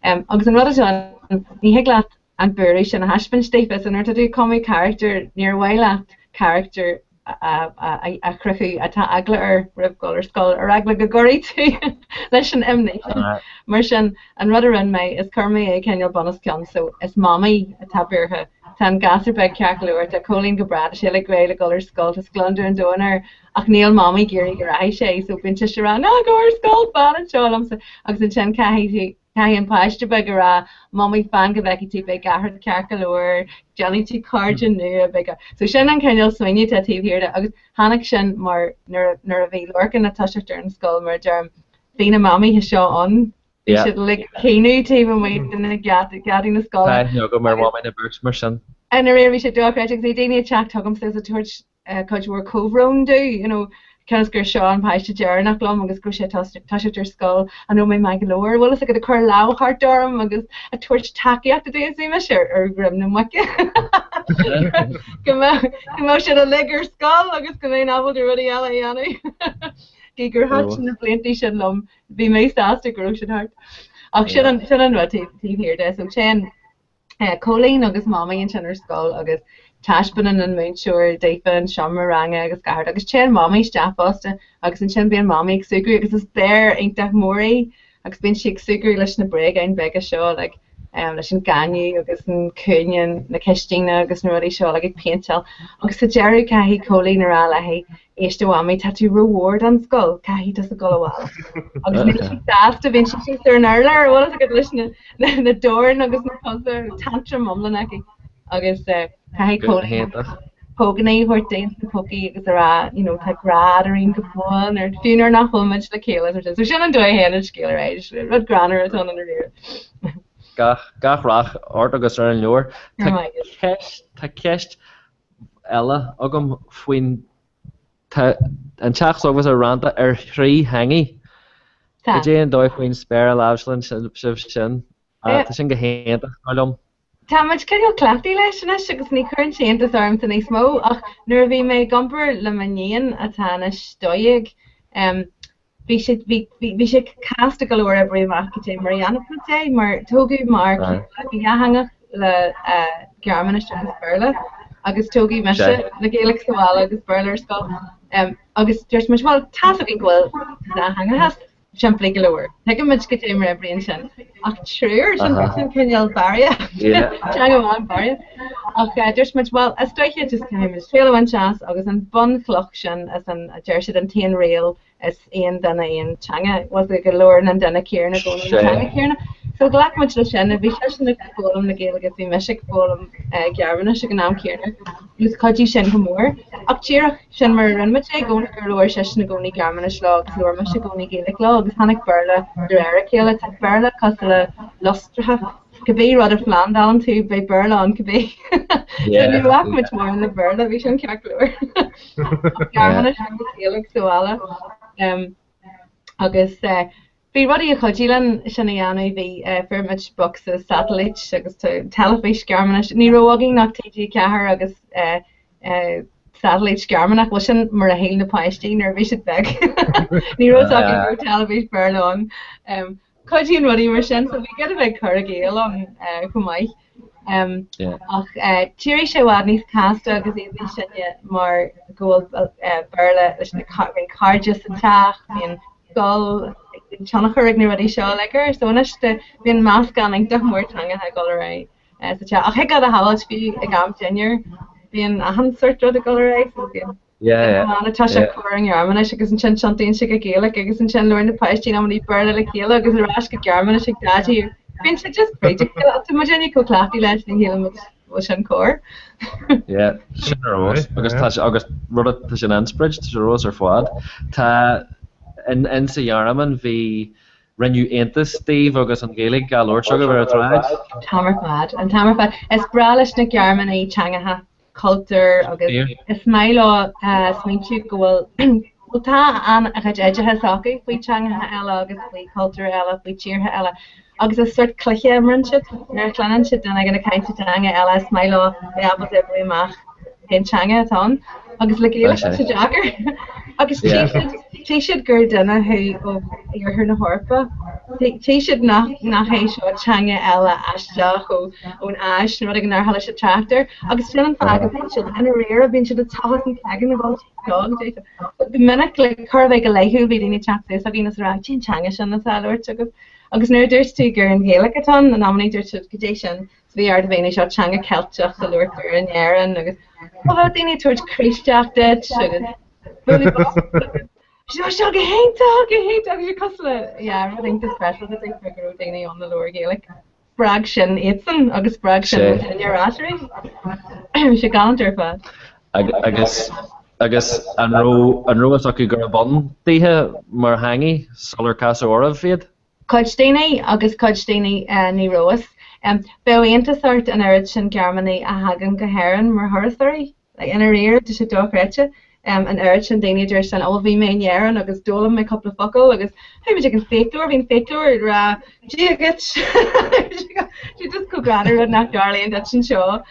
Agus an rud atá ann, ní thig leat an buaireamh sin a thaispeáint daofa. So nuair atá tú ag cumadh carachtar, níor mhaith leat carachtar a chruthú atá eagla air roimh dhul ar scoil, ar eagla go gcuirfidh tú leis an imní sin. Mar sin, an rud a rinne mé is chuir mé é cineál bun os cionn, so is mamaí atá buartha. Tá an gasúr beag ceart go leor, tá Cóilín go breá, tá sé uilig réidh le dhul ar scoil, tá scleondar an domhain air, ach níl mamaí ag iarraidh go rachaidh sé, so bíonn sise ag rá, ná gabh ar scoil, fan anseo liomsa, agus ansin caithfidh tú Caithfidh an páiste beag a rá, Mamaí, fan go bhfeicfidh tú, beidh gach rud ceart go leor, déanfaidh tú cairde nua, beidh gach. So sin an cineál smaoineamh atá taobh thiar de agus tháinig sin mar nuair nuair a bhí Lorcan ag toiseacht ar an scoil, mar a deirim, bhí na mamaithe seo ann, bhí siad uilig ag caoineadh taobh amuigh de na geataí na scoile.
Tá aithne agam ar mhamaí na beirt mar sin.
I ndáiríre bhí sé dochreidte agus bhí daoine ag teacht chugamsa agus ag tabhairt cuid mhór comhbhrón domh, you know, cionn is gur seo an páiste deireanach liom agus go raibh sé ag toiseacht ar scoil, an raibh mé maith go leor, bhfuil fhios agat, ag cur lámh thart orm agus ag tabhairt tacaíochta domh agus bhí mise ar ar dhroim na muice go mbeadh go mbeadh siad uilig ar scoil agus go mbeinn ábalta rudaí eile a dhéanamh. Gidh gur thaitin na blianta sin liom, bhí mé sásta go raibh siad thart. Ach sin an sin an rud taobh thiar de, so téann Cóilín agus Mamaí ansin ar scoil agus taispeánann an múinteoir daofa an seomra ranga agus gach rud agus téann Mamaí isteach fosta agus ansin bíonn Mamaí ag súgradh agus is béar iontach mór í agus bíonn sí ag súgradh leis na bréagáin beaga seo like leis an gaineamh agus an cúinne na cistine agus na rudaí seo like ag péinteáil agus sa deireadh caithfidh Cóilín a rá léi Éist a Mhamaí, tá tú rómhór don scoil, caithfidh tusa dul abhaile. Agus níl sí sásta, bíonn sí síos ar an urlár, bhfuil fhios agat, leis na na doirn agus na cosa, tantrum iomlán aici. Agus caithfidh Cóilín póganna a thabhairt di sna pócaí agus a rá, you know, tá grá eadrainn go fóill, nuair, fiú nuair nach bhfuil muid le chéile. Sort of. So sin an dóigh a théann an scéal ar aghaidh, rud greannmhar atá ann i ndáiríre.
Gach, gach rath ort agus ar an leabhar. Tá ceist, tá ceist eile agam faoin Tá an teach s'agaibhse rannta ar thrí theangaidh.
Tá.
Cad é an dóigh faoin spéir a láimhseálann sibh sin? Tá sin go hiontach, dar liom.
Tá muid cineál cleachtaithe leis anois agus ní chuireann sé iontas ormsa níos mó ach nuair a bhí mé ag iompar le m'iníon atá anois 12, Bhí sé, bhí, bhí sé casta go leor oibriú amach cad é mar a dhéanfadh muid é, mar tógadh m'fhear céile go dhátheangach le Gearmáinis agus Béarla agus tógadh mise le Gaeilge sa bhaile agus Béarla ar scoil. Agus dúirt muid, bhuel, tá's againn go bhfuil dátheangachas simplí go leor, tuigimid cad é mar a oibríonn sin, ach triúr, sin, sin cineál barraíocht, teanga amháin barraíocht. Ach dúirt muid, bhuel, is dóiche just caithfidh muid triail a bhaint as agus an bunchloch sin is an, a deir siad, an t-aon riail is aon duine aon teanga, bhfuil fhios agat go labhrann an duine céanna i gcónaí an teanga chéanna. So ghlac muid leis sin, bhí seisean ag foghlaim na Gaeilge agus bhí mise ag foghlaim Gearmáinis ag an am céanna agus chuidigh sin go mór. Ach díreach sin mar a rinne muid é i gcónaí gur labhair seisean i gcónaí Gearmáinis leo agus labhair mise i gcónaí Gaeilge leo agus tháinig Béarla de réir a chéile. Tá Béarla cosúil le lustracha. Cibé rud a phlandálann tú, beidh Béarla ann cibé. So ní bhac muid mórán le Béarla, bhí sin ceart go leor. Gearmáinis agus Gaeilge sa bhaile. Agus bhí rudaí a chuidigh linn sin a dhéanamh, bhí, fuair muid bocsa satailít agus teilifís Gearmáinis. Ní raibh againn ach TG4 agus satailít Gearmánach, bhuel sin mar a shíl na páistí nuair a bhí siad beag. Ní raibh fhios acu go raibh teilifís Béarla ann. Cuidíonn rudaí mar sin, so bhí giota beag cur i gcéill ann chomh maith. Ach d'éirigh sé i bhfad níos casta agus iad níos sine mar go bhfuil Béarla leis na bíonn cairde sa teach, bíonn scoil, bíonn tionchar ag na rudaí seo uilig air. So anois bíonn meascán iontach mór teangacha ag dul ar aghaidh sa teach. Ach thig leat a shamhailt fiú ag am dinnéir. Bíonn achan sort rud ag dul ar aghaidh so bíonn
Yeah, yeah.
An tá sé ag cur an Ghearmáinis agus ansin tiontaíonn sé go Gaeilge agus ansin labhrann na páistí in amannaí Béarla le chéile agus ar ais go Gearmáinis ag Daidí. Bíonn sé just fríd a chéile ach tá muid uilig chomh cleachtaithe leis ní shíleann muid go bhfuil sin cóir.
Yeah, sin ar fheabhas. Agus tá sé agus rud tá sin an-sprid, tá sé ar fheabhas ar fad. Tá in in sa Ghearmáin bhí rinneadh iontas daoibh agus an Ghaeilge á labhairt agaibh ar an tsráid.
An t-am ar fad, an t-am ar fad. Is breá leis na Gearmánaigh teangacha. cultúr agus is maith leo smaointiú go bhfuil bhuel tá an-chuid oideachas acu faoi teangacha eile agus faoi chultúir eile, faoi tíortha eile agus is sórt cluiche a imríonn siad nuair a chluineann siad duine éigin ag caint i dteanga eile is maith leo bheith ábalta oibriú amach cén teanga atá ann agus le Gaeilge tá sé deacair agus tchí siad tchí siad gur duine thú ó iarthar na hEorpa tchí siad nach nach é seo teanga eile aisteach ó ón Áis nó rud éigin nár chuala siad trácht air Agus sin an fáth go mbíonn siad i ndáiríre, bíonn siad ag tochas an cloigeann ag dul seo go Go minic, like, chóir a bheith go laethúil, bhí daoine ag teacht suas chugainn is ag rá, cén teanga sin atá á labhairt agaibh? Agus nuair a dúirt tú gur an Ghaeilge atá ann, in amannaí dúirt siad, goidé sin, so bhí ort a mhíniú seo teanga Ceilteach a labhartar in Éirinn agus ó bheadh daoine ag tabhairt Críostaíocht duit agus bualadh bos agus seo seo go hiontach, go hiontach agus cosúil le, yeah, rud iontach speisialta go raibh daoine ann a labhair Gaeilge. Spreag sin iadsan agus spreag sin muidinne ar ais arís. Bhí sé galánta ar fad.
Agus agus an raibh an raibh fhios acu gurb ann daoithe mar theangaidh sular casadh oraibh iad?
Cuid daoine agus cuid daoine ní raibh fhios. Bheadh iontas ort an oiread sin Gearmánaigh a thagann go hÉirinn mar thurasóirí. Like, i ndáiríre, tá sé dochreidte, an oiread sin daoine a deir sin, oh bhí mé in Éirinn agus d'fhoghlaim mé cúpla focal agus chuaigh muid ag an fiaclóir, bhí an fiaclóir ag rá Dia dhuit! Sé just chomh greannmhar rud nach dtarlaíonn duit anseo.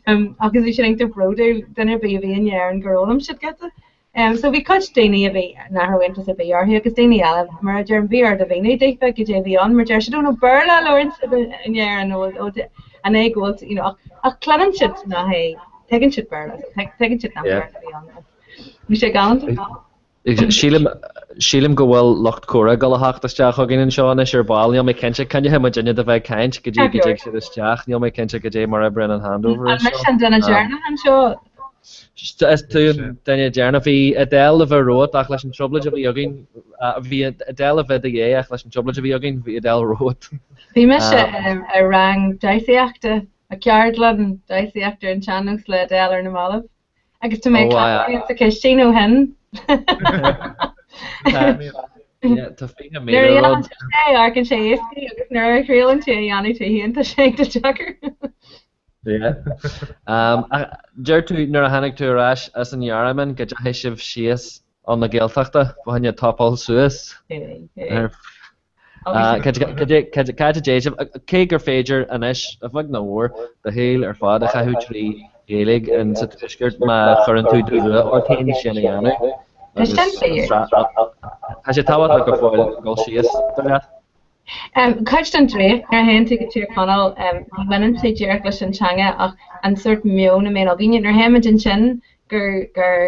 Agus bhí siad iontach bródúil, duine ar bith a bhí in Éirinn gur fhoghlaim siad giota. So bhí cuid daoine a bhí, nach raibh iontas ar bith orthu agus daoine eile, mar a deirim, bhí ort a mhíniú daofa goidé a bhí ann, mar deir siad, oh no, Béarla a labhrann siad in Éirinn nó ó an é go bhfuil, you know, ach, ach cluineann siad nach é, tuigeann siad Béarla, so tuigeann siad nach Béarla a bhí ann. Bhí sé galánta.
Sílim, sílim go bhfuil lucht comhrá ag dul a theacht isteach chugainn anseo anois ar ball, níl mé cinnte, coinneoidh muid duine de bheith ag caint go dtí go dtig siad isteach, níl mé cinnte goidé mar a oibríonn an handover
An
anseo.
mise an duine deireanach anseo?
Is tú an duine deireanach. Bhí Adele le bheith romhat ach leis an trioblóid a bhí againn, bhí Adele le bheith i do dhiaidh ach leis an trioblóid a bhí againn, bhí Adele romhat.
Bhí mise ar rang damhsaíochta, ceardlann damhsaíochta ar an tsean-nós le Adele ar na mallaibh. Agus tá mé ag cleachtadh sa chistín ó shin.
Tá 20,000 Nuair a
dhéanann sé, amharcann sé éasca agus nuair a thriaileann tú a dhéanamh tú féin, tá sé iontach deacair.
Yeah. Deir tú nuair a tháinig tú ar ais as an Ghearmáin go dteachaigh sibh síos chun na Gaeltachta, fá choinne topáil suas. Cad a dtéigh sibh, cé gur féidir anois, a bheag nó a mhór, do shaol ar fad a chaitheamh trí Ghaeilge in sa Tuaisceart má chuireann tú de bhrú ort féin sin a dhéanamh.
Tá sin fíor.
Tá sé tábhachtach go fóill dul síos, dar leat.
Cuid den draíocht nuair a théann tú go Tír Chonaill, ní bhaineann sé díreach leis an teanga ach an sórt meon a mbíonn againne nuair a théimid ansin gur gur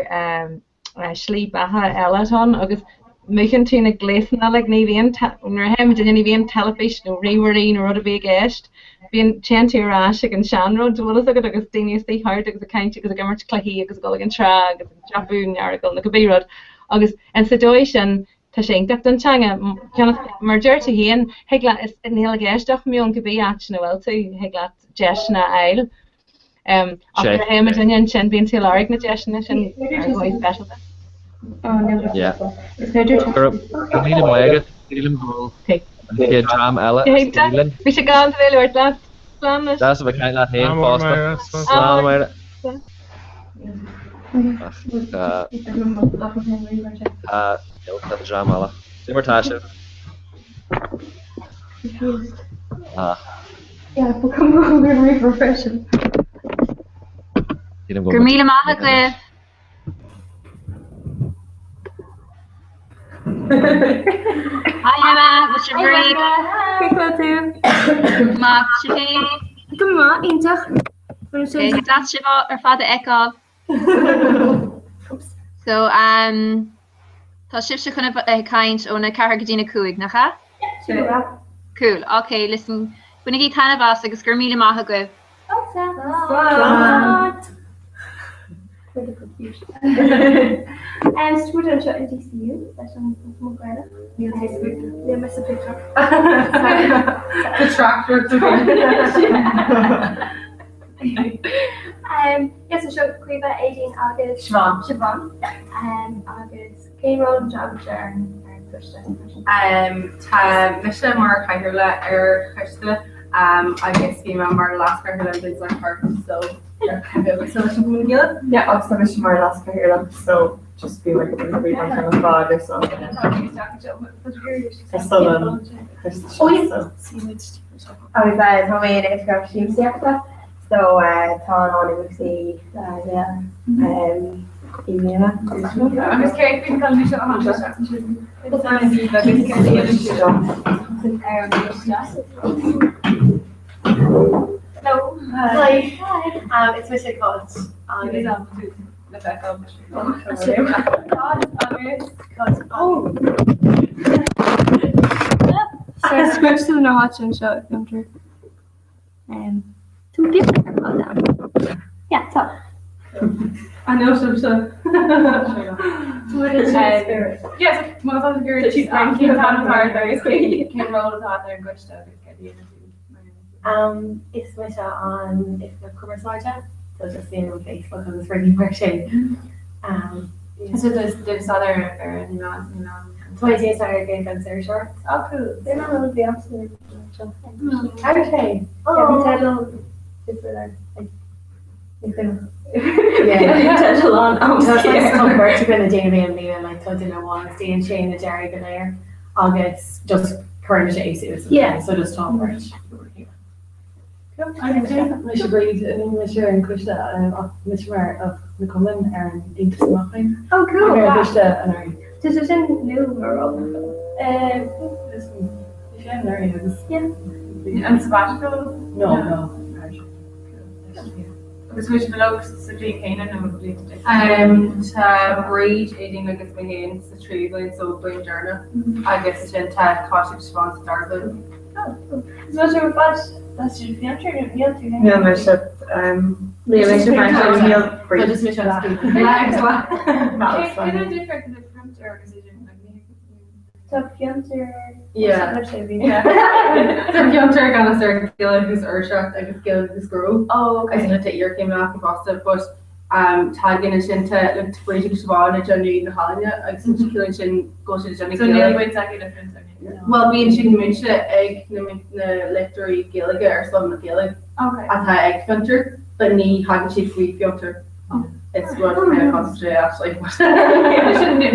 slí beatha eile atá ann agus múchann tú na gléasanna like ní bhíonn nuair a théimid ní bhíonn teilifís nó ríomhairí nó rud ar bith i gceist. Bíonn téann tú ar ais ag an seanrud bhfuil fhios agat agus daoine istigh thart agus ag caint agus ag imirt cluichí agus ag dul ag an trá agus ag dreapadh an Earagail nó cibé rud agus in sa dóigh sin Tá sé iontach don teanga. Mar a deir tú féin, thig leat, is, níl i gceist ach meon, cibé áit ina bhfuil tú, thig leat deiseanna a fháil. Ach nuair a théann muidinne ansin, bíonn tú ag lorg na deiseanna sin ar dhóigh speisialta.
Yeah. Go raibh míle maith agat. Sílim go bhfuil an chéad dream eile istigh linn.
Bhí sé galánta bheith ag labhairt leat. Slán
leis. Deas a bheith ag caint leat féin fosta. Slán a Mháire. Ach tá tá dream eile. Cé mar tá sibh?
Go raibh míle maith agaibh. Hi Emma, what's your break?
Cén chaoi a bhfuil tú?
Maith, sibh féin?
Go maith, iontach.
Deas sibh ar fad a fheiceáil. So, um, tá sibhse chun a bheith ag caint óna 4 go dtína 5, nach ea?
Yeah.
Cool. Ok, listen, bainigí taitneamh as agus go raibh míle maith agaibh.
Slán. Rud cute. So muid anseo in DCU leis an Cumann Gaelach. Níl Facebook. Níl mé sa TikTok.
The tractor
Yes, so seo Caoimhe, Aideen agus
Siobhán.
Siobhán. Agus cén ról atá agaibhse ar an gcoiste?
Tá mise mar chathaoirleach ar choiste agus bhí mé mar leaschathaoirleach an bhliain seo thart so
Yeah, agus tá mise mar leaschathaoirleach so just bím ag obair faoi an an fad ar son ar son an choiste seo so.
Agus tá mé in oifigeach siamsaíochta so tá a lán imeachtaí le i mbliana.
Agus céard faoin gcolún seo a tháinig
isteach? Hello. Hi. Hi. Um, is mise Cáit agus
le feiceáil.
Cáit Oh.
So switch to na háit anseo i bhFiontar. Um, Tú bí ar fáil Yeah, tá.
I know some so. Yes, má tá gur cén cén ról atá ar an gcoiste agus céard a dhéanann tú?
Is mise an Oifigeach Cumarsáide, so just bím ar Facebook agus rudaí mar sin.
So does do staidéar ar na meáin na meáin?
Tá mé ag déanamh staidéar ar Gaeilge agus Iriseoireacht.
Oh cool.
Bhí mé rud bhí aimsir seo. Tá sé. Yeah, bhí teideal difriúil air. Like, ní cuimhin.
Yeah.
Teideal an am. Tá beirt againn ag déanamh é i mbliana, like tá duine amháin agus déanann sé na dearaí go léir. agus just cuireann mise é suas
Yeah.
so just tá an bheirt.
Mise Bríd, ní mise ar an choiste ach mise mar of na cumainn ar an Aontas Mac Léinn.
Oh cool.
Ar an gcoiste anuraidh.
Tá sé sin nua mar rud.
Bhí sé anuraidh agus.
Yeah.
An sabbatical?
No, no.
Agus bhfuil sibh uilig sa bhliain chéanna nó blianta difriúla? Tá Bríd, Aideen agus mé féin sa tríú bliain, so bliain deireanach, agus ansin tá Cáit agus Siobhán sa dara bliain.
Oh, cool. Is bhfuil sibh ar fad as Fiontar nó níl tú féin?
Níl mise, níl mise freisin, níl Bríd.
Tá just mise agus Bríd. Cén an difríocht idir Fiontar agus idir
Tá Fiontar
Yeah. Tá Fiontar i gceannas ar Gaeilge agus Iriseoireacht agus Gaeilge agus Gnó.
Oh, okay.
Agus tá iarchéimeanna acu fosta, but um, tagann ansin tá like, Bríd agus Siobhán ag déanamh na healaíona agus mm -hmm. ciallaíonn sin go bhfuil siad ag déanamh
So níl baint acu le Fiontar.
Well, bíonn siad múinte ag na, na léachtóirí Gaeilge ar son na Gaeilge
Okay.
atá ag Fiontar, but ní thagann siad faoi Fiontar. It's rud kind of concentrate actually.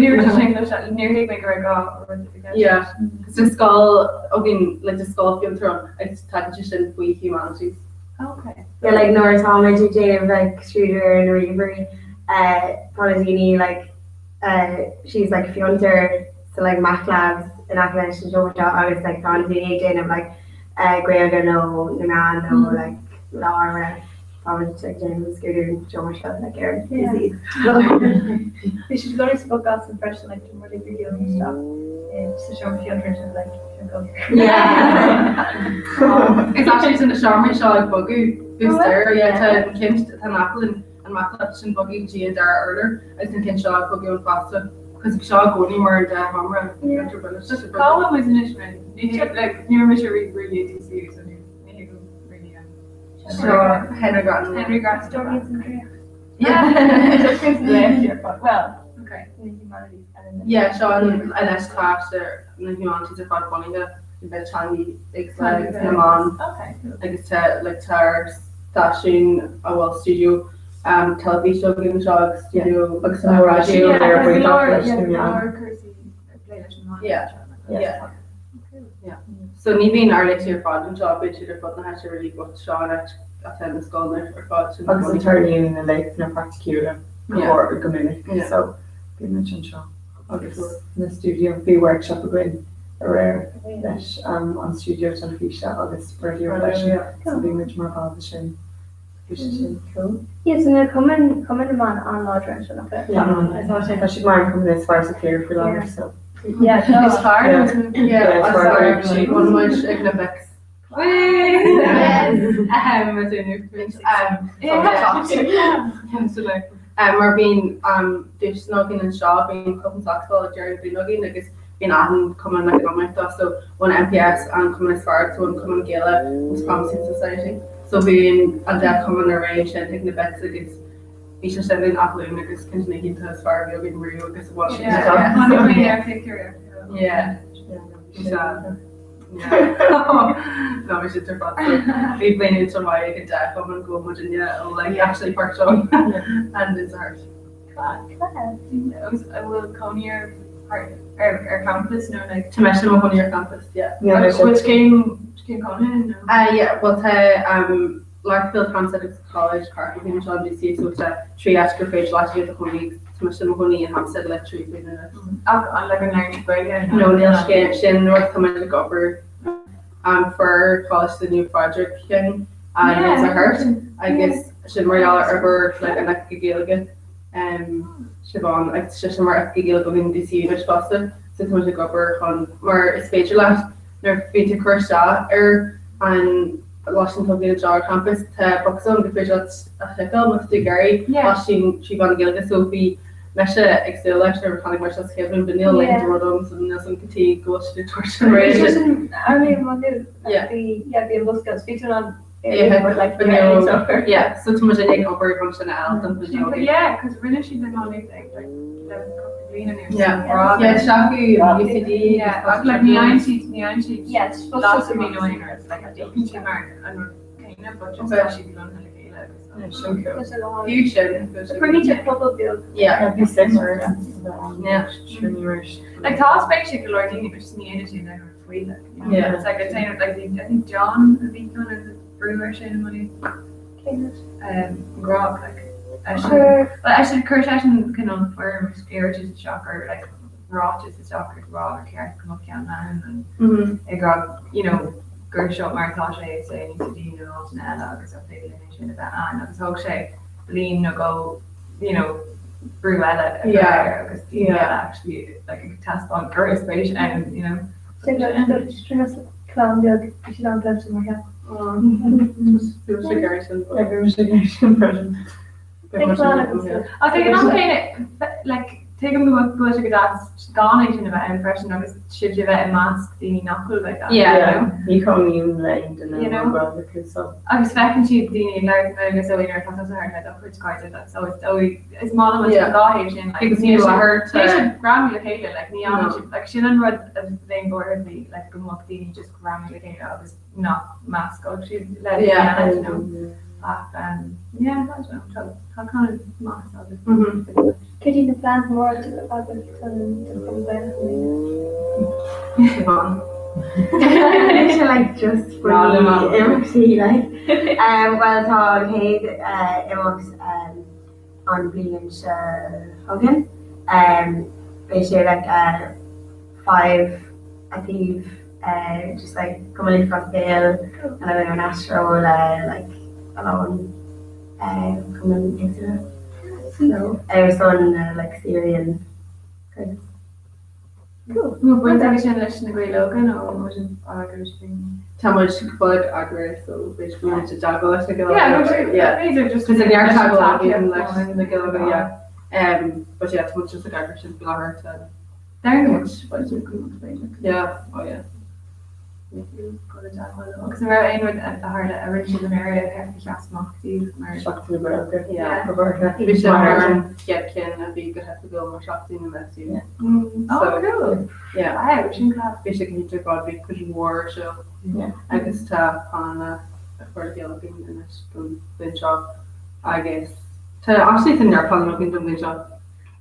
Níor thuig mé go raibh gá rud i gceist.
Yeah, cos tá scoil againn like tá scoil Fiontar ann agus tagann sé sin faoi humanities.
Okay.
Yeah, like nuair atá muid ag déanamh like scrúdú ar na ríomhairí uh, tá na daoine like uh, she's like Fiontar so like Mac Labs in aice leis an seomra seo agus like tá na daoine ag déanamh like uh, Gaeilge nó na meáin nó like law or whatever. Tá muid ag déanamh scrúdú an seomra seo like ar an PC.
Bhí siad ag spoke as an freisin like de rudaí go dhéanamh isteach sa seomra Fiontar sin like go.
It's actually sin na seomraí seo ag bogadh booster yeah tá an ceann tá an Apple an Mac Lab sin bogadh go dtí an dara urlár agus an ceann seo ag bogadh ann fosta cos bhí seo i gcónaí mar an dá sheomra Fiontar but it's just a
Cá bhfuil muid anois man? Ní like ní raibh mise really i DCU so ní ní thuigim really an
Seo Henry Grattan.
Henry Grattan. Stories and Draíocht.
Yeah.
Well, okay, na humanities and then
Yeah, seo an anois tá na humanities ar fad bunaithe i bheith teangaí éagsúla agus na meáin
Okay.
agus tá like tá ár stáisiún a bhfuil stiúideo um, teilifíse againn anseo agus stiúideo
Agus an raidió
Yeah,
ar
go
baint
leor,
leis
yeah,
na
go
meáin.
leor cúrsaí ag plé leis an meáin.
Yeah. Yeah. Yeah. So ní bhíonn ár léachtóirí ar fad anseo, bíonn siad ar fud na háite really but seo an áit atá na scoileanna ar fad sin
Agus an tarlaíonn na léachtanna praiticiúla go
Yeah.
mór go minic
Yeah.
so bíonn muid anseo agus na stiúideo bhí workshop againn aréir leis um, an stiúideo teilifíse agus raidió freisin so bhí muid mar bhall de sin. Bhí sé sin cool.
Yeah, so na cumainn cumainn na mban an-láidir anseo nach bhfuil?
Yeah. Tá sé tá siad mar an cumann is fearr sa tír faoi láthair so.
Yeah, tá.
Is fearr
Yeah.
Yeah,
Yeah, is fearr
is
siad.
fearr muid ag na Vics. Yes. Um, I don't know. Um, so
Mar bíonn duaiseanna againn anseo, bíonn Club na Sacsball ag deireadh na bliana againn agus bíonn achan cumann ag an iomaíocht dó. So bhain MPS an cumann is fearr agus bhain Cumann Gaelach Most Promising Society. So bíonn an dá chumann ar aghaidh ansin chuig na bits agus bhí sé sin in Áth Luain agus ceann de na hoícheanta is fearr a bhí againn riamh agus bhain siad
Yeah, tháinig mé ar phictiúr acu.
Yeah. Bhí sé No bhí siad ar fad. So bhí bliain iontach maith ag an dá chumann go bhfuil muidinne a like actually páirt ann and it's hard.
Agus an bhfuil cónaí ar ar campus nó like
Tá mise i mo chónaí ar campus, yeah.
Agus bhfuil scéim scéim cónaithe nó?
Ah yeah, bhuel tá um, Larkfield, Hampstead agus College Park againn anseo in DCU so tá trí áit gur féidir leat a bheith i do chónaí agus tá mise i mo chónaí i Hampstead le trí bliana anois.
Ach an like an labhraíonn tú Gaeilge
nó? No, níl scéim, sin rud tá muid ag obair um, fuair Coláiste Naomh Phádraig ceann uh, yeah. sa Hurt agus sin mar gheall ar obair like, an Oifigigh Gaeilge um, Siobhán agus sise mar Oifigeach Gaeilge againn in DCU anois fosta so tá muid ag obair chun mar is féidir leat nuair a bhíonn tú ag cur isteach ar an lóistín atá againn anseo ar campus tá bosca ann gur féidir leat a chliceáil má tá tú ag iarraidh lóistín trí mheán na Gaeilge so bhí mise ag súil leis nuair a tháinig mise sa chéad bhliain but níl a leithéid de rud ann so níl 's agam cad chuige go bhfuil siad ag tabhairt an
réidh sin. Bhí an bosca bhí tú in ann
Yeah, so tá muid ag obair chun sin a fháil don bhliain seo.
Yeah, cos rinne siad an lá ag like le cúpla bliain anuas.
Yeah, yeah, seachú UCD.
Yeah, ach like ní fhaigheann siad, ní fhaigheann siad last mí nó aon rud, like íocann siad mar an rud céanna, but just tá siad lonnaithe le chéile agus
Sin cool. Fiú sin.
Cruthaíonn sé pobal beag.
Yeah.
Bhí suim orm.
Yeah.
Like tá spéis ag go leor daoine, but just ní dhéanann siad aon rud faoi like, you know.
Yeah.
It's like it's aon like I think John a bhí kind of brú air sin money. Um, grá like eisean well eisean chuir seisean cineál foirm iarratais isteach ar like ráiteas isteach ag rá gur cheart go mbeadh ceann ann
Mhm.
ag rá you know gur seo mar atá sé sa UCD nó áiteanna eile agus an féidir linn é sin a bheith ann agus thóg sé bliain nó dhó you know brú eile a chur
Yeah.
air agus daoine
Yeah.
eile actually like ag taispeáint go raibh spéis ann you know.
Clann beag, bhí siad an-phoilte mar cheap.
Ach ag an am céanna, like, tuigim go bhfuil sé go deas gan é sin a bheith ann freisin agus sibh a bheith i measc daoine nach bhfuil like that, you know?
Ní chónaím le aon duine
You know?
a bhfuil Gaeilge acu so.
Agus feiceann siad daoine ag labhairt i nGaeilge so you know tá tusa thart le do chuid cairde like so is dóigh is maith liom an dá thaobh sin like
Agus
níl
níl
siad
láthair
níl siad greamaithe le chéile like ní fhanann
No.
siad like sin an rud a bheinn buartha faoi like go mbeadh daoine just greamaithe le chéile agus nach meascódh siad le daoine
Yeah.
eile you know ach um yeah I don't know tá tá kind of maith agus
Cad iad na pleananna móra atá agat don don Chumann Gaelach i mbliana?
Mise like just faoi imeachtaí like. Um, well tá an chéad uh, imeacht um, an bhliain seo chugainn. Um, beidh sé like uh, 5 a taobh uh, just like Cumann Lúthchleas Gael and I'm an astro le like a lán uh, cumainn éagsúla. So ar son uh, like Syrian Kurds.
Cool. Bhfuil baint aige sin leis na Gaeil Óga nó an bhfuil sin á eagrú sin?
Tá muid go fóill ag eagrú so b'fhéidir go mbeidh muid i dteagmháil leis na Gaeil
Yeah,
Óga.
go bhfuil-
Yeah.
b'fhéidir just
Cos neart
leis an
teagmháil
tacaíocht
againn leis
nó-
na Gaeil Óga, yeah. Um, but yeah, tá muid just ag eagrú sin faoi láthair tá
Dar muid b'fhéidir go b'fhéidir.
Yeah, oh yeah.
Agus an raibh aon rud a tharla a rinne sibh anuraidh a sheas amach daoibh mar.
Seachtain na Gaeilge.
Yeah.
Go háirithe.
Bhí sé mar an chéad cheann a bhí go hoifigiúil mar Seachtain na MSU.
Oh,
So,
cool.
yeah.
Wow, sin class.
Bhí sé go hiontach ar fad, bhí cuid mhór ar siúl.
Yeah.
Agus tá pleananna á chur le chéile againn anois don bhliain seo agus tá actually tá neart pleananna againn don bhliain seo.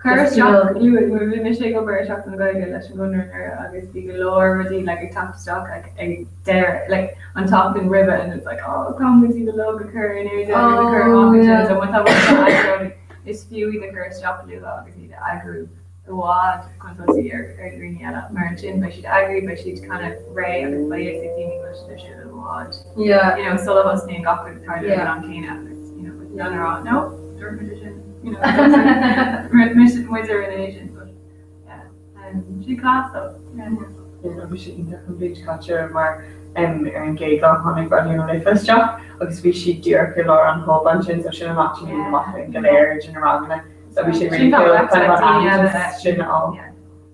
Cuir isteach luath, nuair a bhí mise ag obair ar Sheachtain na Gaeilge leis an gConradh anuraidh agus bhí go leor rudaí like ag teacht isteach like ag deireadh like an tseachtain roimhe and it's like oh caithfidh muid iad uilig a chur in airde agus a chur amach ansin so má tá rud á eagrú is fiú iad a chur isteach luath agus iad a eagrú i bhfad chun tosaigh ar ar dhaoine eile mar ansin beidh siad eagraithe beidh siad kind of réidh agus beidh fhios ag daoine go bhfuil siad ar siúl i bhfad
Yeah.
you know sula thosnaíonn gach rud ag tarlú ag
Yeah.
an am céanna agus you know beidh siad in ann a rá no dúirt muid é sin. you know, muid ar an Asian, but yeah, um, sin class though. Yeah.
Yeah, bhí sé iontach an bhliain seo caite mar
ar an gcéad lá tháinig Raidió na Life isteach agus bhí siad díreach i lár an hub ansin so sin an áit a mbíonn na mic léinn go léir idir na ranganna so bhí sé really cool kind of an aitheantas sin a fháil.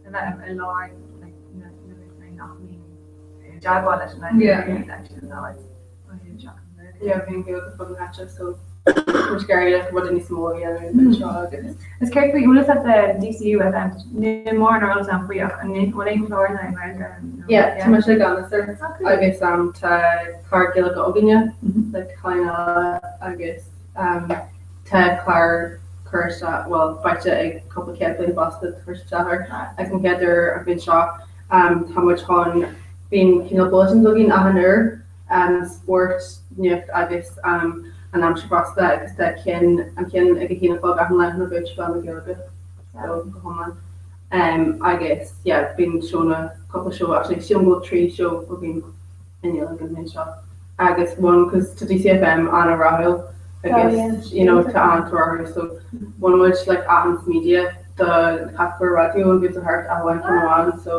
A bheith i lár na mic léinn nach mbíonn i dteagmháil leis an áit.
Yeah, bhí an Ghaeilge fud na háite so muid ag iarraidh like rudaí níos mó a dhéanamh anseo agus.
Is céard faoi eolas at the DCU FM níl mórán ar eolas agam faoi ach an bhfuil aon chlár i nGaeilge ann?
Yeah, tá mise i gceannas air agus um, tá clár Gaeilge againne le cailín eile agus um, tá clár curtha isteach, well, faighte ag cúpla céad bliain fosta curtha isteach air agus an chéad uair an bhliain seo um, tá muid chun bíonn cineál bulletins againn achan uair spórt, nuacht agus an aimsir fosta agus tá ceann, an ceann ag a haon a chlog achan lá chun a bheith lán le Gaeilge so go hiomlán. Agus yeah bíonn seónna, cúpla seó actually sílim go bhfuil 3 seó againn i nGaeilge an bhliain seo agus one cos tá DCFM an-rathúil agus you know tá an-tóir orthu so bhain muid like aitheantas media do chatagóir raidió an bhliain seo thart ach amháin ceann amháin so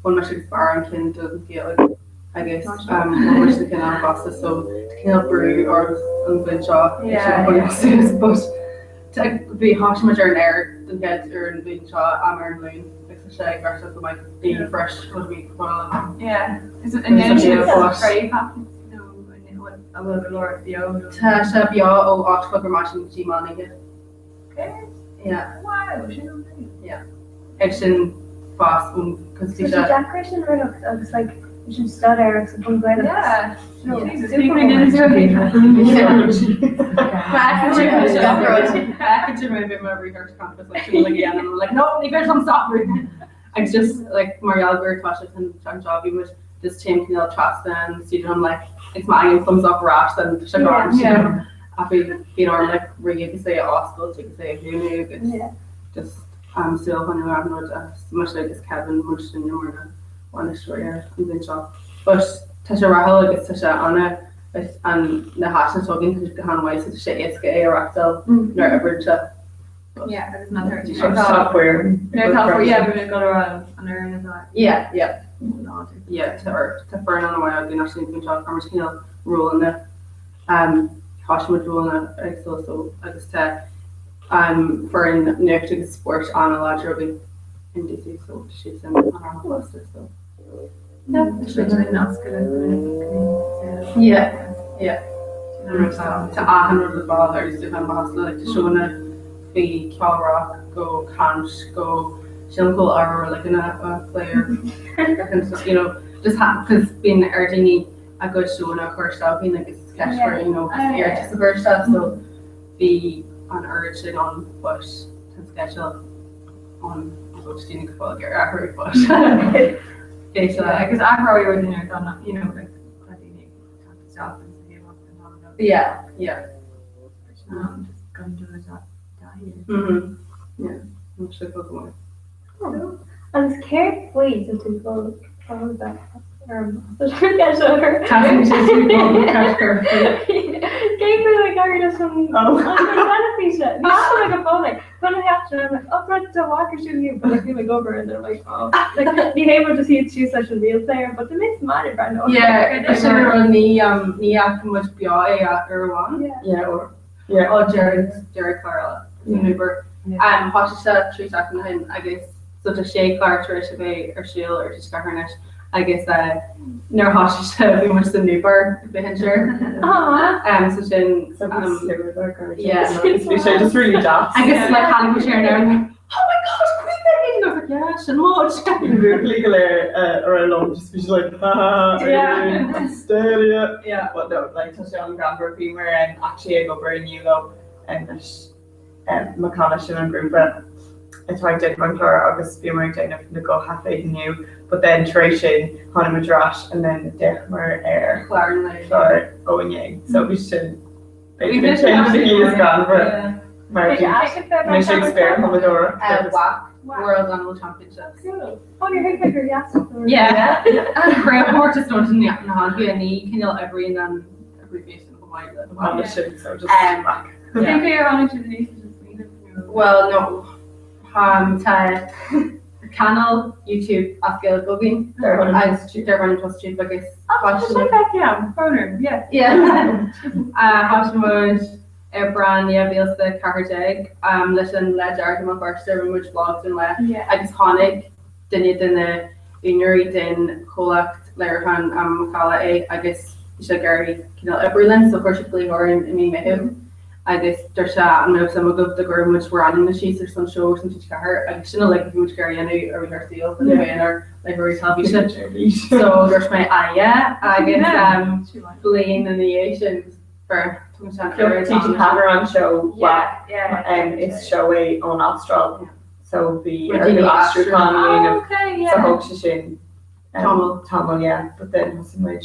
bhain mise agus Barra an ceann don Ghaeilge. agus bhain muid na cinn eile fosta so tá cineál brú orm an bhliain seo é sin a choinneáil suas but bhí thosaigh muid ar an aer den chéad uair an bhliain seo am ar an Luan agus tá sé ag aisteach go mbeidh daoine fresh rud a bhí fáil
Yeah. Is it an ndéanann siad craobh nó an bhfuil go leor beo nó?
Tá sé beo ó 8 a chlog ar maidin go dtí meán oíche. Yeah.
Wow, sin an
Yeah. Ag sin fás ón
cos bhí sé deacair sin a rith agus like bhí sin staidéar agus an bun Gaeilge.
Yeah. Jesus, bhí
Like no, ní féidir liom stop. Agus just like mar gheall gur tá sé an seo bhí muid just téim cineál trasna an studio I'm like it's my an thumbs up ar ais then tá sé gone you know ach bhí bhí orm like rith agus é a oscailt agus é a dhúnadh agus just um súil a choinneáil ar an rud agus mise agus Kevin muid sin mar na bainisteoirí ar an bhliain seo. But tá sé rathúil agus tá sé ana an na háiseanna atá againn tá sé go han-mhaith so tá sé éasca é a reachtáil nuair a oibríonn sé.
Yeah, agus má tá tá foireann. Nuair atá foireann, yeah, bhí mé ag dul a rá an fhoireann atá.
Yeah, yeah. Yeah, tá tá foireann an-mhaith againn actually an bhliain seo, tá muid cineál rólanna um thosaigh muid rólanna éagsúla so agus tá um foireann nuacht agus spóirt an-láidir againn in DCU so tá siad sin an-rathúil fosta so. Yeah, yeah. Tá achan rud le fáil ar DCFM fosta, like tá seónna faoi ceol rock go caint go sílim go bhfuil ábhar reiligiúnach á phlé ar you know just cos bíonn ar daoine a gcuid seónna a chur isteach chugainn agus ceist for you know iarratas a chur isteach so bhí an oiread sin ann but tá an sceideal an rud daoine go fóill ag iarraidh athrú but
beidh sé agus athróidh rud nuair atá na you know like tá daoine ag teacht isteach agus ag imeacht an t-am nó
yeah yeah
um just gan dul i dtaithí
mhm yeah nó sé go go maith.
Agus céard faoi tá tú ag dul a bheith
Ní fhaca muid beo é ach uair amháin. Ó deireadh clár eile san Uber. Thosaigh sé 3 seachtaine ó shin agus so tá sé chlár tar éis a bheith ar siúl ar TG4 anois agus nuair a thosaigh sé bhí muid san Uber ag féachaint air. So sin
Bhí sé just really deas.
Agus like tháinig muid ar an aer and like oh my god Caoimhe! And I was like yeah sin muid.
Bhí na buachaillí go léir a raibh liom just bhí siad like ha ha ha steady. But no like tá sé an-ghreannmhar bhíomar actually ag obair inniu leo leis Macalla sin an grúpa atá ag déanamh an chlár agus bhíomar ag déanamh na guth-thaifid inniu but then tar éis sin tháinig muid ar ais and then d'fhéachamar ar
chlár an lae
chlár ó inné so bhí sin b'fhéidir sin an níos greannmhaire mar bhí mise ag spéirthumadóireacht
WAC World Animal Championships.
Cool. Oh, níor thuig mé gur dheas
Yeah. An craobhchomórtas don na hainmhithe ní cineál oibríonn an abbreviation chomh maith le
An sin so just WAC.
Cén chaoi ar tháinig sibh aníos leis an smaoineamh nó?
Well no tá Cainéal YouTube as Gaeilge againn agus darb ainm TosTube agus Thosaigh muid Aibreán 2014 leis an Lá Dearg i mBéal Feirste, rinne muid vlog den lá agus chonaic duine de na úinéirí den chomhlacht léiriúcháin Macalla é agus bhí sé ag iarraidh cineál oibriú linn so chuir siad glaoch orainn i mí Meitheamh agus dúirt sé an mbeadh suim agaibh dá gcuirfeadh muid bhur ainmneacha síos ar son seó ar son TG4 agus sin uilig a bhí muid ag iarraidh a dhéanamh i rith ár saol a bheith inár léiritheoirí teilifíse. So dúirt mé ah yeah agus bliain ina dhiaidh sin fuair tugann sé an oiread
TG Ceathair an seó is seó é ón Astráil so bhí orthu aistriúchán a dhéanamh so thóg sé sin
Tamall.
Tamall, yeah. But then thosaigh muid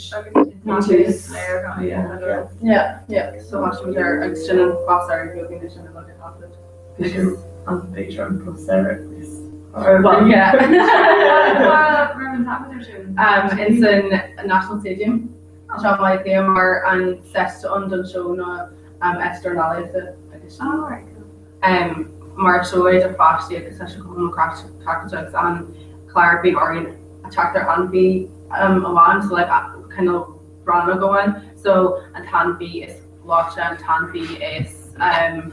tús. Yeah,
yeah. Yeah, so thosaigh muid ar agus sin an pas ar a bhí sin a bheith taifead.
B'fhéidir an b'fhéidir an post ar is.
Well, yeah. Um, in san National Stadium. Seo maith é mar an set an don seó ná um, Esther Naliata agus sin.
Oh, right, cool.
Mar seó é do pháistí agus tá sé chomh craiceáilte agus an clár bíonn orainn a teacht ar ainmhí amháin so like cineál rannóg amháin so an t-ainmhí is gleoite an t-ainmhí is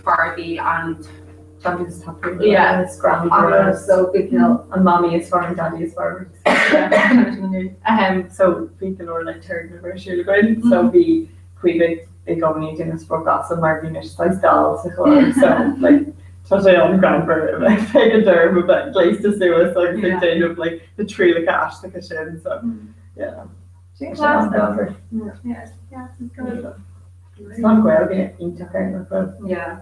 feargaí an
t-ainmhí is tapúla yeah is greannmhaire
so bhí cineál
an mamaí is fearr an daidí is fearr so bhí go leor like turgnaimh ar siúl againn so bhí Caoimhe i gcónaí ag déanamh sprioc asam mar bhí mise saghas dall sa chlár so like tá sé an-ghreannmhar a bheith ag an deireadh a bheith gléasta suas agus ag déanamh like na trialacha aisteacha sin so yeah.
Sin
Tá sé an-ghreannmhar.
Yeah, yeah, it's good.
Tá an Ghaeilge iontach air nach bhfuil?
Yeah.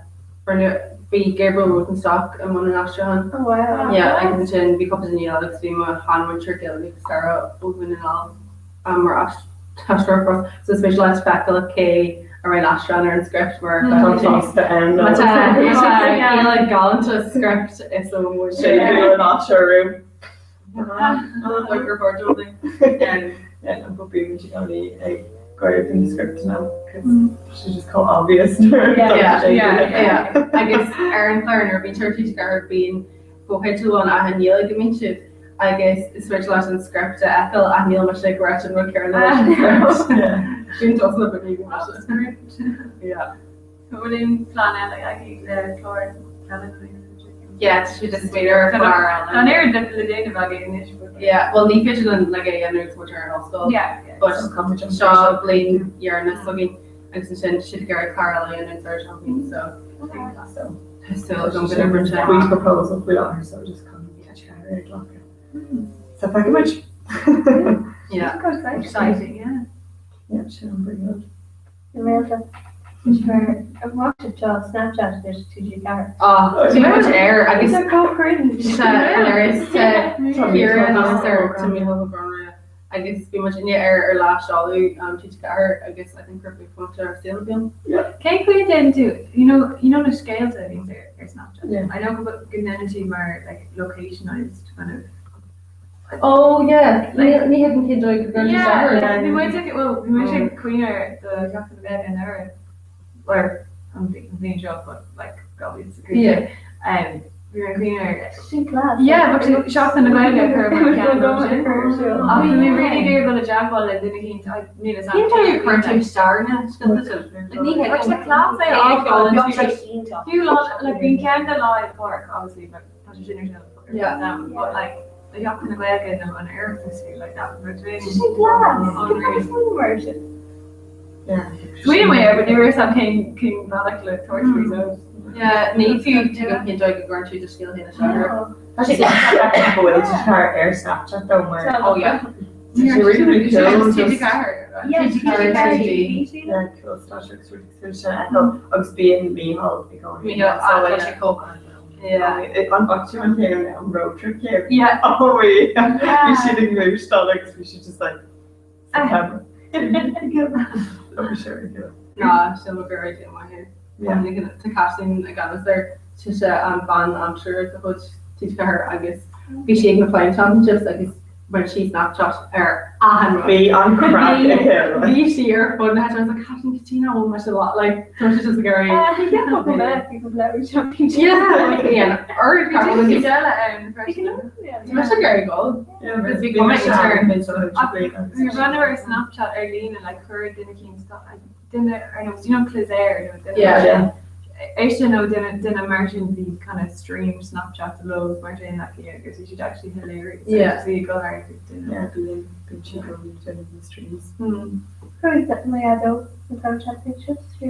Rinne bhí Gabriel Rosenstock i mbun an aistriúcháin.
Oh wow.
Yeah, agus ansin bhí cúpla duine eile agus bhí mo sheanmhúinteoir Gaeilge Sarah ó Dhún na nGall. mar aistritheoir fós. So is féidir leat feiceáil cé a rinne aistriúchán ar an script mar
Tá sásta ann.
Má tá Gaeilge galánta sa script is ó mo
Sé an áit
Like record
Yeah, no, but bíonn i gcónaí ag gáire faoi na scripteanna cos tá sé just chomh obvious nuair
Yeah, yeah, yeah. Agus ar an chlár nuair a bhíonn TG4 bíonn fotheidil ann ach i nGaeilge go mbíonn siad agus is féidir leat an script a fheiceáil ach níl mise ag rá an rud céanna leis an script. Sin tusa but ní mise. Yeah.
Bhfuil aon phlean eile agaibh le clár eile?
Yeah, tá sé just smaoineamh ar chlár eile.
Tá an oiread le déanamh agaibh anois.
Yeah, well ní féidir linn like é a dhéanamh agus muid ar an ollscoil.
Yeah, yeah.
But seo bliain dheireanach s'againn agus ansin tá siad ag iarraidh clár eile a dhéanamh an deireadh seachtaine so.
So.
Tá súil agam go n-oibreoidh sé.
Faoi proposal faoi láthair so just caithfidh TG4 é a ghlacadh. So feicfidh muid.
Yeah.
Exciting, yeah.
Yeah, sin an rud.
Réalta. Is fearr a bhfaca sibh seo Snapchat anois TG4.
Oh, bhí muid air agus
Tá chomh cruinn.
Tá hilarious. Tá Ciara agus ar tá Mícheál Ó Gronraidhe. Agus bhí muid inné ar ar lá seoladh TG4 agus I think gur buaicphointe ár saol a bhí ann.
Cén chaoi a dtéann tú, you know, you know na scéalta a bhíonns ar ar Snapchat? Yeah. I know go go ndéanann siad mar like locationized kind of
Oh yeah, like ní thuigim cén dóigh go gcuireann siad
Yeah, like bhí muid ag, well bhí muid ag cuimhneamh ar do Sheachtain na Gaeilge anuraidh or an bhliain seo but like 2015.
Yeah.
Um, Bhí mé ag cuimhneamh ar.
Sin class.
Yeah, but Seachtain na Gaeilge a chur mar cheann dóibh sin. Ach bhí mé really ag iarraidh dul i dteagmháil le duine éicint, I níl a fhios
Cén dóigh a chuireann tú isteach na scéalta sin? Like ní thuigim.
Like sa class é á Fiú lá like bíonn ceann de lá i bpáirc obviously but tá sé sin ar siúl
Yeah.
but like le Seachtain na Gaeilge nó an Oireachtas fiú like that would been
Sin class. Cén mar sin?
Smaoinigh mé air but ní raibh a fhios agam cén cén bealach le tabhairt faoi so.
Yeah, ní fiú tuigim cén dóigh go gcuireann tú do scéal féin isteach air.
Tá sé iontach go bhfuil TG4 ar Snapchat though mar
Oh yeah.
Tá sé really really cool just
TG4.
Yeah, Yeah, cool stuff agus rudaí cosúil sin a fheiceáil agus bíonn Mícheál i gcónaí.
Mícheál, ah, tá sé chomh Yeah.
An bhfaca tú an chéad an road trip céad?
Yeah.
Oh bhí bhí siad ag gluaisteán agus bhí siad just like September. Oh sure we do.
Ná sin mo gur idea maith é. Tá Caitlín i gceannas air, sise an bhean aimsire de chuid TG4 agus bhí sí ag na Flying Championships agus Bhain sí Snapchat ar achan rud.
Bhí an craic aici.
Bhí sí ar fud na háite. I was like, Caitlín, cad chuige nach bhfuil mise lá, like, tá mise just ag iarraidh.
Ní cheapfá go mbeadh people le shopping.
Yeah, bhí an oiread craic.
Bhí sí eile ann freisin.
Tá mise ag iarraidh dul.
Bhí Bhí rud ar Snapchat ar líne like chuir duine cinn duine ar nós you know Clisare nó duine
Yeah.
yeah. É sin nó duine duine mar sin bhí kind of stream Snapchat leo mar sin like yeah agus bhí siad actually hilarious
Yeah.
Agus bhí ag dul thart ag duine.
Yeah, bíonn bíonn siad go déanamh na streams.
Hmm.
Chuir mé adó na Snapchat pictures.
Tá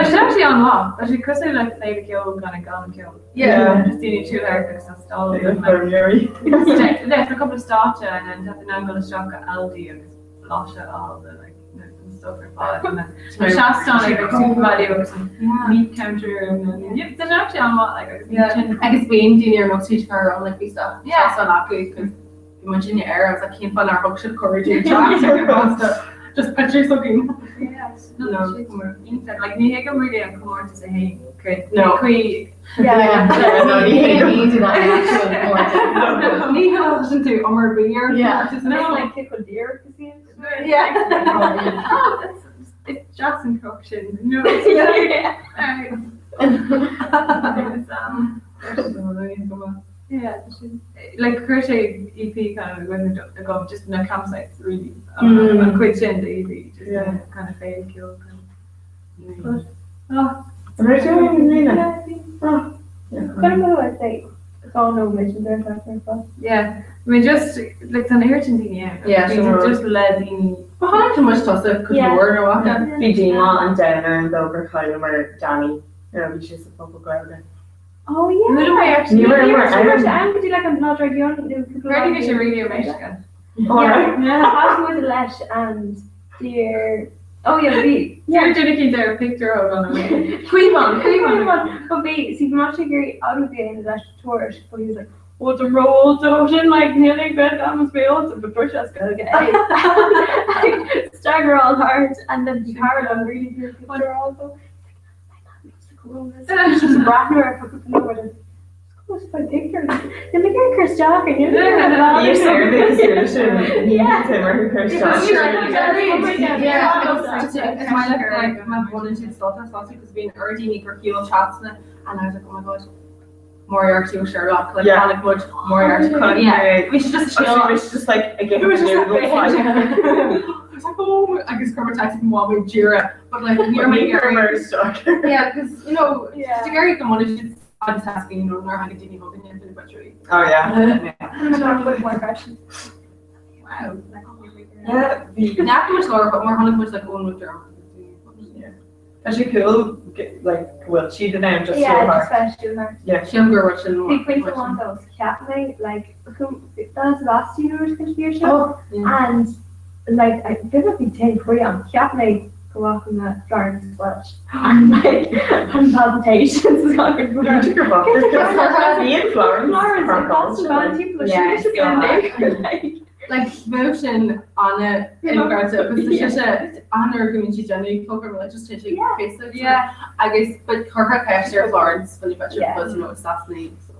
sé actually an-mhaith. Tá sé cosúil le féile ceoil gan an gan ceol.
Yeah.
Just daoine tú thart agus tá stall
Infirmary.
Yeah, tá cúpla stáitse and then tá an dul isteach go Aldi agus blaiseadh a fháil de like na an stuff ar fad and then tá seastán ag like SuperValu agus an meat counter and then yeah, tá sé actually an-mhaith like agus
Yeah.
sin
Agus bíonn daoine ar nós siad fer an like bhí stuff
Yeah.
seastán acu cos bhí muid inne air agus like cén fáth nár thug siad cuireadh dúinn teacht ar an bposta just pictures againn.
Yeah, no, no, iontach. Like ní thuigim really an comórtas a haon cur
No.
cuí
Yeah. No, ní thuigim. Ní thuigim tú umar beer.
Yeah.
Just
No.
no.
Like
pickle deer cuisine.
Yeah.
Oh, that's it's Jackson Cook sin. No, it's
Yeah.
Alright. Um, Yeah, sin like chuir sé EP kind of i gcuimhne agam just na campsites really
Mm.
an chuid sin de EP just
Yeah.
na kind of féile ceoil kind of. But, oh,
An raibh tú ann i mbliana?
yeah, bhí.
Oh, yeah.
Chuir mé I'd say dhá nóiméad an deireadh seachtaine ar fad.
Yeah, I mean just like tá na oiread sin daoine ann.
Yeah,
Bhí
sin rud.
just le daoine.
Ba tháinig tú muid tusa cuid
Yeah.
mhór nó acha.
Bhí díomá an domhain orainn dó gur chailleamar Danny nuair a bhí sé sa phuball Gaeilge.
Oh yeah.
Ní raibh mé actually.
Ní raibh mar
Ní raibh
ann.
ann go dtí like an lá dár gcionn nó cúpla
Rudaí
lá
sé really amazing.
Alright.
Yeah, Chas muid leis and dear Oh yeah, bhí
Yeah, duine cinn ar picture ó gan
Cuimhne, cuimhne.
But bhí see bhí mise ag iarraidh agallamh a dhéanamh leis tuairisc but he was like Oh the roll sin like nearly bed that must be old but dúirt sé as Gaeilge é. Stagger all hard and then bhí cara liom really good picture also. Just breathnú ar cúpla nóiméad and Cos by picture. Ní mé gur cur isteach ar níl
Bhí ar bith cosúil leis sin.
Yeah.
Tim ar chur isteach.
Yeah, it's my like my bhaineann siad sult as also because bhíonn ar daoine gur shiúil trasna and I was like oh my god Moriarty ó Sherlock like
Yeah.
tháinig muid Moriarty
Chonaic
yeah
mé-
we should just
Oh,
shiúil
she was just like a
It was just
noodle
like I was like oh agus chuir mé text go mbeadh Jira but like near my
Ní isteach.
yeah because you know
Yeah.
just ag go mbaineann siad agus asking you know nuair a tháinig daoine chugainn and butchery
Oh yeah.
more questions.
wow
Yeah, bhí
Nach muid leor but mar tháinig muid like ón McDermott
Tá sé cool like go bhfuil siad in ann just
Yeah,
so
just
hard.
feisiú mar.
Yeah.
Sílim gur rud sin
Bhí pointe amháin dó cheap mé like that Sebastian nuair an tír seo
Oh, yeah.
and like I didn't bhí té faoi an cheap mé go bhfaca mé Florence Welch and like and palpitations is gone
Bhí Florence
Florence
Florence
Yeah, Like bheadh sin ana inchreidte agus tá sé an-ar go mbíonn sí déanamh clog like just tá sé
Yeah.
face
Yeah.
agus but curtha ceist ar Florence when you bet your
Yeah.
cousin was Sasany so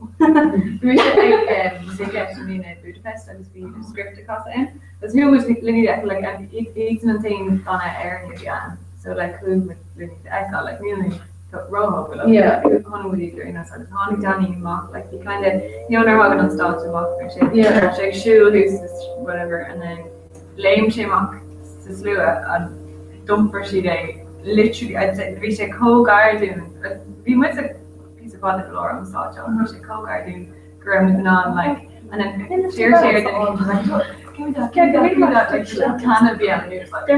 Bhí sé ag Sziget a bhí in Budapest agus bhí script a casadh ann. Agus bhí muid linn iad like an iad an t-aon banna Éireann a bhí ann. So like chuaigh muid linn iad a fheiceáil like níl mé róthógtha leo.
Yeah.
Tháinig muid iad ar aon nós agus tháinig Danny amach like bhí kind of you know nuair a thagann an stáitse amach mar sin.
Yeah.
Raibh sé ag siúl thuas is whatever and then léim sé amach sa slua and d'iompair siad é literally I'd say bhí sé chomh gar dúinn bhí muid sa píosa fada go leor ón stáitse ach bhí sé chomh gar dúinn go raibh muid in ann like and then deir sé ar duine éigin like give me that give me that give me that like can of bhí ann and he was like oh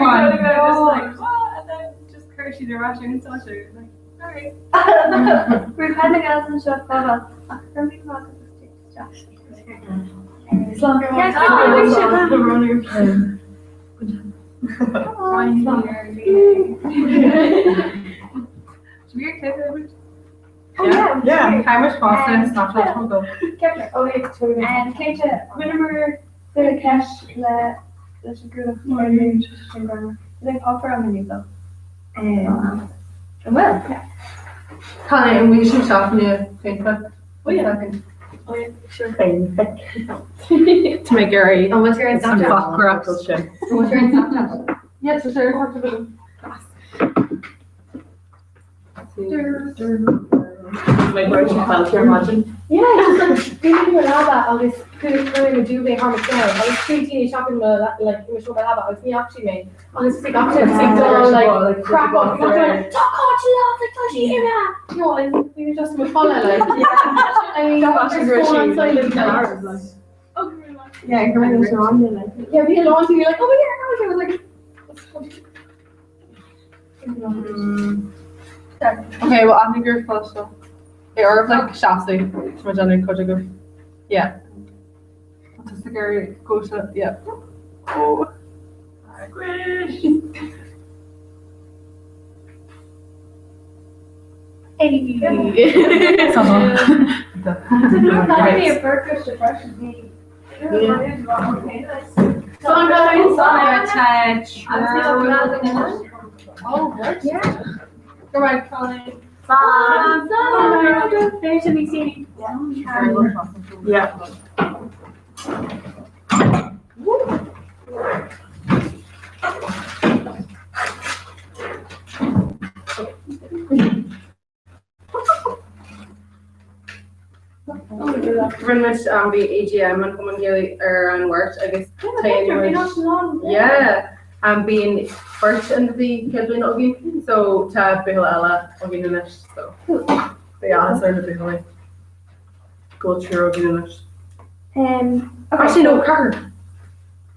my god just like what and then just chuir siad ar ais ar an stáitse like alright
Bhí chuid gas anseo fada ach chuir mé amach agus isteach.
Slán
Yes,
Should we get clip
Oh yeah.
Yeah.
How much faster and Snapchat will go
Ceapaim. Okay, um, cinnte, rinneamar le ceist le leis an grúpa sin grammar. Is é páipéar an inniu though. Um, an bhfuil?
Tá an bhfuil sin seachtaine féinta
Oh yeah.
Oh yeah, sure.
Féinphic. Tá mé ag iarraidh
An bhfuil tú ar
an
Snapchat?
bhacaireacht sin.
An bhfuil tú ar Snapchat? Yeah, tá sé ar Snapchat agam. Yeah, just like bhí mé i mo leaba agus chuaigh mé mo duvet thar mo cheann agus chuaigh daoine isteach in mo like i mo seomra leaba agus ní fhaca siad mé agus bhí gach duine ag dul like crap off like tá Cáit leat like tá sí imithe you know and we were just in mo chodladh like I mean there's phone on silent like
Yeah, go raibh sé an like.
Yeah, bhí a lán daoine like oh my god I was like
Ok, well aithne gur fáilte. É oraibh like seasamh tá mé déanamh cuid agaibh. Yeah. Tá sa gur go se yeah. Oh. Wish.
Hey.
Yeah.
Rinne muid um, bhí AGM an Chumann Gaelaigh ar an Mháirt agus téann muid yeah um, bíonn beirt ionadaí chéad bhliana againn so tá buachaill eile againn anois so beidh áthas ar na buachaillí go bhfuil triúr againn anois.
Um,
Actually no, ceathrar.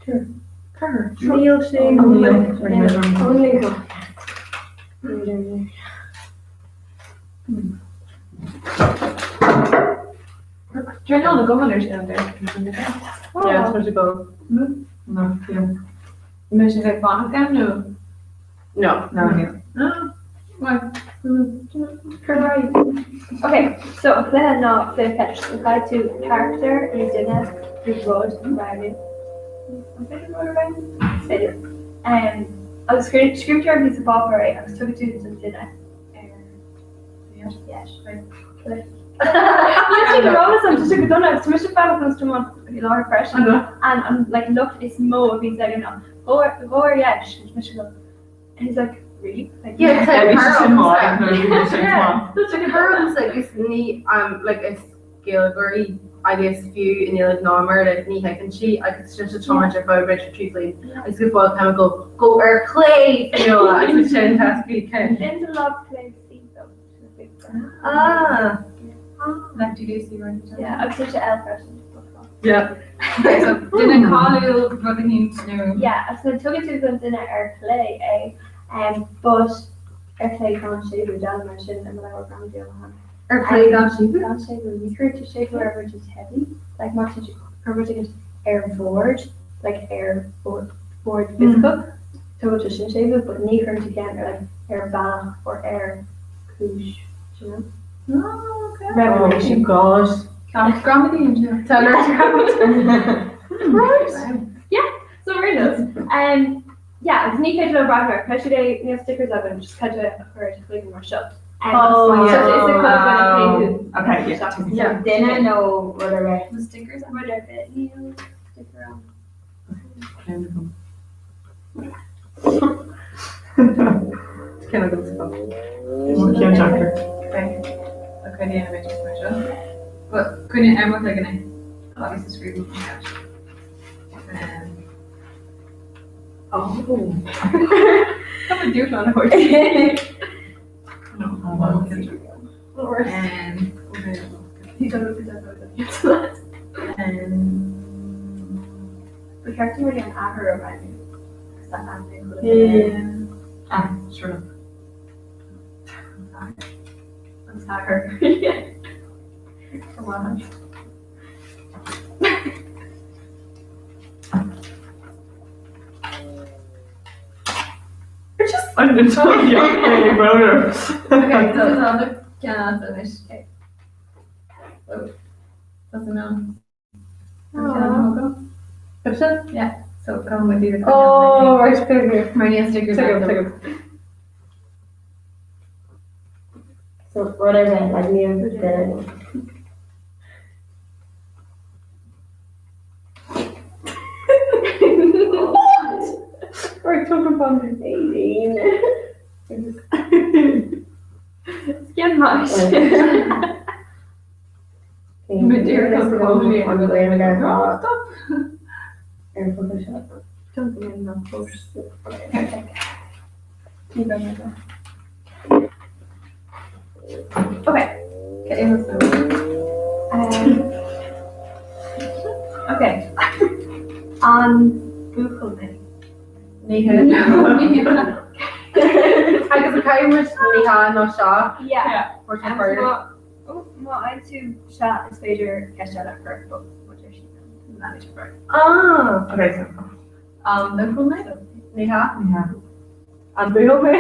Triúr. Ceathrar.
Níl sé
Níl.
Dúirt na gcumann ar sin there.
Yeah, tá go.
No, yeah. Mé sé bheith fanacht ann nó?
No.
No, níl. Why?
Okay, so an cluiche ná cluiche Tetris. So caithfidh tú carachtar nó duine nó rud a roghnú. An féidir rud a roghnú? Is féidir. Um, agus scríobh tú ar phíosa páipéir é agus tugann tú don duine ar dheis. Níl sé go raibh an sé go dona agus tá mise fanacht an stromán i láthair freisin. An an like look is mó a bhíonns aige ná gabh ar dheis agus mise go and he's like really? Like,
Yeah,
yeah.
tá cara agamsa agus ní um, like is Gaeilgeoir í agus fiú i nGaeilge ná i mBéarla ní thuigeann sí agus sin sa tiomáint ar feadh b'fhéidir 3 bhliain agus go fóill táim ag dul gabh ar chlé Fionnuala agus sin tascaí cinn.
Sin de lámh clé C though.
Ah.
Lefty loosey right?
Yeah, agus tá sé L freisin.
Yeah.
Okay, so duine cáiliúil rud éicint nó?
Yeah, agus nuair tugann tú don duine ar chlé é, um, but ar chlé gan séimhiú dealbh mar sin i mo leabhar gramadaí ó mo
Ar chlé gan séimhiú?
Gan séimhiú. Ní chuireann tú séimhiú ar rudaí teibí, like má tá tú ag cur rud éigin ar bhord, like ar bord bord fisiceach, tugann tú sin séimhiú, but ní chuireann tú ceann ar like ar bhealach or ar chúis, do you know?
Oh, okay.
Revelation.
Oh God.
Ceacht gramadaí anseo.
Tá leor
Right. Yeah, so we're those. Um, yeah, agus ní féidir leo breathnú air, caithfidh siad é, níl stickers againn, just caithfidh a chur ar do chloigeann mar seo. Um,
Oh, yeah.
So is it kind of
Okay, yeah.
Yeah.
Duine nó rud ar bith.
Na stickers rud ar bith, níl sticker ann.
Ceann agam sa
Ceann deacair.
Okay. Okay, déanfaidh mé just mar seo. But coinnigh ar mo chloigeann é. Agus is scríobh mé an ceist.
Oh.
Tá mé dúshlán a thabhairt. No. Um, okay. Um,
Ba cheart dom really an athair a roghnú. Agus tá aithne ag chuile dhuine.
Ah, sure.
An t-athair. Go maith.
I'm the brother.
Okay, so tá na ceann anois. Okay. So, Tá san ann.
Sin?
Yeah, so come with you.
Oh, right, okay, okay.
Mar níl stickers
Take
agam.
take it.
So rud ar bith, like níl duine. Aideen.
Scian maith.
An buachaill mé?
Ní hea. Agus caithfidh muid ní hea nó sea.
Yeah.
Ó, má fhaigheann tú sea, is féidir ceist eile a chur, but má deir siad no, then that is right.
Ah! Okay, so. An buachaill mé? Ní hea.
Ní hea.
An buachaill mé?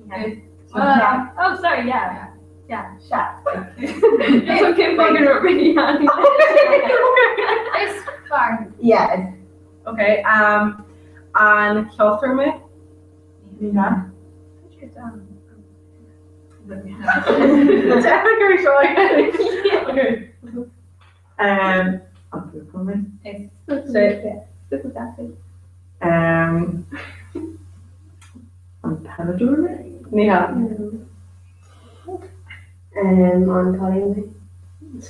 Ní
hea. Oh, sorry, yeah. Yeah, sea.
It's okay, fucking already.
Is fear.
Yeah.
Okay, um, an ceoltóir mé?
Ní hea. An buachaill mé? An peileadóir mé?
Ní hea.
An cailín mé?
Is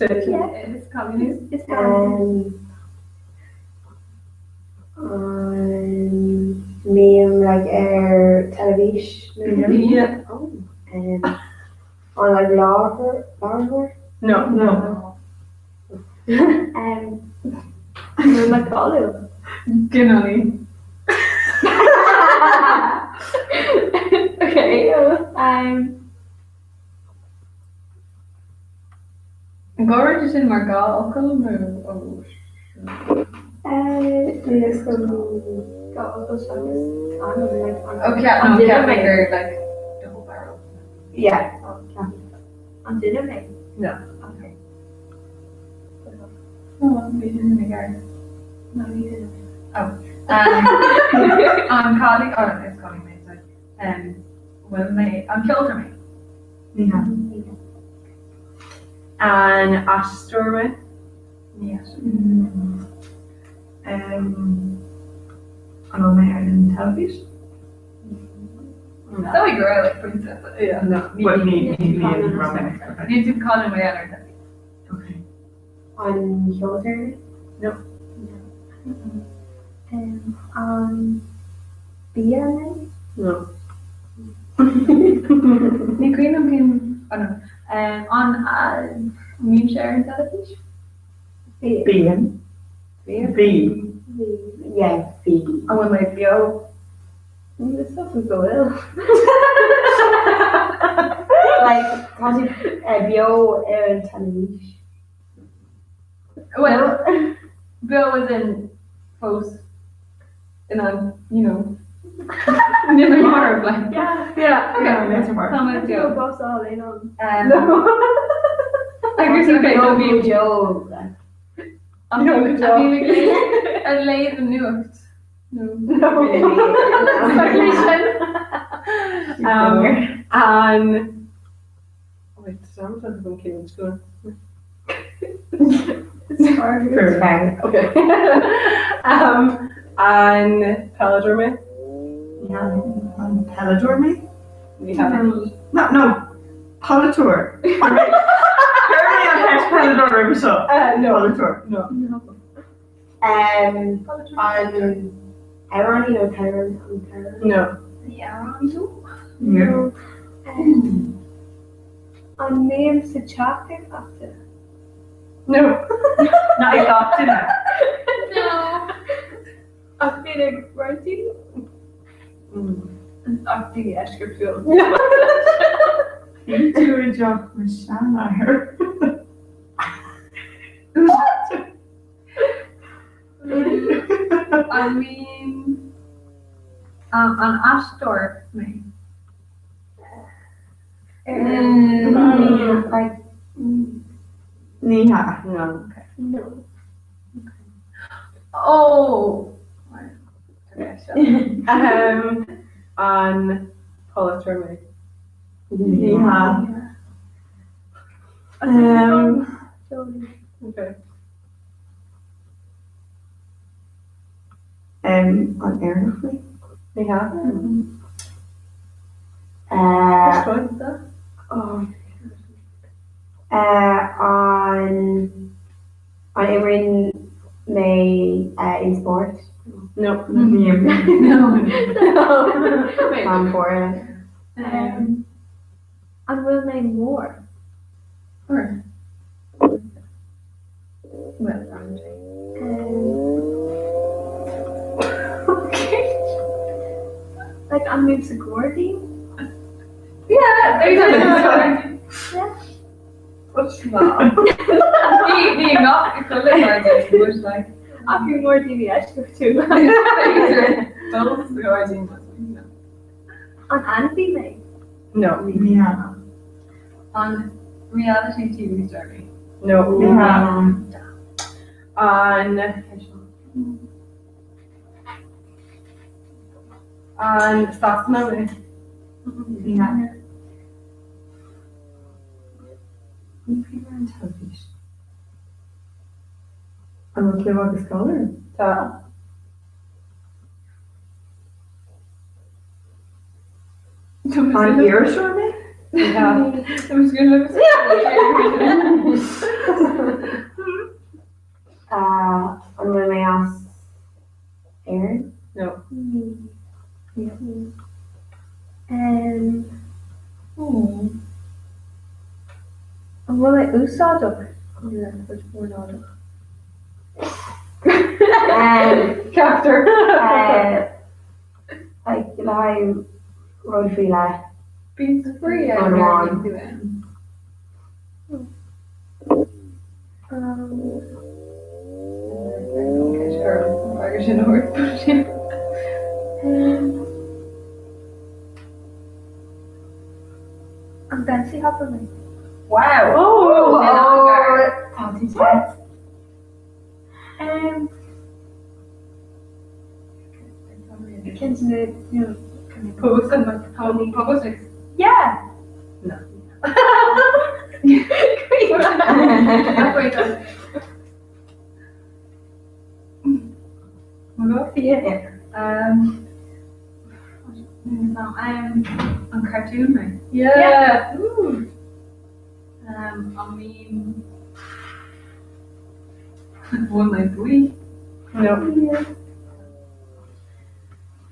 cailín
Is An mbím like ar teilifís?
Yeah.
Oh. Um, an like láithreoir? Láithreoir?
No. No.
Um, an bhfuil mé cáiliúil?
Ginealaí.
Okay. Um,
An gcomhaireann sin mar dhá fhocal nó ó
Níl a fhios agam dhá fhocal seachas ainm like an
Ó ceap no ceap mé gur like double barrel.
Yeah. Ceap.
An duine mé?
No.
Okay.
Oh, bhí sin ina gceart.
No, ní duine mé.
Oh. Um, an cailín oh, is cailín mé sorry. Um, bhfuil mé an ceoltóir mé?
Ní hea.
An aisteoir mé?
Ní hea.
An bhfuil mé ar an teilifís?
So go raibh like princess.
Yeah.
No. But ní ní ní raibh mé.
Níl tú cáiliúil mar gheall ar an teilifís.
Okay.
An ceoltóir mé?
No.
Um, an bia mé?
No.
Ní cuimhin liom cén oh no. Um, an mbímse ar an teilifís?
Bíonn.
Bhí.
Bhí.
Yeah, bhí.
An bhfuil mé beo?
Níl a fhios agam go bhfuil. Like, tá tú beo ar an teilifís.
Well, beo as in fós in an, you know, níl mé marbh like.
Yeah.
Yeah, okay.
Yeah, níl tú marbh.
Tá mé beo.
Bás álainn an.
Um, Agus okay, no bhí
Joe.
A bhí ag léamh an nuacht. No.
Um, an Wait, I'm trying to think of
It's fine.
Okay. Um, an peileadóir mé?
An peileadóir mé?
Ní hea.
No, no. Polaiteoir. Chuir mé an cheist peileadóir roimhe seo.
No.
Polaiteoir.
No.
Um, an amhránaí nó t-amhrán an t-amhrán?
No.
Ní amhránaí tú?
No.
Um, an mbím sa teach ag gach duine?
No.
Ná ag gach duine.
No. Ach bíonn ag roinnt daoine? Ach daoine eisceachtúil.
Bhí tú i dteach mo sheanathair.
I mean, an aisteoir mé?
Ní hea.
No.
No.
Oh!
Um, an polaiteoir mé?
Ní hea.
Um, okay.
An Éireannach mé?
Ní hea.
An an imríonn mé aon spórt?
No.
An bhfuil?
An bhfuil mé mór? Like an mbím sa ghairdín?
Yeah, there you go.
Yeah.
Ní nach chuile ghairdín, but like.
Ach bhí ngairdíní eisceachtúla.
Dul sa ghairdín, but no.
An ainmhí mé?
No.
Ní hea.
An reality TV star mé?
No.
Ní hea.
An An Sasanach mé?
Ní hea. Ní bhím ar an teilifís. An bhfuil Clú agus Cáil orm?
Tá.
An iriseoir mé?
An bhfuil mé as Éirinn?
No.
An bhfuil mé úsáideach? Nó ornáideach?
Ceaptar.
Like le haghaidh rud faoi leith.
Bíonn spraoi
Rud amháin.
An Bentley hopper mé?
Wow!
Oh! Tá tú te.
Pogo sticks.
Yeah!
No.
Yeah. Um, um, an cartoon mé.
Yeah.
Ooh. Um, an mbím an bhfuil mé buí?
No.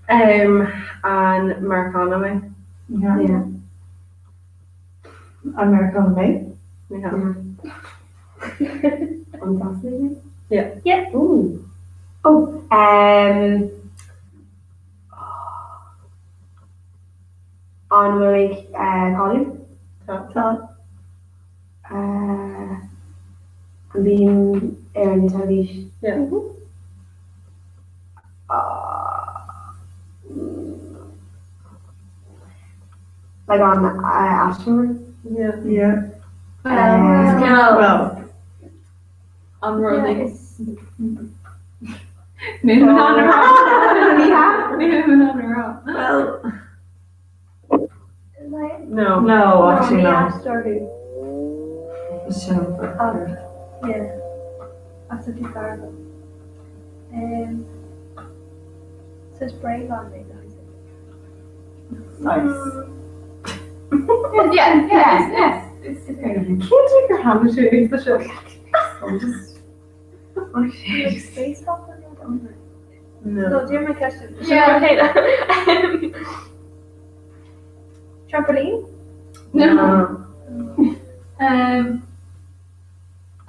Um, an Meiriceánach mé?
Ní hea. An Meiriceánach mé?
Ní hea.
An Sasanach mé?
Yeah.
Yeah.
Ooh. Oh, um, An bhfuil mé cáiliúil?
Tá.
Tá.
An mbím ar an teilifís?
Yeah.
Like an aisteoir?
Yeah.
Yeah.
Well,
Well.
An rud is Níl mé in ann a rá. Níl mé in ann a rá.
Well.
No.
No, actually
no.
no.
Aisteoir thú.
Sin.
Yeah. As a tú feargal. Um, so is bréagán mé
Nice.
Yeah, yes, yes. It's it's kind of
Can't take your hand to the show. I'm just.
Space hopper mé don't
No.
No, dear my question.
Yeah.
Trampoline?
No. Um,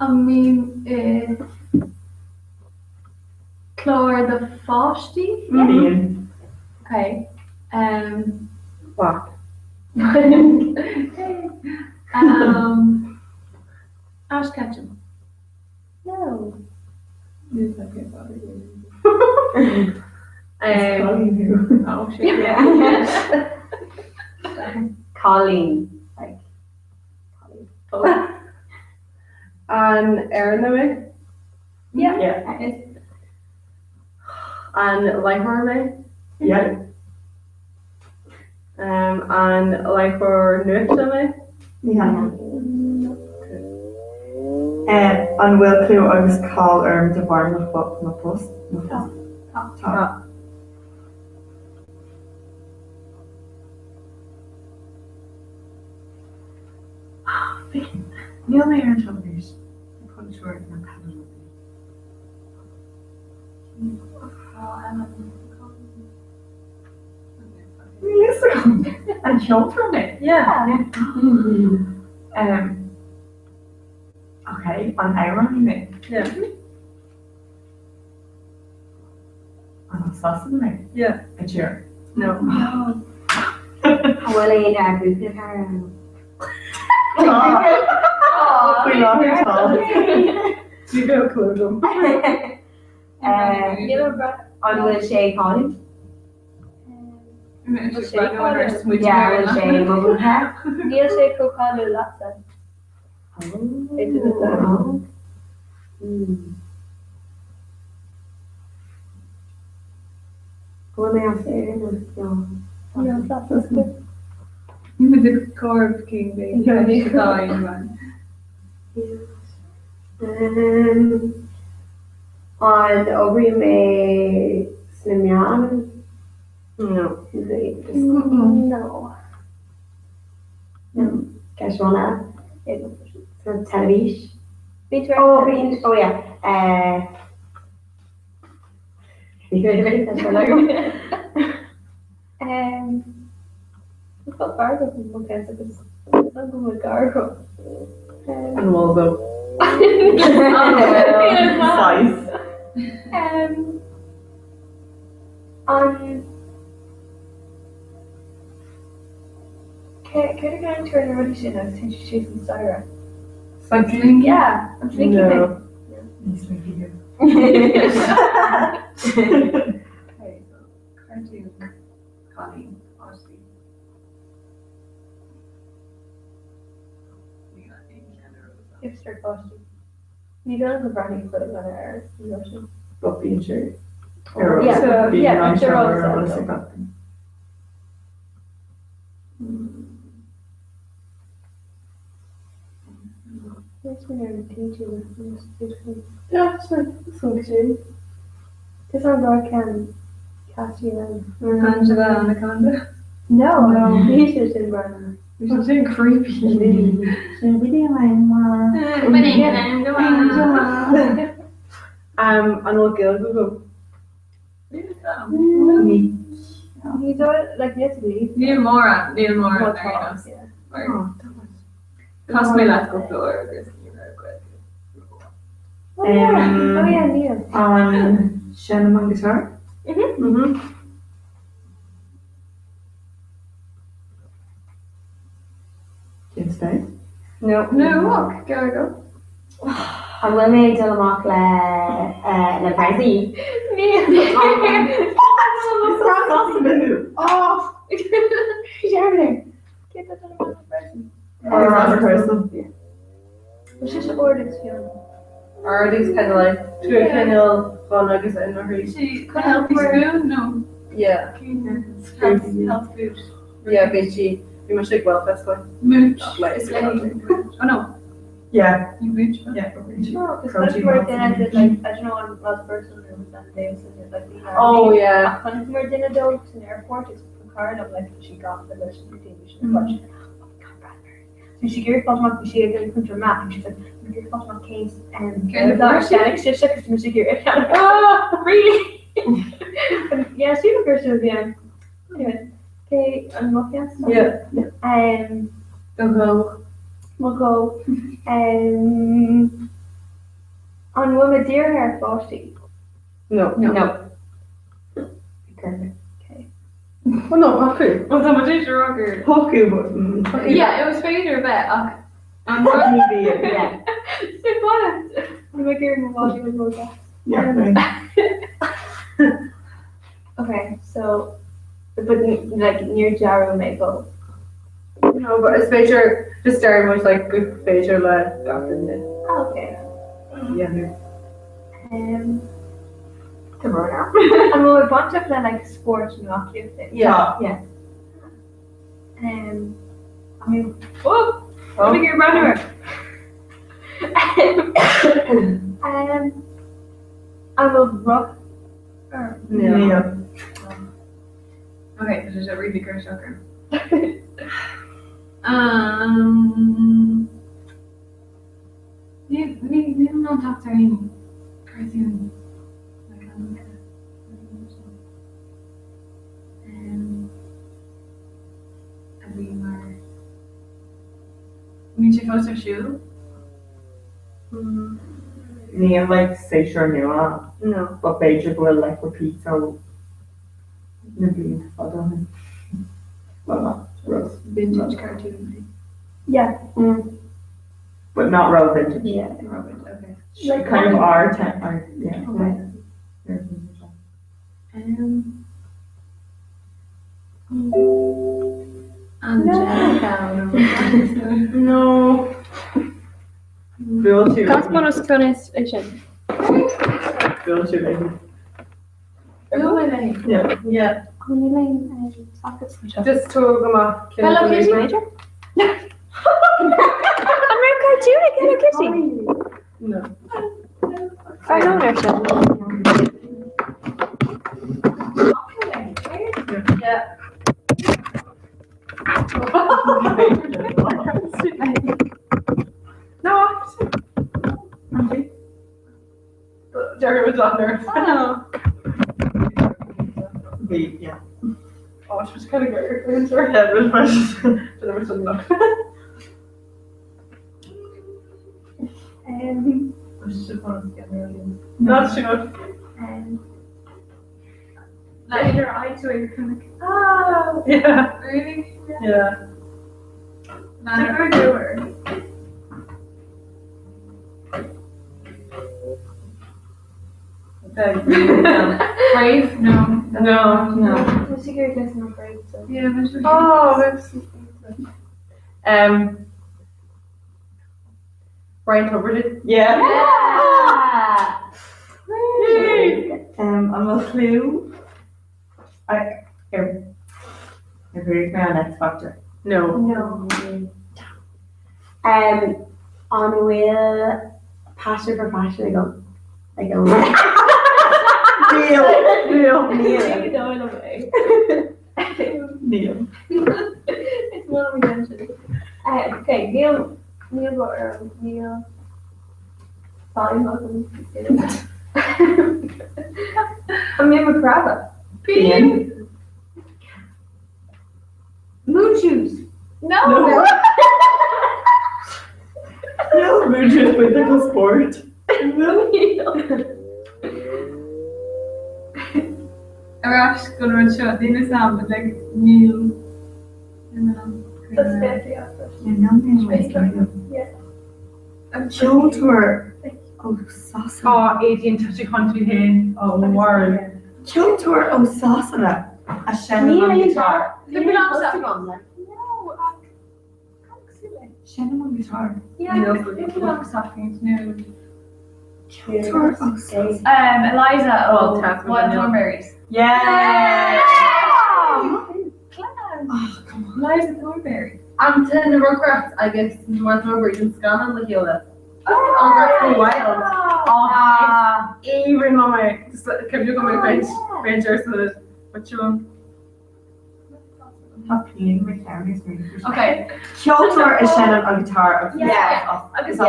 an mbím i gclár do pháistí?
Bíonn.
Okay. Um,
What?
um, Ash Ketchum.
No.
Um,
Oh, shit, yeah.
Cailín. Like, cailín.
An Éireannach mé?
Yeah.
Yeah.
An láithreoir mé?
Yeah.
Um, an láithreoir nuachta mé?
Ní hea. Eh, an bhfuil clú agus cáil orm de bharr mo mo post? Mo post.
Tá.
Tá. Níl mé ar an teilifís. Polaiteoir ná peileadóir mé. Níl fhios agam. An ceoltóir mé? Yeah. Um, ok, an amhránaí mé? Yeah. An as Sasana mé?
Yeah.
Ed Sheeran?
No.
An bhfuil aon grúpa ann?
Faoi láthair tá.
Ní bheadh clue agam.
An bhfuil sé cáiliúil? Yeah, an bhfuil sé mothúithe?
Níl sé chomh cáiliúil leatsa.
An bhfuil mé as Éirinn nó
no? Ní muid ag comhaireamh cén mhéid atá ann.
An oibrím mé sna meáin?
No.
No. No. Ceist amháin eile. Sa teilifís?
Bhí tú ar
Oh, bhí, oh yeah. Eh, Ní raibh aon cheist eile agam.
Um, Tá feargach mo cheist agus an go bhfuil gar agam.
An bhfuil though? Size.
Um, an Céard a ghlaonn tú ar na rudaí sin agus téann siad síos an staighre?
Slinky?
Yeah, an slinky mé.
No. Ní slinky thú.
Okay, so cartoon cailín páistí. Níl aon cheann ar eolas agam.
Hipster páistí. Ní dóigh liom go mbreathnaíonn chuile dhuine air an rud sin.
But bíonn sé ar
Yeah,
eolas. Bíonn
yeah,
an
bíonn sé
seo
ar
ar
eolas
eolas
agam.
ag gach duine.
Angela Anaconda.
No, bhí sé sin breá.
Bhí sé sin creepy.
Um, an bhfuil Gaeilge agam?
Ní dóigh like yes it is.
Níl mórán, níl mórán ar aon nós. Chas mé leat cúpla uair agus ní raibh Gaeilge.
Oh yeah, oh yeah, níl.
An seinnim an guitar?
Mhm.
James Bay?
No. No, ach go go.
An bhfuil mé ag dul amach le le Prezi?
Níl.
Oh!
Dearmad. Cé tá dul amach le Prezi?
Or
Bhí sé seo ard agus fionn.
Ard agus kind of like cineál donn agus inmharthaí.
Sí healthy spoon no?
Yeah.
Health health food.
Yeah, bhí sí bhí mise ag Wellfest like.
Mooch.
Like,
Is léi. Oh no.
Yeah.
Ní mooch.
Yeah.
No, because that's where duine did like I don't know an last person who was on Davidson did like bhí
Oh yeah.
Ach chonaic mar duine dó san airport agus an car liom like bhí sí gafa leis an bhí sí Bhí sí ag iarraidh fáil amach, bhí sí ag iarraidh caint ar Mac, and she's like, I'm ag iarraidh fáil amach cén
Cén
dá
uair sin?
cheannaigh sibhse agus tá mise ag iarraidh a cheannach. Ah, really? Yeah, sílim gur sin a bhí ann. Anyway, cé an mo cheann?
Yeah.
Um,
Do dhó.
mo dhó. Um, an bhfuil mé dírithe ar pháistí?
No.
No.
Okay.
Well no, tá acu.
Well tá muid ag rá gur.
Tá acu, but mm.
Yeah, it was féidir a bheith ach an rud.
Ní bhíonn.
Yeah.
Sin fad. Bhí mé ag iarraidh mo body with more gas.
Yeah.
Okay, so but like níor dearadh mé dó.
No, but is féidir just deir muid like gur féidir le gach duine.
Ah, okay.
Yeah.
Um, Tá brón orm. An bhfuil mé bainteach le like spórt nó aclaíocht?
Yeah.
Yeah. Um, I mean, oh, oh. ag iarraidh breathnú air. Um, an bhfuil roth orm?
No.
Okay, tá sé really girseach orm. Um,
in ann teacht ar aon cartún like ainmneacha um, a bhí mar An mbíonn sé fós ar siúl?
Níl like séasúr nua
No.
but b'fhéidir go bhfuil like repeats ó na blianta fada ó shin. Well not rud.
Vintage cartoon.
Yeah. Mm.
But not ró vintage.
Yeah.
Ró vintage, okay.
Like kind of our time, our, yeah.
Okay.
Um, Angelica
No. Bhuail tú.
Cad mar is conas é sin?
Bhuail tú léi.
Bhuail mé léi.
Yeah.
Yeah.
Níl aon socket anseo.
Just tóg amach
Hello Kitty.
An raibh cartún ag Hello Kitty?
No.
Ar ndóigh ar sin.
Yeah. No, actually. Jerry was on there.
Oh.
Bhí, yeah.
Oh, she was kind of great.
Yeah, it was fresh.
There was some luck.
Um,
Not sure.
um, like your eye to it, you're kind of like, oh,
Yeah.
really?
Yeah.
Not a doer. Brave? No.
No.
No.
Yeah, but sure.
Oh, that's um. Brian Tuberty.
Yeah.
Yay!
Um, an bhfuil clú ar ar bhuaigh mé an X Factor?
No.
No. Um, an bhfuil passion for fashion agam? Like an
Níl.
Níl.
Níl.
No, I love it.
Níl.
It's one of my mentions. Uh, okay, Neil, Neil Butler, Neil. Fine, welcome. I'm Neil McCrabba.
Ian.
Moon shoes.
No.
No. Níl múid with go sport.
Ar ais go rud seo, níl a fhios agam, but like, níl.
That's fancy outfit. Yeah.
Ceoltóir ó Sasana.
Oh, Aideen tá sé chun tú féin. Oh, world.
Ceoltóir ó Sasana a seinneann an guitar.
Níl
No,
Seinneann an guitar.
yeah, it belongs to no.
Ceoltóir ó Sasana.
Um, Eliza ó
Well, Tasman
Wild
Daniel.
Thornberrys.
Yeah.
Oh, come on. Eliza Thornberry.
Anton na Rugrats agus Wild Thornberrys an scannán le chéile. Oh, go wild.
Ah.
Aoibhinn liom é. Just cuimhne go mé French French ar sa what you want.
Tá pín mar cheann is mé.
Okay.
Ceoltóir a seinneann an guitar agus
Yeah.
agus
Yeah.
as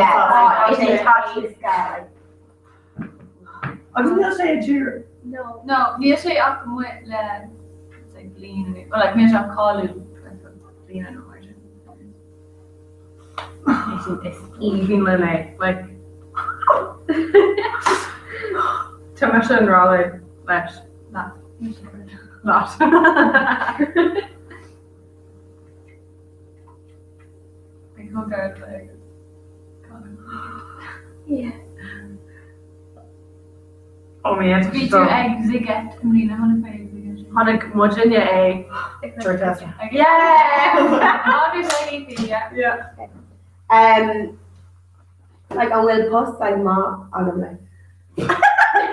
Oh,
Sasana.
tá sé
Agus níl sé i dtír.
No.
No, níl sé ach amuigh le say bliain nó well, like níl sé ach cáiliúil bliain nó mar sin.
Is aoibhinn liom é. Like Tá me an rála leis.
Leat.
Leat.
Ag thógáil le
Yeah.
Oh man,
Bhí tú ag Sziget i mbliana, tháinig mé ag Sziget.
Tháinig muidinne é.
George Ezra.
Yeah! Bhí sé yeah.
Yeah.
Um, like an bhfuil post like maith agam like.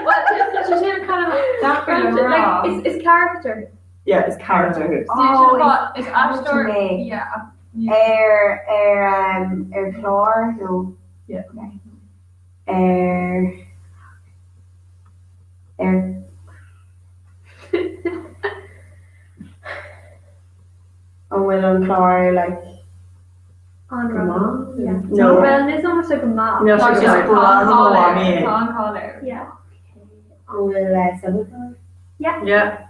Well, it's sin kind of
Deacair le rá.
like it's, it's character.
Yeah, it's character.
Oh, is
is
aisteoir
mé.
yeah.
Ar ar um, ar chlár nó
Yeah.
ar ar an bhfuil an clár like
An
Go maith?
Yeah.
No.
Well, níl a fhios go maith.
Níl sé go maith. Is breá liom é.
Tá an cáil air.
Yeah.
An bhfuil sobalchlár?
Yeah.
Yeah.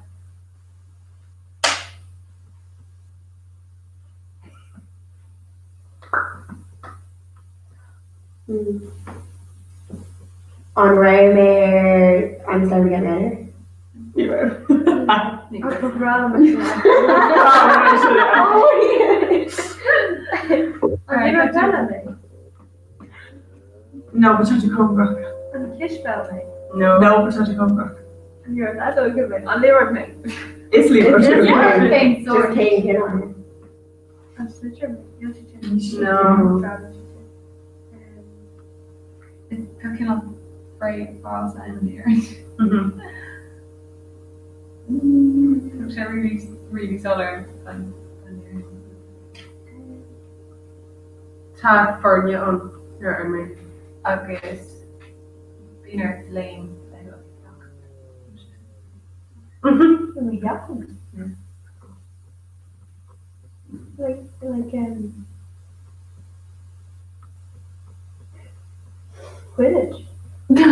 An raibh mé ar I'm Starting to Get Better?
Ní raibh.
Ach ba bhreá liom An raibh peile mé?
No, but tá sé cóngarach.
An cispheil mé?
No. No, but tá sé cóngarach.
An raibh leadóg mé? An liathróid mé?
Is liathróid mé.
Just cén cineál?
An sliotar mé? Níl sé sin.
No.
Tá cineál frása ann liathróid. Tá sé really, really soiléir an liathróid.
Tá foirne ann ar ar mé.
Agus bíonn ort léim le thú ach.
Like, like, um, Quidditch. No.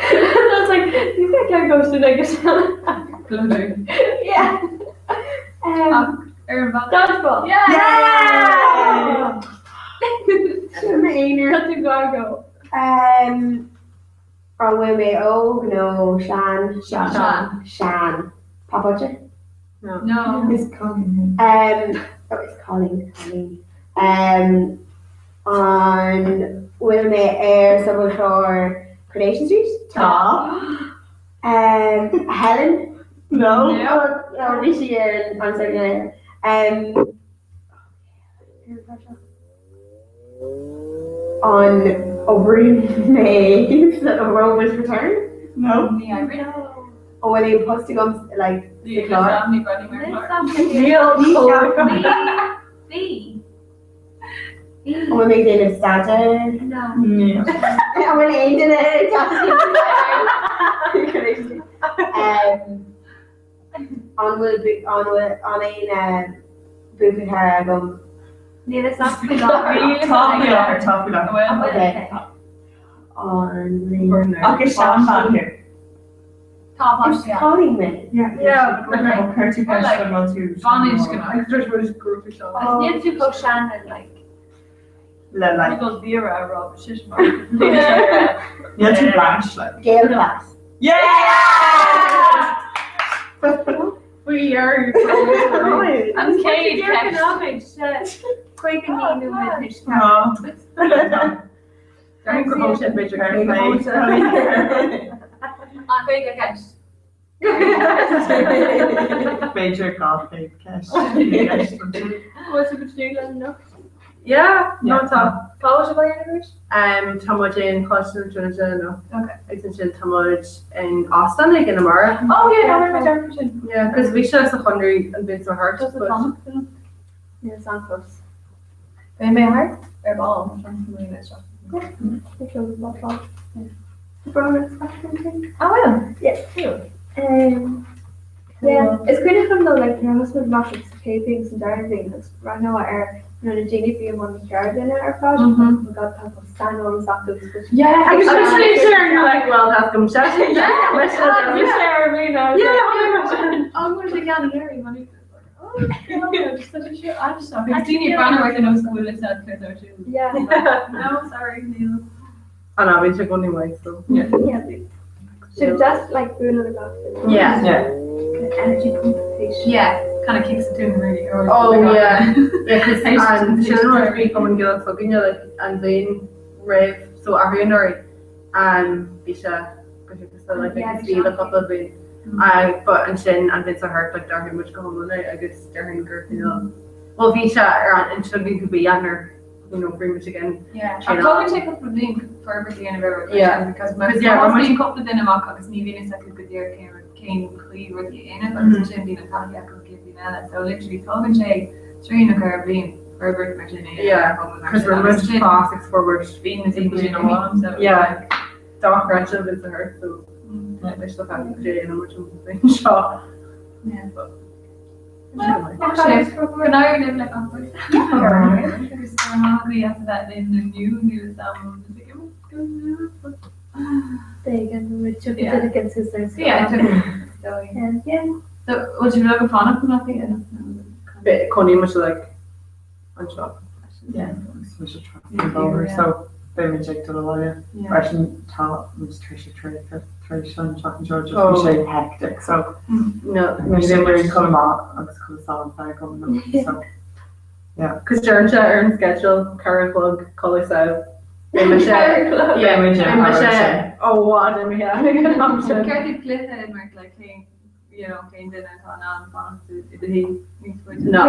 I was like, you think I go to like
Blundering.
Yeah. Um,
Ar an bhealach.
dodgeball.
Yeah!
Sin m'aonar.
Tá tú go.
Um, An bhfuil mé óg nó sean?
Sean. Sean.
Sean. Pop culture?
No. No.
Is cailín
Um, oh, is cailín, cailín. Um, an bhfuil mé ar sobalchlár Coronation Street?
Tá.
Um, Helen?
No.
No. Oh, bhí sí ar an an Um, An oibríonn mé sa Rover's Return?
No.
Ní oibríonn.
An bhfuil aon post agam like sa chlár?
Ní
Níl.
Bhí.
An bhfuil mé ag déanamh staidéir?
No.
Níl.
An bhfuil aon duine ag Um, An bhfuil an bhfuil an aon buachaillchara agam?
Níl a fhios agam faoi láthair.
Tá faoi láthair, tá faoi láthair.
Okay. An
Ach is seanbhean thú.
Tá
Is cailín mé.
Yeah. Chuir tú ceist an bhfuil tú
Bhainisceanach.
Níl tú chomh sean le like.
le like.
Níl Vera a rá sin mar.
Níl tú Blanche like.
Gail class.
Yeah!
Faoi dheireadh.
An chéad ceist.
59 nóiméad anois.
Déarfainn gur thóg sé b'fhéidir
An chéad ceist.
B'fhéidir 200 ceist.
Bhfuil sibh ag tnúth le anocht?
Yeah, no tá.
Cá bhfuil sibh á dhéanamh arís?
Tá muid in Coláiste na Tríonóide anocht.
Okay.
Agus ansin tá muid in óstán ag amárach.
Oh yeah, no, muid ar sin.
Yeah, cos bhí sé sa chonradh an bhliain seo thart.
Just a fanacht.
Níl san fós.
Beidh mé thart ar ball mar sin sa mbliana seo.
Ah well, yeah. Um, yeah, is cuimhin liom though, like, nuair a thosaigh muid amach like, sa chéad bhliain san dara bliain agus breathnófá ar you know, na daoine a bhí i mbun na ceardlainne ar fad, oh my god, tá chomh saineolas acu agus go
Yeah, agus sin sin ar you're like, well, that's gum shit. Yeah, let's Yeah,
An bhfuil sé ceann léirí man
Daoine breathnú ar nós go bhfuil a fhios acu siúd.
Yeah.
No, sorry, níl.
An bhí sé gcónaí maith, so.
Yeah. So just like bualadh le gach duine.
Yeah.
Yeah.
Energy pump station.
Yeah, kind of kicks it in really early.
Oh yeah. Yeah, cos an sin an rud a bhí Cumann Gaelach s'againne like an bhliain roimh so athrú anuraidh um bhí sé go sé like
Yeah,
agus bhí le cúpla bliain uh, but ansin an bhliain seo thart like d'athraigh muid go hiomlán é agus déarfainn gur cineál well bhí sé ar an intinn againn go bí ann ar you know bhí muid again
Yeah. Ach tógann sé cúpla bliain forbairt a dhéanamh ar rud mar
Yeah.
sin because mar
Because, yeah,
yeah,
we're
bíonn cúpla duine amach agus ní bhíonn fhios acu go díreach cén rud cén chaoi rudaí a dhéanamh agus ansin bíonn an taithí acu an chéad bhliain eile. So literally tógann sé trí nó ceithre bliain forbairt mar sin a dhéanamh
Yeah,
ar phobal mar
because
sin
we're
agus
muid
sin
fás agus forbairt
bíonn na daoine sin amháin so
Yeah. Dochreidte a bhí sa thart so leis le feadh dé ina muid an bhliain seo.
Yeah.
But.
Go n-éirí libh le gach rud. Agus go raibh maith agaibh as a bheith linn inniu níl a fhios agam an dtuigim go
Beidh an rud seo go dtuigeann tú sa
Yeah. So bhfuil sibh ag fanacht an lá
Beidh cónaí muid like anseo.
Yeah, agus muid ag trasna an bhóthair so beidh muid ag dul abhaile. Freisin tá muid tar éis ag tar éis an tseachtain seo just bhí sé hectic so
No,
bhí sé ag codladh maith agus codladh sámh bheith agam so yeah.
Cos deireann sé ar an schedule 4 a chlog codladh sámh. Beidh mise
Beidh muid
beidh mise i bhfad imithe ag an am sin.
Ceart cluiche imirt like cén you know, cén duine atá in ann fanacht i do shuí níos faide.
No.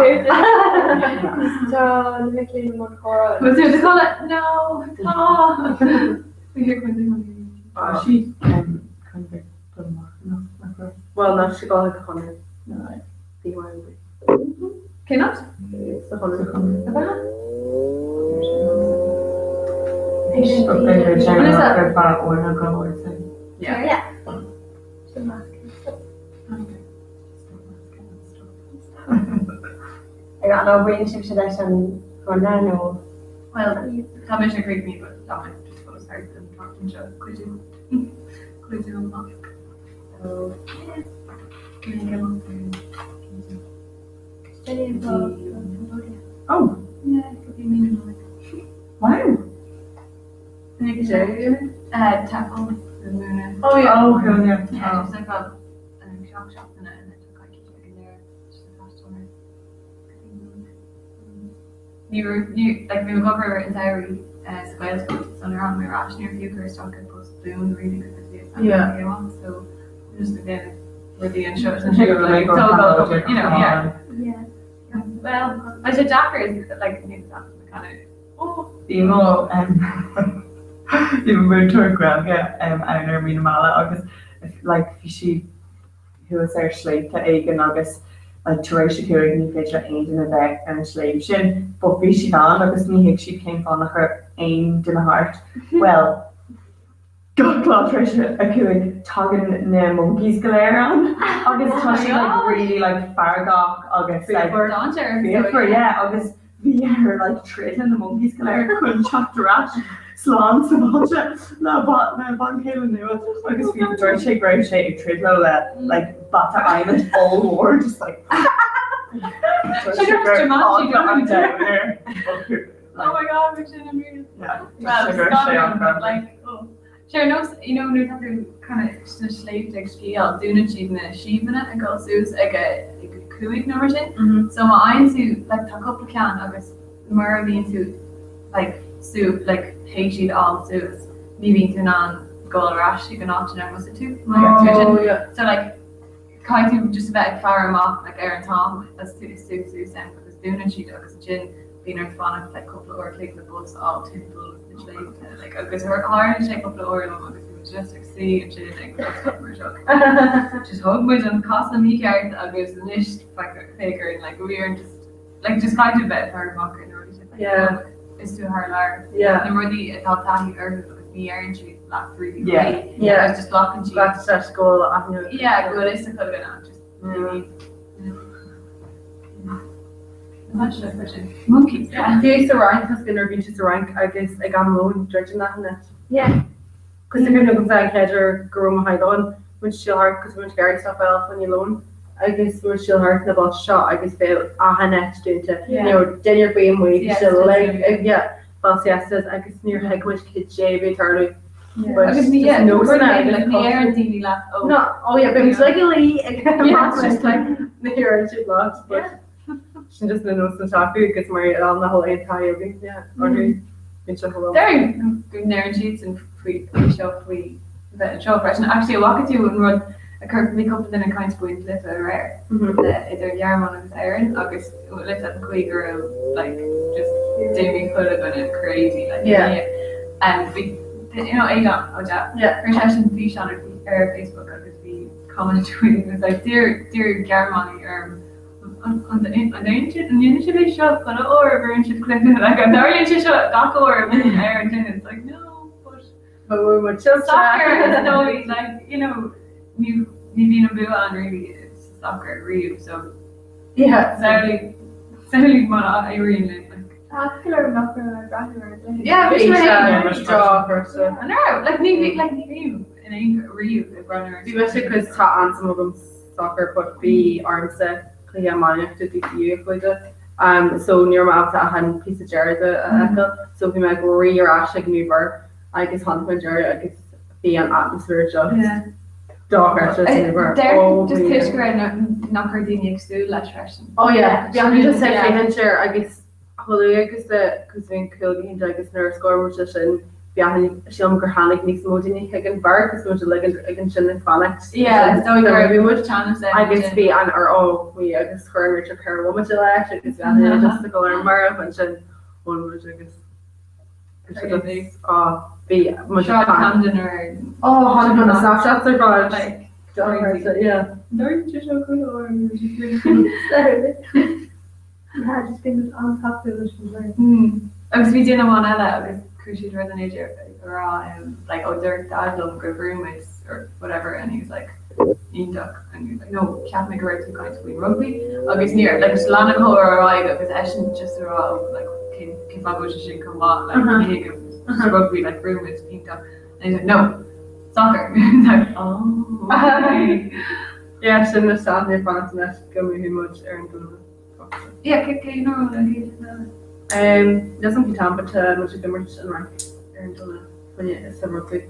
Tá na mic léinn i mbun comhrá.
Bhfuil tú ag codladh? No, tá.
Tá sí chun bheith dul amach anocht, nach raibh?
Bhuel, ná sí ag Conradh. Bhí mar an
Cén áit?
Sa Chonradh.
B'fhéidir ar feadh uair nó dhó or so.
Yeah.
Ag an oibríonn sibhse leis an Chonradh nó?
Bhuel, tá mise ag críochnú but tá mé just fós thart an tseachtain seo cuidiú cuidiú amach. So, yeah.
Oh!
Yeah, go dtí mí na Nollag.
Wow!
TEFL múineadh.
Oh yeah. Oh cool yeah.
Yeah, just like about seacht seachtaine and then tá coicís ag an deireadh just ag taisteal thart. Ní raibh ní like bhí mé ag obair in samhradh sa Ghaelscoil so nuair a tháinig mé ar ais níor fiú cur isteach ar post buan really because bhí a
Yeah.
ann so just ag déanamh rudaí anseo is ansiúd like tógáil you know yeah.
Yeah.
Well, beidh sé deacair is like ní kind of
Bhí mo bhí mo mhúinteoir Gaeilge ann ar mí na meala agus like bhí sí thuas ar shléibhte éigin agus like tar éis a 5 ní féidir le aon duine bheith ar an sléibh sin but bhí siad ann agus ní thuig siad cén fáth nach raibh aon duine thart. Bhuel Gach lá tar éis a 5 tagann na monkeys go léir ann agus tá siad like really like feargach agus like fíochmhar yeah agus bhí air like troid le na monkeys go léir chun teacht ar ais slán sábháilte le le banchéile nua agus bhí dúirt sé go raibh sé ag troid leo le like bata adhmaid ollmhór just like
Oh my god, bhí sin unreal. Well, like, oh. Sé ar nós, you know, nuair atá tú kind of sna sléibhte ag sciáil, dúnann siad na síobhanna ag dul suas ag a ag a 5 nó mar sin. So má fhaigheann tú, like, tá cúpla ceann agus mura mbíonn tú, like, su, like, théis iad a fháil suas, ní bhíonn tú in ann dul ar ais chuig an áit inar thosaigh tú. Má fhaigheann tú sin.
Oh, yeah.
So, like, caithfidh tú just a bheith ag faire amach like ar an t-am is tú is tú suas ann because dúnann siad agus ansin bíonn ort fanacht like cúpla uair a chloig le bus a fháil timpeall na sléibhte like agus tharla sé cúpla uair liom agus bhí muid just ag suí ansin ag bus stop mar seo just thug muid an casadh mícheart agus anois féach orainn like we are just like just caithfidh tú bheith ag faire amach ar na rudaí sin like
Yeah.
is tú thar lear
Yeah.
na rudaí atá taithí orthu agus ní deireann siad leat really
Yeah.
faoi
Yeah.
agus just glacann siad
Glacann siad go bhfuil aithne
Yeah, go bhfuil fhios acu go ná just Monkeys, yeah.
Bhí sa Fhrainc tá nuair a bhíonn siad sa Fhrainc agus ag am lóin druideann achan áit.
Yeah.
Cos tá cuimhne agamsa an chéad uair go raibh mo theaghlach ann, muid siúl thart cos muid ag iarraidh stop eile fá choinne lón agus muid siúl thart na bailte seo agus bheadh achan áit dúnta.
Yeah.
You know, duine ar bith amuigh
Siestas
still like
and-
yeah, fá siestas agus níor thuig muid cad é a bhí ag tarlú. But
Agus ní
just
yeah,
nósanna
like
agus
ní
cultúr.
deireann daoine leat oh
No, oh yeah, but like a lí ag
Yeah, it's just like
na deireann siad leat, but sin just na nósanna atá acu agus mar gheall nach bhfuil aon taithí againn yeah, orthu. Bíonn sé chomh
Deirim go ndeireann siadsan faoi faoi seo faoi bheith anseo freisin. Actually, an bhfaca tú an rud a chuir bhí cúpla duine ag caint faoin gcluiche aréir idir an Ghearmáin agus Éirinn agus le an chaoi go raibh like just d'imigh chuile dhuine crazy like
Yeah.
And bhí you know Aodán Ó Deá
Yeah.
chuir seisean físeán ar ar Facebook agus bhí comment faoi was like d'iarr d'iarr Gearmánaigh orm An ndéanann sibh é seo chuile uair a bhuann sibh cluiche? Like an dtarlaíonn sé seo gach uair a bhuann Éirinn cluiche? It's like no, but
But we're much
soccer is dóigh like you know ní ní bhíonn an bua ann really sa soccer riamh so
Yeah. Samhlaigh samhlaigh má éiríonn linn like.
Tá go leor nach raibh mé ag breathnú ar an
Yeah, bhí mé dochreidte. An raibh? Like ní bhí like ní bhím in aon riamh ag breathnú ar.
Bhí mise cos tá an-suim agam sa soccer but bhí ormsa cluiche iománaíochta DCU a chloígh um so ní raibh mé ábalta ach an píosa deiridh de a fheiceáil so bhí mé ag rith ar ais ag an uair agus tháinig mé deireadh agus bhí an atmaisféar just dochreidte san uair.
Deir just toisc go raibh nach raibh daoine ag súil leis freisin.
Oh yeah, bhí an just ag féachaint air agus chomh luath agus a cos bhí an cúl go hiontach agus nuair a scór muid sin bhí achan sílim gur tháinig níos mó daoine chuig an bpáirc agus muid uilig ag ansin ag fanacht.
Yeah, is dóigh go raibh muid teannas
air. Agus bhí an ar ó bhí agus chuir an réiteoir ceithre bhomaite leis agus bhí achan duine just ag dul ar marbh ansin bhain muid agus Bhí muid ag
Camden ar
Ó tháinig an Snapchats ar fad. Like yeah.
Dúirt sé seo go leor.
Yeah, just bhí muid an-tapúil leis an bhfoireann.
Agus bhí duine amháin eile agus chuir siad rud in éide ag rá like oh dúirt dad liom gur bhrúigh muid or whatever and he was like iontach and he was like no cheap mé go raibh tú ag caint faoin rugbaí agus níor like just lean an comhrá ar aghaidh agus eisean just ag rá oh like cén cén fáth go bhfuil sé sin chomh maith like ní thuigim just rugbaí like bhrúigh muid iontach and he was like no soccer like oh okay.
Yeah sin na Saturday fanacht anois go mbuafaidh muid ar an Domhnach.
Yeah cé cé nó an chéad eile?
Um, níl san faoi tam but tá muid ag imirt an Fhrainc ar an Domhnach coinne sa rugbaí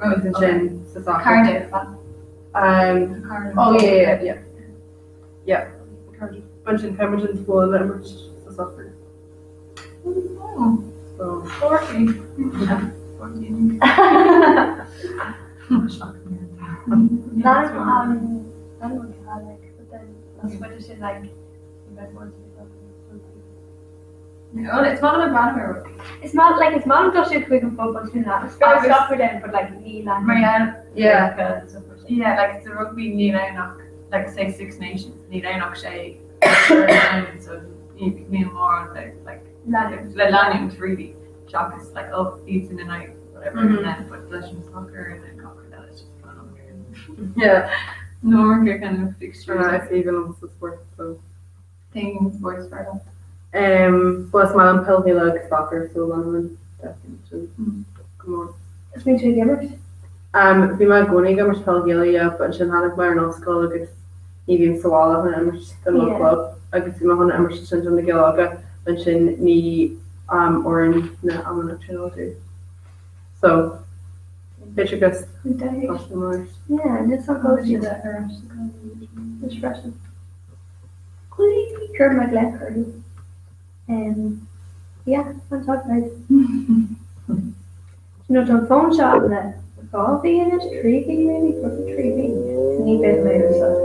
agus ansin sa soccer.
Cardiff, a?
Um,
Cardiff.
oh yeah yeah yeah yeah Cardiff. But ansin tá muid an Pholainn ag imirt sa soccer.
Oh.
So.
40. 40.
Lean an lean an Gaelic, but then lasmuigh de sin like bheith buailte ag rugbaí.
Well, is maith liom ag breathnú ar rugbaí.
Is maith like is maith liom dul siar chuig an phub ansin le is fearr soccer then but like ní lean
Mar gheall
Yeah.
Yeah, like sa rugbaí níl ann ach like say Six Nations níl ann ach sé foireann ann so níl mórán le like
Leanúint.
le leanúint really seachas like oh iadsan in aghaidh whatever and then but leis an soccer and then gach rud eile it's just an iomarca.
Yeah.
An iomarca kind of fixtures.
Uh, is aoibhinn liom sa spórt so.
Cén spórt is fearr leat?
Um, well is maith liom peil Ghaelach agus soccer so leanaim sin go mór.
Is bíonn tú ag imirt?
Um, bhí mé i gcónaí ag imirt peil Ghaelach yeah, but ansin tháinig mé ar an ollscoil agus ní bhím sa bhaile chun imirt do mo
Yeah.
chlub agus bhí mé chun imirt ansin do na Gaeil Óga ansin ní um, oireann na amanna traenála dom. So, b'fhéidir go
Yeah, níl san go siad ar ais Anois freisin. Chuir mé glaoch orthu. Um, yeah, an talk You know, tá an fón seo agam le 2 mhí anois, 3 mhí maybe, probably 3 mhí. So ní féidir mé úsáid.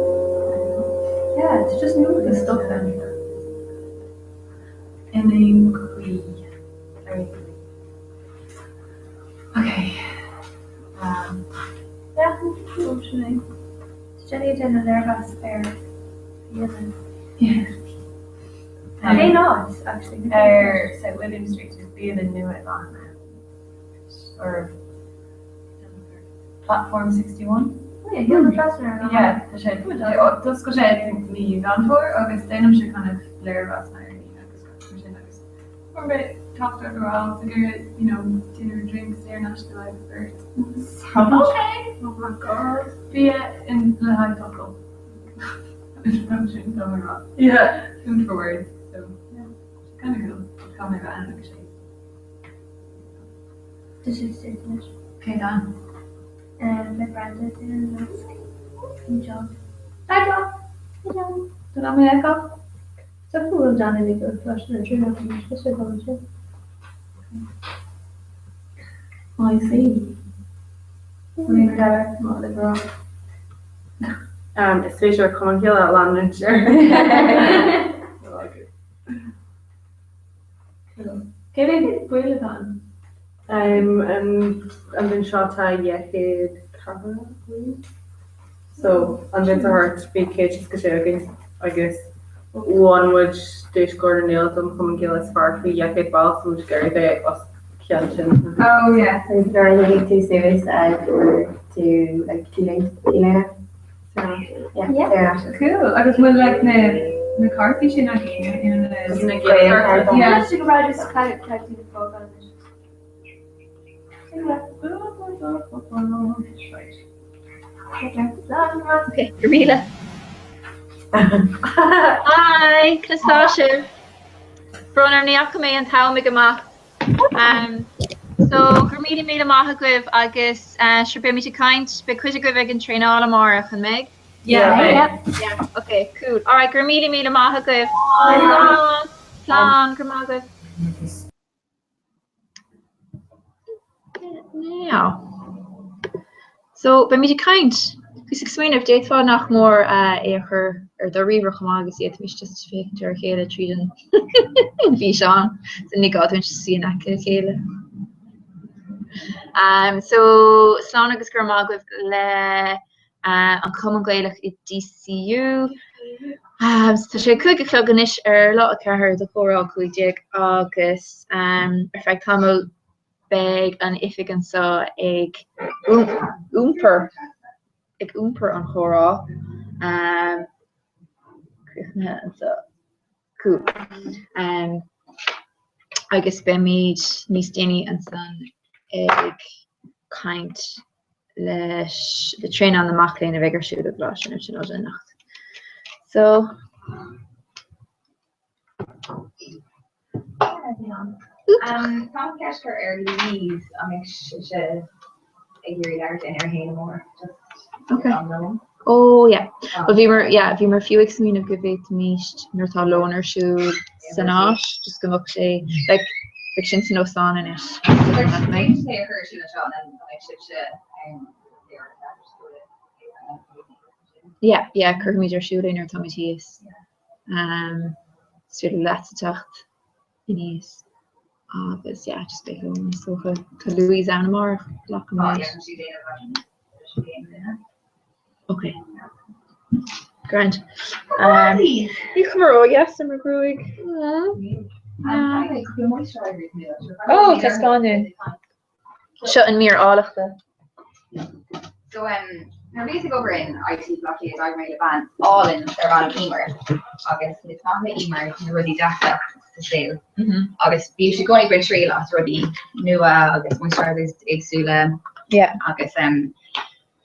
Yeah, it's just an iomarca stuff ann.
In aon chaoi. Ar aon chaoi. Ok. Um,
Yeah, sin é. Jenny ag déanamh léirmheas ar bhialann.
Yeah.
Cén áit, actually?
Ar South William Street is bialann nua i Lathan or Platform 61.
Oh yeah, yeah, trasna ar an
Yeah, tá sé d'oscail sé i mí Mheán Fómhair agus déanaimse kind of léirmheas ar líne agus gach mar sin agus fuair mé teachtaireacht a rá ag iarraidh, you know, dinner and drinks saor in aisce le haghaidh beirt. Okay!
Oh my god.
Bia in le haghaidh focal. Sin tá mé rá.
Yeah.
Food for words. So, yeah, kind of cool. Tá mé bheith ann agus sé.
Tá sé suite anois.
Cé dan?
Beidh Brenda ag déanamh nasc faoin John. Hi John! Hi John!
Tá mé ag feiceáil?
Is go bhfuil John ag dul freisin an tríú anois, is é dul ansin.
I see. Ní deir má le rá.
Um, is féidir Cumann Gaelach a leanúint ar.
Cé mhéad baill atá ann?
Um, an an bhliain seo tá 204 againn. So, an bhliain seo thart bhí 166 againn agus bhain muid duais Glór na nGael don Chumann Gaelach is fearr faoi 200 ball so muid ag iarraidh bheith os cionn sin.
Oh yeah.
Agus nuair a thig tú suas fuair tú like T-léine. Yeah.
Cool. Agus bhfuil like na
Na cártaí sin againn na
Okay, go míle. Hi, conas tá sibh? Brón orm ní fhaca mé an t-am ag imeacht. Um, so go raibh míle míle maith agaibh agus uh, sure beimid ag caint, beidh cuid agaibh ag an traenáil amárach an mbeidh?
Yeah,
yeah. Yeah, okay, cool. All right, go raibh míle míle maith agaibh. Slán, slán, go raibh maith agaibh. Now. So, beimid ag caint. Bhíos ag smaoineamh, d'fhéadfá nach mór é a chur ar do ríomhaire chomh maith agus d'fhéadfaimis just féachaint ar a chéile tríd an bhfíseán. So ní gá dúinn suí in aice a chéile. Um, so, slán agus go raibh maith agaibh le an Cumann Gaelach i DCU. Um, so tá sé 5 a chlog anois ar lá 4 de Chomhrá 15 agus um, ar feadh tamaill beidh an oifig anseo ag iompar ag iompar an chomhrá. Um, críochnaithe anseo. Cool. Um, agus beimid níos déanaí ansan ag caint leis le traenáil na mac léinn a bheidh ar siúl i gColáiste na Tríonóide anocht. So,
Tá ceist chur ar Louise an mbeidh sise ag iarraidh labhairt linn ar haon amárach just
Okay.
an lón.
Oh yeah. Well bhíomar yeah bhíomar fiú ag smaoineamh go bhféadfaimis nuair atá lón ar siúl san áit just go mbeadh sé like beidh sin san óstán anois.
Déan sé a chur ar siúl anseo and then an mbeidh sibhse
Yeah yeah cuirfimid ar siúl é nuair atáimid thíos. Um, is féidir leat teacht aníos agus yeah just beidh lón is dócha. Tá Louise ann amárach glacaim
Tá
leis.
yeah tá sí déanamh an
Ok. Grand. Um, Ní cuma ródheas ar mo ghruaig. Oh, taispeáin. Seo an mír áilleachta.
So um, nuair a bhíos ag obair in IT Bhaile Átha Cliath d'éirigh mé le bean álainn darb ainm Emer agus is maith le Emer na rudaí deasa sa saol. Agus bhí sí i gcónaí ag baint triail as rudaí nua agus moisturizers éagsúla
Yeah.
agus um,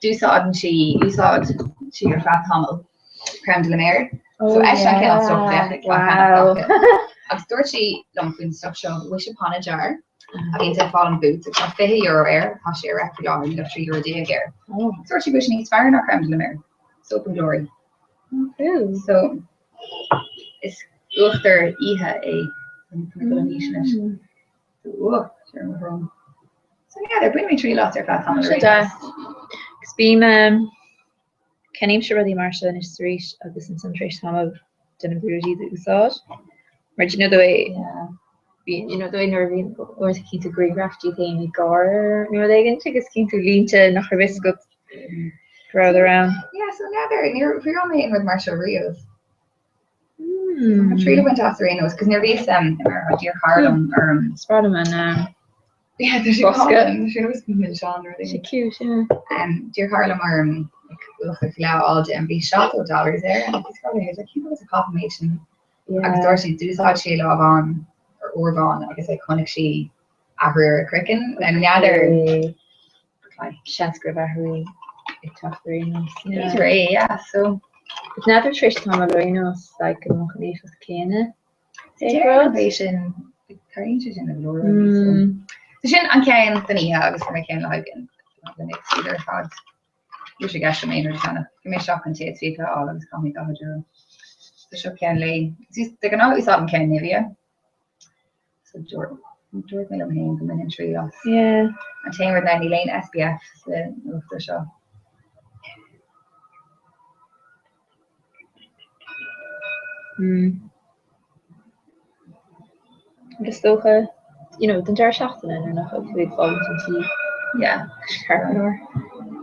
D'úsáideann sí, úsáid sí ar feadh tamaill, crème de la mer.
Oh
So eisean an cineál stuff a
yeah,
bheadh á cheannach
wow.
aici. Agus dúirt sí liom faoin stuff seo, Wish Upon a Jar, a bhíonn le fáil in Boots agus tá €20 air, tá sé ar reic faoi láthair, níl ach 13 euro air.
Oh.
Dúirt sí go bhfuil sé níos fearr ná crème de la mer, Soap and Glory.
Oh, cool.
So is uachtar oíche é. Tá mé ag dul in aois anois.
Mm.
So yeah, they're bringing me triail as ar feadh tamaill
Seo deas. Agus bím um, ceannaímse rudaí mar seo anois is arís agus ansan tar éis tamaill déanaim dearmad iad a úsáid. Mar do you know the way bíonn you know the way nuair a bhíonn uaireanta cíonn tú grianghraf díot féin ag gáire nó rud éigin agus cíonn tú línte nach raibh fhios agat go rabhadar ann.
Yeah, so n'fheadar, níor thriail mé aon rud mar seo riamh. Triail a bhaint as ar aon nós, cos nuair a bhíos i Meiriceá d'iarr cara liom orm.
Is breá liom an
bosca. Tá sé
Sé cute, yeah.
D'iarr cara liom orm uachtar faoi leith a fháil di and bhí $70 air and bhí scráil air, like cén fáth a chaithfidh mé sin? Agus dúirt sí d'úsáid sí lá amháin ar uair amháin agus like chonaic sí athrú ar a craiceann. N'fheadar.
Seans go raibh athrú ag teacht ar aon nós.
B'fhéidir é, yeah, so.
But n'fheadar tar éis tamaill ar aon nós, like, go mbeadh an éifeacht céanna ag
Déarfainn
rud.
é sin, tarlaíonn sé sin le go leor rudaí, so. So sin an ceann don oíche agus fuair mé ceann le haghaidh an na éagsúla ar fad. Bhí sé i gceist agam aon rud a cheannach. Bhí mé isteach chun téacs fiacla a fháil agus chaith mé €40. So seo ceann lae. De ghnáth úsáidim ceann Nivea. So dúirt dúirt mé liom féin go mbainfinn triail as.
Yeah.
An t-aon rud ná níl aon SPF sa uachtar seo.
Mm. Agus is dócha, you know, don deireadh seachtaine nuair nach bhfuil tú ag fágaint an tí.
Yeah.
Ceart go leor.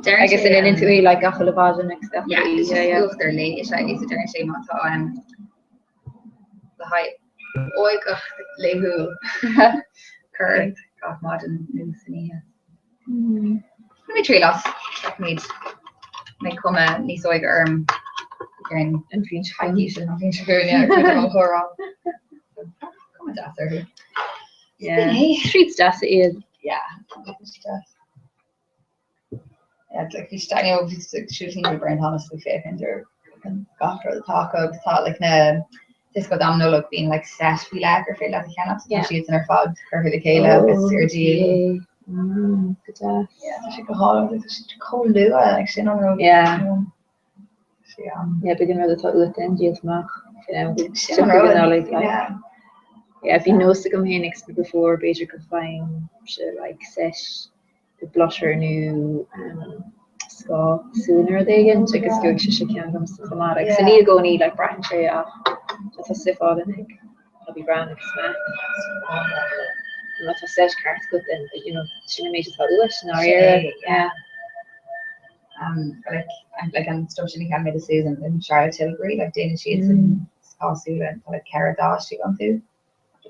Deireann
Agus
sé,
an
um,
tú é like gach uile mhaidin agus gach
Yeah,
uile
it's
yeah,
just
yeah.
uachtar lae is ea é so deireann sé má tá um, le haghaidh óigeacht laethúil cuir gach maidin nó san oíche. Bainfidh mé triail as, feicfimid an mbeidh cuma níos óige orm. An
bhliain seo chugainn.
An bhliain seo chugainn, yeah, cuid den chomhrá. Cuma deas orthu.
Yeah. Streets deasa iad.
Yeah. Deas. Yeah, like bhí Daniel bhí siúl timpeall Brown Thomas ag féachaint ar gach rud atá acu agus tá like na Tesco am Nollag bíonn like set faoi leith gur féidir leat a cheannach so tá siad san ar fad curtha le chéile agus ar díol.
Mm, go deas.
Yeah, tá sé go hálainn, tá sé chomh luath like sin an rud.
Yeah.
Sé an.
Yeah, beidh an rud atá uait then díolta amach.
Sin an rud.
Nollaig, like.
Yeah.
Yeah, bhí nós agam féin ag go before b'fhéidir go bhfaighimse like set de blusher nó scáth súl nó rud éigin agus gheobhaidh sise ceann domsa chomh maith. Like, so ní i gcónaí like braitheann sé ach má tá stuif álainn ag Bobbi Brown agus MAC má tá set ceart agat then you know sin an méid atá uait i ndáiríre. Yeah.
Um, like, like an stuff sin a cheannaigh mé do Susan in Charlotte Tilbury, like déanann siad san scáth súile tá like 4 dath istigh iontu.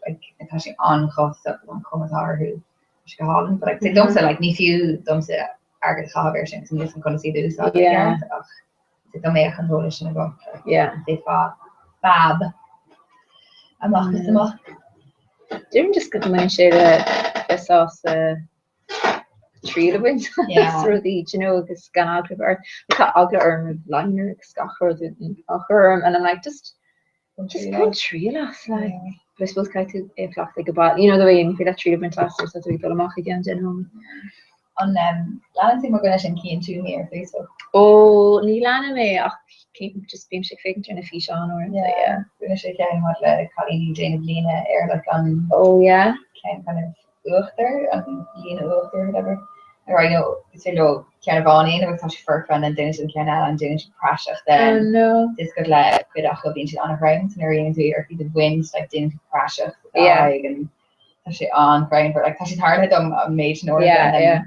like tá sé an-chostasach an chuma atá orthu. Tá sé go hálainn, but like say domsa like ní fiú domsa airgead a chaitheamh air sin 'cause níl 'fhios a'm conas iad a úsáid i
Yeah.
gceart ach say dá mbeadh an t-eolas sin agam like
Yeah.
d'fhéadfá fab amach is amach.
Déarfainn just go mbaineann sé le bheith sásta triail a bhaint as rudaí, do you know, agus gan eagla a bheith ort. Tá eagla orm roimh liner agus gach rud á chur orm and I'm like just Just bain triail as, like. But I suppose caithfidh tú é a chleachtadh go baile. You know the way, ní féidir leat triail a bhaint as nuair atá tú ag dul amach i gceann deich nóiméad.
An leanann tú mo dhuine sin Cian Toomey ar Facebook?
Ó, ní leanaim é ach just bímse ag féachaint ar na físeáin uaireanta, yeah.
Rinne sé ceann maidir le cailíní ag déanamh líne ar like an
Oh yeah?
ceann kind of uachtar, an líne uachtair, whatever. Or you know, is féidir leo ceann amháin a dhéanamh agus tá sé foirfe and then déanann siad an ceann eile and déanann siad praiseach de.
Oh no.
Is good le cuid acu bíonn siad an-ghreannmhar so nuair a dhéanann tú iarracht iad a bhaint, like déanann tú praiseach sa
Yeah.
aghaidh and tá sé an-ghreannmhar. Like tá sé tarlaithe dom an méid sin uaireanta
Yeah,
and then
yeah.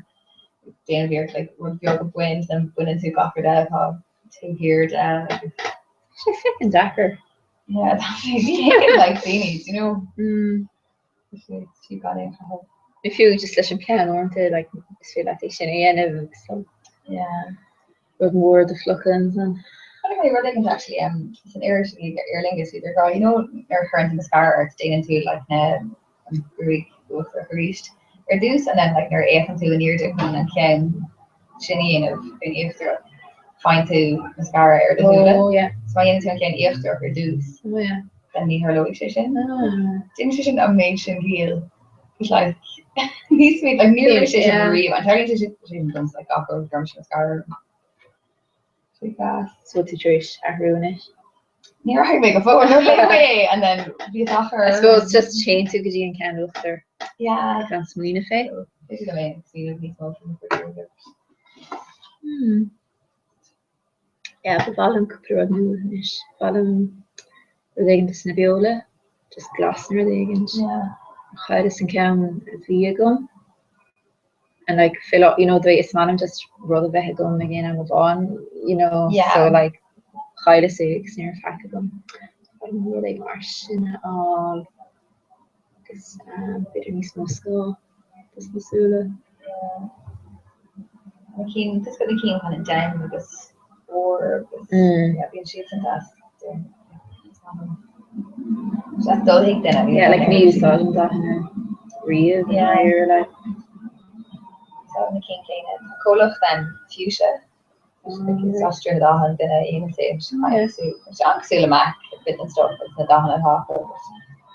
déanamh iarracht like rud beag a bhaint then baineann tú gach rud eile atá taobh thiar de agus
Tá sé feckin' deacair.
Yeah, tá sé like daoine, do you know?
Mm.
Nó
fiú just leis an peann uaireanta like is féidir leat é sin a dhéanamh agus so
Yeah.
rud mór do phlocadh ansan.
Chonaic mé rud éigin actually um, san iris a bhí ag Aer Lingus bhíodar ag rá you know nuair a chuireann tú mascara ort déanann tú like na an ghruaig uachtarach arís ar dtús and then like nuair a fhéachann tú in airde chun an ceann sin a dhéanamh an íochtarach faigheann tú mascara ar do shúile.
Oh yeah.
So má dhéanann tú an ceann íochtarach ar dtús
Oh yeah.
then ní tharlóidh sé sin.
Ah.
Déanann sé sin an méid sin ciall. It's like níos mé like níor rinne sé sin
Yeah.
riamh an tarlaíonn sé sin sin domsa like gach uair go gcuirim mascara orm. Sé gas.
So tú tar éis athrú anois.
Níor athraigh mé go fóill nuair a léigh mé é and then bhí an t-achar
I suppose just téann tú go dtí an ceann uachtar.
Yeah.
Gan smaoineamh fé.
B'fhéidir go mbeidh smaoineamh níos mó faoin gcuid
Hmm. Yeah, ba mhaith liom cúpla rud nua anois. Ba mhaith liom rud éigin dos na beola, just glas nó rud éigin.
Yeah.
Chailleas an ceann a bhí agam. And like fill up, you know, the way is maith liom just rud a bheith agam ag aon am amháin, you know,
Yeah.
so like chailleas é agus ní raibh faic agam. Ba mhaith liom rud éigin mar sin a fháil agus um, b'fhéidir níos mó scáth dos na súile.
Yeah. Na cinn, just na cinn kind of donn agus ór agus
Mm.
yeah, bíonn siad san deas. Just dul chuig duine.
Yeah, like ní úsáidim dathanna riamh
Yeah.
yeah. like
So na cinn céanna. Comhlacht um, fuchsia. Is aistriú na dathanna duine a dhéanann sé. Sé an-cosúil le MAC bit and stuff agus na dathanna atá acu.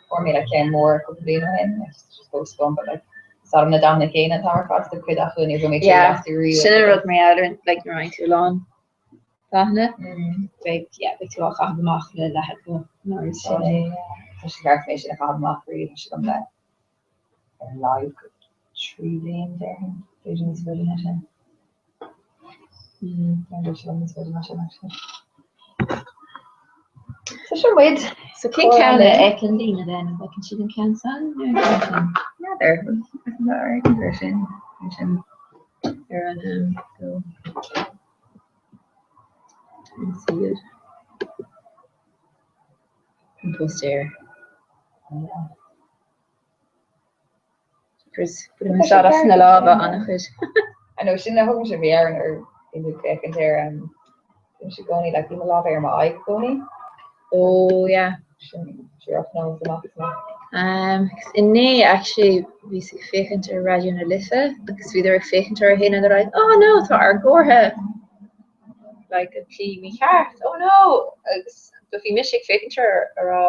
Fuair mé like ceann mór cúpla bliain ó shin, it's just fós agam, but like úsáidim na dathanna céanna an t-am ar fad, so cuid acu níor bhain mé triail
Yeah,
astu riamh.
sin an rud mar gheall ar like nuair a fhaigheann tú a lán dathanna. Beidh, yeah, beidh tú á chaitheamh amach le leath acu nuair is
Sin é, yeah. Tá sé ceart mé sin a chaitheamh amach riamh, tá sé agam le ar a laghad 3 bhliain déarfainn, b'fhéidir níos faide ná sin. Tá sé agam níos faide ná sin actually. So sin muid.
So cén ceann a fheiceann daoine then? An bhfeiceann siad an ceann san nó an ceann sin?
N'fheadar, ar sin, ar sin.
Ar an um, go. An suíomh. An póstaer. Chris, bainim úsáid as na lámha an-chuid.
I know sin a thugann sé faoi ar ar bhí tú ag féachaint ar um, Bím i gcónaí like bíonn mo lámha ar m'aghaidh i gcónaí.
Oh yeah.
Sin drochnós amach is amach.
Um, agus inné actually bhíos ag féachaint ar Raidió na Life agus bhíodar ag féachaint orthu féin and they're like, oh no, tá ár gcomhartha like an tslí mícheart, oh no! Agus do bhí mise ag féachaint air ag rá,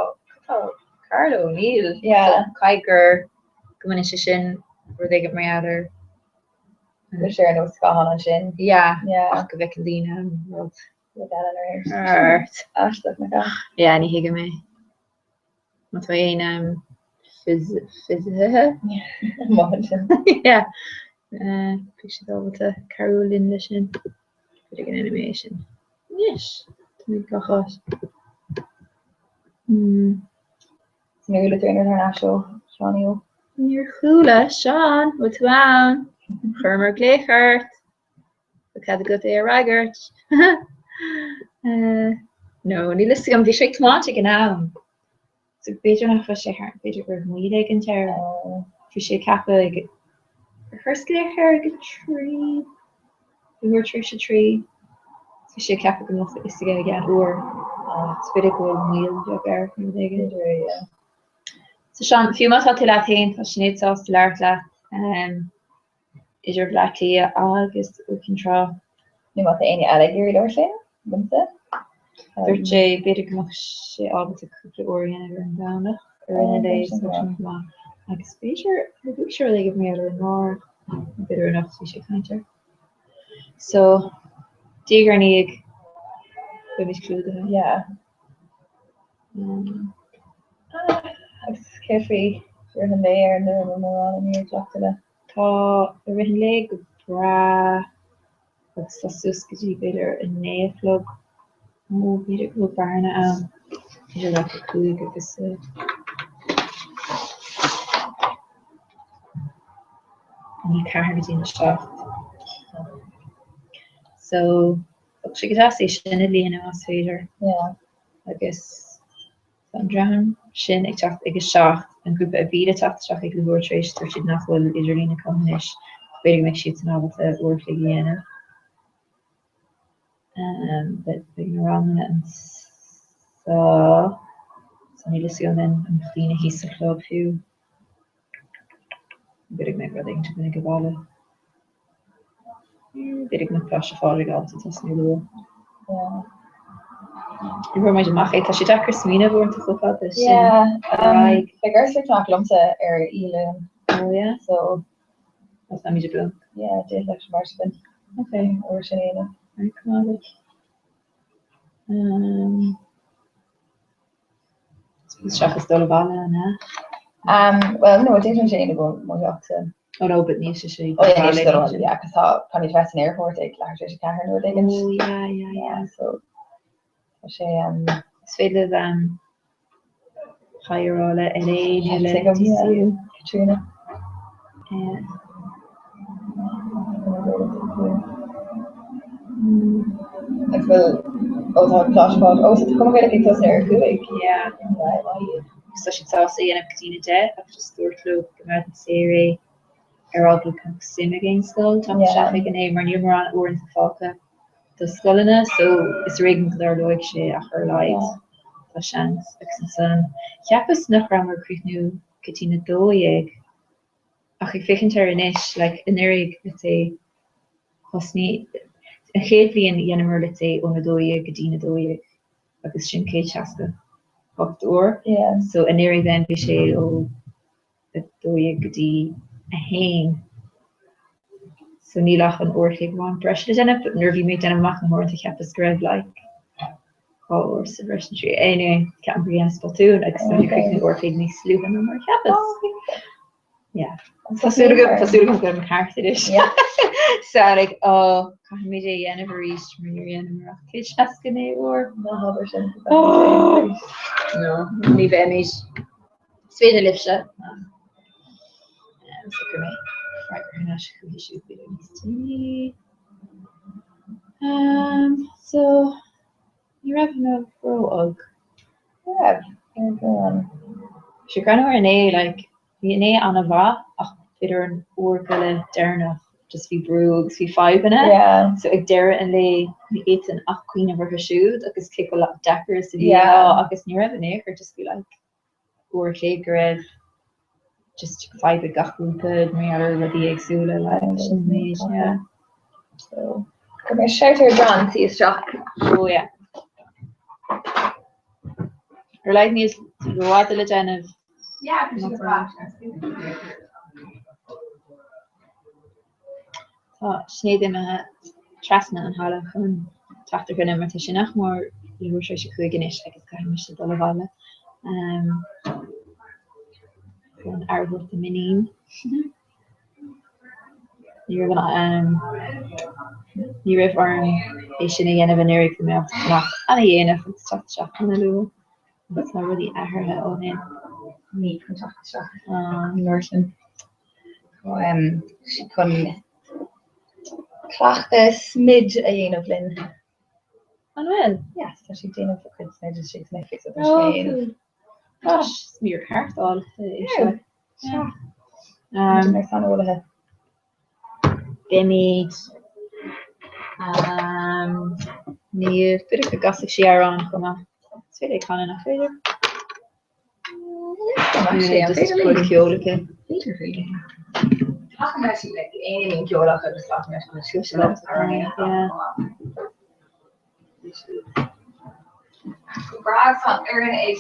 tá Carlo O'Neill.
Yeah.
So caithfidh gur go mbaineann sé sin rud éigin mar gheall ar
Bhí sé ar nós scáthán ansin.
Yeah,
Yeah.
ach go bhfeiceann daoine an rud.
Rud eile ar air.
Art.
Aisteach nach ea?
Yeah, ní thuigim é. Má tá aon um, fisicithe?
Maith ansin.
Yeah. Uh, Bhí siad ábalta cabhrú linn leis sin. B'fhéidir go ndéanfaidh mé é sin. Anois, tá mé gach áit. Hmm.
Níor chuala tú aon rud thar n-ais ó Seánie Ó?
Níor chuala, Seán, bhfuil tú ann? Chuireamar glaoch ort. Tá cead agat é a fhreagairt. No, níl fhios agam, bhí sé ag tiomáint ag an am. So b'fhéidir nach bhfuil sé thart, b'fhéidir go raibh moill éigin air. Bhí sé ag ceapadh ag, ar chuireas glaoch air ag a 3? Leathuair tar éis a 3. Bhí sé ag ceapadh go mbeadh a fhios aige i gceann uair. Is b'fhéidir go bhfuil moill bheag air nó rud éigin.
B'fhéidir é, yeah.
So Seán, fiú má tá tú leat féin, tá Sinéad sásta labhairt leat idir Bleá Cliath agus Iúr Cinn Trá.
Nó má tá éinne eile ag iarraidh labhairt linn, liomsa.
Dúirt sé b'fhéidir go mbeadh sé ábalta cúpla uair a dhéanamh ar an Domhnach i rith an lae so sin go maith. Agus b'fhéidir, ar luaigh sé rud éigin mar gheall ar amárach, nó b'fhéidir anocht bhí sé ag caint air. So, diaidh ar ndiaidh, beimid clúdaithe.
Yeah.
Um,
ah, agus céard faoi rith an lae ar ndóigh mórán i ndiaidh glacadh le?
Tá i rith an lae go breá. agus tá suas go dtí b'fhéidir a 9 a chlog nó b'fhéidir go bhfuil bearna ann idir leath a 5 agus a 4 go dtí na 7. So bheadh sé go deas é sin a líonadh más féidir.
Yeah.
Agus Tá an dream sin ag teacht ag a 7, an grúpa a bhí le teacht isteach ag leathuair tar éis, dúirt siad nach bhfuil idirlíon acu anois, ach b'fhéidir go mbeidh siadsan ábalta uair a chloig a dhéanamh. Beidh na ranganna anseo, so níl fhios agam an mbeadh daoine thíos sa chlub fiú. B'fhéidir go mbeidh rud éigin againn ag an bhaile. B'fhéidir go mbeadh Coláiste Phádraig ábalta tosnú luath. Ní bhfuair muid amach é, tá sé deacair smaoineamh uaireanta chomh fada sin.
Yeah, um, beidh ort ag amach liomsa ar Oíche Luain.
Oh yeah?
So.
That's not me to boom.
Yeah, d'fhéadfadh leis mar sin.
Okay.
Uair sin a dhéanamh.
Right, come on. Um, Seachas dul abhaile an ea?
Um, well, no, d'fhéadfainn sé a dhéanamh ó mo theachsa.
Oh no, but níl sé sé.
Oh yeah, níl sé dul abhaile, yeah, cos tá táimid bheith san airport ag leathuair tar éis a 4 nó rud éigin.
Oh yeah, yeah, yeah.
So tá sé um.
Is féidir libh um hi a rá le LA nó le DCU.
Katrina.
Yeah.
Agus bhfuil ó tá Coláiste Phádraig ó so tá Cumann Gaelach ag tosnú ar 5.
Yeah. Agus tá siad sásta a dhéanamh go dtí na 10 ach just dúirt leo go mbeadh an saor é ar eagla go mbeadh suim ag aon scoil teacht isteach ag an é mar níl mórán uaireanta fágtha do scoileanna so is ar éigean go dtarlóidh sé ach ar a laghad tá seans agus ansan cheapas nach rabhamar ag críochnú go dtí na 12 Ach ag féachaint air anois, like, anuraidh, let's say, thosnaigh, an chéad bhliain dheineamar, let's say, ón 12 go dtí na 12 agus sin 168 uair.
Yeah.
So anuraidh then bhí sé ó 12 go dtí 1. So níl ach an uair a chloig amháin breise le déanamh, but nuair a bhí mé ag déanamh amach na huaireanta cheapas go raibh like 2 uair sa bhreis nó 3. Anyway, ceapaim gur dheineas botún agus tá mé ag críochnú uair a chloig níos luaithe ná mar a cheapas. Yeah. Tá súil agam tá súil agam go bhfuil mé ceart anois. So like oh caithfimid é a dhéanamh arís mar níor dheineamar ach 169 uair.
Ná habair sin.
Oh! No, ní bheimid. Is féidir libhse ach socróidh mé freagra thar n-ais chuici siúd b'fhéidir níos déanaí. Um, so, ní raibh an ró-olc.
Ní raibh, ní raibh mórán.
Bhí sé greannmhar inné, like, bhí inné an-mhaith ach b'fhéidir an uair go leith deireanach. just bhí brú agus bhí fadhbanna.
Yeah.
So ag deireadh an lae ní fhéadfainn ach cuimhneamh orthu siúd agus cé chomh deacair is a bhí
Yeah.
an lá agus ní raibh in aon chor just bhí like uair a chloig go raibh just fadhb ag gach grúpa mar gheall ar rudaí éagsúla like sin an méid yeah.
So go mbeidh shout ar John suí isteach.
Oh yeah. Ar like níl rófhada le déanamh.
Yeah, tá sé go breá.
Tá Sinéad imithe trasna an halla chun teacht ar dhuine mar tá sé nach mór leathuair tar éis a 5 anois agus caithfidh mise dul abhaile. Chun aire a thabhairt do m'iníon. Ní raibh an ní raibh orm é sin a dhéanamh anuraidh bhí mé ábalta fanacht an-dhéanach agus teacht isteach an-luath agus tá rudaí athraithe ó shin.
Ní chun teacht isteach an uair sin. Chun cleachtadh smid a dhéanamh linn.
An bhfuil?
Yes, tá sí ag déanamh a cuid smid istigh san oifig so tá sí á dhéanamh.
Gosh, is mír ceart álainn é seo.
Sea. Muid mar saineolaithe.
Beimid Niamh, b'fhéidir go gcasfaidh sí amhrán chomh maith. Is féidir léi canadh, nach féidir? Just cuid ceoil aici.
B'fhéidir really. Glacann leis like aon ní ceolach agus glacann leis an sin amhránaíocht chomh maith. Go breá tá an fhoireann ag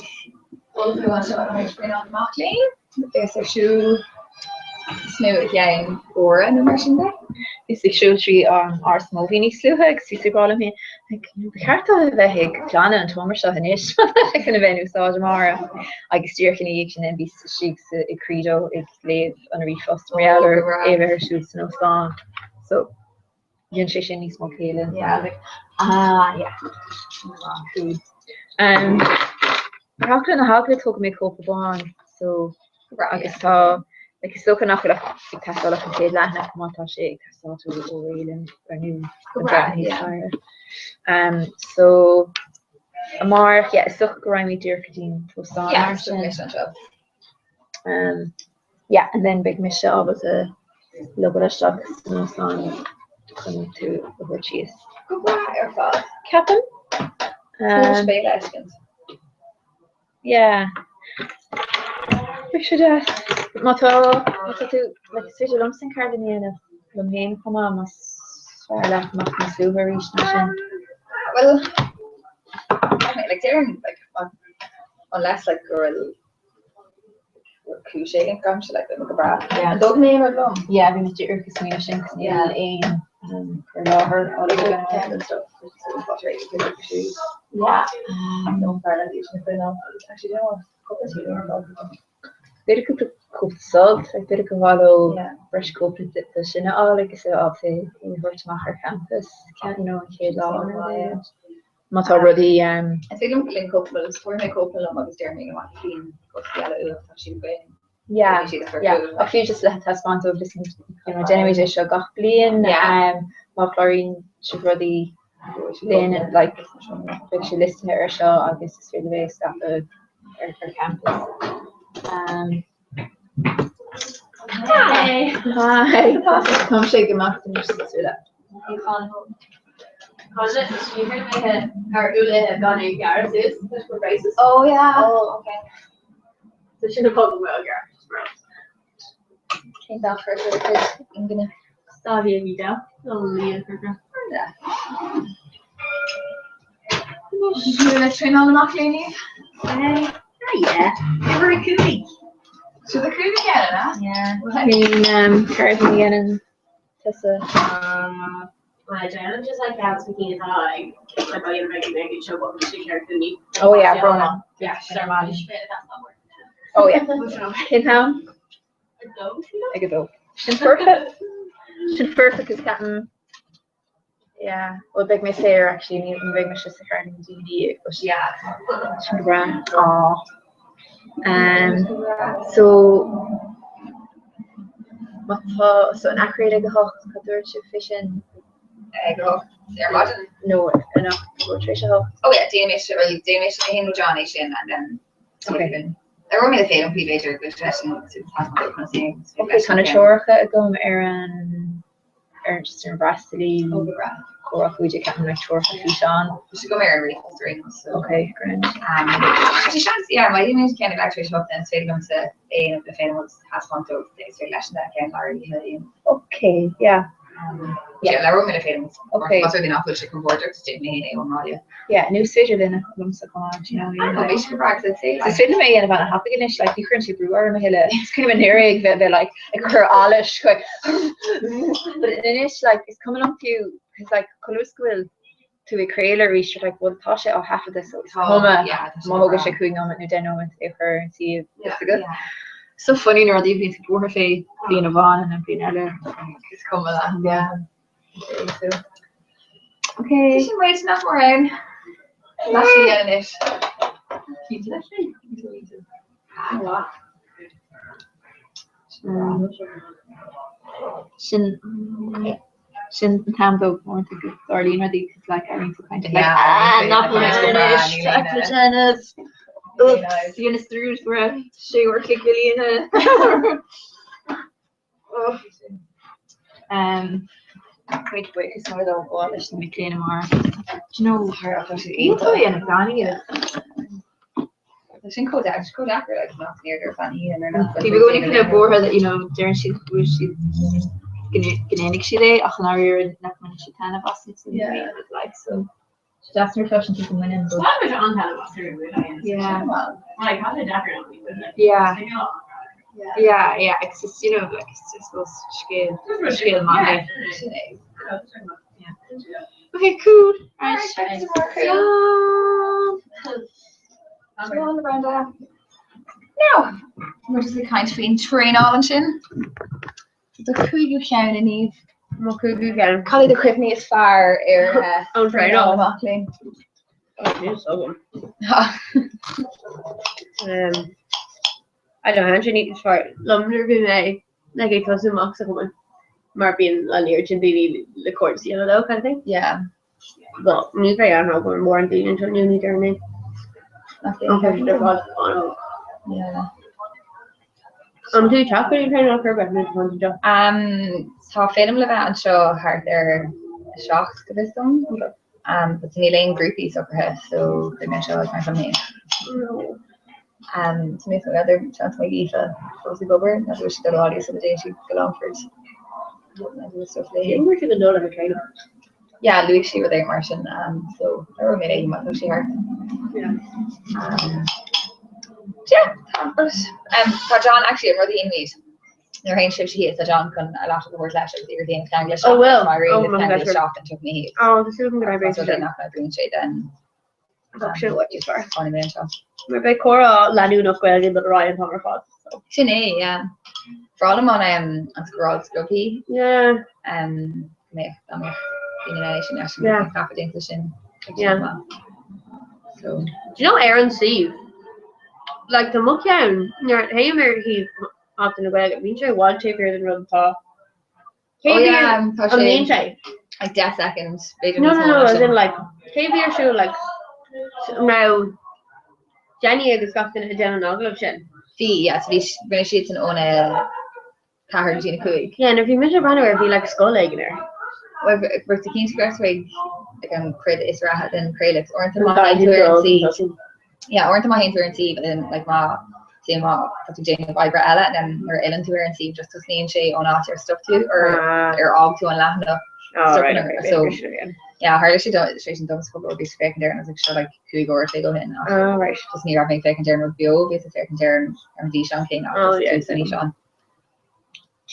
ullmhú anseo le haghaidh traenáil na mac léinn. Bheas ar siúl is nó i gceann uaire nó mar sin de.
Bhíos ag siúl trí an Áras Mobhí níos luaithe agus bhíos ag rá liom féin, like, ba cheart dóibh a bheith ag glanadh an tseomra seo anois chun a bheith in úsáid amárach. Agus díreach ina dhiaidh sin bhíos istigh sa i Credo ag léamh an ríomhphost mar gheall ar é a bheith ar siúl san óstán. So dhein sé sin níos mó céille.
Yeah.
Ah, yeah. Cool. Um, Ar eagla na heagla tógfaidh mé cóip amháin so agus tá like is dócha nach bhfuil ach ag teastáil ach an chéad leathanach má tá sé ag teastáil ó Réilin ar nó
Go breá, yeah.
Um, so amárach, yeah, is dócha go raghaimid díreach go dtí an t-óstán
Yeah,
mar
so
sin.
mise anseo.
Um, yeah, and then beidh mise ábalta logáil isteach san óstán chun tú a thabhairt síos.
Go breá ar fad.
Ceapaim.
Tá béile a fheiscint.
Yeah. Beidh sé deas. Má tá má tá tú like is féidir liomsa an ceardlann a dhéanamh liom féin chomh maith más fearr leat amach níos luaithe arís ná sin.
Well, like déarfainn like unless like go bhfuil cúis éigin agamsa like go breá. An dtógfaidh mé aon rud liom?
Yeah, bhí mé díreach ag smaoineamh sin cos níl aon cur i láthair á lorg
and stuff.
Yeah.
No fearr leat iad sin a choinneáil. Actually, do you know what? Cúpla tír ar fad.
B'fhéidir cúpla cóip sult, like b'fhéidir gur mhaith leo breis cóipeanna de sin a fháil agus a ábalta é a thabhairt amach ar campus, you know, an chéad lá nó rud éigin. Má tá rudaí.
Is féidir liom linn cóipeanna, just tabharfaidh mé cóipeanna liom agus déarfaidh mé go maith cén costas eile uait, tá siad againn.
Yeah,
Beidh siad a chur
yeah.
fúthu.
Ach fiú just le taispeáint dóibh, listen, you know, déanaimid é seo gach bliain,
Yeah.
má chláraíonn sibh rudaí linn, like, beidh sé liostaithe ar seo agus is féidir é a scaipeadh ar ar campus. Um,
Hi!
Hi! Táimse ag imeacht anois sa tsúile.
Oh yeah. Oh okay.
So sin an fáth go bhfuil gearr.
Cén dath a chuir tú ar do chuid ingne?
Stábhí a bhí dó, nó líon corcra.
Tú le traenáil na mac léinn?
Ah yeah.
Uimhir 5. So the cúig again, eh?
Yeah. Cén ceardlann a dhéanann tusa?
Well, déanaim just like ceann sna cinn atá ag like á dhéanamh ag an ag an show but bhí sé ceart do ní.
Oh yeah, Brona.
Yeah, she's our man. That's not working.
Oh yeah. Cén t-am?
A dó?
Ag a dó. Sin foirfe. Sin foirfe cos ceapaim Yeah, well beidh mé saor actually, ní ní bheidh mise sa cheardlann go dtí ina dhiaidh, but
Yeah.
sin go breá. Aw. Um, so má tá so an athchraoladh ag a hocht, cad dúirt sibh fé sin?
Ag a hocht ar maidin?
No, anocht, leathuair tar éis a hocht.
Oh yeah, déanfaidh mise, well déanfaidh mise mé féin nó John é sin and then
Okay.
Ar bhfuil mé le féin b'fhéidir go leis an
Okay, tá na treoracha agam ar an ar just ar an bhfreastalaí comhrá 15 ceapaim like treoracha físeán.
Tá sé agam ar an ríomhphost ar aon nós so.
Ok, grand.
Tá seans, yeah, má dhéanaimid ceann ag leathuair tar éis a 8 is féidir liomsa é a dhéanamh le Féilim agus taispeáint dóibh is féidir leis an ceann lár oíche a dhéanamh.
Ok, yeah.
Yeah, labhróidh mé le Féilim agus Ok. más rud é nach bhfuil sé compordach just déanfaidh mé féin é ón mbaile.
Yeah, nó is féidir linn liomsa chomh maith, you know,
Ah, no, bhí sé go breá agus I'd say
Is féidir liom é a dhéanamh an-tapaidh anois, like, ní chuireann sé brú orm a thuilleadh. Is cuimhin liom anuraidh ag bheith bheith like ag cur allais go But anois like is cuma liom fiú cos like chuile uair go bhfuil tú ag craoladh arís you're like well tá sé á thaifeadadh so is
Tá,
cuma
yeah, tá sé
má thógann
breá.
sé 5 nóiméad nó 10 nóiméad é a chur ar an suíomh.
Yeah,
Is agat.
yeah.
So funny na rudaí a bhíonn tú buartha fé bliain amháin and then bliain eile.
Is cuma leat, yeah. Okay, so.
Okay.
Sin muid nach mór ann. Leis an anois. Cinnte leis sin.
Sin sin an t-am dó uaireanta go dtarlaíonn rudaí cos like airíonn tú caint like ah nach bhfuil anois déanamh Oops, dhéanas dearúd go raibh sé uair chloig le líonadh. Cuid buíochas mór dó gabháil leis na mic léinn amárach. Do you know, iontach é an gan iad.
Tá sin chomh deacair, chomh deacair like nach níor gur fan oíche nuair nach
Bhí mé i gcónaí kind of buartha that you know deireann siad go bhfuil siad go ndéanfaidh siad é ach i ndáiríre nach mbaineann siad taitneamh as an like so Tá deas nuair a chloiseann tú go mbaineann but
Bhain muid an-taitneamh as ar an rud
Yeah.
Like tá sé deacair an but like
Yeah.
it's cineál an-chraic.
Yeah, yeah, agus it's you know like it's I suppose scéal scéal maith é.
Sin é.
Yeah. Okay, cool. Right.
Slán. Slán, Brenda. Now, muid just ag caint faoin traenáil ansin. Do chúigiú ceann inniu.
Mo chúigiú ceann.
Cad é do chuimhní is fearr ar
An traenáil.
mac léinn?
Níl 's agam. Um, I don't know, sin is fearr liom nuair a bhí mé like ag tosú amach sa chumann mar bíonn an oiread sin daoine le cairdeas a dhéanamh leo kind of thing.
Yeah.
But ní bheidh an go mórán daoine anseo inniu ní déarfainn. An ceist ar fad an-óg.
Yeah.
An tú teacht go dtí an traenáil ar bith nó tá anseo?
Um, tá Féilim le bheith anseo thart ar 7 go bhfios dom. Um, but níl aon grúpaí socraithe, so beidh mé anseo ag caint liom féin. Um, tá mé n'fheadar seans mbeidh Aoife fós ag obair, n'fheadar bhfuil siad dul abhaile sula dtéann siad go Longfort. N'fheadar bhfuil stuff léi.
Cén uair siad ag dul ar an traenáil?
Yeah, luaigh sí rud éigin mar sin, um, so labhróidh mé léi má tá sí thart.
Yeah.
Um, yeah, tá, but, um, tá John actually an rud a dhéanfaimid nuair a théann sibhse thíos, tá John chun a laptop a thabhairt leis agus iarraidh a cheangal isteach.
Oh, bhfuil?
Má
Oh,
éiríonn
mo
ceangal
pleasure.
isteach an tiocfaidh mé thíos.
Oh, tá súil agam go mbeidh
Más rud é
sin.
nach n-oibríonn sé then
Bheadh sé i bhfad níos fearr.
Tháinig mé anseo.
Mar beidh comhrá leanúnach Gaeilge le Ryan an t-am ar fad. So.
Sin é, yeah. Bhreá liom an um, an scóráil sciobthaí.
Yeah.
Um, go mbeadh dá mbeadh daoine in ann é sin leis
Yeah.
an taifead déanta sin.
Yeah.
So.
Do you know ar an suíomh? Like tá mo cheann nuair a théim ar shuíomh Sheachtain na Gaeilge, bíonn sé i bhfad taobh thiar den rud atá. Cé
Oh
bhí
yeah,
ar
tá
an
sé
mbíonn sé?
like 10 seconds, b'fhéidir
No,
níos
no,
mó
no,
ná
as
sin.
in like cé bhí ar siúl like an raibh Jenny agus gach duine ag déanamh an agallamh sin?
Bhí, yeah, so bhí, rinne siad san óna ceathair go dtí na cúig.
Yeah, nuair bhí mise ag breathnú air bhí like scoil éigin air.
Well, bhí tú cinnte go raibh tú ag ag an chuid is reatha den chraoladh, uaireanta
An
má théann tú ar an
dá
suíomh. Yeah, uaireanta má théann tú ar an suíomh and then like má say má tá tú ag déanamh oibre eile and then nuair a fhilleann tú ar an suíomh just tosnaíonn sé ón áit ar stop tú or ar fhág tú an leathanach.
Oh,
Stop
right,
an-
okay,
so
b'fhéidir sin again.
yeah, tharla sé do- sé sin domsa cúpla uair bhíos ag féachaint air and I was like seo like 5 uair a chloig ó shin ach
Oh, right.
just ní raibh mé ag féachaint ar an rud beo, bhíos ag féachaint ar an ar an bhfíseán céanna ach
Oh,
just
yeah,
tús an fhíseáin.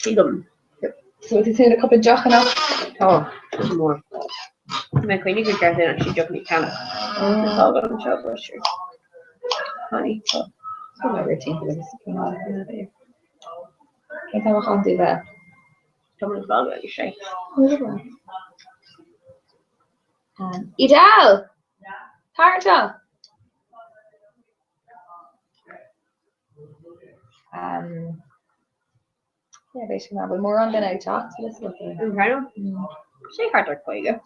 Sílim.
So tú ag cúpla deoch anocht?
Tá, mór. Mé cuimhne go ceart é sí deoch ní cheannach. Tá agam anseo but sure. Honey, tá.
Tá mé rith timpeall agus cén Cén t-am a chaitheann tú bheith?
Tá mé fágáil ag sé.
Edel! Tar anseo! Um, yeah, beidh sé go maith. Bhfuil mórán duine ag teacht le slot?
An raibh? Sé thart ar 50. Yeah,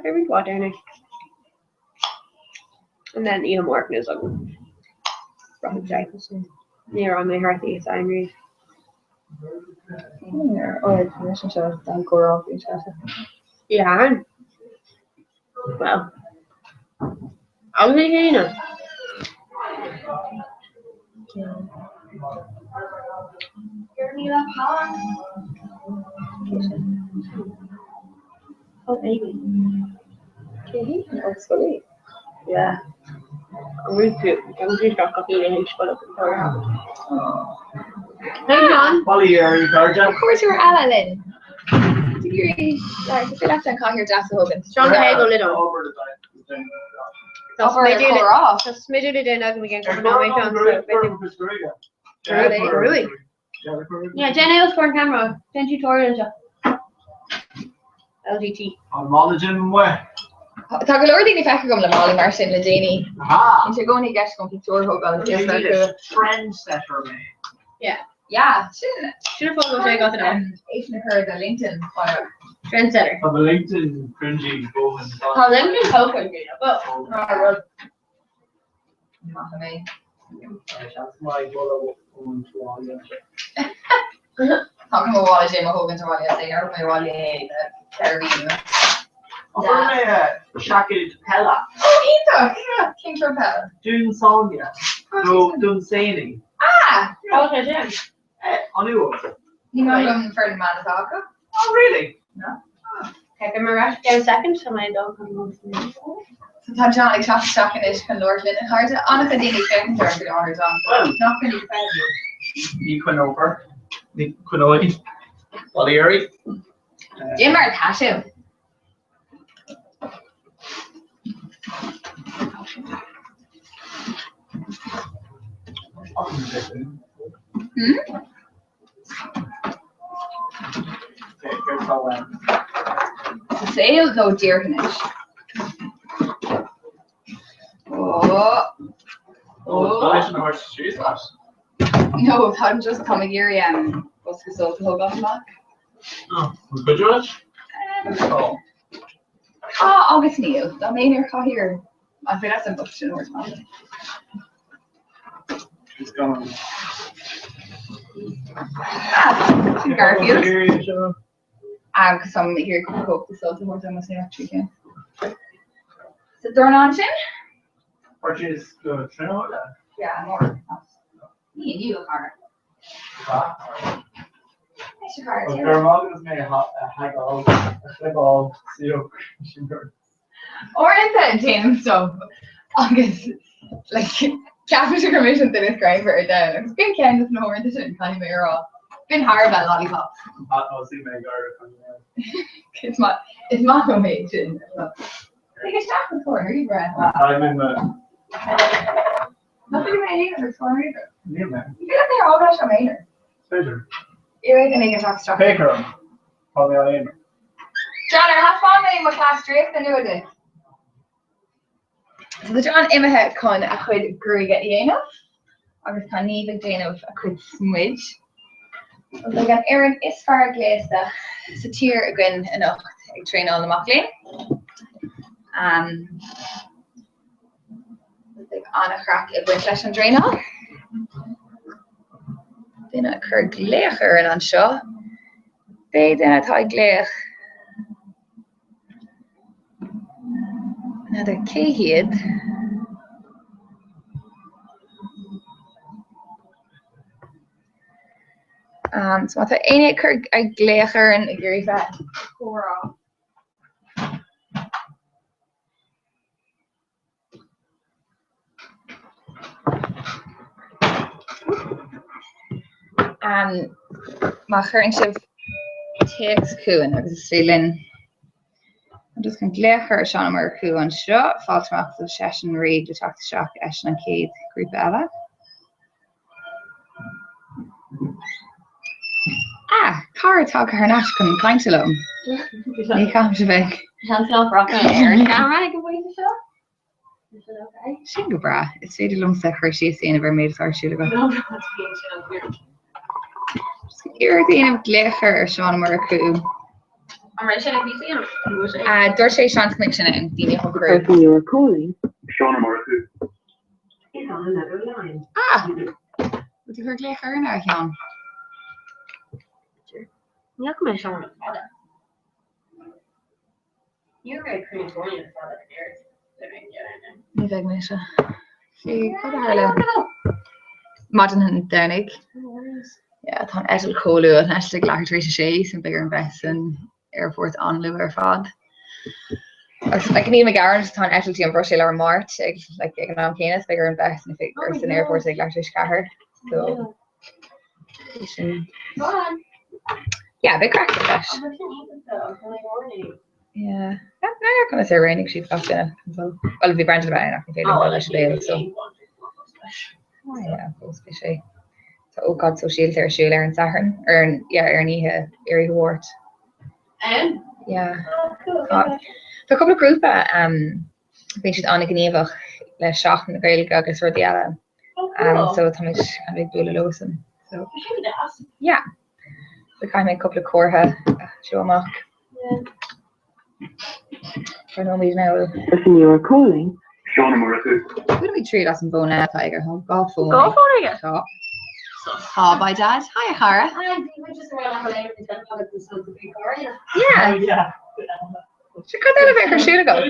beidh roinnt mhaith daoine. And then oíche amárach níl a fhios agam. Braithfidh sé. Ní raibh mé thart oíche Sathairn riamh.
Ar anois anseo don gcomhrá faoin teanga.
Yeah. Well. Am mé féin.
Oh, Amy. Cé hí? An ollscoil í? Yeah. An bhfuil tú gan tú seo go híle héis scoil an
Hey John.
Molly ar Garda.
Cuairteoir eile linn. Is leat an cathaoir deas a thógaint.
John go héag ó Lidl.
Tá comhrá.
Tá smideadh le déanamh agam again go nóiméad John. Gruaig. Yeah, déan é os comhair an camera. Déan tutorial anseo. LGT.
An Molly Jim amuigh.
Tá go leor daoine feicthe agam le Molly mar sin le déanaí. Bíonn sé i gcónaí i gceist agam pictiúr a thógáil
Is trendsetter mé.
Yeah.
Yeah, sin.
Sin an fáth go bhfuil sé agat in ann.
É sin a chur do LinkedIn.
Trendsetter.
Tá mo LinkedIn cringy go
Tá LinkedIn tógtha againn, but ná rud.
Maith mé. Tá go bhfuil sé mo thógaint abhaile as aon mé abhaile ceithre mhí nua.
Fuair mé seaicéad peile.
Ó iontach! Cén club peile?
Dún Sáile nó Dún Saini.
Ah!
Cá bhfuil sé sin?
An Uaimh.
Ní maith liom foireann ban atá acu.
Oh really?
No.
Okay, beidh mé ar ais in a second, tá mé ag dul chun mo
So tá John ag teacht isteach anois chun labhairt linn a chairde. An-chuid daoine ag féachaint orm faoi láthair, John.
Well,
Nach coinnigh feidhm.
ní coinneofar, ní coinneoidh Molly
Cad é mar atá sibh. Hmm? Sa saol nó díreach anois? Ó. No, tá just tá ag iarraidh bosca sult a thógáil amach.
Cuid duit?
Tá agus níl. Dá mbeinn ar chathaoir an féidir leat an bosca sin a thabhairt amach?
It's gone.
Ah, sin Garfield. Agus tá mé ag iarraidh cúpla cóip de sult a thabhairt dom as é cén. Sa dornán sin?
Purchase go Trinidad?
Yeah, more. Ní inniu a chara. Anois a chara,
Gur maith agus mé a thagáil a chlipeáil suíoch sin gur.
Uaireanta déanaim stop agus like ceapaimse gur mise an duine is greannmhaire ar domhan agus b'in ceann de na huaireanta sin, caithfidh mé a rá. B'in thar a bheith lollipop.
Thosaigh mé ag gáire chun
Is maith is maith liom é sin. Tig isteach os comhair an ríomhaire.
Caithfidh mé mo
Nach bhfuil mé aonair os comhair an ríomhaire?
Níl mé.
Ní féidir leat mé a fhágáil anseo aonair.
Is féidir.
Iarraidh duine éigin teacht isteach.
Féach orm. Tá mé aonair.
John, ar thaispeáin mé mo chleas draíochta nua duit? So tá John imithe chun a chuid gruaige a dhéanamh agus tá Niamh ag déanamh a cuid smid. Agus beidh an fhoireann is fearr gléasta sa tír againn anocht ag traenáil na mac léinn. Um, Beidh an-chraic ag baint leis an dtraenáil. Duine ag cur glaoch orainn anseo. Pé duine atá ag glaoch. N'fheadar cé hiad. Um, so má tá éinne ag cur ag glaoch orainn ag iarraidh bheith comhrá. Má chuireann sibh téacs chugainn agus is féidir linn just chun glaoch a chur ar Seán Ó Murchú anseo, fáilte amach go bhfuil seisean réidh le teacht isteach eisean an chéad ghrúpa eile. Ah, cara tagtha thar n-ais chun cainte liom. Ní chaithfimse bheith.
Seans nach rachaidh ar an gceamara ag an bpointe seo? Is sin okay?
Sin go breá. Is féidir liomsa cur síos a dhéanamh ar an méid atá ar siúl agam.
No, bíonn sin an fíor.
Iarracht a dhéanamh glaoch a chur ar Seán Ó Murchú.
An raibh sé ag píosa a dhéanamh?
Ah, dúirt sé seans go mbeidh sin ann, daoine a shocrú.
person you are calling
Seán Ó Murchú.
is on another line.
Ah! Bhfuil tú ag cur glaoch orainn, a Sheáin?
Ní fhaca mé Seán le fada. Ní raibh mé ag cruinniú foirne le fada in Éirinn.
Ní bheidh mise. Cad a tharla? Maidin an Domhnaigh. Yeah, tá an eitilt chomh luath, an eitilt ag leathuair tar éis a sé, so beidh orm bheith san aerfort an-luath ar fad. Agus like, níl mé ag gearán, tá an eitilt ón Bhruiséil ar an Máirt ag like, ag an am céanna, so beidh orm bheith san, oh san aerfort ag leathuair tar éis a ceathair. So, sin. Yeah, beidh craic leis. Yeah. Conas ar roghnaigh siad gach duine? Well, bhí Brendan ann ach ní féidir dul leis béal, so. Ah, yeah, fós bhí sé. Tá ócáid sóisialta ar siúl ar an Satharn, ar an, yeah, ar an oíche, ar oíche Mháirt.
Ann?
Yeah. Oh, cool. Tá, tá cúpla grúpa, um, bíonn siad an-ghníomhach le Seachtain na Gaeilge agus rudaí eile.
Oh, cool.
Um, so táimid kind of ag bualadh leosan. So,
Tá sin deas.
yeah. So caithfidh mé cúpla comhartha a seo amach.
Yeah.
For no reason I will.
Person you are calling. Seán Ó Murchú.
Bhain mé triail as an bhfón eile atá aige. Tá dhá fón.
Dhá fón aige?
Tá. Tá, by dad. Hi, a chara.
Hi, bhí muid just around le haghaidh an agus an big car.
Yeah.
Yeah.
Sé cad eile bheith ar siúl agat?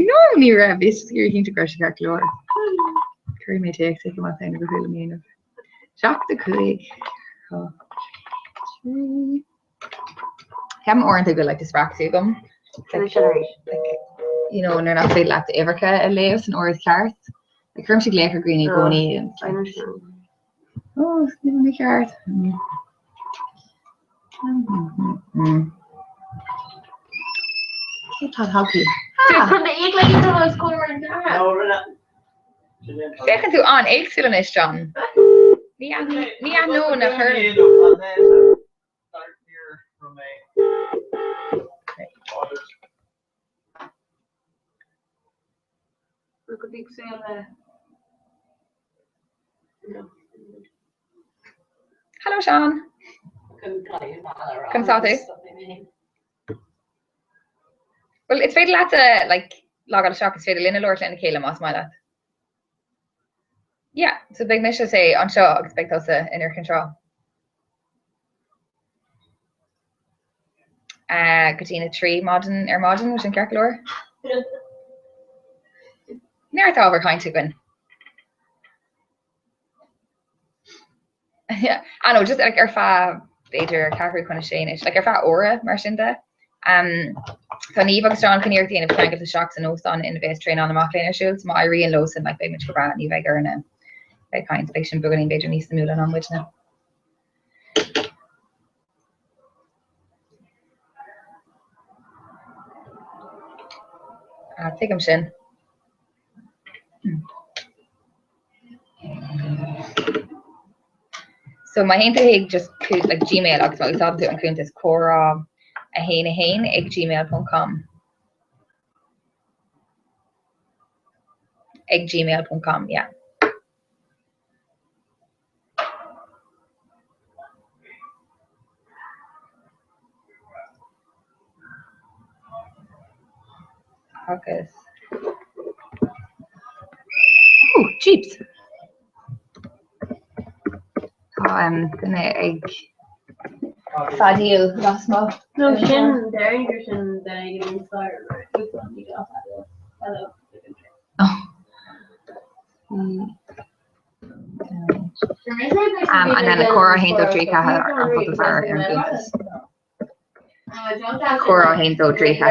No, ní raibh. Bhí sé ag cinnte go raibh sé ceart go leor. Cuirfidh mé téacs chuige más é gur féidir liom a dhéanamh. 7 5 8 3. Ceapaim uaireanta go bhfuil like dyspraxia agam.
Like,
like, you know, nuair nach féidir leat uimhreacha a léamh san ord ceart. Like, cuirimse glaoch ar dhaoine i gcónaí. and it's like, Oh, níl mé ceart. Mm. Mm, mm. Cé tá tagtha? Ah!
Chun na íoc le iad os comhair an ceamara.
No, rinne.
Féachann tú an-éagsúil anois, John. Ní ní aithneoinn a chur. Hello, Seán. Conas tá tú? Well, is féidir leat like, logáil isteach is féidir linne labhairt lena chéile más maith leat. Yeah, so beidh mise say anseo agus beidh tusa in Iúr Chinn Trá. Uh, go dtí na 3 maidin ar maidin, sin ceart go leor? Neart ábhar cainte againn. Yeah. Ah no, just like ar feadh b'fhéidir ceathrú chun a sé anois, like ar feadh uaire mar sin de. Um, tá Niamh agus John chun iarracht a dhéanamh ceangailt isteach san óstán ina bheas traenáil na mac léinn ar siúl, so má éiríonn leo sin like beidh muid go breá, ní bheidh orainne bheith ag caint, beidh sin beagáinín b'fhéidir níos suimiúla ná muidne. Ah, tuigim sin. So má théann tú chuig just like Gmail agus má úsáideann tú an cuntas comhrá 1 1 ag gmail ponc com ag gmail ponc com yeah. Agus Ooh, jeeps! Tá um, duine ag feadaíl lasmuigh.
No, sin déarfainn gur sin duine ag an inspire Hello.
Oh. Um, and then comhrá 1 2 3 4 an focal faire ar an gcuntas. Comhrá 1 2 3 4.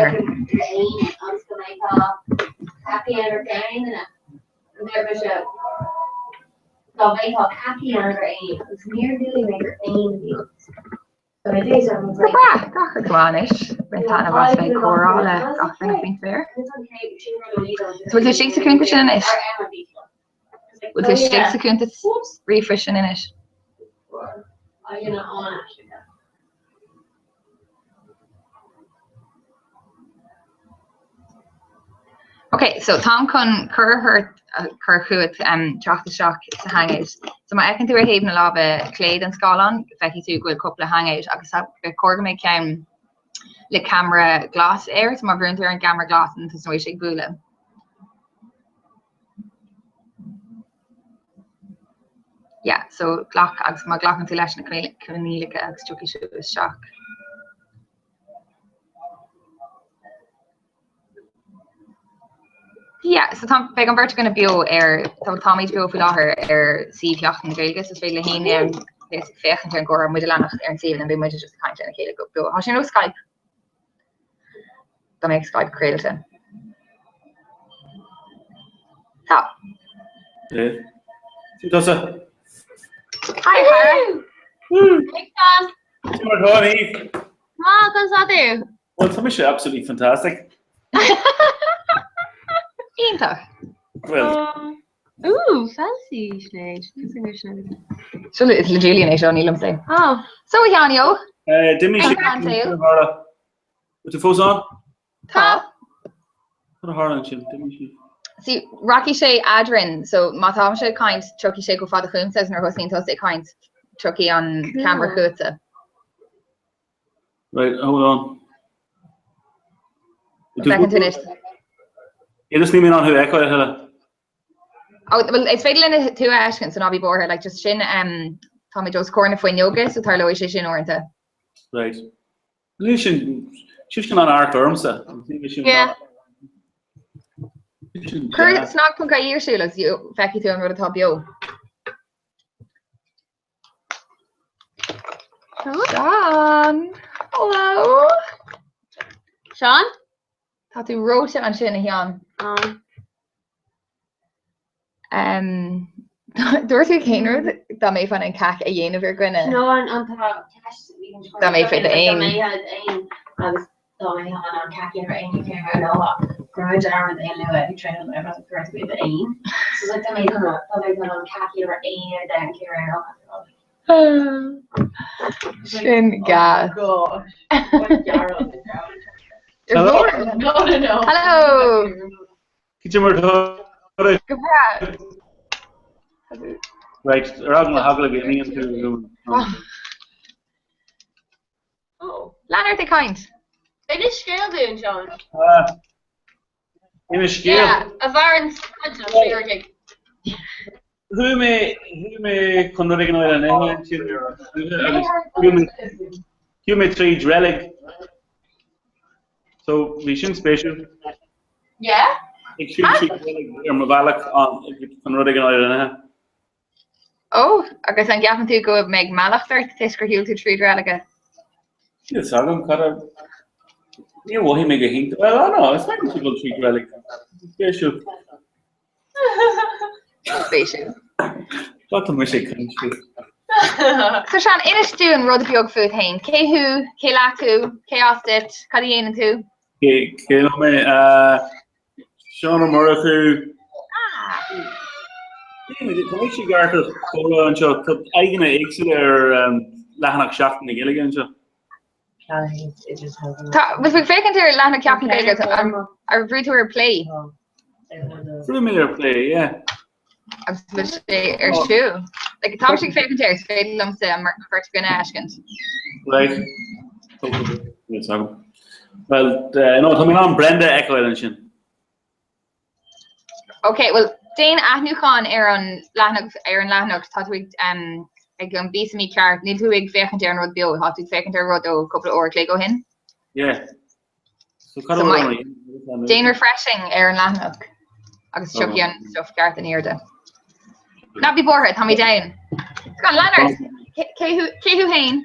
Go breá, gach rud go maith anois. Bain taitneamh as bheith ag comhrá le gach duine faoin spéir. So bhfuil tú istigh sa chuntas sin anois? Bhfuil tú istigh sa chuntas ríomhphoist sin anois? Ok, so táim chun cuireadh ort a chur chugat teacht isteach sa Hangout. So má fheiceann tú ar thaobh na láimhe clé den scáileán, feicfidh tú go bhfuil cúpla Hangout agus ba chóir go mbeidh ceann le ceamara glas air, so má bhrúnn tú ar an gceamara glas tosnóidh sé ag bualadh. Yeah.
so glac agus má ghlacann tú leis na coinníollacha agus tiocfaidh tú isteach. Yeah, so tá, beidh an bheirt againne beo ar, tá, táimid beo faoi láthair ar suíomh Sheachtain na Gaeilge, so is féidir le héinne féachaint ar an gcomhrá muid a leanacht ar an suíomh and beidh muid just ag caint lena chéile go beo. Tá sé ar nós Skype. Dá mbeadh Skype craolta. Tá.
Sin tusa.
Hi, Hara.
Hey, Sean.
Sin mar atá, Niamh.
Maith, conas tá tú?
Well, tá mise absolutely fantastic.
Iontach.
Well.
Ooh, fancy, Sinéad.
So is le Julian é seo, ní liomsa.
Oh.
So a Sheáin ó.
D'imigh sé. Bhfuil tú fós ann?
Tá.
Cad a tharla ansin? D'imigh sé.
See, rachaidh sé eadrainn, so má táimse ag caint, tiocfaidh sé chomh fada chugamsa agus nuair a thosnaíonn tusa ag caint, tiocfaidh an ceamara chugatsa.
Right, hold on.
Bhfeiceann tú anois.
Just níl mé in ann thú a fheiceáil a thuilleadh.
Oh, well, is féidir linn tú a fheiscint, so ná bí buartha, like, just sin, um, táimid os comhair na fuinneoige, so tarlóidh sé sin uaireanta.
Right. Níl sin, sin sin an-amharc ormsa.
Yeah. Cuir cnag.ie ar siúl agus feicfidh tú an rud atá beo. Seán! Hello!
Seán?
Tá tú reoite ansin, a Sheáin. Um, dúirt tú cén rud dá mbeifeá in ann cac a dhéanamh ar dhuine?
No an an tá ceist
Dá mbeifeá d'aon.
Dá mbeifeá d'aon agus dá mbeifeá in ann cac a dhéanamh ar éinne cén rud a gur rud dearmad é a lua ag tréan an oibre gur tú d'aon. So like dá mbeifeá dá mbeifeá in ann cac a dhéanamh ar éinne ar domhan cén rud a
Sin gas.
Hello.
No, no, no.
Hello.
Cad é mar atá?
Go breá.
Right, ar aghaidh le hagallamh a imíonn tú.
Lean ort ag caint.
Inis scéal dúinn, Seán.
Inis scéal?
Yeah, a mhaireann sa gig.
Chuaigh mé, chuaigh mé chun rud éigin eile a ithe ansin agus shiúil mé tríd reilig. So bhí sin spéisiúil.
Yeah?
Ag siúl tríd reilig ar mo bhealach chun rud éigin eile a ithe.
Ó, agus an gceapann tú go mbeidh mallacht ort toisc gur shiúil tú tríd reilige?
Níl fhios agam cad a... Níor mhothaigh mé go hiontach... Well, oh no, is maith liom dul tríd reilig. Spéisiúil.
Spéisiúil.
Cad tá mise ag caint faoi?
So Seán, inis dúinn rud beag fút féin. Cé thú? Cé leat thú? Cé as duit? Cad a dhéanann tú?
Cé liom mé? Seán Ó Murchú. Tá mise ag amharc comhrá anseo. Tá aghaidheanna éagsúla ar leathanach Sheachtain na Gaeilge anseo.
Tá, bhfuil tú ag féachaint ar leathanach Sheachtain na Gaeilge, ar bhrúigh tú ar play?
Bhrúigh mé ar play, yeah.
Agus bhfuil sé ar siúl? Like, táimse ag féachaint air, is féidir liomsa an bheirt againn a fheiscint.
Right. Well, uh, no, tá mé in ann Brenda a fheiceáil ansin.
Ok, well, déan athnuachan ar an leathanach ar an leathanach tá tú ag um, ag an bpíosa mícheart, níl tú ag féachaint ar an rud beo, tá tú ag féachaint ar rud ó cúpla uair a chloig ó shin.
Yeah. So cad
So
a
my-
bhfuil
Déan refreshing ar an leathanach agus
Oh.
tiocfaidh an stuff ceart in airde. Ná bí buartha, táimid ann. Go on, lean ort. Cé cé thú cé thú féin?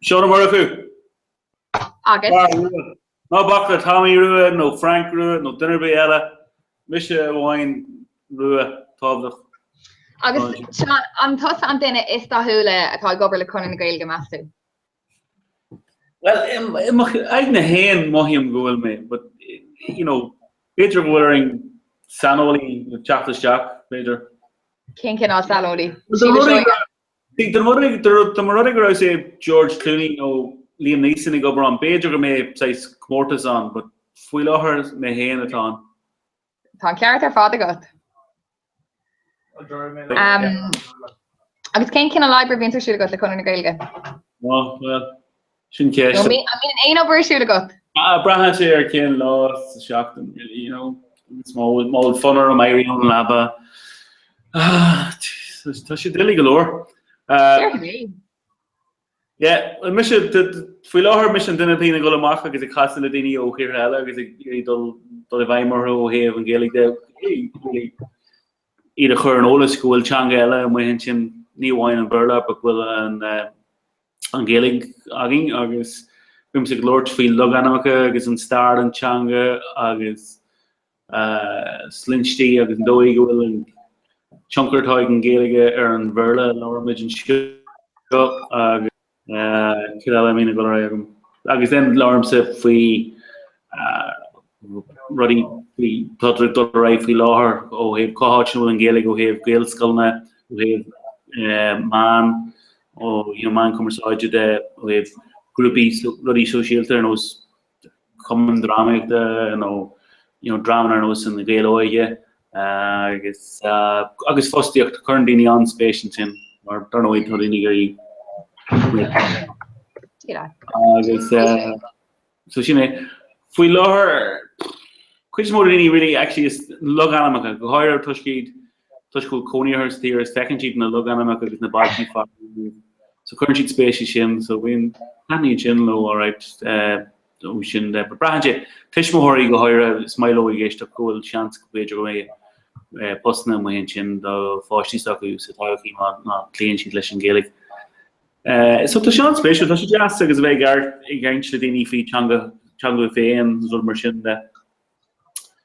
Seán Ó Murchú.
Agus?
Fear rua. Ná bac le Tommy Rua nó Frank Rua nó duine ar bith eile. Mise amháin rua tábhachtach.
Agus Seán, an tusa an duine is dathúla atá ag obair le Conradh na Gaeilge, meas tú?
Well, i mo aigne féin mothaím go bhfuil mé, but, you know, b'fhéidir go bhfuil orainn saineolaí le teacht isteach, b'fhéidir.
Cén cineál saineolaí?
Dá mba rud é go raibh, say, George Clooney nó Liam Neeson ag obair ann, b'fhéidir go mbeadh saghas comórtas ann, but faoi láthair mé féin atá ann.
Tá an ceart ar fad agat. Agus cén cineál oibre a bhíonn ar siúl agat le Conradh na Gaeilge?
Ó, bhuel, sin ceist.
An mbíonn aon obair ar siúl agat?
Braitheann sé ar cén lá sa seachtain, really, you know. Is má bhfuil fonn orm éirí ón leaba. Ah, jeez. Tá sé doiligh go leor. Yeah, well mise, faoi láthair mise an duine atá ag dul amach agus ag casadh le daoine ó thíortha eile agus ag iarraidh dul dul i bhfeidhm orthu ó thaobh an Ghaeilge de, really iad a chur ar an eolas go bhfuil teanga eile amuigh ansin, ní amháin an Béarla but go bhfuil an an Ghaeilge againn agus bímse ag labhairt faoi logainmneacha agus an stair den teanga agus sloinntí agus an dóigh go bhfuil an tionchar atá ag an Ghaeilge ar an Bhéarla a labhraímid anseo agus cad eile a mbíonn ag dul ar aghaidh agam. Agus then labhraímse faoi rudaí faoi atá ag dul ar aghaidh faoi láthair ó thaobh cá háit ina bhfuil an Ghaeilge ó thaobh Gaelscoileanna, ó thaobh meán, ó you know meán cumarsáide de, ó thaobh grúpaí rudaí sóisialta ar nós cumann drámaíochta nó you know dreamanna ar nós an Ghaeil Óige agus agus fostaíocht, cuireann daoine an-spéis ansin mar dar ndóigh tá daoine ag iarraidh agus so sin é. Faoi láthair cuid is mó de daoine really actually is logainmneacha, go háirithe toisc iad toisc go bhfuil cónaí orthu sa tír is feiceann siad na logainmneacha agus na bailtí fearainn so cuireann siad spéis i sin so bíonn taitníonn sin leo alright ó sin de. But braitheann sé, tuismitheoirí go háirithe is maith leo ag éisteacht go bhfuil seans go b'fhéidir go mbeidh postanna amuigh ansin do pháistí s'acu sa todhchaí má má cloíonn siad leis an Ghaeilge. So tá sé an-spéisiúil, tá sé deas agus a bheith ag caint le daoine faoi teanga teanga féin agus rud mar sin de.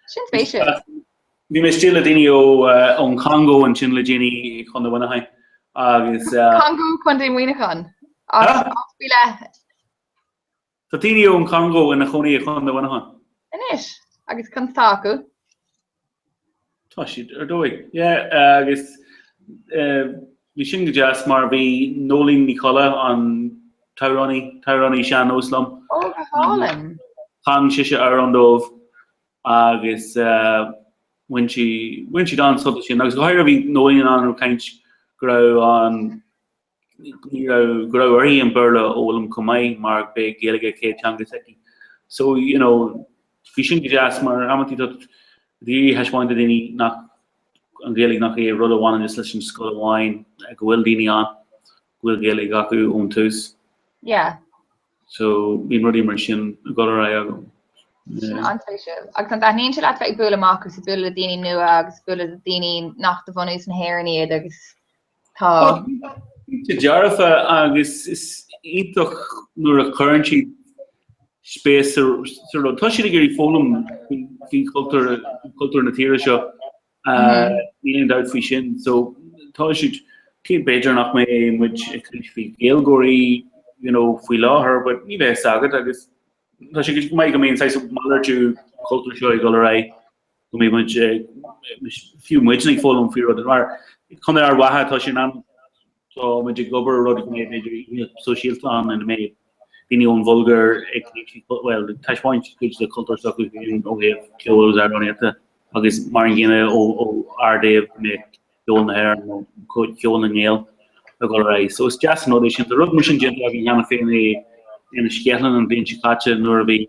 Sin spéisiúil.
Bhí mé istigh le daoine ó ón Chongó ansin le déanaí i Contae Mhuineacháin agus.
Congó Contae Mhuineacháin. Áit faoi leith.
Tá daoine ón Chongó ina chónaí i Contae Mhuineacháin.
Anois, agus conas tá acu?
Tá siad ar dóigh. Yeah, agus bhí sin go deas mar bhí Nóinín Ní Cholla, an t-amhránaí, t-amhránaí sean-nós liom.
Ó, go hálainn.
Chan sise amhrán dóibh agus bhain sí, bhain siad an-sult as sin agus go háirithe bhí Nóinín an-ag caint go raibh an, ní raibh, go raibh uirthi an Béarla a fhoghlaim chomh maith mar b'é Gaeilge a céad teanga s'aici. So, you know, bhí sin go deas mar amantaí tá tú ag iarraidh thaispeáint do daoine nach, an Ghaeilge nach é rud a bhaineann just leis an scoil amháin, go bhfuil daoine ann go bhfuil Gaeilge acu ón tús.
Yeah.
So, bíonn rudaí mar sin ag dul ar aghaidh agam.
Sin an-spéisiúil. Agus an dtaitníonn sé leat bheith ag bualadh amach agus ag bualadh le daoine nua agus bualadh le daoine nach de bhunús na hÉireann iad agus Tá.
Cinnte dearfa agus is iontach nuair a chuireann siad spéis sa rud. Tá siad ag iarraidh foghlaim faoi chultúr, cultúr na tíre seo. Níl aon dabht faoi sin. So tá siad, cé b'fhéidir nach mbeidh muid ag caint faoi Ghaeilgeoirí you know, faoi láthair, but ní bheidh a fhios agat agus tá sé go maith go mbíonn saghas malartú cultúr seo ag dul ar aghaidh. go mbeidh muid, fiú muidne ag foghlaim faoi rud mar Contae Ard Mhacha tá sé in am, tá muid ag obair ar rud go mbeidh b'fhéidir oíche sóisialta ann ina mbeidh daoine ón Bhulgáir ag bhuel ag taispeáint cuid de chultúr s'acu féin ó thaobh ceoil agus amhránaíochta agus mar an gcéanna ó ár dtaobh go mbeidh ceol na hÉireann nó ceol na nGael ag dul ar aghaidh. So is deas an rud é sin. Tá rud mar sin déanta againn cheana féin i Inis Ceithleann an bhliain seo caite nuair a bhí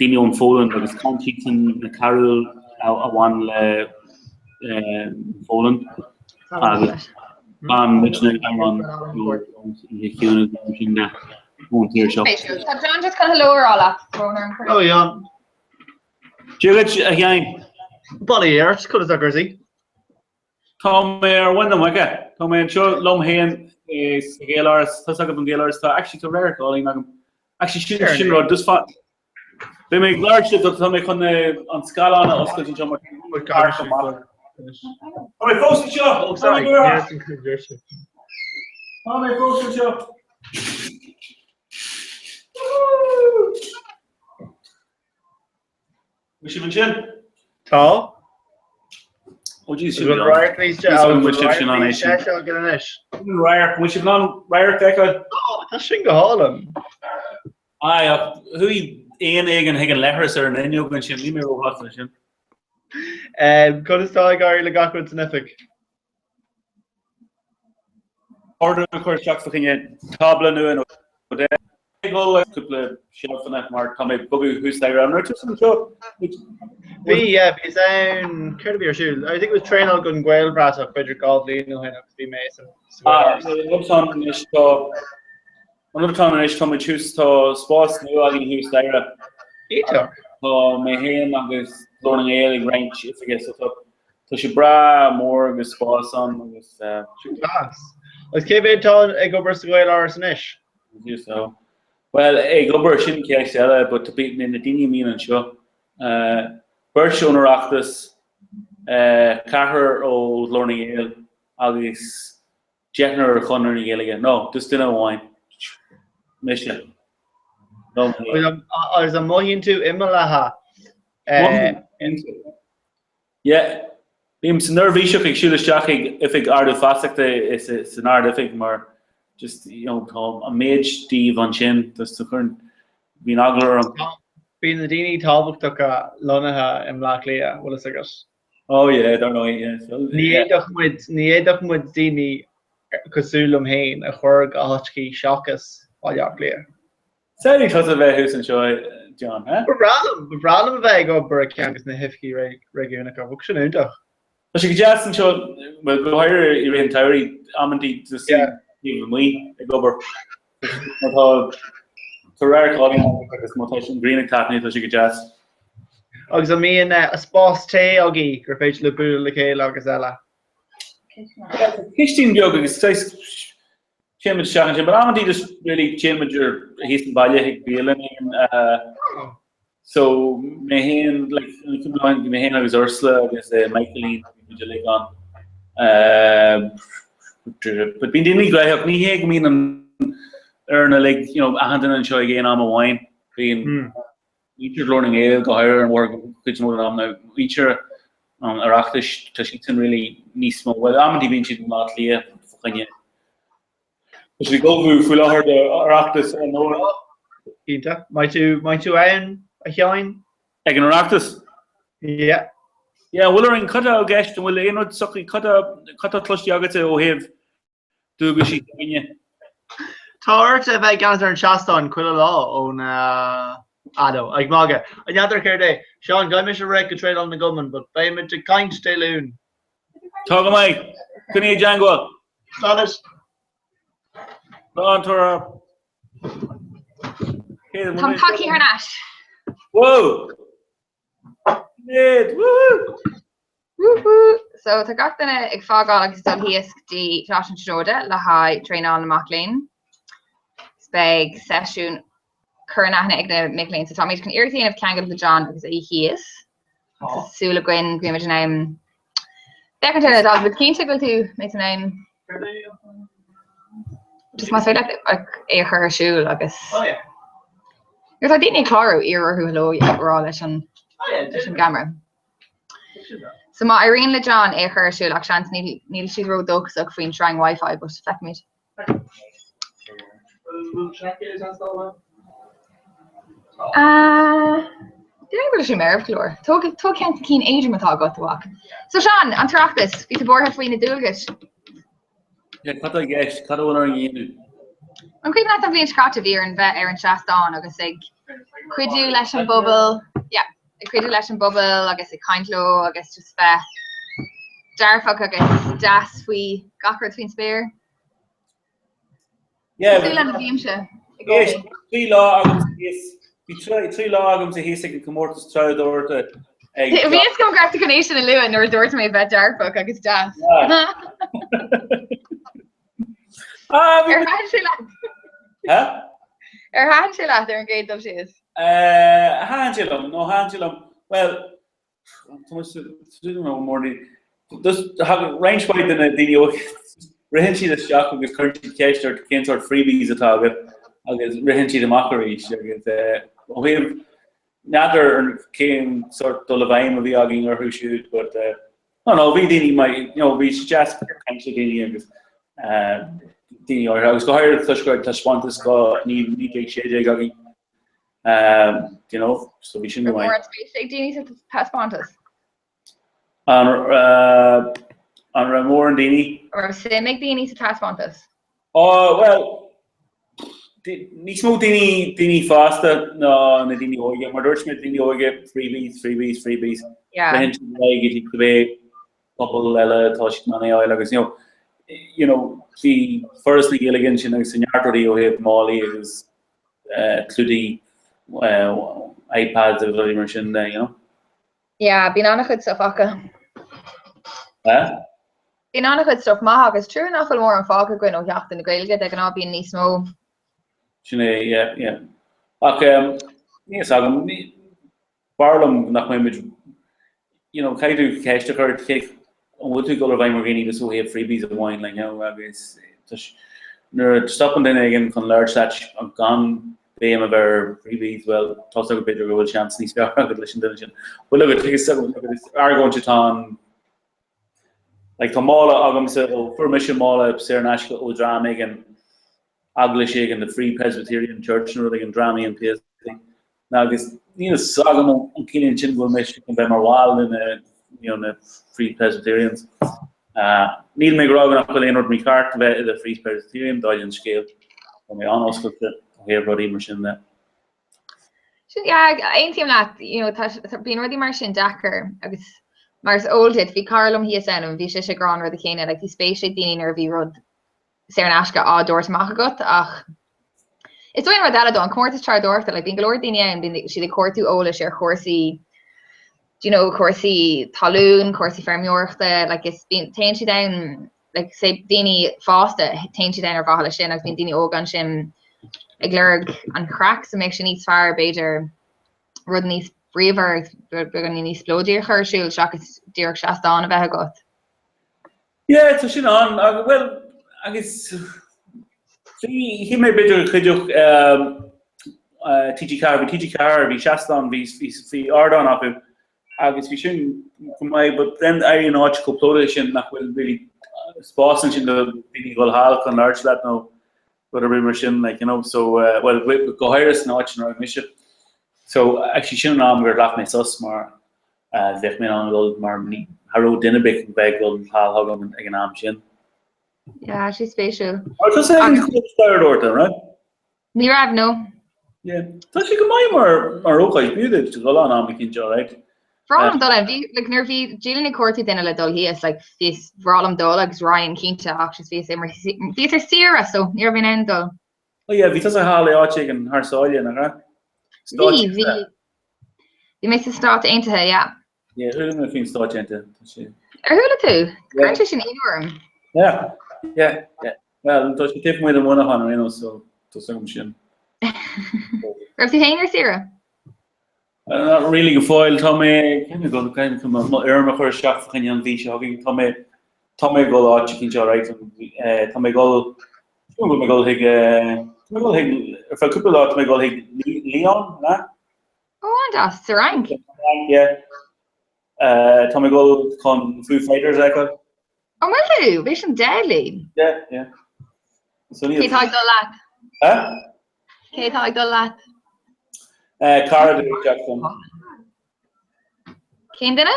daoine ón Pholainn agus chan siadsan na carúil a bhain le Pholainn agus chan muidne amhrán Oíche Chiúin agus sin de ón tír seo.
Tá John just chun hello a rá leat.
Hello John.
Dia duit a Sheáin.
Bail ó Dhia ort, conas tá cúrsaí?
Tá mé ar mhuin na muice. Tá mé anseo liom féin sa Ghaeláras. Tá a fhios agat an Gaeláras. Tá actually tá radharc álainn agam. Actually sin sin rud just fa Beidh mé ag labhairt libh tá mé chun an scáileán a oscailt anseo mar tá Tá mé fós anseo!
Oh sorry,
Tá mé fós anseo! Bhfuil sibh ansin?
Tá.
Ó jeez, sin
Bhfuil radharc níos
Bhfuil sibh sin ann é sin.
againn anois.
Radharc, bhfuil sibh in ann radharc a fheiceáil?
Tá sin go hálainn.
Aye, ach chuaigh éan éigin chuig an leithreas ar an fhuinneog ansin, níl mé róshásta leis sin.
Conas tá ag éirí le gach rud san oifig?
Ordú a chur isteach fá choinne tábla nua nó deasc. ag dul ar cúpla seilfeanna mar tá mé ag bogadh thuas staighre. An raibh tusa anseo?
Bhí, yeah, bhíos ann, céard a bhí ar siúl? I think it was traenáil don Ghaelbhratach b'fhéidir 2 bhliain ó shin agus bhí mé sa
Ah, an rud atá ann anois tá, an rud atá ann anois tá muid thuas, tá spás nua againn thuas staighre.
Iontach.
Tá mé féin agus Glór na nGael ag roinnt oifige so tá Tá sé breá mór agus spás ann agus.
Sin class. Agus cé mhéad atá ag obair sa Ghaeláras anois?
So, bhuel, ag obair, sin ceist eile, but na daoine a mbíonn anseo, beirt ón Oireachtas, ceathrar ó Ghlór na nGael agus deichniúr ó Chonradh na Gaeilge. No, just duine amháin. Mise.
No, Agus an mothaíonn tú imeallaithe?
Yeah. Bímse neirbhíseach ag siúl isteach ag oifig Ardú Feasachta san Ard-Oifig mar just, you know, tá an méid díobh ansin, just a chuireann, bíonn eagla orm.
Bíonn na daoine tábhachtacha lonnaithe i mBleá Cliath, bhfuil fhios agat.
Oh yeah, dar ndóigh, yeah. So,
Ní fhéadfadh muid, ní fhéadfadh muid daoine cosúil liom féin a chur go háiteachaí seachas Baile Átha Cliath.
Samhlaigh tusa a bheith thuas anseo, John, eh?
Ba bhreá liom, ba bhreá liom a bheith ag obair ag ceann de na hoifigí réigiúnacha, bheadh sin iontach.
Tá sé go deas anseo, bhuel, go háirithe i rith an tsamhraidh, amantaí just suí taobh amuigh ag obair. Má tá tá radharc álainn agat agus má tá an ghrian ag taitneamh, tá sé go deas.
Agus an mbíonn spás tae agaibh gur féidir libh bualadh le chéile agus eile?
Cistín beag agus saghas Téann muid isteach ansin, but amantaí just really téann muid ar thíos an baile chuig bialann éigin. So mé féin, like, an cúpla lá bhí mé féin agus Ursula agus Michaeline bhí muid uilig ann. But bíonn daoine gnóthach, ní hé go mbíonn an fhoireann uilig, you know, achan duine anseo ag aon am amháin. Bíonn muintir Ghlór na nGael go háirithe ar an bhóthar an chuid is mó den am now. Muintir an Oireachtais, tá siadsan really níos mó, bhuel amantaí bíonn siad i mBaile Átha Cliath fá choinne. Tá siad ag ullmhú faoi láthair do Oireachtas an Fhómhair.
Iontach. Mbeidh tú, mbeidh tú ann, a Sheáin?
Ag an Oireachtas?
Yeah.
Yeah, an bhfuil orainn, cad tá i gceist, an bhfuil aon rud socraithe, cad tá, cad tá cloiste agatsa ó thaobh dualgaisí s'againne.
Tá ort a bheith i gceannas ar an seastán chuile lá ón ah no, ag magadh. N'fheadar céard é. Seán, caithfidh mise rith go Traenáil na gCumann, but beidh muid ag caint Dé Luain.
Tá go maith. Coinnigh i dteangmháil.
Slán leis.
Slán, Tora.
Táim tagtha thar n-ais.
Whoa! Nid! Woohoo!
Woohoo! So tá gach duine ag fágáil agus ag dul thíos go dtí Coláiste na Tríonóide le haghaidh traenáil na mac léinn. Beidh seisiún cur in aithne ag na mic léinn. So táimid chun iarracht a dhéanamh ceangal le John agus é thíos. Tá súil againn go mbeimid in ann féachaint ar na daltaí. Bhfuil cinnte go bhfuil tú mbeidh tú in ann Just más féidir leat é a chur ar siúl agus
Oh yeah.
Nuair atá daoine ag clárú iarr orthu hello a rá leis an
Oh yeah,
leis an gceamara. So má éiríonn le John é a chur ar siúl ach seans níl níl siad ró-dóchasach faoin sreang Wi-Fi but feicfimid. Déarfainn go bhfuil sé marbh go leor. Tóg tóg ceann de na cinn éadrom atá agat, a mhac. So Seán, an tOireachtas, bhí tú buartha faoi na dualgais.
Yeah, cad tá i gceist? Cad a bhfuil orainn a dhéanamh?
An cuimhin leat an bhliain seo caite bhí orainn bheith ar an seastán agus ag cuidiú leis an bpobal, yeah, ag cuidiú leis an bpobal agus ag caint leo agus just bheith dearfach agus deas faoi gach rud faoin spéir.
Yeah,
Cosúil le bhímse.
Éist, bhí lá agamsa thíos, bhí trí lá agamsa thíos ag an comórtas treabhdóireachta
ag Bhí fhios agam go raibh tú chun é sin a lua nuair a dúirt mé bheith dearfach agus deas.
Ah,
Ar thaitin sé leat?
Huh?
Ar thaitin sé leat ar an gcéad dul síos?
Eh, thaitin sé liom, no thaitin sé liom. Well, Roinnt mhaith de na daoine óga, ritheann siad isteach agus cuireann siad ceist ort cén sórt freebies atá agat agus ritheann siad amach arís agus ó thaobh n'fheadar cén sórt dul i bhfeidhm a bhí againn orthu siúd but no no bhí daoine maith you know bhí sé deas caint le daoine agus daoine áirithe agus go háirithe toisc go raibh taispeántas go 1916 againn. Um, you know, so bhí sin go maith.
Raibh spéis ag daoine sa taispeántas?
An, uh, an raibh mórán daoine?
An raibh suim ag daoine sa taispeántas?
Oh, well, Níos mó daoine, daoine fásta ná na daoine óige, mar dúirt mé, daoine óige, freebies, freebies, freebies.
Yeah.
Ritheann siad ar aghaidh go dtí cibé pobal eile atá siad in ann é a fháil agus, you know, you know, bhí Foras na Gaeilge ansin agus neart rudaí ó thaobh málaí agus eh, clúdaí eh, iPads agus rudaí mar sin de, you know.
Yeah, bíonn an-chuid stuff acu.
Eh?
Bíonn an-chuid stuff maith agus trua nach bhfuil mórán fágtha againn ó Sheachtain na Gaeilge, de ghnáth bíonn níos mó.
Sin é, yeah, yeah. Ach um, níl a fhios agam, b'fhearr liom nach mbeidh muid, you know, caithfidh tú ceist a chur, cé, an bhfuil tú ag dul i bhfeidhm ar dhaoine just ó thaobh freebies amháin, like, you know, agus nuair a stopann duine éigin chun labhairt leat gan béim a bheith ar freebies, bhuel, tá's agat b'fhéidir go bhfuil seans níos fearr agat leis an duine sin. Bhuel, agat, is argóint atá ann. Like, tá mála agamsa ó, fuair mise mála saor in aisce ó dream éigin, eaglais éigin, the Free Presbyterian Church nó rud éigin, dream Ian Paisley. Agus níl a fhios agam an ciallaíonn sin go bhfuil mise chun bheith mar bhall de na, you know, na Free Presbyterians. Níl mé ag rá go nach bhfuil aon rud mícheart a bheith i do Free Presbyterian, dála an scéil. Tá mé an-oscailte ó thaobh rudaí mar sin de.
Sin, yeah, aontaím leat, you know, tá, bíonn rudaí mar sin deacair agus mar is eol duit, bhí cara liom thíos ann, bhí sise ag rá an rud céanna, like, bhí spéis ag daoine nuair a bhí rud saor in aisce á dtabhairt amach agat ach is dóigh an rud eile dó, an comórtas treabhdóireachta, like, bíonn go leor daoine ann, bíonn siad ag cuartú eolais ar chúrsaí, do you know, cúrsaí talún, cúrsaí feirmeoireachta, like, is bíonn, téann siad ann, like, say, daoine fásta, téann siad ann ar mhaithe leis sin agus bíonn daoine óga ansin ag lorg an chraic, so mbeadh sé níos fearr, b'fhéidir, rud níos bríomhar agus beagáinín níos spleodraí a chur ar siúl seachas díreach seastán a bheith agat.
Yeah, tá sin ann, agus bhuel, agus bhí, shíl mé b'fhéidir go gcuideodh TG4, bhí TG4, bhí seastán, bhí, bhí, bhí ardán acu agus bhí sin go maith, but then éiríonn an áit chomh plódaithe sin nach bhfuil really spás ansin do daoine dhul thall chun labhairt leat nó rud ar bith mar sin, like, you know, so, well, go háirithe san áit ina raibh mise. So, actually sin an am gur ghlac mé sos mar bheadh mé in ann dul mar ní cha raibh duine ar bith chun bheith ag dul thall chugam ag an am sin.
Yeah, sé spéisiúil.
Mar tá sé ag an staireadóir, right?
Ní raibh, no.
Yeah. Tá sé go maith mar mar ócáid, b'fhiú duit dul ann am eicínt, alright.
Bhreá liom dul ann. Bhí, like, nuair a bhí Gillian ag cuartú duine le dul thíos, like, bhíos, bhreá liom dul agus Ryan cinnte ach just bhíos, bhíos ar saoire so ní raibh mé in ann dul.
Oh yeah, bhí tusa thall i áit éigin thar sáile, nach raibh?
Bhí, bhí. Bhí mé sa Stáit Aontaithe, yeah.
Yeah, chuala mé faoin Stáit Aontaithe. Tá sé.
Ar chuala tú? Cuireann sé sin ionadh orm.
Yeah, yeah, yeah. Well, tá sé taobh amuigh de Mhuineachán ar aon nós, so tá a fhios agam sin.
Raibh tú féin ar saoire?
Not really go fóill. Tá mé, cé mé ag dul, caithfidh mé mo fhoirm a chur isteach fá choinne an mhí seo chugainn. Tá mé, tá mé ag dul áit eicínt alright. Tá mé ag dul, tá mé ag dul chuig, tá mé ag dul chuig, ar feadh cúpla lá tá mé ag dul chuig Lyon, an ea?
Ó, an-deas, sa Fhrainc?
Yeah. Tá mé ag dul chun Foo Fighters a fheiceáil.
An bhfuil tú? Beidh sin deadly.
Yeah, yeah.
Cé tá ag dul leat?
Eh?
Cé tá ag dul leat?
Cara de Jackson.
Cén duine?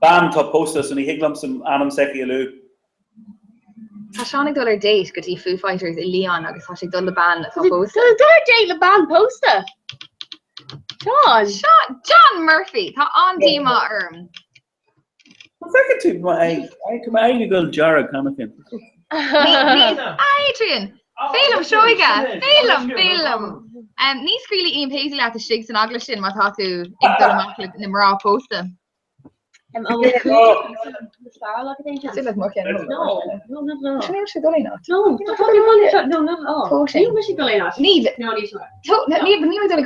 Bean atá pósta, so ní thig liomsa ainm s'aici a lua.
Tá Seán ag dul ar date go dtí Foo Fighters i Lyon agus tá sé ag dul le bean atá pósta.
Tá dul ar date le bean pósta? Seán!
Seán! John Murphy! Tá an-díomá orm.
An bhfeiceann tú m'aghaidh? Tá m'aghaidh ag dul dearg cheana féin.
Adrian! Féilim Seoige! Féilim! Féilim! Ní scaoilfidh Ian Paisley leat istigh san eaglais sin má tá tú ag dul amach le na mná pósta. Níl mé ag dul ag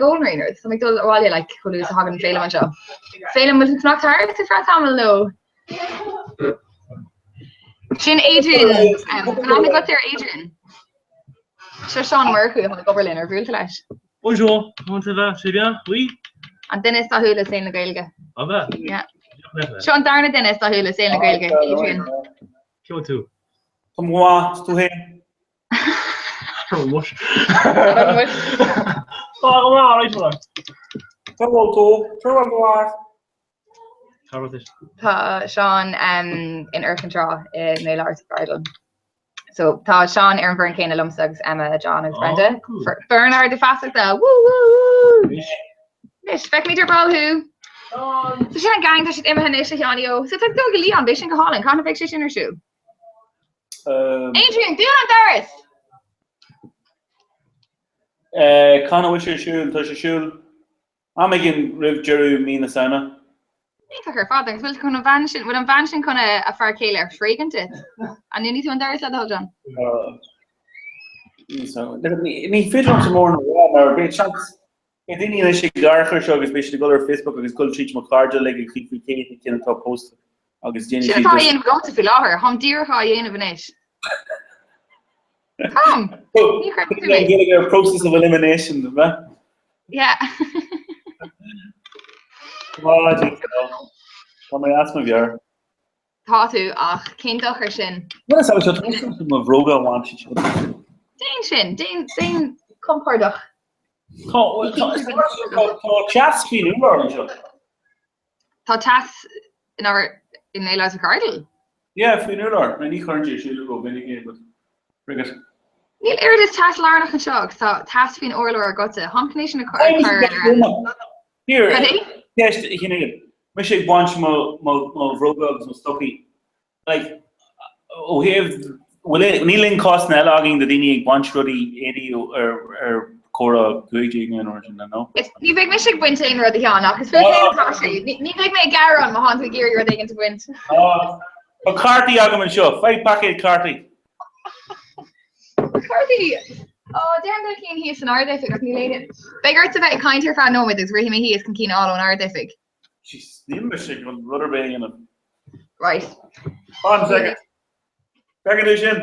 ól nó aon rud, tá mé ag dul abhaile like chomh luath is a thagann Féilim anseo. Féilim bhfuil tú ag fanacht thart ar feadh tamaill nó? Sin Adrian, an aithne agat ar Adrian? Seo Seán Ó Murchú atá ag obair linn, ar bhuail tú leis?
Bonjour, comment ça va? C'est bien? Oui?
An duine is dathúla i saol na Gaeilge.
An bhea?
Yeah. Seo an darna duine is dathúla i saol na Gaeilge, Adrian.
Cén chaoi bhfuil tú?
Tá mé go maith, tú féin?
Muis. Tá go maith, right mar.
Cá bhfuil tú? Cá bhfuil go maith?
Cá bhfuil tú?
Tá Seán in Iúr Chinn Trá i nGaelartas Bridal.
So tá Seán ar an bhfoireann céanna liomsa agus Emma, John agus Brenda.
cool.
Foireann Ardú Feasachta! Woo woo woo! Anois, feicfimid ar ball thú! So sin an gang, tá siad imithe anois a Sheáin ó. So tá tú ag dul go Lyon, beidh sin go hálainn, cathain a bheidh sé sin ar siúl? Adrian, dún an doras!
Cathain a bhfuil sé ar siúl? Tá sé ar siúl Am éigin roimh deireadh mí na Samhna.
Iontach ar fad. Agus bhfuil chun an bhean sin, bhfuil an bhean sin chun a fear céile a thréigean duit? An ndúnfaidh tú an doras le do thoil, John?
Ní féidir liomsa mórán a rá mar beidh seans beidh daoine anois ag amharc air seo agus beidh siad ag dul ar Facebook agus dul tríd mo chairde uilig ag fiafraí cé na cinn atá pósta agus déanfaidh
Sin
siad
atá á
just
dhéanamh agamsa faoi láthair. Táim díreach á dhéanamh anois. Táim! Ní chreideann tú mé.
Gaeilge ar process of elimination, ab ea?
Yeah.
Tá mé as mo mheabhair.
Tá tú, ach cén dochar sin?
Bhuel, is é seo mo bhróga a bhaint siad.
Déan sin, déan, déan compordach.
Tá teas faoin urlár anseo.
Tá teas in ár in Eliza Cardle?
Yeah, faoin urlár. Nó ní chuireann sé siúl go minic é, but frig it.
Níl oiread is teas lárnach anseo agus tá teas faoin urlár agatsa. Táim chun é sin a chur ar an.
Here,
Cad é?
ceist a Shinéad. Mise ag baint mo mo bhróga agus mo stocaí. Like, ó thaobh, bhfuil é, níl aon cásanna eile againn de daoine ag baint rudaí éadaí ar, ar comhrá 15 nó mar sin, no?
Is, ní bheidh mise ag baint aon rud a Sheáin, ach is fút féin atá sé. Ní, ní bheidh mé ag gearán má thánn tú ag iarraidh rud éigin a bhaint.
Tá cártaí agam anseo, faigh paicéad cártaí.
Cártaí! Ó, déarfainn go bhfuil cinn thíos san Ard-Oifig ach níl aon... Beidh ort a bheith ag caint ar feadh nóiméad agus rithfidh mé thíos chun cinn a fháil ón Ard-Oifig.
Jeez, níl mise chun rud ar bith a dhéanamh.
Right.
One second. Feiceann tú sin?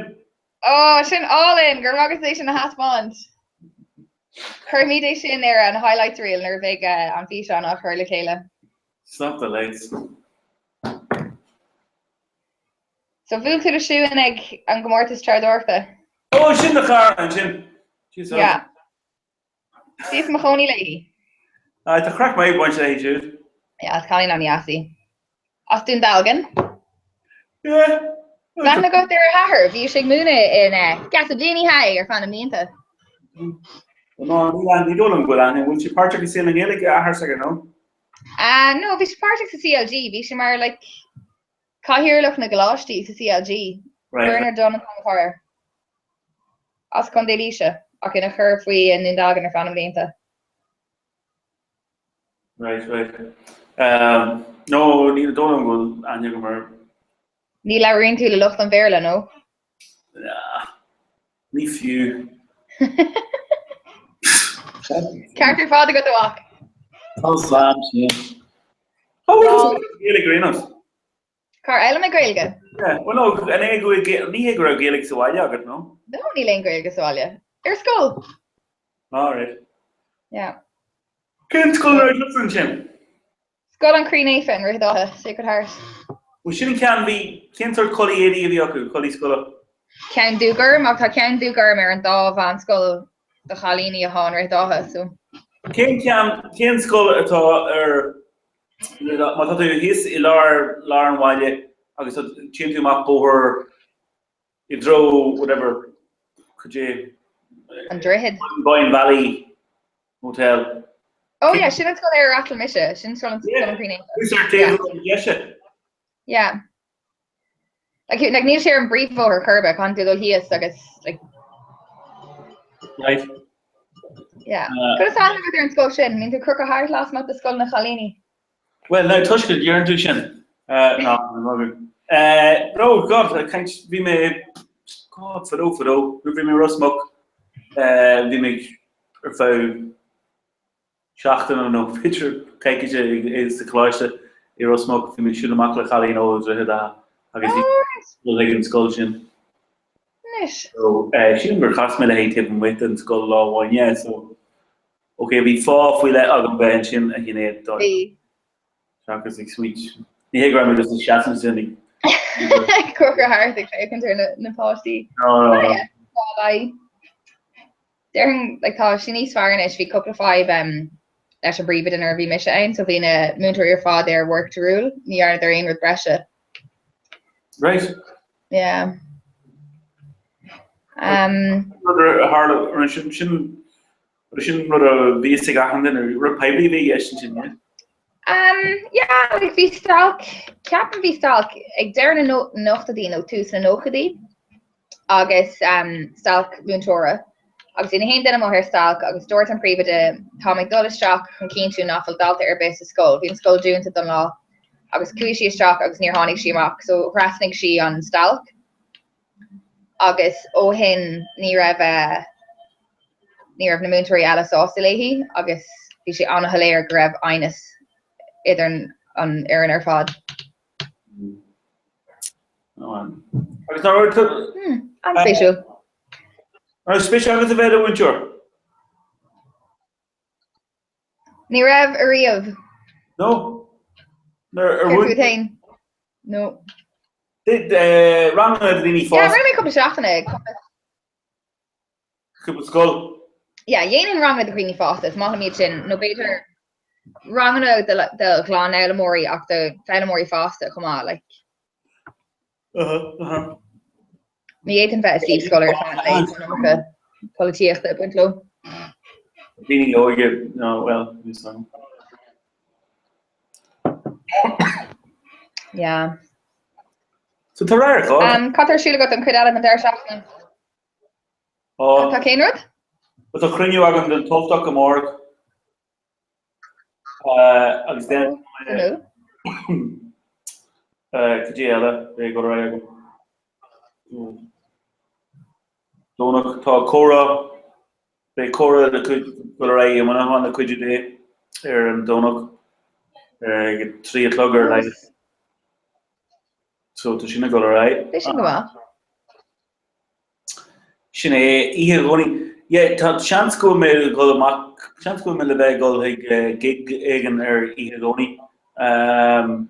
Ó, sin álainn! Go raibh maith agat é sin a thaispeáint. Cuirfimid é sin ar an highlights reel nuair a bheidh an físeán á chur le chéile.
Stop the lights.
So bhuail tú le Siún ag an gcomórtas treabhdóireachta?
Ó, sin do chara ansin. Jeez,
Yeah. Bhíos i mo chónaí léi.
Aye, tá craic maith ag baint léi siúd.
Yeah, is cailín an-deas í. As Dún Dealgan.
Yeah.
Bhí aithne agat ar a hathair, bhíodh sé ag múineadh in Geasa Bliain High ar feadh na mblianta.
No, ní dóigh liom go bhfuil aithne. Bhfuil sé páirteach i saol na Gaeilge, athair s'aige, no?
Ah, no, bhí sé páirteach sa CLG, bhí sé mar, like, Cathaoirleach na gColáistí sa CLG,
Right.
Bernard Dunne an t-ainm atá air. As Contae Laoise, ach ina chur faoi i nDún Dealgan ar feadh na mblianta.
Right, right. Um, no, ní dóigh liom go bhfuil aithne agam air.
Ní labhraíonn tú le lucht an Bhéarla, nó?
Nah, ní fiú.
Ceart ar fad agat, a mhac.
Tá slán sin. Tá Gaeilge ar aon nós.
Cár fhoghlaim mé Gaeilge?
Yeah, well no, an é go bhfuil ní hé go raibh Gaeilge sa bhaile agat, no?
No, níl aon Ghaeilge sa bhaile. Ar scoil!
All right.
Yeah.
Cén scoil a raibh tusa ansin?
Scoil an Chroí Naofa i nDroichead Átha, Sacred Heart.
Bhuel sin an ceann bhí, cén sórt culaith éadaí a bhí acu, culaith scoile?
Ceann dubh gorm, ach tá ceann dubh gorm ar an dá mheánscoil do chailíní atá i nDroichead Átha, so.
Cén ceann, cén scoil atá ar, má tá tú thíos i lár, lár an bhaile agus téann tú amach bóthar i dtreo whatever, cad é?
An Droichead.
Boyne Valley Hotel.
Oh yeah, sin an scoil ar ar fhreastail mise, sin scoil an Scoil an Chroí Naofa.
Who's ar taobh na deise?
Yeah. Like, like níl sé ar an bpríomhbhóthar chor ar bith, caithfidh tú dul thíos agus like
Right.
Yeah.
Uh,
Conas tá aithne agat ar an scoil sin? Mbíonn tú ag crochadh thart lasmuigh de scoil na chailíní.
Well, now toisc go ndeireann tú sin. Uh, no, no, uh, no, God, I can't, bhí mé, God, fadó, fadó, nuair bhí mé i Ros Muc, uh, bhí mé ar feadh seachtaine nó b'fhéidir coicíse sa choláiste i Ros Muc, bhí mé ag siúl amach le cailín ó Dhroichead Átha agus bhí dul ag an scoil sin.
Anois.
So, uh, sílim gur chas mé léi taobh amuigh den scoil lá amháin, yeah, so, ok, bhí fáth faoi leith agam bheith ansin a Shinéad, dá
Bhí.
seachas ag smaoint. Ní hé go raibh mé just ag seasamh ansin ag
Ag crochadh thart ag féachaint ar na, na páistí.
No, no, no.
Yeah, bye. Déarfainn, like, tá sé níos fearr anois, bhí cúpla fadhb um, leis an bpríomhoide nuair a bhí mise ann, so bhí na múinteoirí ar fad ar work to rule, ní dhearnadar aon rud breise.
Right.
Yeah.
Um.
Rud a tharla, sin, sin, sin rud a bhí fhios ag achan duine, rud poiblí a bhí i gceist ansin, yeah?
Um, yeah, like bhí stailc, ceapaim bhí stailc ag deireadh na n-ochtóidí nó tús na nóchaidí agus um, stailc múinteora. Agus bhí na haon duine amuigh ar stailc agus dúirt an príomhoide táim ag dul isteach chun cinntiú nach bhfuil dalta ar bith sa scoil. Bhí an scoil dúnta don lá agus chuaigh sí isteach agus níor tháinig sí amach, so thrasnaigh sí an stailc. Agus ó shin ní raibh eh, ní raibh na múinteoirí eile sásta léi agus bhí sé an-shoiléir go raibh aighneas idir an fhoireann ar fad.
Agus ná raibh tú...
Hmm, an-spéisiúil.
An raibh spéis agat a bheith i do mhúinteoir?
Ní raibh ariamh.
No.
Ar mhúin tú féin? No.
Ranganna do dhaoine fásta.
Yeah, rinne mé cúpla seachtaine.
Cúpla scoil.
Yeah, dhéanfainn ranganna do dhaoine fásta, is maith liom iad sin, nó b'fhéidir ranganna do ghlanfhoghlaimeoirí ach do foghlaimeoirí fásta chomh maith, like.
Uh-huh, uh-huh.
Ní fhéadfainn bheith istigh i scoil ar feadh an lae, tá an iomarca polaitíochta ag baint leo.
Daoine óige, no, well, níos ann.
Yeah.
So tá radharc ann.
Um, cad tá ar siúl agat an chuid eile den deireadh seachtaine?
Ó.
Tá cén rud?
Tá cruinniú agam den Ultach amárach. Agus den Cad é eile beidh ag dul ar aghaidh agam? Domhnach tá comhrá beidh comhrá le cuid dul ar aghaidh i Muineachán le cuidiú Dé ar an Domhnach ag 3 a chlog ar a laghad. So tá sin ag dul ar aghaidh.
Beidh sin go maith.
Sin é, oíche Dhomhnaigh. Yeah, tá seans go bhfuil mé ag dul amach, seans go bhfuil mé le bheith ag dul chuig gig éigin ar oíche Dhomhnaigh. Um,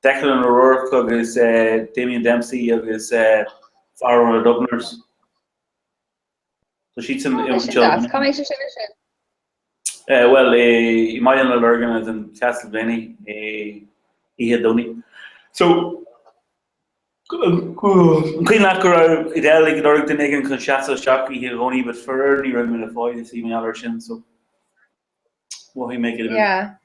Declan O'Rourke agus uh, Damien Dempsey agus uh, fear ó na Dubliners. Tá siad san
Oh, sin deas. Cá mbeidh sé sin ar siúl?
Eh, Bhuel, i mBaile na Lorgan as in Castleblayney oíche Domhnaigh. So, an cuimhin leat go raibh Edel ag lorg duine éigin chun seasamh isteach oíche Dhomhnaigh, but faraor ní raibh mé le fáil is í mar gheall air sin, so mhothaigh mé go
Yeah.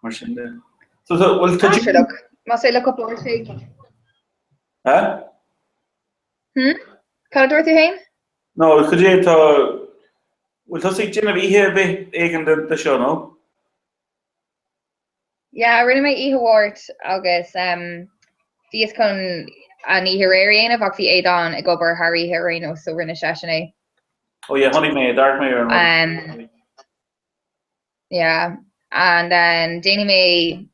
mar sin de. So, so, well, tá
Ah, sure, look. Más é le cúpla uair sé.
Eh?
Hmm? Cad a dúirt tú féin?
No, cad é tá bhfuil tusa ag déanamh oíche ar bith éigin de de seo, nó?
Yeah, rinne mé oíche Mháirt agus um, bhíos chun an oíche aréir a dhéanamh ach bhí Aodán ag obair thar oíche ar aon nós so rinne seisean é.
Oh yeah, chonaic mé, d'amharc mé ar an rud.
Um, Yeah, and then déanfaidh mé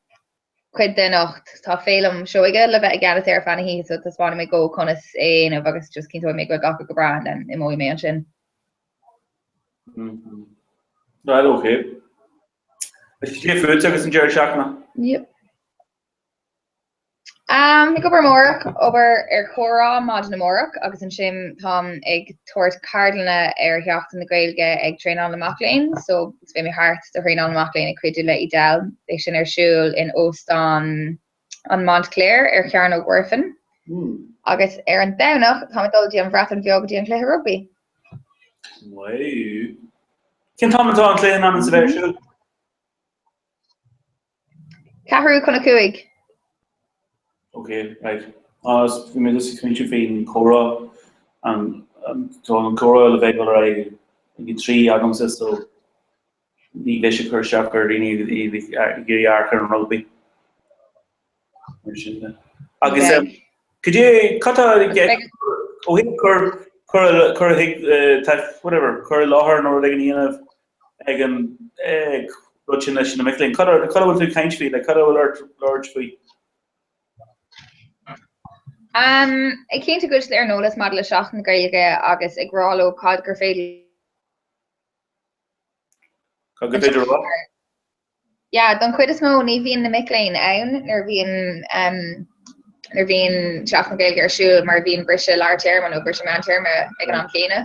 cuid de anocht. Tá Féilim Seoige le bheith i gceannas air ar feadh na hoíche so taispeánfaidh mé dó conas é a dhéanamh agus just cinnteoidh mé go bhfuil gach rud go breá and then imeoidh mé ansin.
Mm-hmm. Right, okay. Is cé fút agus an deireadh seachtaine?
Yep. Ag obair amárach, obair ar chomhrá maidin amárach agus ansin táim ag tabhairt ceardlanna ar Sheachtain na Gaeilge ag Traenáil na Mac Léinn so beidh mé thart do Thraenáil na Mac Léinn ag cuidiú le Edel. Beidh sin ar siúl in Óstán an Montclair ar Chearnóg Mhuirfean. Agus ar an Domhnach táim ag dul go dtí an Bhreatain Bheag go dtí an cluiche rugbaí.
Wow. Cén t-am atá an cluiche in ainm is a bheith ar siúl?
Ceathrú chun a 5.
Ok, right. Agus bhí mé just ag smaointiú faoin chomhrá, an tá an comhrá le bheith ag dul ar aghaidh ag a 3 agamsa so ní bheidh sé ag cur isteach ar dhaoine ag iarraidh amharc ar an rugbaí. Mar sin de. Agus cad é, cad tá i gceist ó thaobh cur, cur, cur chuig, whatever, cur i láthair nó rud éigin a dhéanamh ag an rud sin leis na mic léinn. Cad a bhfuil tú ag caint faoi? Like, cad a bhfuil ort labhairt faoi?
Um, ag cinntiú go bhfuil siad ar an eolas maidir le Seachtain na Gaeilge agus ag rá leo cad gur féidir
Cad gur féidir a rá?
Yeah, don chuid is mó ní bhíonn na mic léinn ann nuair a bhíonn um, nuair a bhíonn Seachtain na Gaeilge ar siúl mar bhíonn briseadh lár téarma nó briseadh meán téarma ag an am céanna.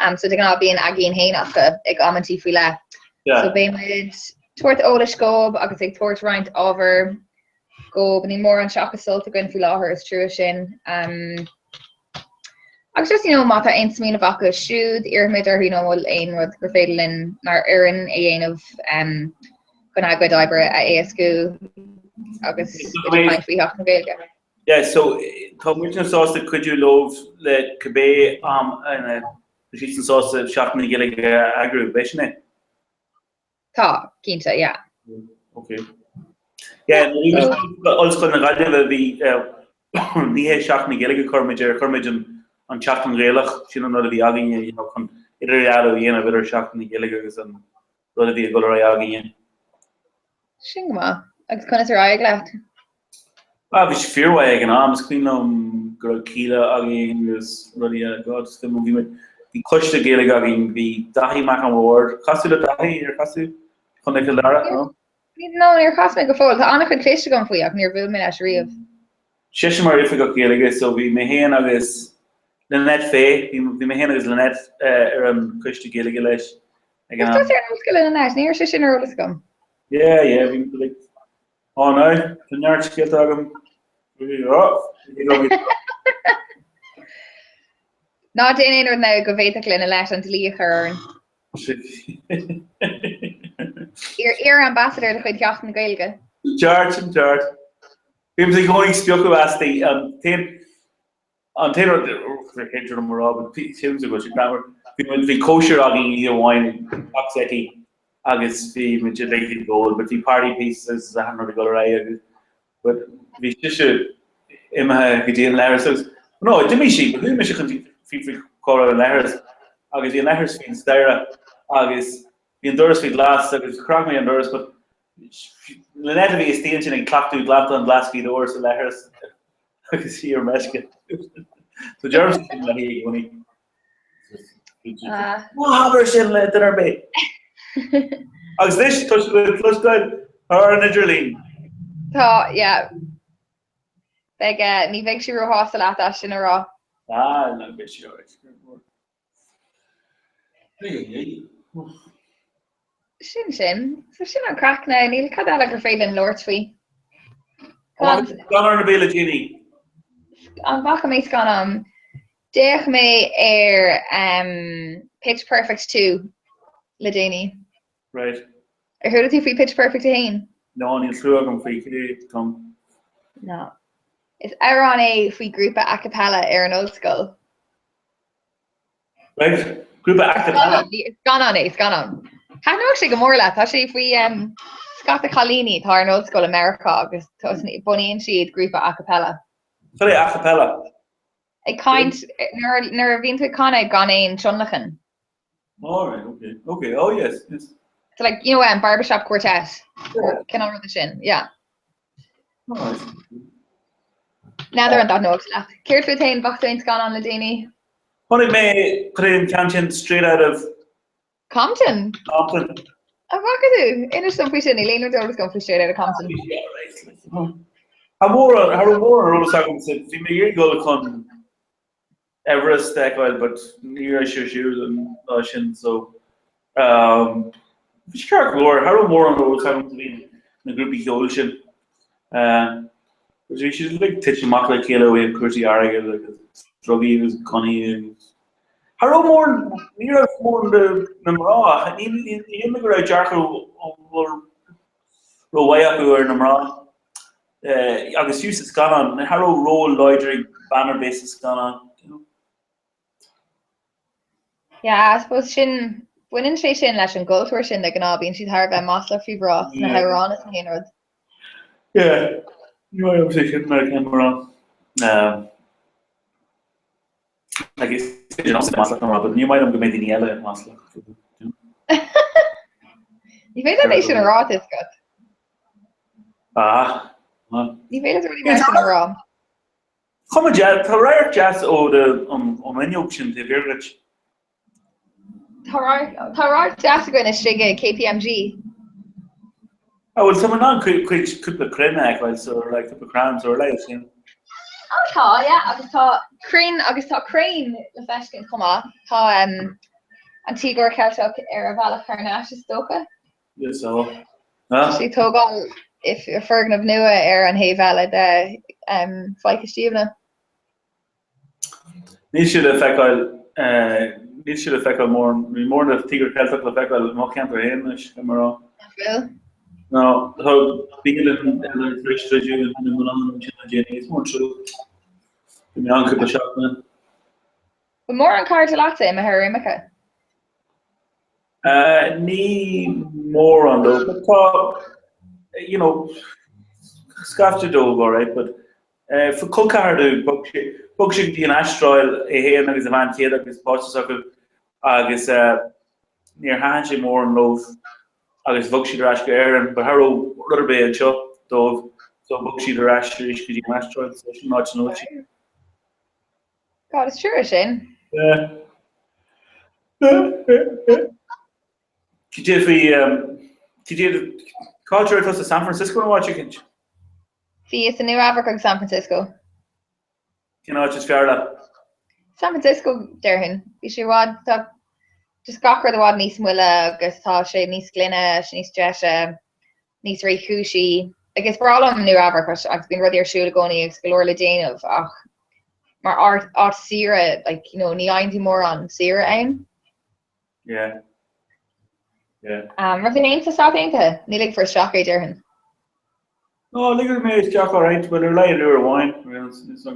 Um, so de ghnáth bíonn againn féin acu ag amantaí faoi leith.
Yeah.
So beidh muid ag tabhairt eolais dóibh agus ag tabhairt roinnt ábhair dóibh. Níl mórán Seachas Sult againn faoi láthair, is trua sin. Um,
Agus just, you know, má tá aon smaoineamh acu siúd, iarrfaimid orthu, you know, an bhfuil aon rud gur féidir linn mar fhoireann a dhéanamh um, chun a gcuid oibre a éascú agus iad ag caint faoi Sheachtain na Gaeilge.
Yeah, so tá muidne sásta cuidiú leo le cibé am ina bhfuil siadsan sásta Seachtain na Gaeilge a eagrú, ab é sin é?
Tá, cinnte, yeah.
Ok. Yeah, Ollscoil na Gaillimhe bhí ní hé Seachtain na Gaeilge a chuir muid air, chuir muid an tSeachtain Ghaelach, sin an rud a bhí againne, you know, chun idirdhealú a dhéanamh idir Seachtain na Gaeilge agus an rud a bhí ag dul ar aghaidh againne.
Sin go maith. Agus conas ar éirigh leat?
Ah, bhí sé fíormhaith ag an am. Is cuimhin liom go raibh céilí againn agus rudaí eile. God, is cuimhin liom, bhí muid, bhí coiste Gaeilge againn, bhí Daithí Mac an Bhaird, chas tú le Daithí? Ar chas tú? Chontae Chill Dara, no?
No, níor chas mé go fóill. Tá an-chuid cloiste agam faoi ach níor bhuail mé leis riamh.
Seisean mar oifigeach Gaeilge, so bhí mé féin agus Lynette Fay, bhí, bhí mé féin agus Lynette ar an choiste Gaeilge leis
ag an am. Is tusa ar an ollscoil le Lynette, ní raibh sé sin ar eolas agam.
Yeah, yeah, bhí, like, Ó no, tá neart scéalta agam.
Ná déan aon rud now go bhféadfadh Lynette an dlí a chur orainn. Iar-ambassador de chuid Sheachtain na Gaeilge.
Ceart, sin ceart. Bímse i gcónaí ag spiocadh asti. An t-aon An t-aon rud ar féidir liom a rá, but sílimse go bhfuil sé greannmhar, bhí muid, bhí cóisir againn oíche amháin ag teach s'aici agus bhí muid uilig ag ól, but bhí party pieces agus achan rud ag dul ar aghaidh agus, but bhí sise imithe go dtí an leithreas agus, no, d'imigh sí, but chuaigh mise chun fiafraí cá raibh an leithreas agus bhí an leithreas faoin staighre agus bhí an doras faoi ghlas agus chroith mé an doras but Lynette a bhí istigh ansin ag cleachtadh glantachán an Glas Ghaoth Dobhair sa leithreas agus í ar meisce. So deirimse sin léi i gcónaí. Ná habair sin le duine ar bith. Agus anois tá sé le cloisteáil ar an idirlíon.
Tá, yeah. Beidh, ní bheidh sí róshásta leat as sin a rá.
Ah, ná beidh sí alright.
Sin sin. So sin an craic now. Níl cad eile gur féidir linn labhairt faoi.
Scannán ar bith le déanaí.
An bhfaca mé scannán? D'fhéach mé ar um, Pitch Perfect 2 le déanaí.
Right.
Ar chuala tú faoi Pitch Perfect 1?
No, níl clue agam faoi cé tom.
No. Is amhrán é faoi grúpa a cappella ar an ollscoil.
Right, grúpa a cappella.
Scannán é, scannán. Thaitneodh sé go mór leat, tá sé faoi scata cailíní atá ar an ollscoil i Meiriceá agus bunaíonn siad grúpa a cappella.
Cad é a cappella?
Ag caint, nuair a bhíonn tú ag canadh gan aon tionlacan.
All right, okay, okay, oh yes, yes.
So like, you know, um, barbershop quartet, cineál ruda sin, yeah. N'fheadar an dtaitneodh sé leat. Céard fút féin, bhfaca tú aon scannán le déanaí?
Chonaic mé cad é an ceann sin Straight Out of
Compton?
Compton.
An bhfaca tú? Inis dom faoi sin, níl aon rud ar eolas agam faoi Straight Outta Compton.
Cha raibh cha raibh mórán ar eolas agam, bhí mé ag iarraidh dul chun Everest a fheiceáil but ní raibh sé ar siúl an lá sin so um, bhí sé ceart go leor, cha raibh mórán ar eolas agam faoi na grúpaí ceoil sin. Uh, bhí siad uilig tite amach le chéile ó thaobh cúrsaí airgid agus drugaí agus gunnaí agus cha raibh mórán, ní raibh mórán de na mná ach ní ní ní go raibh dearcadh rómhaith acu ar na mná. Agus fiú sa scannán, cha raibh ról láidir ag bean ar bith sa scannán.
Yeah, I suppose sin, baineann sé sin leis an gcultúr sin de ghnáth, bíonn siad thar a bheith maslach faoi mhná sna hamhráin is na haon rud.
Yeah, ní maith liom sé sin mar ceann mná. Like, is féidir liomsa maslach na mná, but ní maith liom go mbeidh daoine eile maslach.
Ní féidir leat é sin a rá, tá a fhios agat.
Ah.
Ní féidir leat rudaí mar sin a rá.
Chuma deas, tá radharc deas ó an fhuinneog sin taobh thiar dhuit.
Tá radharc deas againn istigh i KPMG.
Ah, bhuel, tá mé in ann cuid cúpla crainn a fheiceáil, so like cúpla crann, so ar leigheas sin.
Ó tá, yeah, agus tá crainn agus tá crainn le feiscint chomh maith. Tá um, an Tíogar Ceilteach ar a bhealach thar n-ais is dócha.
Yes, so.
Tá sé ag tógáil foirgneamh nua ar an thaobh eile de um, Faiche Stiabhna.
Níl sé le feiceáil, níl sé le feiceáil mórán, níl mórán de Tíogar Ceilteach le feiceáil i mo cheantar féin anois, caithfidh mé a rá.
Nach bhfuil?
No, tá bialann eile tar éis druidim i mBaile ansin le déanaí, is mór an trua. Bhí mé ann cúpla seachtain.
Bhfuil mórán cairde leatsa imithe ar imirce?
Ní mórán dóibh, but tá, you know, scaifte dóibh, alright, but Col ceathar domh, bhog sé go dtí an Astráil é féin agus a bhean chéile agus páiste s'acu agus níor thaitin sé mórán leo agus bhog siad ar ais go Éirinn but cha raibh rud ar bith anseo dóibh so bhog siad ar ais arís go dtí an Astráil so sin an áit ina bhfuil siad.
God, is trua sin.
Yeah. Cad é faoi, cad é, cá háit a raibh tusa, San Francisco nó áit éicint?
Bhíos i Nua Eabhrac agus San Francisco.
Cén áit is fearr leat?
San Francisco, déarfainn. Bhí sé i bhfad, tá just gach rud i bhfad níos moille agus tá sé níos glaine, sé níos deise, níos réchúisí. Like, is breá liom Nua Eabhrac agus bíonn rudaí ar siúl i gcónaí agus go leor le déanamh ach mar áit, áit saoire, like, you know, ní fhaigheann tú mórán saoire ann.
Yeah. Yeah.
Um, raibh tú féin sna Stáit Aontaithe? Ní ligfear isteach é, déarfainn.
No, ligeadh mé isteach alright, bhuel ar a laghad uair amháin, cha raibh mé ansin, ó sin, so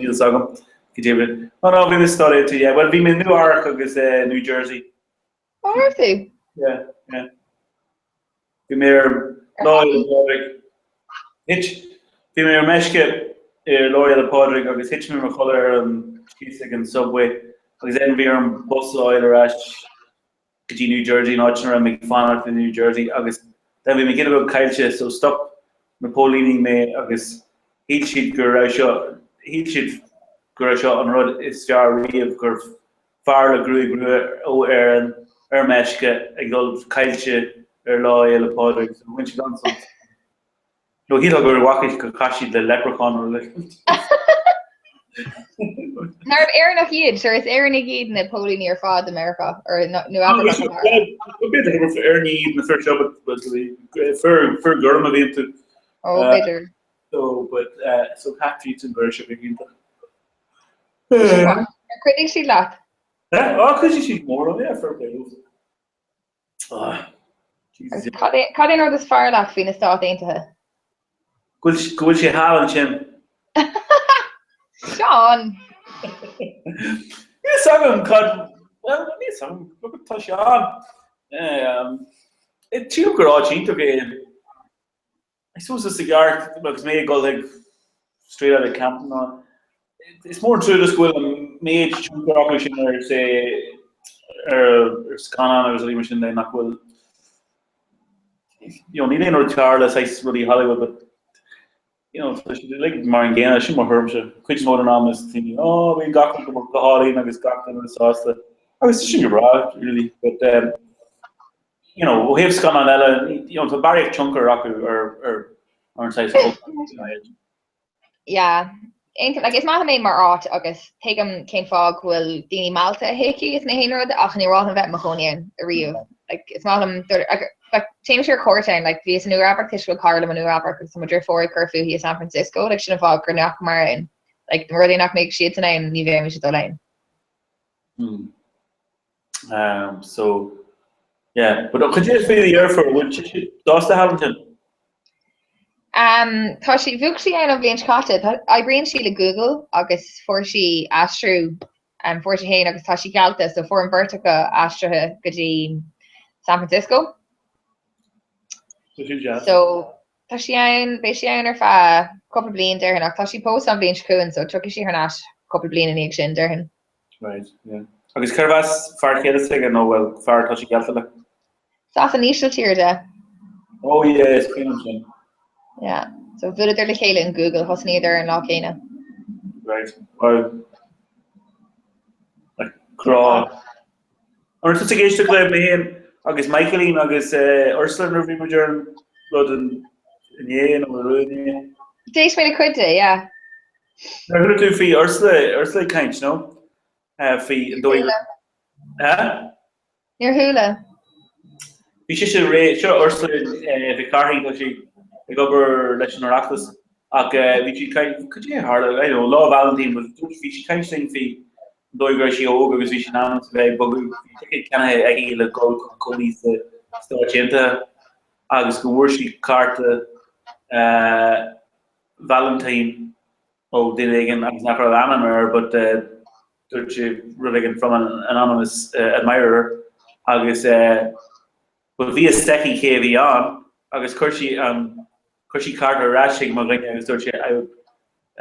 níl fhios agam, go deimhin. No, no, bhí mé sna Stáit Aontaithe, yeah, bhuel bhí mé i Nua Eabhrac agus New Jersey.
Ó, raibh tú?
Yeah, yeah. Bhí mé ar Lá Fhéile Pádraig, thit, bhí mé ar meisce ar Lá Fhéile Pádraig agus thit mé i mo chodladh ar an, thíos ag an Subway agus then bhí orm bus a fháil ar ais go dtí New Jersey, an áit ina raibh mé ag fanacht i New Jersey agus then bhí mé giota beag caillte so stop na póilíní mé agus shíl siad go raibh seo, shíl siad go raibh seo an rud is fearr riamh gur fear le gruaig rua ó Éirinn ar meisce ag dul caillte ar Lá Fhéile Pádraig so bhain siad an-sult. Nó shílfeá gur bhfaca gur chas siad le leprechaun nó le.
Nárbh Éireannach iad, sure is Éireannaigh iad na póilíní ar fad i Meiriceá or Nua Eabhrac go háirithe.
B'fhéidir gur Éireannaigh iad na fir seo but fir fir gorm a bhí iontu.
Ó b'fhéidir.
So but so chaith siad an gur seo go hiontach.
Ar chuidigh siad leat?
Á chuidigh siad mórán, yeah, fair play dóibh.
Agus cad é cad é an rud is fearr leat faoi na Stáit Aontaithe?
Go bhfuil go bhfuil sé thall ansin.
Seán!
Níl fhios agam cad bhuel níl fhios agam look tá sé ann. Sílim gur áit iontach é. I suppose is i gceart agus mé ag dul chuig Straight Outta Compton ná is mór an trua just go bhfuil an méid tionchar acu sin ar say ar scannán agus rudaí mar sin de nach bhfuil you know níl aon rud cearr le saghas rudaí Hollywood but you know tá siad uilig mar an gcéanna sin mo thuairimse. Cuid is mó den am is daoine oh bíonn gach rud go hálainn agus gach duine sásta agus tá sin go breá really but um, you know, ó thaobh scannán eile, you know, tá barraíocht tionchar acu ar ar ar an saghas cultúr.
Yeah. Aontaim, like, is maith liom é mar áit agus tuigim cén fáth go bhfuil daoine meallta chuici is na haon rud ach ní mhaith liom bheith i mo chónaí ann ariamh. Like, is maith liom dul ag like, téimse ar cuairt ann, like, bhíos i Nua Eabhrac toisc go bhfuil cara liom i Nua Eabhrac agus tá mo dheirfiúr ag cur fúithi i San Francisco, like, sin an fáth go ndeachamar ann. Like, rud é nach mbeadh siadsan ann, ní bheimis ag dul ann.
Hmm. Um, so, yeah. But cad é faoi do dheirfiúr, bhfuil sí sásta thall ansin?
Um, tá sí bhuaigh sí ann an bhliain seo caite. Tá, oibríonn sí le Google agus fuair sí aistriú um, fuair sí féin agus tá sí geallta, so fuair an bheirt acu aistrithe go dtí San Francisco.
Tá sin deas.
So tá sí ann, beidh sí ann ar feadh cúpla bliain déarfainn, ach tá sí pósta an bhliain seo chugainn, so tiocfaidh sí thar n-ais cúpla bliain ina dhiaidh sin déarfainn.
Right, yeah. Agus cérbh as fear céile s'aige nó bhuel fear atá sí geallta le?
Is as an Ísiltír di.
Oh yeah, is cuimhin liom sin.
Yeah. So bhuaileadar le chéile in Google, thosnaíodar ar an lá céanna.
Right, wow. Like grá. An raibh tusa ag éisteacht le mé féin agus Michaeline agus Ursula nuair a bhí muid ar an rud inné nó arú inné?
D'éist mé le cuid de, yeah.
Ar chuala tú faoi Ursula, Ursula ag caint, no? Faoi an dóigh gur... Eh?
Níor chuala.
Bhí sise réidh, seo Ursula Mhic Cárthaigh, tá sí ag obair leis an Oireachtas. Ach bhí sí caint, cad é a tharla, I don't know, Lá Vailintín, but dúirt, bhí sí caint linn faoi an dóigh go raibh sí óg agus bhí sí in ainm is a bheith ag bogadh, bhí ticéad ceannaithe aici le dul chun cónaí sa Stáit Aontaithe agus go bhfuair sí cárta Valentine ó duine éigin agus nach raibh ainm air but dúirt sé rud éigin from an anonymous admirer agus but bhí fhios aici cé a bhí ann agus chuir sí an chuir sí cárta ar ais chuig mo dhuine agus dúirt sé I would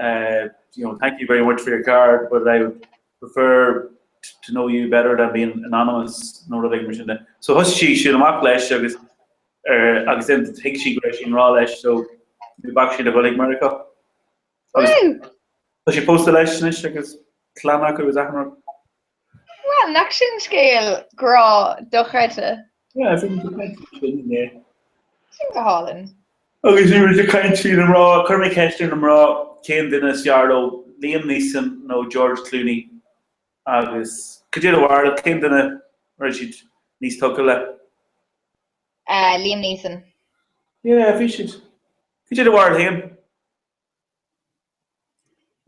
uh, you know, thank you very much for your card but I would prefer to know you better than being anonymous nó rud éigin mar sin de. So thosaigh sí siúl amach leis agus ar agus then thuig sí go raibh sí i ngrá leis so ní bhac sí le dhul ag Meiriceá. Agus tá sí pósta leis anois agus clann acu agus achan rud.
Well, nach sin scéal grá dochreidte?
Yeah, sin sin
Sin go hálainn.
Agus bhí muid ag caint faoi na mná, chuir mé ceist ar na mná cén duine is fearr leo, Liam Neeson nó George Clooney agus cad é do bharúil, cén duine a raibh siad níos tugtha le?
Liam Neeson.
Yeah, bhí siad. Cad é do bharúil féin?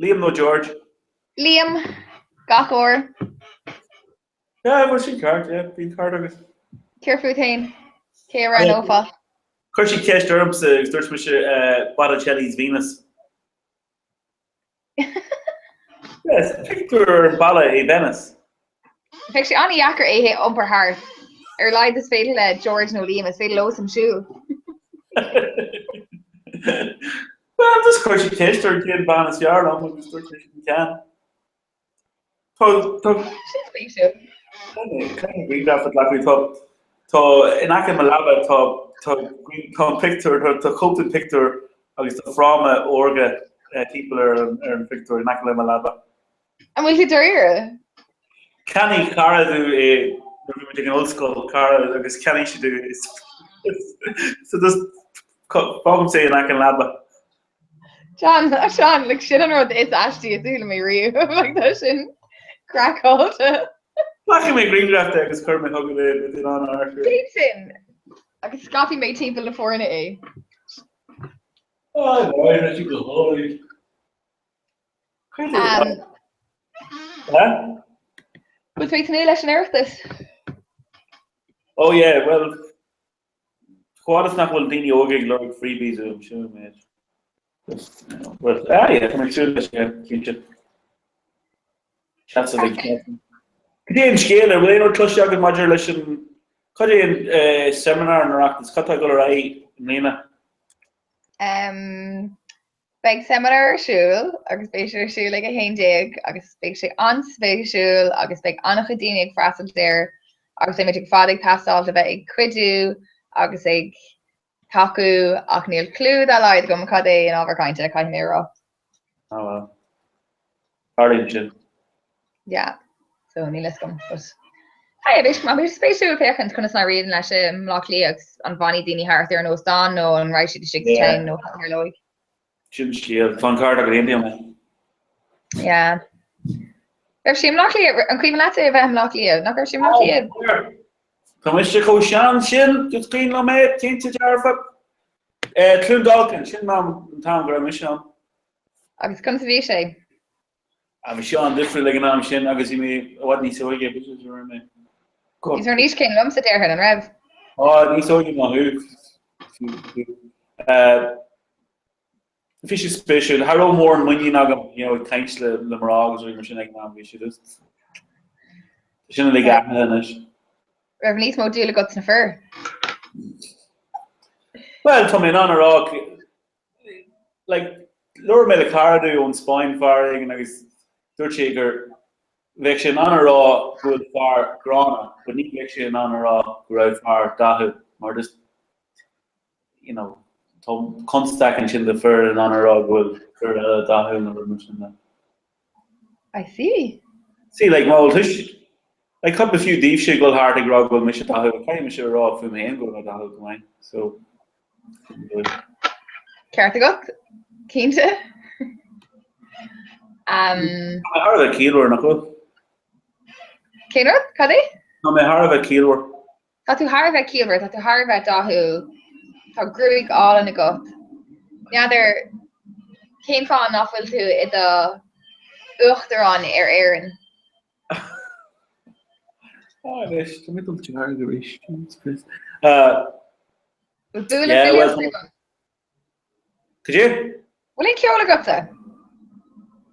Liam nó George?
Liam, gach uair.
Yeah, bhfuil sin ceart, yeah, bhí an ceart agat.
Céard fút féin? Cé a roghnófá?
Chuir siad ceist ormsa agus dúirt mise Botticelli's Venus. Yes, pictiúr ar an balla é Venice.
Bheadh sé an-dheacair é a iompar thart. Ar a laghad is féidir le George nó Liam, is féidir leosan siúl.
Well, just chuir siad ceist orm cén bhean is fearr liom agus dúirt mé sin ceann. Tá tá
Sin spéisiúil.
Grianghraf a ghlacadh tá tá in aice mo leaba tá tá tá an pictiúr tá tá cóip den pictiúr agus tá fráma órga timpeall ar an ar an phictiúr in aice le mo leaba.
An bhfuil tú dáiríre?
Cheannaigh cara domh é nuair a bhí muid ag an ollscoil, cara agus cheannaigh sé domh é so just fágaimse é in aice an leaba.
Seán, Seán, like sin an rud is aistí a chuala mé riamh, like tá sin craiceáilte.
Glacfaidh mé grianghraf de agus cuirfidh mé chugat é le duine an amharc air.
Déan sin! Agus scaipfidh mé timpeall na foirne é.
Ah, no, tá sí go hálainn.
Um, Bhfuil tú ag tnúth leis an Oireachtas?
Oh yeah, well, Chomh fada is nach bhfuil daoine óga ag lorg freebies uaim, sin an méid. Just, you know, but, ah yeah, tá mé ag súil leis, yeah, cinnte. Seasamh ag Cad é an scéal, an bhfuil aon rud cloiste agat maidir leis an, cad é an eh, seimineár an Oireachtais, cad tá ag dul ar aghaidh i mbliana?
Um, Beidh seimineár ar siúl agus beidh sé ar siúl ag 11 agus beidh sé an-spéisiúil agus beidh an-chuid daoine ag freastal air agus beidh muid ar fad ag teastáil le bheith ag cuidiú agus ag tacú ach níl clue dá laghad agam cad é an ábhar cainte, caithfidh mé a rá.
Ah well. Tarlaíonn sin.
Yeah, so níl fhios agam, but Hey, beidh sé beidh sé spéisiúil féachaint conas a éiríonn leis i mBleá Cliath agus an bhfanfaidh daoine thart ar an óstán nó an raghaidh siad isteach sa
Yeah.
town nó cad a tharlóidh.
Sin scéal. Tá an ceart agat, aontaím.
Yeah. Raibh sé i mBleá Cliath, an cuimhin leat é a bheith i mBleá Cliath? Nach raibh sé i mBleá Cliath?
Tá mise chomh sean sin, is cuimhin liom é, cinnte dearfa. Eh, Clondalkin, sin an t-am go raibh mise ann.
Agus conas a bhí sé?
Ah, bhí sé an-difriúil ag an am sin agus bhí mé i bhfad níos óige, b'fhéidir go raibh mé.
Bhí tú ar an aois céanna liomsa, déarfainn, an raibh?
Ah, níos óige ná thú. Eh, bhí sé spéisiúil. Cha raibh mórán muinín agam, you know, ag caint le le mná agus rudaí mar sin ag an am, bhí sé just Sin uilig athraithe anois.
Raibh níos mó dúil agat sna fir?
Well, tá mé in ann a rá like, labhair mé le cara domh ón Spáinn, fear éigin, agus dúirt sé gur bheadh sé in ann a rá go bhfuil fear gránna, but ní bheadh sé in ann a rá go raibh fear dathúil, mar just, you know, tá constaic ansin do fir in ann a rá go bhfuil fir eile dathúil nó rud mar sin de.
I see.
See, like, má bhfuil tuis, like, cad ba fiú daoibhse dul thart ag rá go bhfuil mise dathúil, caithfidh mise a rá fúm féin go bhfuil mé dathúil go maith, so, sin an dóigh.
Ceart agat, cinnte. Um,
Tá mé thar a bheith ciallmhar, nach bhfuil?
Cén rud? Cad é?
Tá mé thar a bheith ciallmhar.
Tá tú thar a bheith ciallmhar, tá tú thar a bheith dathúil, tá gruaig álainn agat. N'fheadar. Cén fáth nach bhfuil tú i do uachtarán ar Éirinn?
Anois, tá mé ag dul dearg arís. Jesus Christ.
Bhfuil bualadh filíochta agam?
Cad é?
Bhfuil aon cheol agatsa?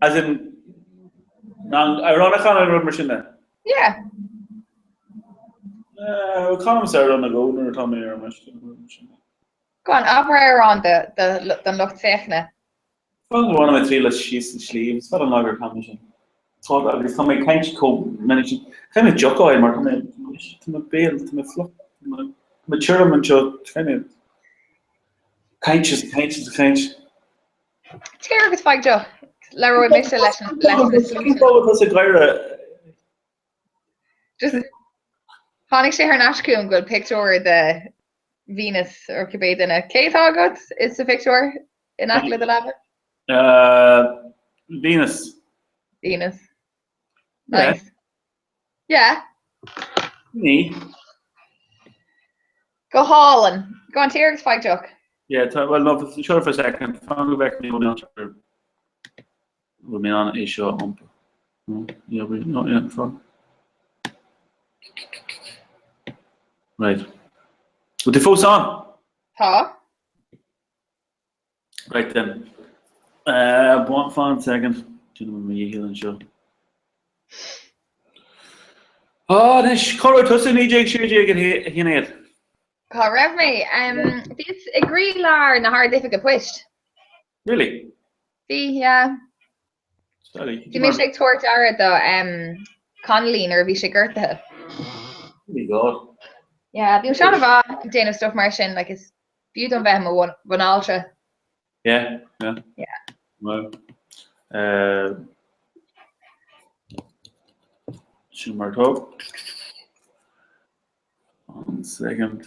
As in, amhrán a chanadh nó rud mar sin de?
Yeah.
Canaim amhrán nó dhó nuair atá mé ar an meisce.
Go on, abair amhrán don lucht féachana.
Fan go mbainfidh mé triail as síos an sliabh, is fada an lá gur chan mé sin. Tá, agus tá mé ag caint chomh minic sin. Caithfidh mé deoch a fháil mar tá mé, tá mo béal, tá mé fliuch, tá mé, tá mé tirim anseo, caithfidh mé caint is caint is caint.
Téir agus faigh deoch. Labhróidh mise leis an, leis na sluaite.
Tá sa ghaire.
Just, tháinig sé thar n-ais chugam go bhfuil pictiúr de Venus or cibé duine. Cé atá agat sa phictiúr in aice le do leaba?
Venus.
Venus. Nice. Yeah.
Ní.
Go hálainn. Go on, téir agus faigh deoch.
Yeah, tá, well, no, sure for a second. Fan go bhfeicfidh mé an bhfuil mé in ann é seo a iompar. No, yeah, we, no, yeah, fan. Right. Bhfuil tú fós ann?
Tá.
Right then. Uh, fan second. Déanfaidh mé mo dhícheall anseo. Ah, anois, cá raibh tusa i 1916 a Shinéad?
Cá raibh mé? Bhíos i gcroílár na hArd-Oifige Poist.
Really?
Bhí, yeah.
Sorry.
Bhí mise ag tabhairt aire do Connolly nuair a bhí sé gortaithe.
Oh my God.
Yeah, bhí mise an-mhaith ag déanamh stuff mar sin, like is b'fhiú dom bheith i mo bhanaltra.
Yeah, yeah.
Yeah.
Well, uh, sin mar atá. One second.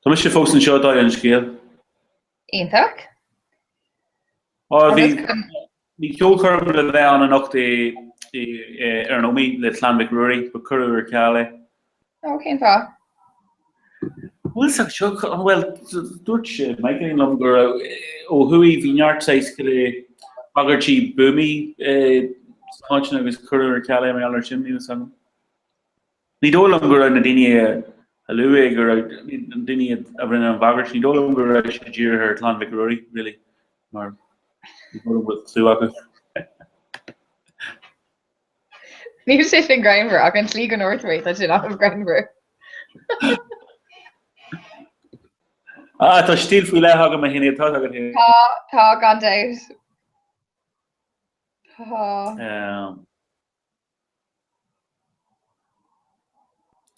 Tá mise fós anseo dála an scéil.
Iontach.
Á, bhí bhí ceolchoirm le bheith ann anocht i ar an Ómaigh le Clann Mhic Ruairí, but cuireadh ar ceal é.
Ó, cén fáth?
Bhuel, sa seo, bhuel, dúirt Michaelín liom go raibh ó thuaidh bhí neart saghas bagairtí buamaí sna háiteanna agus cuireadh ar ceal é mar gheall air sin, níl a fhios agam. Ní dóigh liom go raibh na daoine a luaigh go raibh na daoine a rinne an bhagairt, ní dóigh liom go raibh sé dírithe ar Chlann Mhic Ruairí, really, mar ní dóigh liom go bhfuil cliú acu.
Níl sé sin greannmhar ach an tslí go ndúirt tú é, tá sin an-ghreannmhar.
Ah, tá stíl faoi leith agam a Shinéad, tá agat féin.
Tá, tá, gan dabht. Tá.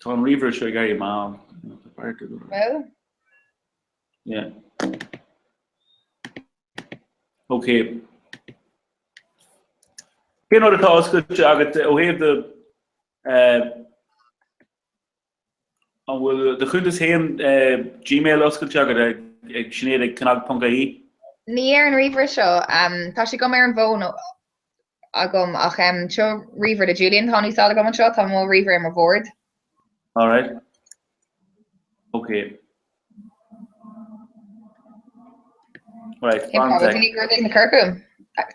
Tá an ríomhaire seo ag éirí mall.
Bhfuil?
Yeah. Ok. Cén rud atá oscailte agat ó thaobh do eh, An bhfuil do chuntas féin Gmail oscailte agat ag Sinéad ag cnag.ie?
Ní ar an ríomhaire seo. Tá sé agam ar an bhfón agam ach seo ríomhaire le Julian atá in úsáid agam anseo. Tá mo ríomhaire ar mo bhord.
Alright. Ok. Right, fan sec.
Ní gur na corcú.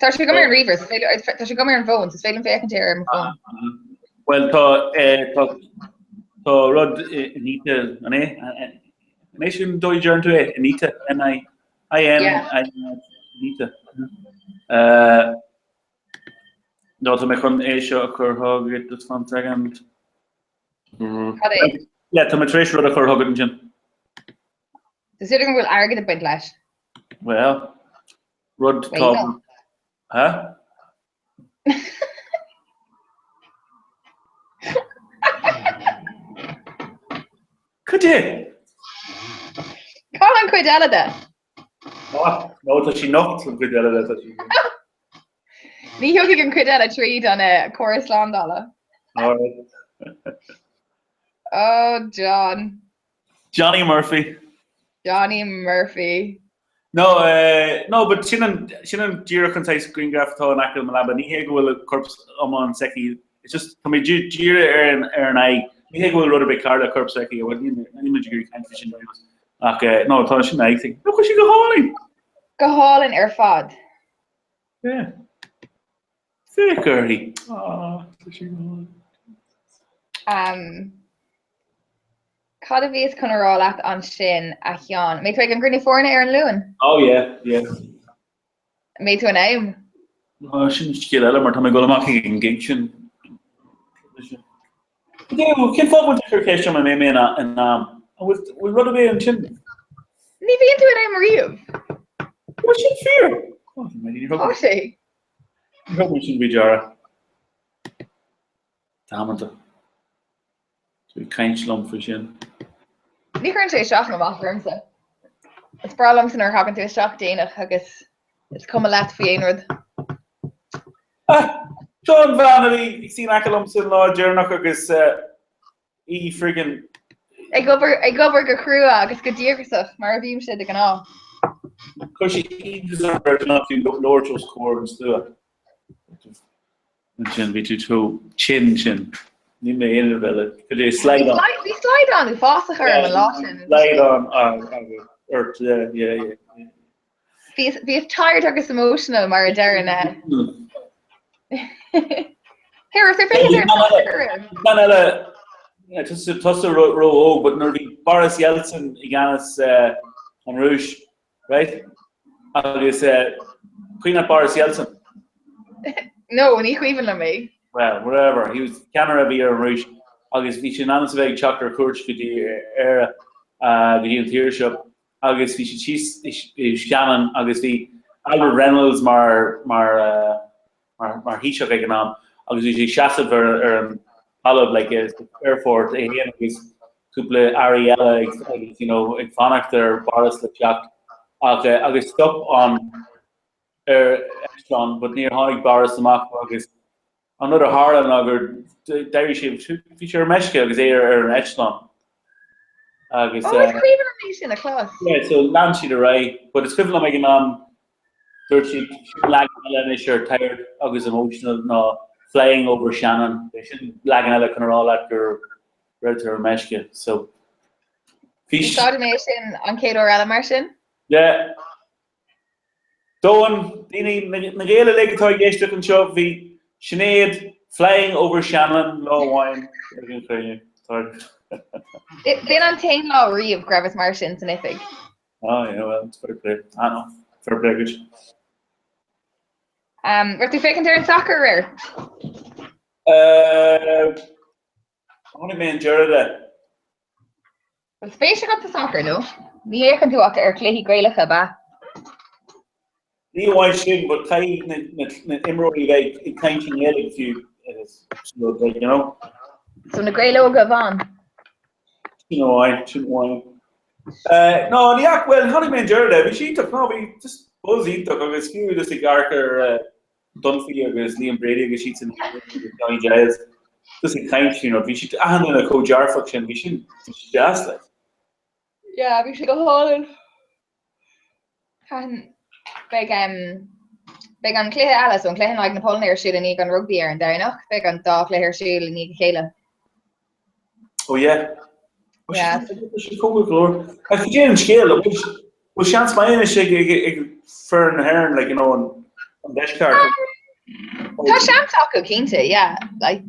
Tá sé agam ar an ríomhaire, tá sé agam ar an bhfón, is féidir liom féachaint air ar mo fón.
Well tá eh, tá tá rud Anita an é? An é sin dóigh deireann tú é? Anita N I I N I Anita. Eh, No tá mé chun é seo a chur chugat just fan second.
Cad é?
Yeah, tá mé tar éis rud a chur chugat ansin.
Tá súil agam go bhfuil airgead ag baint leis.
Well, rud tá... Ha? Cad é?
Cá bhfuil an chuid eile de?
Ah, no, tá sí nocht an chuid eile de, tá sí.
Ní thiocfaidh an chuid eile tríd an eh, córas slándála.
All right.
Oh, John.
Johnny Murphy.
Johnny Murphy.
No, eh, no, but sin an, sin an díreach an saghas grianghraf atá in aice le mo leaba. Ní hé go bhfuil corp iomlán s'aici. It's just, tá mé dírithe ar an, ar an aghaidh. Ní hé go bhfuil rud ar bith cearr le corp s'aici, bhuel, níl muid ag iarraidh caint faoi sin ar aon nós. Ach, eh, no, tá sin aghaidh. Nó, chuir sí go hálainn!
Go hálainn ar fad.
Yeah. Féach uirthi. Tá sí go hálainn.
Um, cad a bhíos chun a rá leat ansin, a Sheáin? Mbeidh tú ag an gcruinniú foirne ar an Luan?
Oh yeah, yeah.
Mbeidh tú in am?
Á, sin scéal eile mar tá mé ag dul amach ag an gig sin. Cén fáth go bhfuil tú ag cur ceist orm an mbeidh mé in am? An bhfuil rud ar bith ansin?
Ní bhíonn tú in am riamh.
Bhfuil sin fíor?
Tá sé.
Ní thug mé sin faoi deara. Damanta. Tú ag caint liom faoi sin.
Ní chuireann sé isteach nó amach ormsa. Is breá liomsa nuair a thagann tú isteach déanach agus is cuma leat faoi aon rud.
Seo an bhean a bhí ag suí in aice liomsa an lá deireanach agus í friggin.
Ag obair, ag obair go crua agus go díograiseach mar a bhímse de ghnáth.
Chuir sí iontas orm ar nach fiú labhairt os comhair an slua. Ansin bhí tú tú tinn sin. Ní mé aon rud eile. Cad é slide on.
Bhí slaghdán uafásach orm an lá sin.
Slide on ort, yeah, yeah, yeah.
Bhíos tired agus emotional mar a deireann na. Here, is there féidir
Bean eile tusa ró-óg, but nuair a bhí Boris Yeltsin i gceannas an Rúis, right? Agus cuimhin leat Boris Yeltsin?
No, ní cuimhin liom é.
Well, whatever, he was ceannaire a bhí ar an Rúis agus bhí sé in ainm is a bheith ag teacht ar cuairt go dtí Éire, go dtí an tír seo agus bhí siad síos i Shannon agus bhí Albert Reynolds mar mar mar Thaoiseach ag an am agus bhí sé ag seasamh ar ar an talamh like aerfort é féin agus cúpla airí eile ag agus you know ag fanacht ar Boris le teacht ach agus stop an ar eitleán but níor tháinig Boris amach agus An rud a tharla ná gur d'éirigh sé, bhí sé ar meisce agus é ar an eitleán.
Agus, Oh, is cuimhin liom é sin a chlos.
Yeah, so lean siad ar aghaidh, but is cuimhin liom ag an am dúirt siad sin leagan eile anois ar tired agus emotional ná flying over Shannon. B'é sin leagan eile chun a rá leat go raibh tú ar meisce. So,
bhí. Úsáidfidh mé é sin an chéad uair eile mar sin.
Yeah. Don, daoine, na Gaeil uilig atá ag éisteacht anseo, bhí Sinéad flying over Shannon lá amháin ag an chruinniú.
B'in an t-aon lá riamh go rabhas mar sin san oifig.
Ah, yeah, well, it's fair play. Ah, no, fair play duit.
Um, raibh tú féachaint ar an sacar aréir?
Uh, Chonaic mé an deireadh de.
Bhfuil spéis agat sa sacar nó ní fhéachann tú ach ar chluichí Gaelacha, ab ea?
Ní amháin sin, but caithfidh na imreoirí bheith ag caint i nGaeilge fiú, you know.
So na Gaeil óga a bhain?
Sin amháin, sin amháin. No, ní ach, well, chonaic mé an deireadh de, bhí sé iontach, no, bhí just buzz iontach agus fiú just ag amharc ar Dunphy agus Liam Brady agus siad sin Johnny Giles just ag caint you know bhí siad achan duine chomh dearfach sin bhí sin bhí sé deas like.
Yeah, bhí sé go hálainn. Thaitin beidh um, beidh an cluiche eile, so an cluiche in aghaidh na Polainne ar siúl i ndiaidh an rugbaí ar an Domhnach, beidh an dá chluiche ar siúl i ndiaidh a chéile.
Oh yeah. Yeah. Sé cóga go leor. Ach cad é an scéal, an bhfuil seans maith anois ag ag foireann na hÉireann like, you know, an an deisceart?
Tá seans acu cinnte, yeah. Like,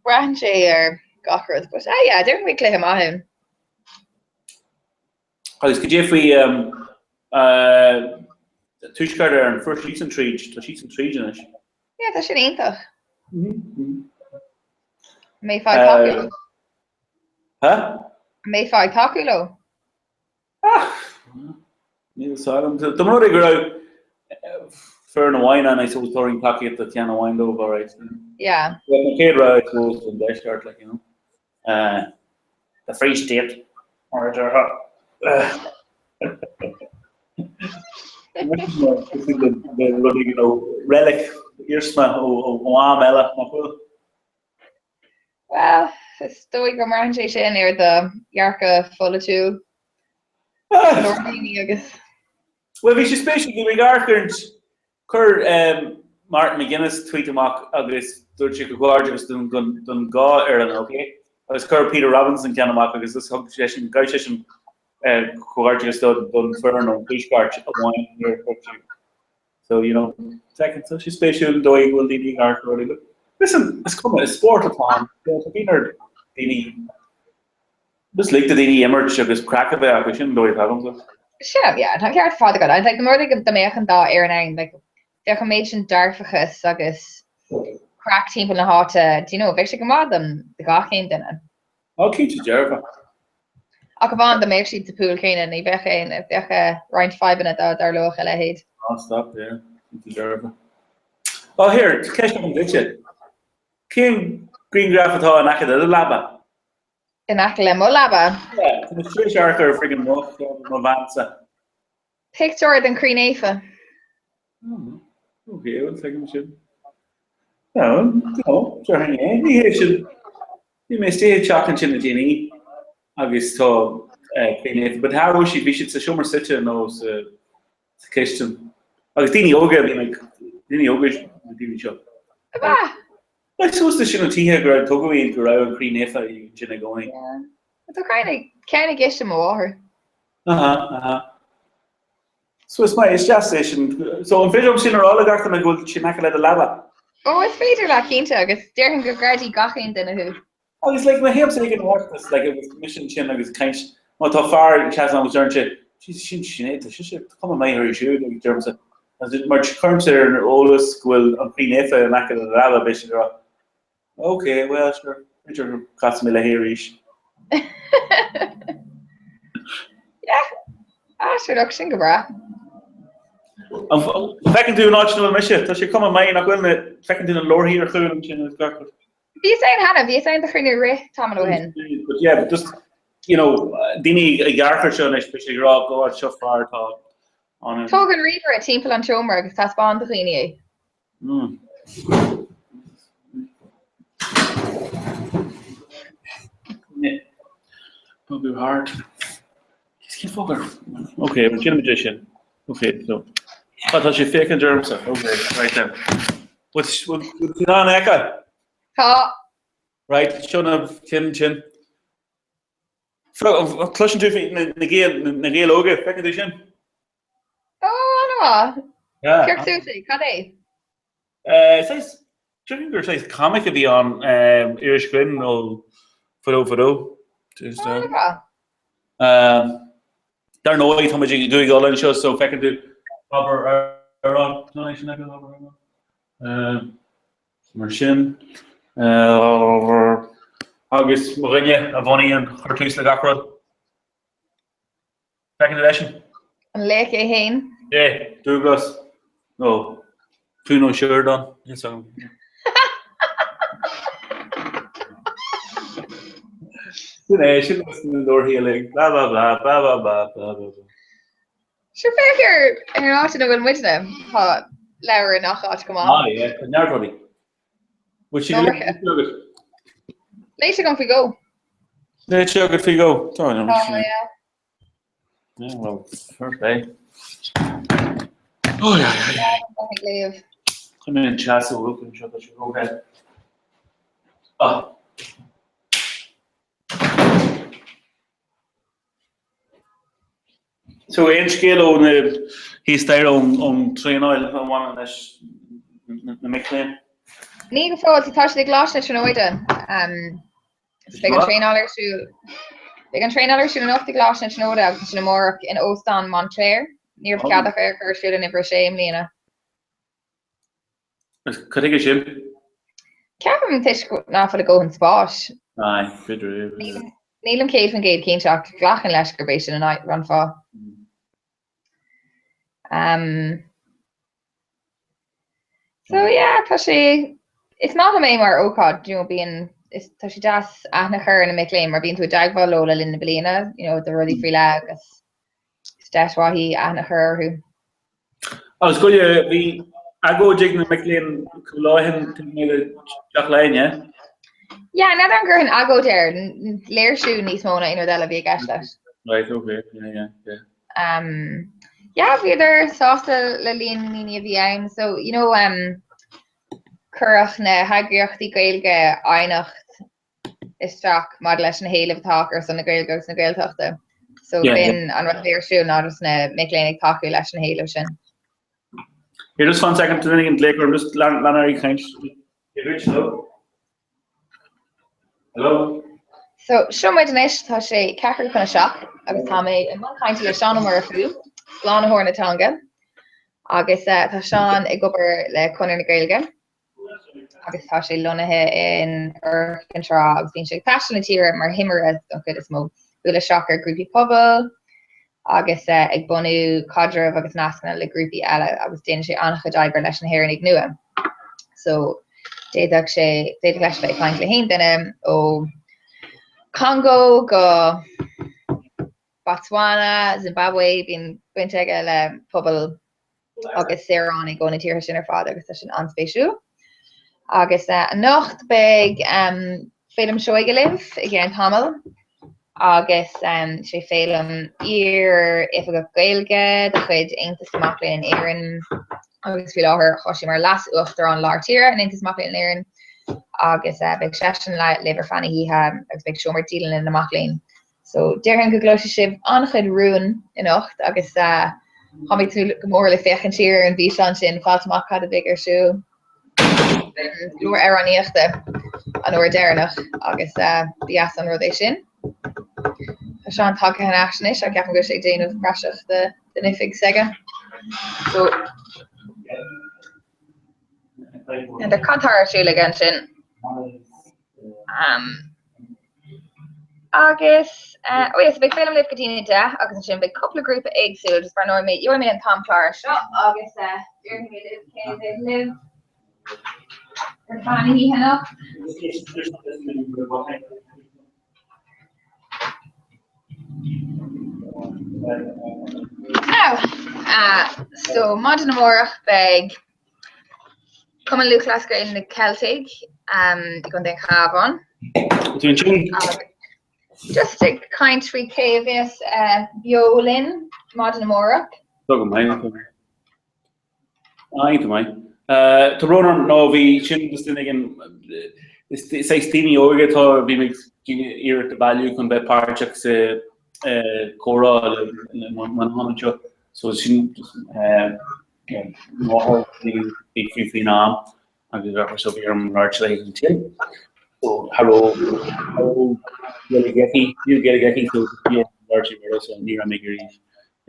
braitheann sé ar gach rud, but ah yeah, déarfainn go mbeidh cluiche maith ann.
Agus cad é faoi um, uh, Tuaisceart Éireann, fuair siadsan tríd, tá siadsan tríd anois.
Yeah, tá sin iontach. Mbeifeá ag tacú leo?
Ha?
Mbeifeá ag tacú leo?
Níl fhios agam. Dá mba rud é go raibh foireann amháin ann, I suppose thabharfainn tacaíocht do cheann amháin dóibh, all right.
Yeah.
Well, mo chéad rogha, I suppose, don deisceart, like, you know. Uh, the Free State, mar a déarfá. Rud éigin ó relic iarsma ó am eile, nach bhfuil?
Well, is dóigh go mbraitheann sé sin ar do dhearcadh pholaitiúil. Daoine agus.
Well, bhí sé spéisiúil, bhí mé ag amharc ar an Chuir Martin McGuinness tweet amach agus dúirt sé comhghairdeachas don dhá fhoireann, ok? Agus chuir Peter Robinson ceann amach agus thug seisean, ghabh seisean. Comhghairdeas don foireann ón Tuaisceart a bhain nuair a chuir siad. So, you know, second, so sé spéisiúil an dóigh go bhfuil daoine ag amharc ar rudaí. But listen, is cuma, is spórt atá ann. Tá daoine ar daoine Just lig do daoine imirt agus craic a bheith acu, sin an dóigh atá agamsa.
Sin, yeah, tá an ceart ar fad agat. And like, mura dá mbeadh an dá fhoireann ann, like, bheadh an méid sin dearfachas agus craic timpeall na háite, do you know, bheadh sé go maith don do gach aon duine.
Ó, cinnte dearfa.
Ach amháin dá mbeadh siad sa pool céanna, ní bheadh aon, bheadh eh, roinnt fadhbanna dá dtarlódh a leithéid.
Oh, stop, yeah. Cinnte dearfa. Oh, here, ceist agam duitse. Cén grianghraf atá in aice le do leaba?
In aice le mo leaba?
Yeah, tá mé tar éis amharc ar friggin mo mo bheansa.
Pictiúr den Chroí Naofa.
Oh, ok, well, tuigim sin. No, no, déarfainn é. Ní hé sin. Bhí mé istigh i dteach ansin le déanaí agus tá Croí Naofa, but cha raibh siad, bhí siad sa seomra suite nó sa sa chistin. Agus daoine óga a bhíonn ag, daoine óga na daoine seo.
Ab ea?
I suppose sin na tithe gur tógadh iad go raibh an Croí Naofa ansin i gcónaí.
Yeah. Tá ceann ag, ceann i gcistin mo mháthar.
Aha, aha. So is maith, is deas é sin. So an féidir liom sin a rá le gach duine go bhfuil sé in aice le do leaba?
Ó, is féidir leat, cinnte, agus déarfainn go gcreidfidh gach aon duine thú.
Agus like má théimse ag an Oireachtas like agus mise ansin agus caint má tá fear ag seasamh agus deireann sé Jesus sin Sinéad tá sise tá cuma maith uirthi siúd agus deirimse mar cuirimse ar an eolas go bhfuil an Croí Naofa in aice le do leaba beidh siad ag rá ok well sure b'fhéidir go gcasfaidh mé léi arís.
Yeah. Ah, sure look, sin go breá.
An bhfeiceann tú an áit ina bhfuil mise? Tá sé cuma maith nach bhfuil na feiceann tú na leabharthaí ar chúl ansin agus gach rud.
Bhíos ann cheana, bhíos ann do chruinniú rith tamall ó shin.
But yeah, but just, you know, daoine ag amharc air seo anois, beidh siad ag rá, God, seo fear atá
on a... Tóg an ríomhaire timpeall an tseomra agus taispeáin do dhaoine é.
Mm. Bogadh thart. Cén fáth gur... Ok, well déanfaimid é sin. Ok, so. Ah, tá sé ag féachaint ormsa. Ok, right then. Bhfuil tú in ann a fheiceáil?
Tá.
Right, seo na cinn sin. Cloiseann tú na Gaeil óga, feiceann tú sin?
Ó, an-mhaith. Pioc suas é, cad é?
Saghas, déarfainn gur saghas comic a bhí ann, iris ghrinn ó fadó fadó.
An-mhaith.
Dar ndóigh, tá muid i gCúige Uladh anseo, so feiceann tú Abair Amhrán, tá sin acu, Abair Amhrán. Mar sin, agus mo dhuine a bhunaigh an, chuir tús le gach rud. Feiceann tú eisean?
An laoch é féin?
É, Dúglas nó Cuan Ó Seireadáin, níl 's agam. Sin é, sin na leabharthaí uilig, blah blah blah, blah blah blah, blah blah blah.
Sure féach ar ar an áit ina bhfuil muidne, tá leabhair i ngach áit go maith.
Ah yeah, tá neart rudaí. Bhfuil siad uilig léite agat?
Léite agam faoi dhó.
Léite agat faoi dhó? Tá,
Tá, yeah.
Yeah, well, fair play. Oh, yeah, yeah, yeah.
Ag léamh.
Chuir mé an teas a bhuachan seo tá sé róthe. Ah. So aon scéal ó na thíos staighre ón traenáil a bhaineann leis na mic léinn?
Ní go fóill, tá siad i gColáiste na Tríonóide. Beidh an traenáil ar siúl Beidh an traenáil ar siúl anocht i gColáiste na Tríonóide agus ansin amárach in Óstán Montclair. Ní raibh cead acu é a chur ar siúl in uimhir a sé i mbliana.
Cad chuige sin?
Ceapaim toisc nach bhfuil a dhóthain spáis.
Aye, b'fhéidir é, b'fhéidir é.
Nílim 100% cinnte ach glacaim leis gurb é sin an fáth. Um, so yeah, tá sé is maith liom é mar ócáid, you know, bíonn is tá sé deas aithne a chur ar na mic léinn mar bíonn tú i dteagmháil leo le linn na bliana, you know, do rudaí faoi leith agus is deis mhaith í aithne a chur orthu.
Agus go léir, bhí agóid ag na mic léinn cúpla lá ó shin taobh amuigh de Theach Laighean, yeah?
Yeah, n'fheadar an gcuirfinn agóid air, léirsiú níos mó ná aon rud eile a bhí i gceist leis.
Right, okay, yeah, yeah, yeah.
Um, yeah, bhíodar sásta le líon na ndaoine a bhí ann, so, you know, um, cuireadh na heagraíochtaí Gaeilge aighneacht isteach maidir leis na héilimh atá acu ar son na Gaeilge agus na Gaeltachta.
So b'in an rud a bhí ar siúl ná just na mic léinn ag tacú leis na héilimh sin.
Here, just one second, duine éigin ag glaoch orm, just lean ar aghaidh ag caint. Hey, Rich, hello. Hello.
So, seo muid anois, tá sé ceathrú chun a 7 agus tá mé i mbun cainte le Seán Ó Murchú, Slánaitheoir na Teanga, agus tá Seán ag obair le Conradh na Gaeilge agus tá sé lonnaithe in Iúr Chinn Trá agus bíonn sé ag taisteal na tíre mar thimire don chuid is mó, bualadh isteach ar grúpaí pobail agus ag bunú caidreamh agus nascanna le grúpaí eile agus déanann sé an-chuid oibre leis na hÉireannaigh nua. So d'fhéadfadh sé, d'fhéadfadh leis bheith ag caint le haon duine ó Congo go Botswana, Zimbabwe, bíonn baint aige le pobail agus saoránaigh ó na tíortha sin ar fad agus tá sin an-spéisiúil. Agus anocht beidh Féilim Seoige libh i gceann tamaill agus sé Féilim iar-oifigeach Gaeilge de chuid Aontas na Mac Léinn in Éirinn agus faoi láthair tá sé mar Leas-Uachtarán Lár Tíre in Aontas Mac Léinn in Éirinn agus beidh seisean libh ar feadh na hoíche agus beidh seomra dialainne na mac léinn So, déarfainn go gcloisfidh sibh an-chuid rún anocht agus tá mé ag tnúth go mór le féachaint siar ar an bhfíseán sin, fáilt amach cad a bheidh ar siúl. Go leor amhránaíochta an uair deireanach agus ba dheas an rud é sin. Tá Seán tagtha thar n-ais anois ach ceapaim go bhfuil sé ag déanamh praiseach den oifig s'aige. So, cad tá ar siúl aige ansin? Agus oh yes, beidh Féilim libh go dtí a 10 agus ansin beidh cúpla grúpa éagsúil, just breathnóidh mé, gheobhaidh mé an t-amchlár seo agus déarfaidh mé libh cé a bheidh libh ar feadh na hoíche anocht. Now, so maidin amárach beidh Cumann Lúthchleas Gael na Ceiltigh i gContae an Chabháin.
Tú ansin?
Just ag caint faoi cé a bheas beo linn maidin amárach.
Tá go maith. Ah, iontach maith. Tá brón orm, nó bhí sin just duine éigin, is saghas daoine óga atá, bhí mé ag iarracht a bhailiú chun bheith páirteach sa chomhrá le Muineachán anseo. So sin just máthair bhí faoi faoin am agus bheadh so bhí orm labhairt léi ansin. So cha raibh cha raibh Gaeilge aici, ní raibh Gaeilge aici so bhí orm labhairt i mBéarla so ní raibh mé ag iarraidh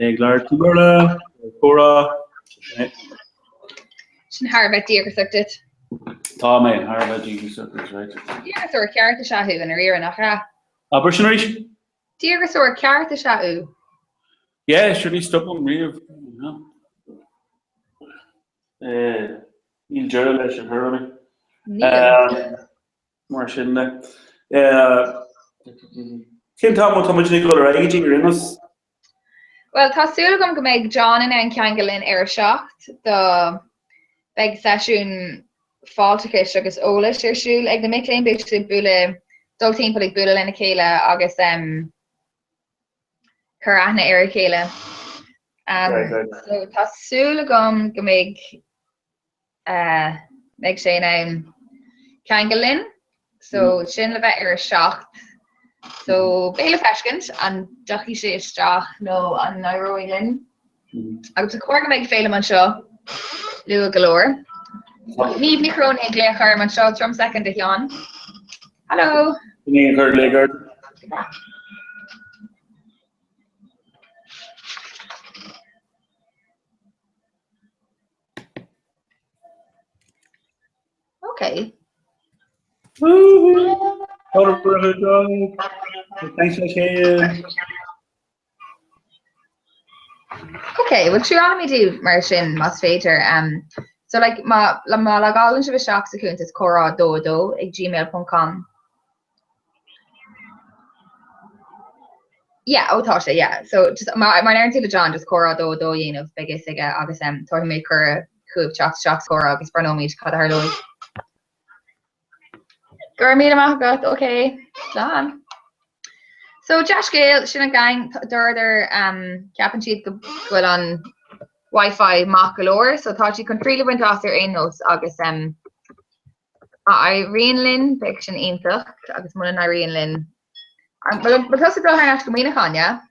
ag labhairt i mBéarla, comhrá.
Sin thar a bheith díograiseach duit.
Tá mé thar a bheith díograiseach, that's right.
Díograiseoir ceart is ea thú i ndáiríre, nach ea?
Abair sin arís?
Díograiseoir ceart is ea thú.
Yeah, sure ní stopaim riamh. Níl deireadh leis ar chor ar bith.
Níl.
Mar sin de. Cén t-am atá muid ag dul ar aghaidh go dtí ar aon nós?
Bhuel, tá súil agam go mbeidh John in ann ceangal linn ar a 7 do beidh seisiún fáilteachais agus eolais ar siúl ag na mic léinn. Beidh siad ag bualadh, dul timpeall ag bualadh lena chéile agus cur aithne ar a chéile. So tá súil agam go mbeidh mbeidh sé in ann ceangal linn. So sin le bheith ar a 7. So beidh le feiscint an dtiocfaidh sé isteach nó an n-éireoidh linn. Agus ba chóir go mbeidh Féilim anseo luath go leor. Niamh Ní Chróinín ag glaoch orm anseo, tar orm soicind a Sheáin. Hello!
Ní chur le gur.
Okay.
Thanks, Shane.
Ok, well triailfimid é mar sin más féidir. Um, so like, má, má logálann sibh isteach sa chuntas comhrá 2 2 ag gmail.com. Yeah, ó tá sé, yeah. So just má má deireann tú le John just comhrá 2 2 a dhéanamh beidh fhios aige agus um, tabharfaidh mé cuireadh chugaibh teacht isteach sa chomhrá agus breathnóimid cad a tharlóidh. Go raibh míle maith agat, ok, slán. So dea-scéal, sin an gang, dúradar, um, ceapann siad go bhfuil an Wi-Fi maith go leor, so tá siad chun triail a bhaint as ar aon nós agus um, má éiríonn linn, beidh sin iontach agus muna n-éiríonn linn. Bhfuil tusa ag dul thar n-ais go Muineachán, yeah?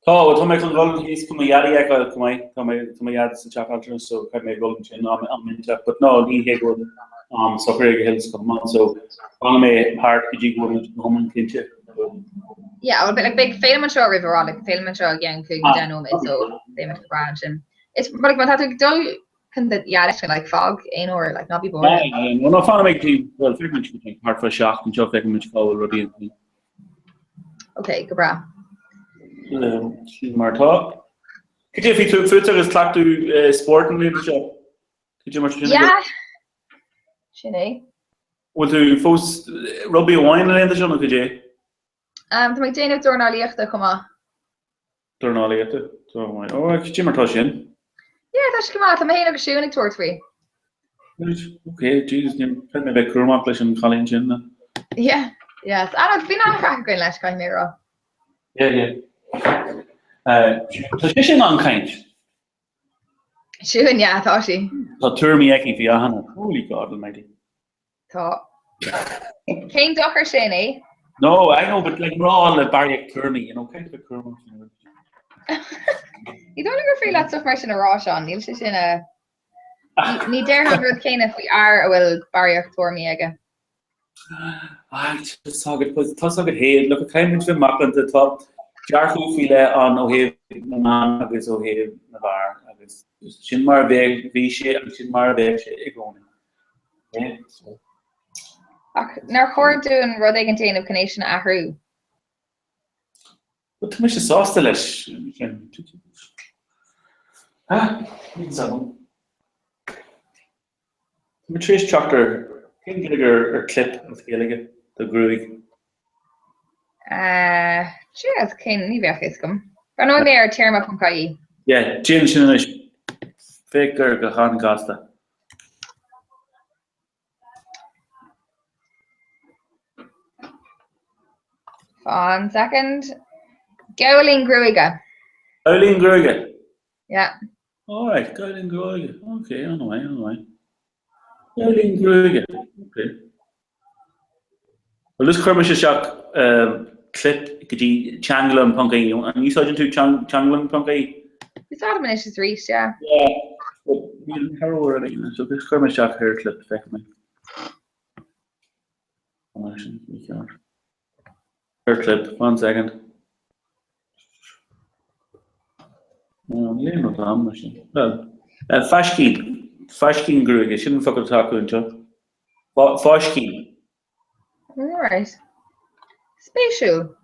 Tá, bhuel tá mé chun dul thíos chun mo dhaidí a fheiceáil chomh maith. Tá mé, tá mo dhaid sa teach altranais so caithfidh mé dul ansin am, am inteacht. But no, ní hé go bhfuil am socraithe go huile is go hiomlán so fanfaidh mé thart go dtí go bhfuil muid go hiomlán cinnte.
Yeah, well, like, beidh Féilim anseo roimh i bhfad, like, Féilim anseo i gceann 5 nó 10 nóiméad, so beidh muid go breá ansin. Is, but like, má tá tú ag dul chun do dhaid a fheiceáil, like, fág aon uair, like, ná bí buartha.
Yeah, yeah, no, no, fanfaidh mé go dtí, well, feicfidh muid thart fá 7 anseo, feicfidh muid cá bhfuil rudaí ansin.
Ok, go breá.
Sin mar atá. Cad é faoi tú fút agus cleachtadh spóirt na laethanta seo? Cad é mar sin?
Yeah. Sin é.
Bhfuil tú fós rugbaí amháin na laethanta seo nó cad é?
Um, tá mé ag déanamh dornálaíochta chomh maith.
Dornálaíochta? Tá maith. Ó, cad é mar tá sin?
Yeah, tá sé go maith. Tá mé féin agus Siún ag tabhairt faoi.
Right, ok, Jesus, ní caithfidh mé bheith cúramach leis an chailín sin. Na.
Yeah, yes. Ah, no, bíonn an-chraic againn leis, caithfidh mé a rá.
Yeah, yeah. Uh, tá sí sin an-caint.
Siún, yeah, tá sí.
Tá tuairimí aici faoi achan rud. Holy God almighty.
Tá. Cén dochar sin é?
No, I know, but like mná le barraíocht tuairimí, you know, caithfidh tú bheith cúramach faoin rud.
Ní dóigh liom gur féidir leat stuff mar sin a rá, Seán. Níl sé sin a... Ní déarfá an rud céanna faoi fhear a bhfuil barraíocht tuairimí aige.
Ah, tá agat, tá agat héad, look, caithfidh muid bheith macánta, tá dearcadh faoi leith ann ó thaobh na mban agus ó thaobh na bhfear agus sin mar a bheadh, bhí sé agus sin mar a bheadh sé i gcónaí.
Ach nár chóir dúinn rud éigin a dhéanamh chun é sin a athrú?
Bhuel, tá mise sásta leis sin. Ah, níl fhios agam. Tá mé tar éis teacht ar, cén Gaeilge ar, ar clip as Gaeilge do ghruaig?
Uh, jeez, cén, ní bheadh fhios agam. Breathnóidh mé ar téarma.ie.
Yeah, déan sin anois. Féach air go han-ghasta.
One second. Gabhailín gruaige.
Gabhailín gruaige?
Yeah.
All right, gabhailín gruaige. Okay, an-mhaith, an-mhaith. Gabhailín gruaige. Okay. Well, just chuir mise isteach clip go dtí teanglann ponc ie. An úsáideann tú teanglann ponc ie?
Úsáidim anois is arís, yeah.
Yeah. Níl thar uair ar aon so just chuir mé isteach hair clip feicfidh mé. Sin ní ceart. Hair clip, one second. Níl aon rud ann mar sin. Well, faiscín. Faiscín gruaige, sin an focal atá acu anseo. Fáiscín.
Alright. Spéisiúil.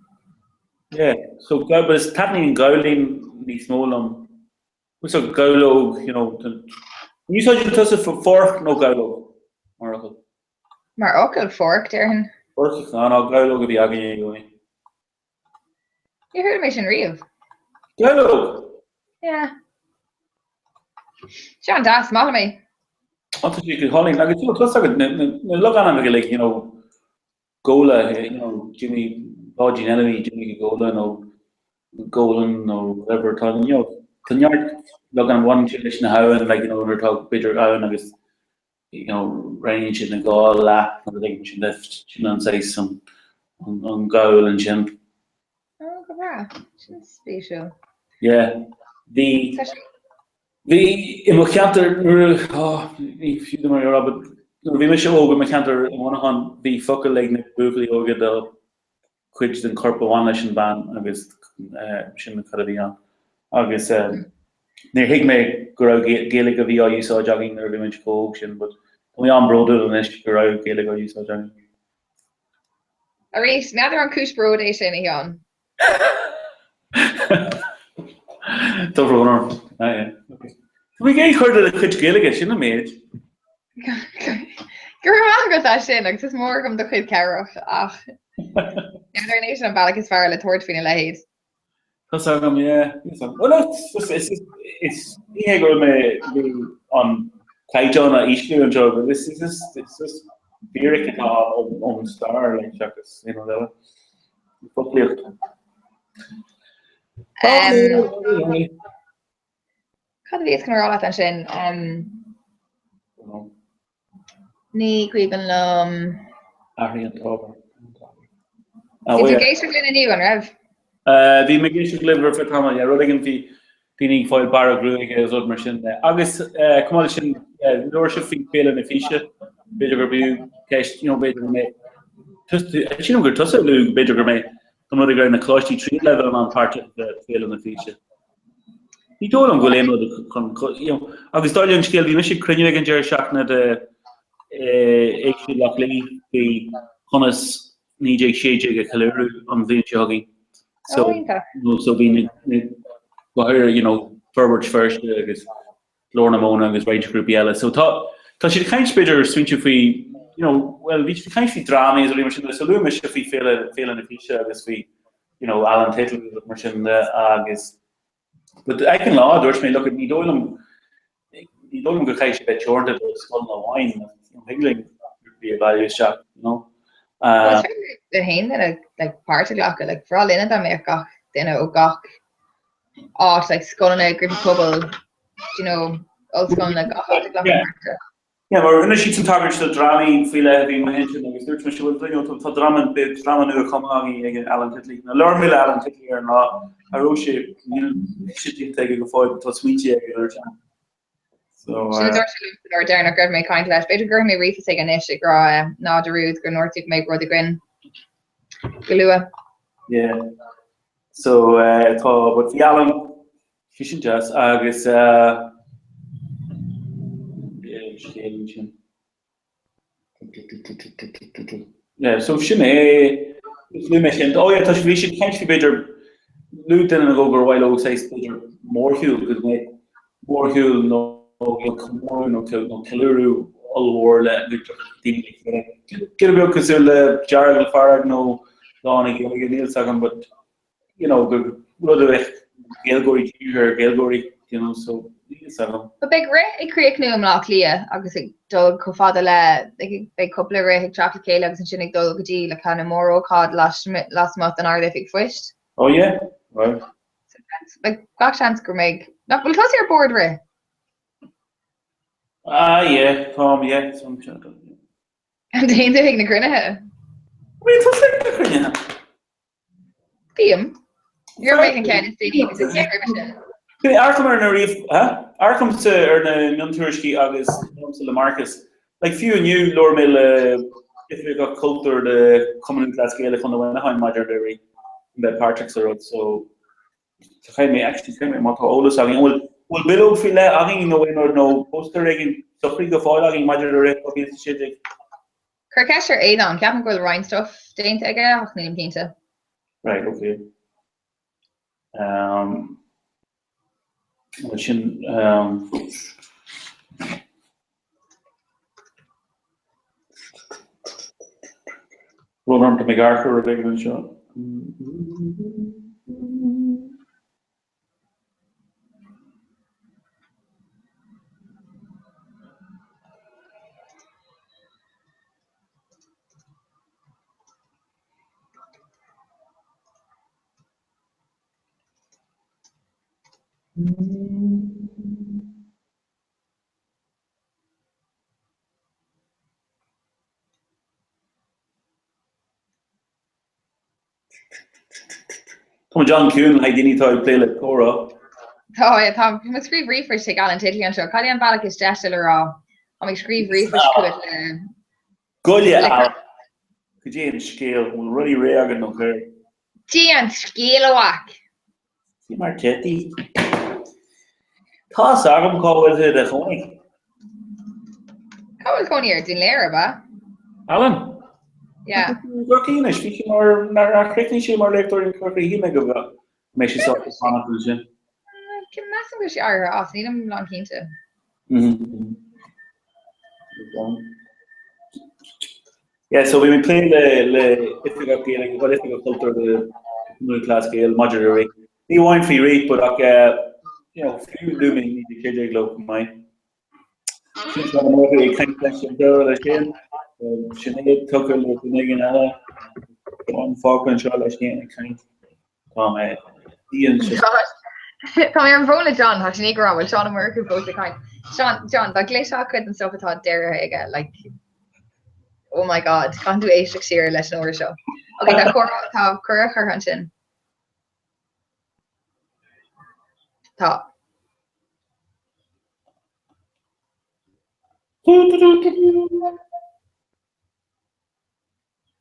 Yeah, so but is taitníonn gabhailín níos mó liom. So gabhlóg, you know, ní úsáideann tusa fork nó gabhlóg mar fhocal?
Mar fhocal, fork, déarfainn.
Fork, ná, ná gabhlóg a bhí againne i gcónaí.
Níor chuala mé sin riamh.
Gabhlóg!
Yeah. Sin an-deas, maith liom é.
Tá sé go hálainn agus you know, tá agat na na logainmneacha like, you know, Gola, you know, Jimmy Páidín Fheilimí, Jimmy go Gola nó Golan nó whatever tá you know, tá neart logainm bhaineann siad leis na habhann like, you know, nuair atá b'fhéidir abhainn agus you know, roinneann siad ina dhá leath nó rud éigin sin de sin an saghas an an gabhal ansin.
Oh, go breá. Sin spéisiúil.
Yeah. Bhí
Tá sé
Bhí i mo cheantar nuair a, oh, ní fiú dom é a rá, but nuair a bhí mise óg i mo cheantar i Muineachán, bhí focal ag na buachaillí óga do chuid den chorp a bhain leis an bhean agus sin cad a bhí ann. Agus níor thuig mé go raibh Gaeilge a bhí á úsáid againn nuair a bhí muid chomh hóg sin, but tá mé an-bhródúil anois go raibh Gaeilge á úsáid againn.
Arís, n'fheadar an cúis bróid é sin, a Sheáin.
Tá brón orm. Ah, yeah. Okay. Tá mé ag iarraidh cur de do chuid Gaeilge, sin an méid.
Go raibh maith agat as sin agus is mór agam do chuid cabhrach ach n'fheadar an é sin an bealach is fearr le tabhairt faoina leithéid.
Tá 's agam, yeah. Tá 's agam. Well, it's just, it's just, it's, ní hé go raibh mé ag iarraidh an caighdeán a ísliú anseo, but this is just, it's just fíric atá ón ón stair, like, seachas aon rud eile. Foclaíocht.
Um, Cad a bhíos chun a rá leat ansin? Um, ní cuimhin liom.
Athraigh an t-ábhar.
Bhí tú ag éisteacht linn inniu, an raibh?
Bhí mé ag éisteacht libh ar feadh tamaill, yeah, rud éigin faoi daoine ag fáil bearradh gruaige agus rud mar sin de. Agus chomh maith leis sin, labhair sibh faoi Féile na Físe, b'fhéidir gurb fhiú ceist, you know, b'fhéidir go mbeidh, sílim gur tusa a luaigh, b'fhéidir go mbeidh, an rud go raibh na coláistí tríú leibhéal in ann páirt a bheith i Féile na Físe. Ní dóigh liom go bhfuil aon rud chun, you know, agus dar liom an scéal, bhí mise ag cruinniú ag an deireadh seachtaine de Éigse Loch Lao faoi conas 1916 a cheiliúradh an bhliain seo chugainn. So, so bhí na, go háirithe, you know, Forbairt Feirste agus Glór na Móna agus roinnt grúpaí eile. So tá, tá siad ag caint b'fhéidir smaointiú faoi, you know, well bhí siad ag caint faoi drámaí agus rudaí mar sin de, so luaigh mise faoi Féile, Féile na Físe agus faoi, you know, Alan Titley agus mar sin de agus But ag an lá, dúirt mé, look, ní dóigh liom, ní dóigh liom go gcaithfidh sé bheith teoranta do scoileanna amháin, thig linn grúpaí a bhailiú isteach, you know.
Well, is féidir le haon duine like, páirt a ghlacadh, like, ba bhreá linne dá mbeadh gach duine ó gach áit, like, scoileanna, grúpaí pobail, you know, ollscoileanna, gach áit ag glacadh páirte.
Yeah, mar rinne siadsan tagairt do drámaí faoi leith a bhí i mo intinn agus dúirt mise, bhuel, you know, tá dráma, beidh dráma nua cumtha againn ag Alan Titley. Now, labhair mé le Alan Titley ar an lá, cha raibh sé, níl sé déanta aige go fóill, tá smaointe aige, dúirt sé. So,
Sin a dúirt sé liom an uair deireanach go raibh mé ag caint leis. B'fhéidir go gcuirfidh mé ríomhphost chuige anois ag rá ná dearúd go ndúirt tú go mbeadh rud againn go luath.
Yeah. So, tá, but bhí Alan, bhí sin deas agus eh, scéal sin. Yeah, so sin é, luaigh mé sin. Oh yeah, tá sé, bhí siad ag caint faoi b'fhéidir, luaigh duine nó dhó gur mhaith leo saghas b'fhéidir mórshiúl, go mbeadh mórshiúl nó comóradh nó ceiliúradh ollmhór le daoine le chéile. Giota beag cosúil le Dearg le Fearg nó Lá na Gaeilge, níl 's agam but you know gur rud a bheadh Gaeilgeoirí dírithe ar Ghaeilgeoirí, you know, so níl 's agam.
But beidh rith ag críochnú i mBleá Cliath agus ag dul chomh fada le beidh cúpla rith ag teacht le chéile agus ansin ag dul go dtí le kind of mórócáid lasmuigh den Ard-Oifig Phoist.
Oh yeah? Right.
Like, gach seans go mbeidh. Nach bhfuil tusa ar bord rith?
Ah yeah, táim, yeah.
An dtéann tú chuig na cruinnithe?
Bíonn tusa ag na cruinnithe.
Bím. Ní raibh mé ag an ceann is déanaí agus an ceann roimhe sin.
Amharcaim ar na ríomh, ha? Amharcaimse ar na miontuairiscí agus labhraímse le Marcus. Like fiú inniu labhair mé le Oifigeach Cultúir de Chumann Lúthchleas Gael i Chontae Mhuineacháin maidir le rith bheith páirteach sa rud so chaith mé actually chaith mé má tá eolas againn an bhfuil bhfuil bileog faoi leith againn nó aon rud nó póstaer éigin socraithe go fóill againn maidir le rith 2016?
Cuir ceist ar Aodán, ceapaim go bhfuil roinnt stuff déanta aige ach nílim cinnte.
Right, okay. Um, well, sin um, Rud orm tá mé ag amharc ar rud éigin anseo. Tá muid an-chiúin le haghaidh daoine atá ag plé le comhrá.
Tá, tá mé ag scríobh ríomhphoist chuig Alan Titley anseo. Cad é an bealach is deise le rá? Tá mé ag scríobh ríomhphoist chugat le.
Goile, Alan. Cad é an scéal? An bhfuil rudaí réidh agat nó céard?
Cad é an scéal, a mhac?
Cad é mar tá tú. Tá's agam cá bhfuil tú i do chónaí.
Cá bhfuil cónaí air? Dún Laoghaire, ab ea?
Alan?
Yeah.
I gCorcaigh anois, bhí sé mar, nár chríochnaigh sé mar léachtóir in Corcaigh, shíl mé go mbeadh sé sásta fanacht ansin.
Measaim go bhfuil sé éirithe as, nílim lán cinnte.
Yeah, so bhí mé ag plé le le oifigeach Gaeilge, bhuel oifigeach cultúir de Lúthchleas Gael maidir le rith. Ní amháin faoi rith, but ach eh, you know, fiú luaigh mé 1916 leo chomh maith. Sin Seán Ó Murchú ag caint leis an deireadh leis féin. Sinéad tugtha le duine éigin eile. Seán fágtha anseo leis féin ag caint. Tá mé dian
Tá mé ar an bhfón le John, tá sé ag rá bhfuil Seán Ó Murchú fós ag caint. Seán, John, dá gcloisfeá cuid den stuff atá deirthe aige, like, oh my god, caithfidh tú éisteacht siar leis an uair seo. Ok, tá comhrá, tá cuireadh curtha ansin. Tá.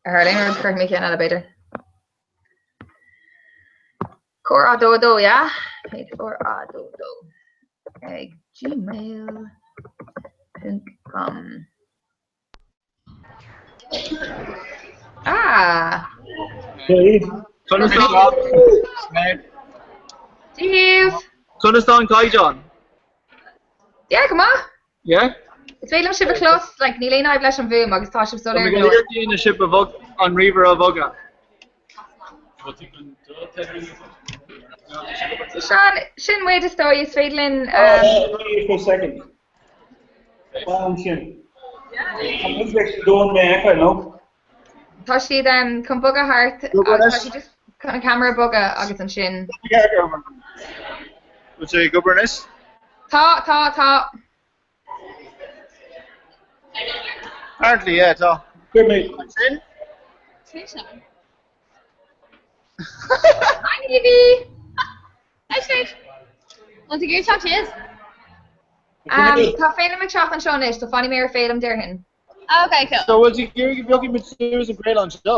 Ar tharla aon rud cuirfidh mé ceann eile b'fhéidir. Comhrá 2 2 yeah? Comhrá 2 2 ag gmail ponc com. Ah!
Conas tá
Díobh!
Conas tá an caighdeán?
Yeah, go maith!
Yeah?
Is féidir liom sibh a chlos, like, níl aon fhadhb leis an bhfuaim agus tá sibh
Tá mé
soiléir
go
go leor.
léir déanamh sibh a bhog an ríomhaire a bhogadh.
So Seán, sin muid is dóigh, is féidir linn.
For a second. Fan sin. Dónn mé a fheiceáil, no?
Tá siad chun bogadh thart agus tá siad just chun an ceamara a bhogadh agus ansin.
Bhfuil sé ag obair anois?
Tá, tá, tá.
Apparently, yeah, tá. Ansin?
Hi, Niamh!
Hi, Sinéad. An tú ag iarraidh teacht síos?
Tá Féilim ag teacht anseo anois, so fanfaidh mé ar Féilim déarfainn.
Ok, cool.
So bhfuil tú ag iarraidh go bpiocfaidh muid suas an craoladh anseo?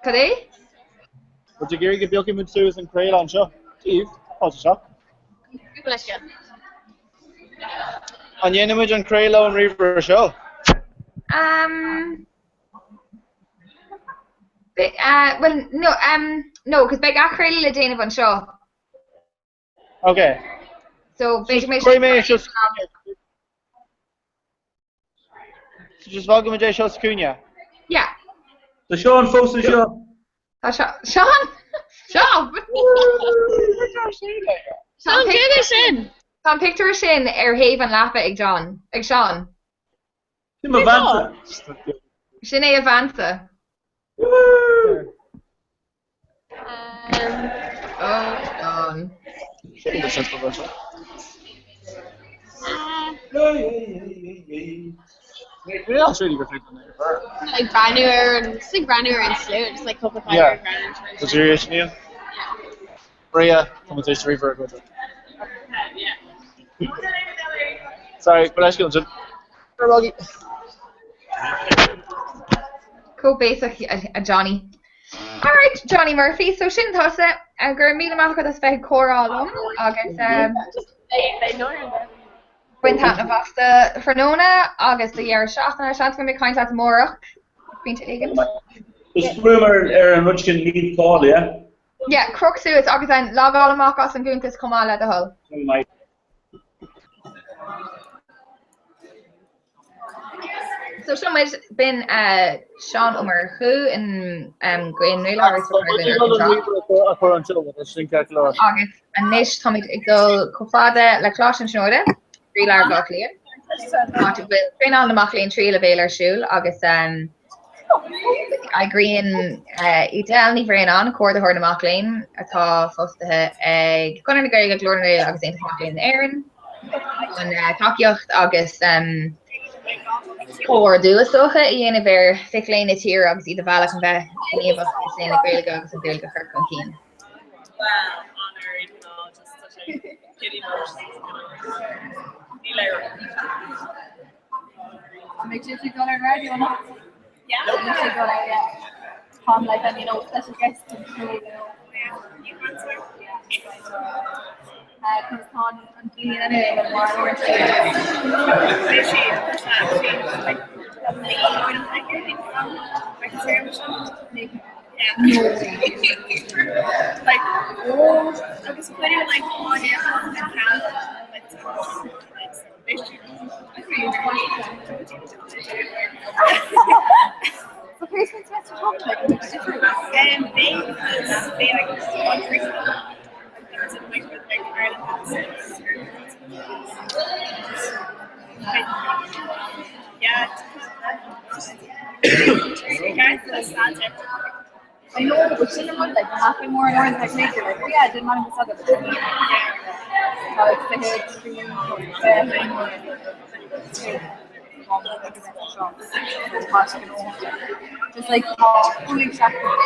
Cad é?
Bhfuil tú ag iarraidh go bpiocfaidh muid suas an craoladh anseo? Díobh, fáilte isteach.
Cúpla leithscéal.
An ndéanfaidh muid an craoladh ón ríomhaire seo?
Um, uh, well, no, um, no, cos beidh athchraoladh le déanamh anseo.
Ok.
So, b'fhéidir mé
Cuirfidh mé seo sa chúinne. So just fágfaidh muid é seo sa chúinne.
Yeah.
Tá Seán fós anseo.
Tá Seán! Seán!
Seán, céard é sin?
Tá an pictiúr sin ar thaobh an leapa ag John, ag Seán.
Sin mo bheansa.
Sin é a bheansa. Oh, Seán.
Like breathnú ar an just like breathnú ar an slua, just like cúpla
Yeah. Tá tú tar éis Niamh? Maria, tá muid tar éis ríomhaire a ghoid. Sorry, but leis go
Chomh béasach a Johnny. Alright, Johnny Murphy, so sin tusa. Go raibh míle maith agat as bheith ag comhrá liom agus bain taitneamh as do thráthnóna agus do dheireadh seachtaine. Seans go mbeidh mé ag caint leat amárach, pointe éigin.
Just brúim ar an rud sin leave call, yeah?
Yeah, croch suas agus then logáil amach as an gcuntas chomh maith le do thoil. So seo muid, b'in Seán Ó Murchú in Agus anois táimid ag dul chomh fada le Coláiste na Tríonóide, i lár Bhaile Átha Cliath, áit a bhfuil traenáil na mac léinn tríú leibhéal ar siúl agus Eagraíonn Edel Ní Bhraonáin, Comhordaitheoir na Mac Léinn, atá fostaithe ag Conradh na Gaeilge, Glór na nGael agus Aontas Mac Léinn na hÉireann, an tacaíocht agus comhordú is dócha a dhéanamh ar mhic léinn na tíre agus iad a mhealladh chun bheith gníomhach i saol na Gaeilge agus an Ghaeilge a chur chun cinn.
An mbeidh sibh ag dul ar an raidió anocht? Yeah. Beidh sibh ag dul ar, yeah. Táim like I'm you know special guest and so you know. Uh, cos tá an bliain anyway le mar mar
Like, oh, agus cuireadh like like
I know, but sin an rud, like, nach bhfuil mór an like, major, like, oh yeah, didn't man go but like, 23, just like, tá cúig seachtain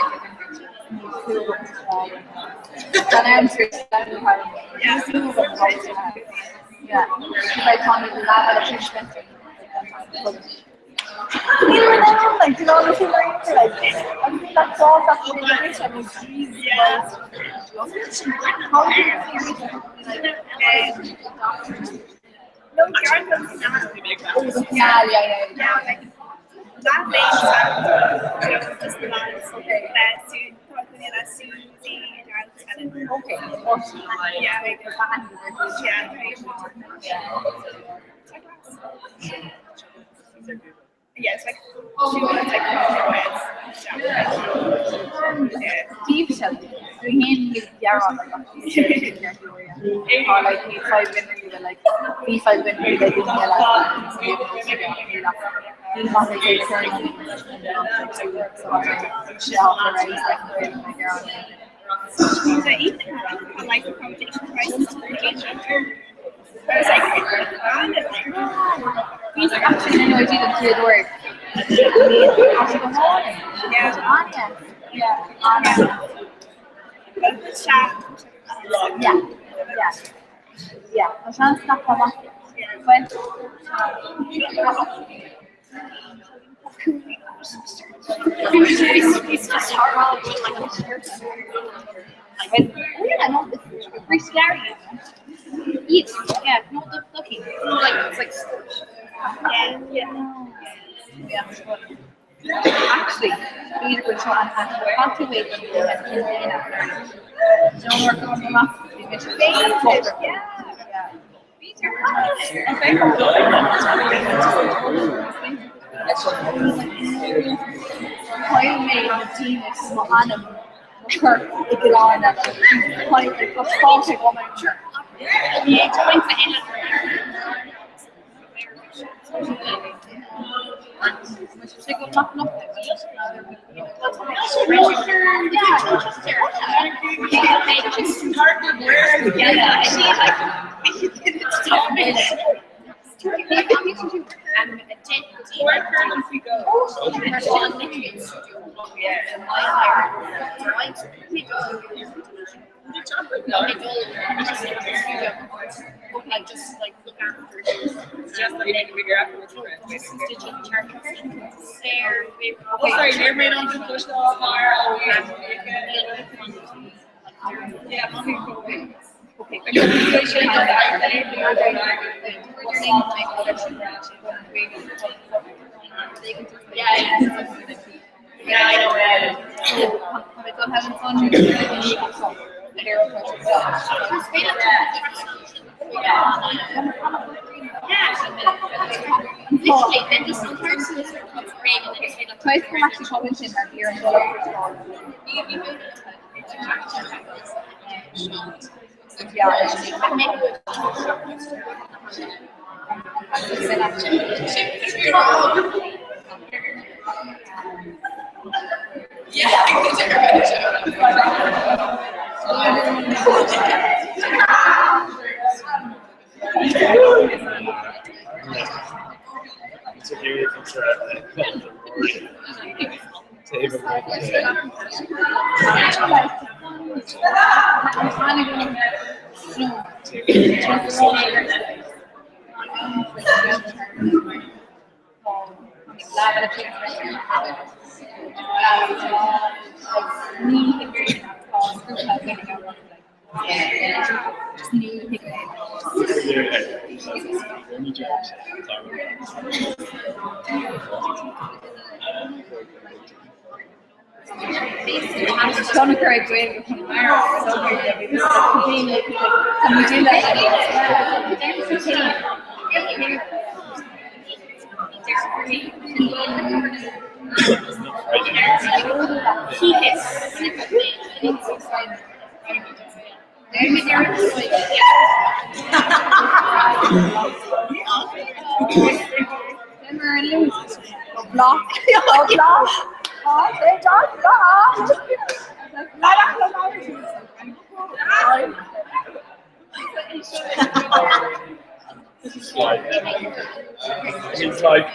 It's like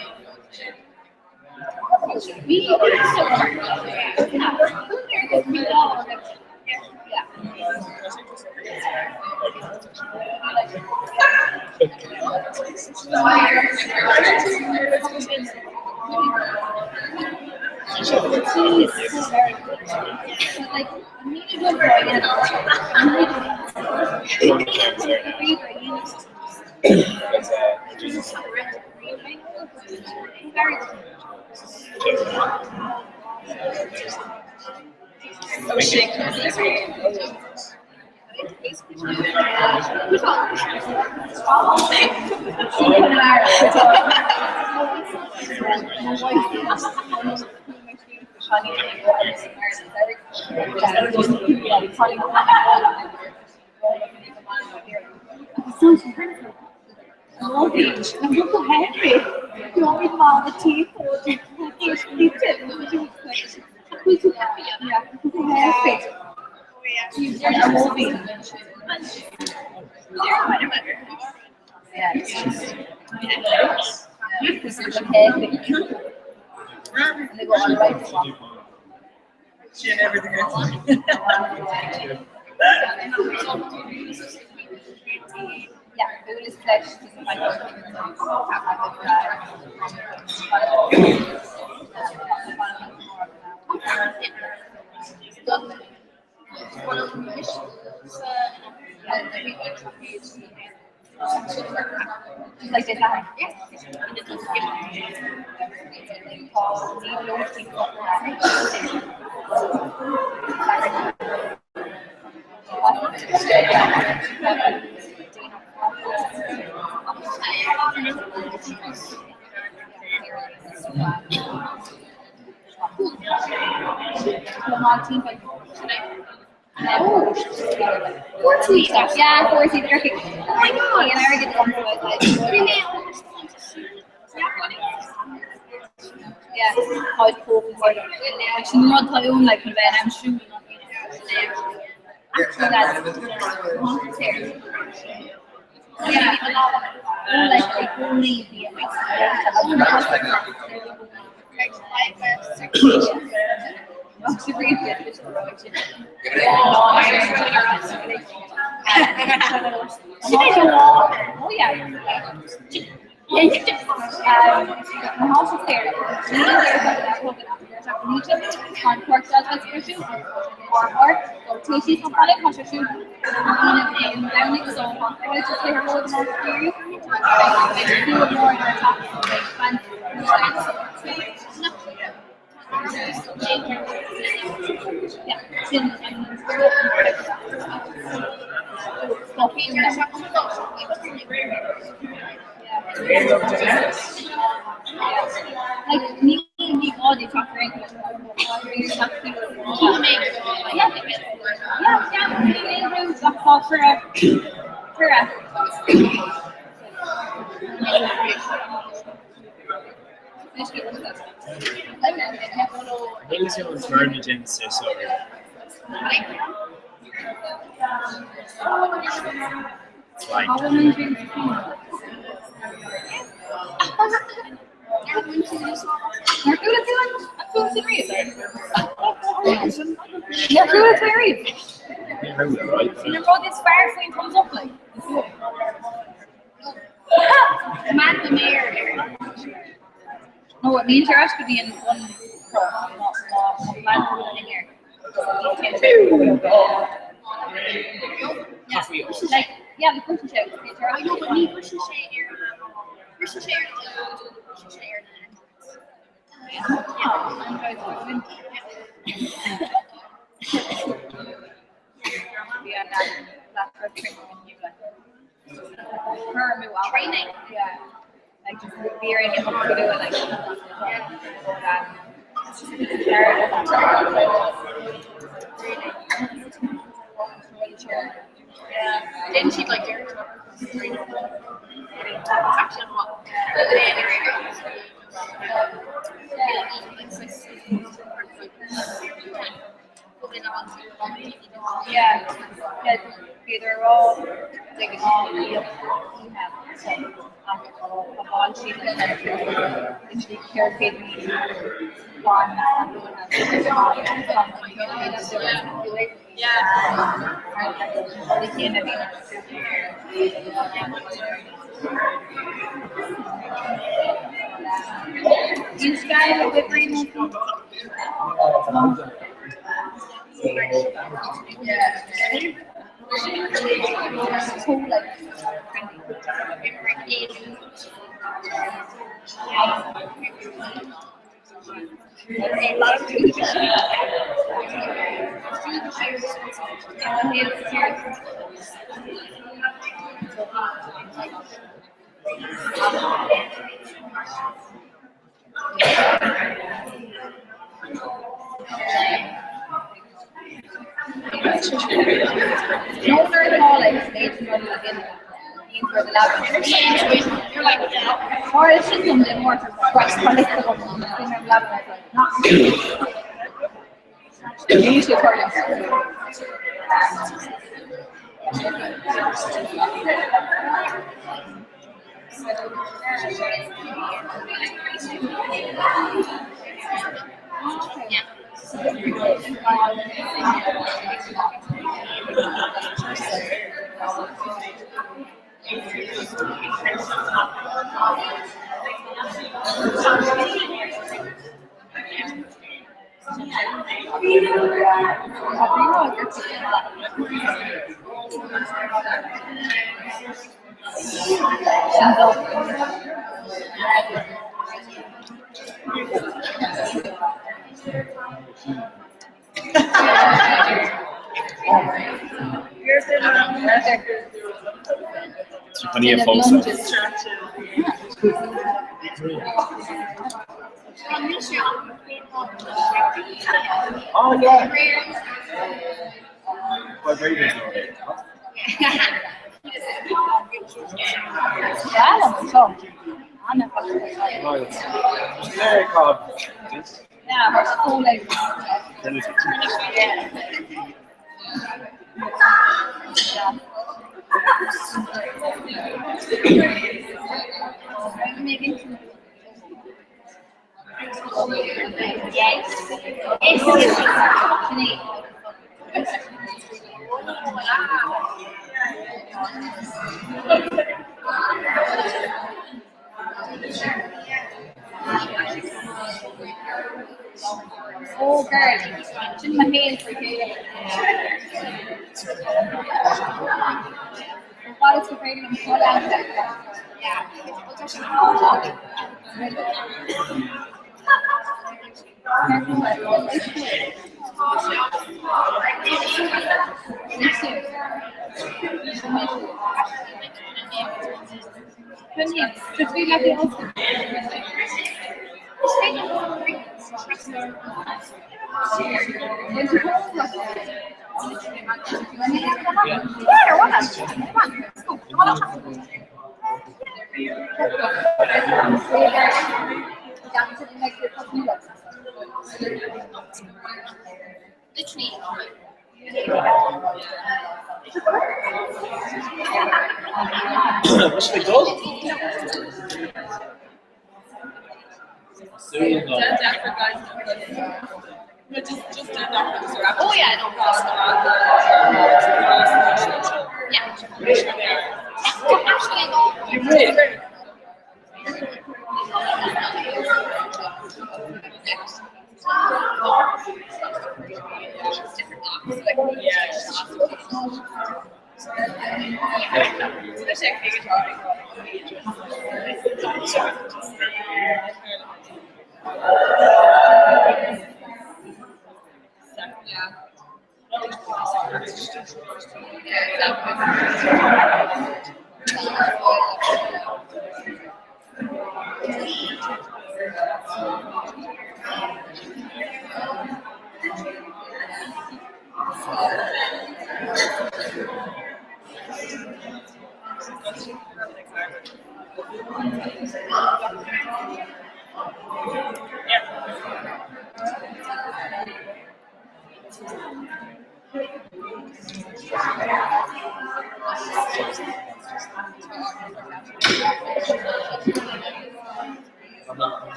Chun í a phósadh.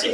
Tell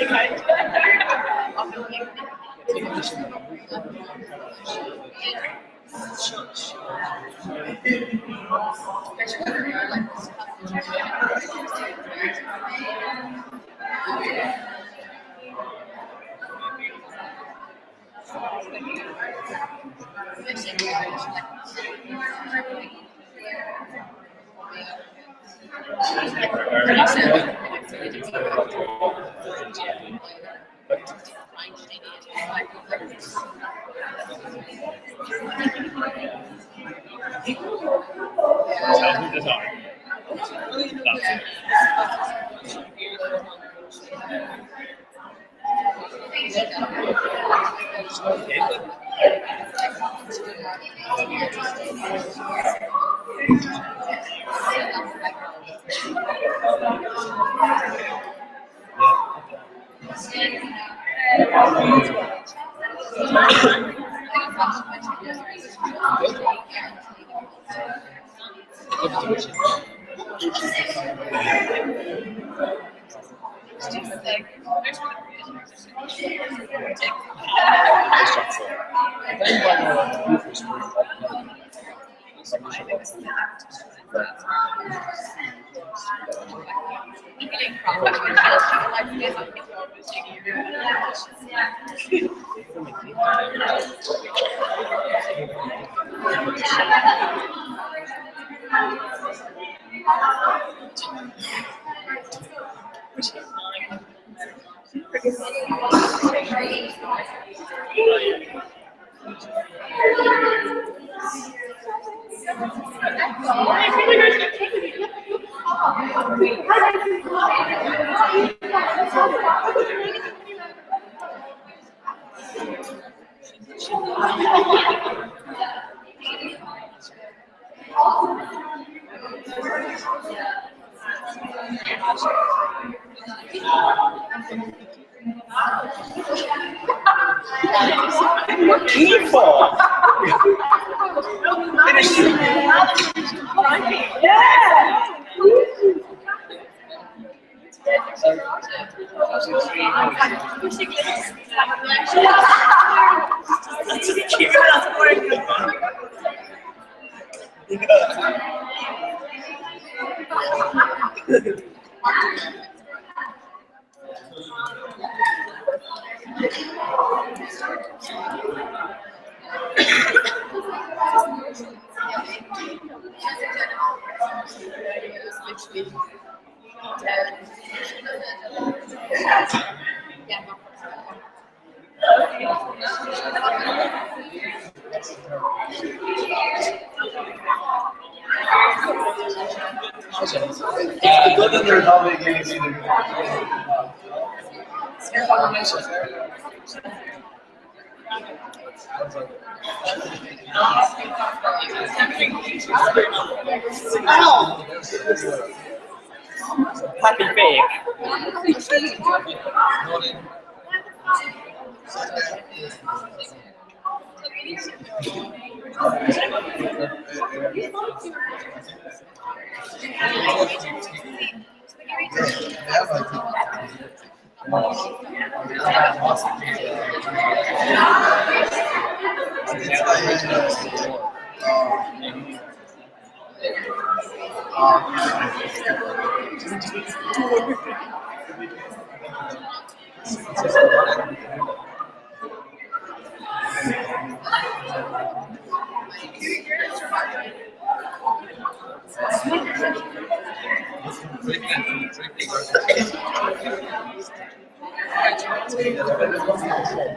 me the time. That's it.
Cén fáth?
Happy fake.
Tá Gaeilge sa ansin.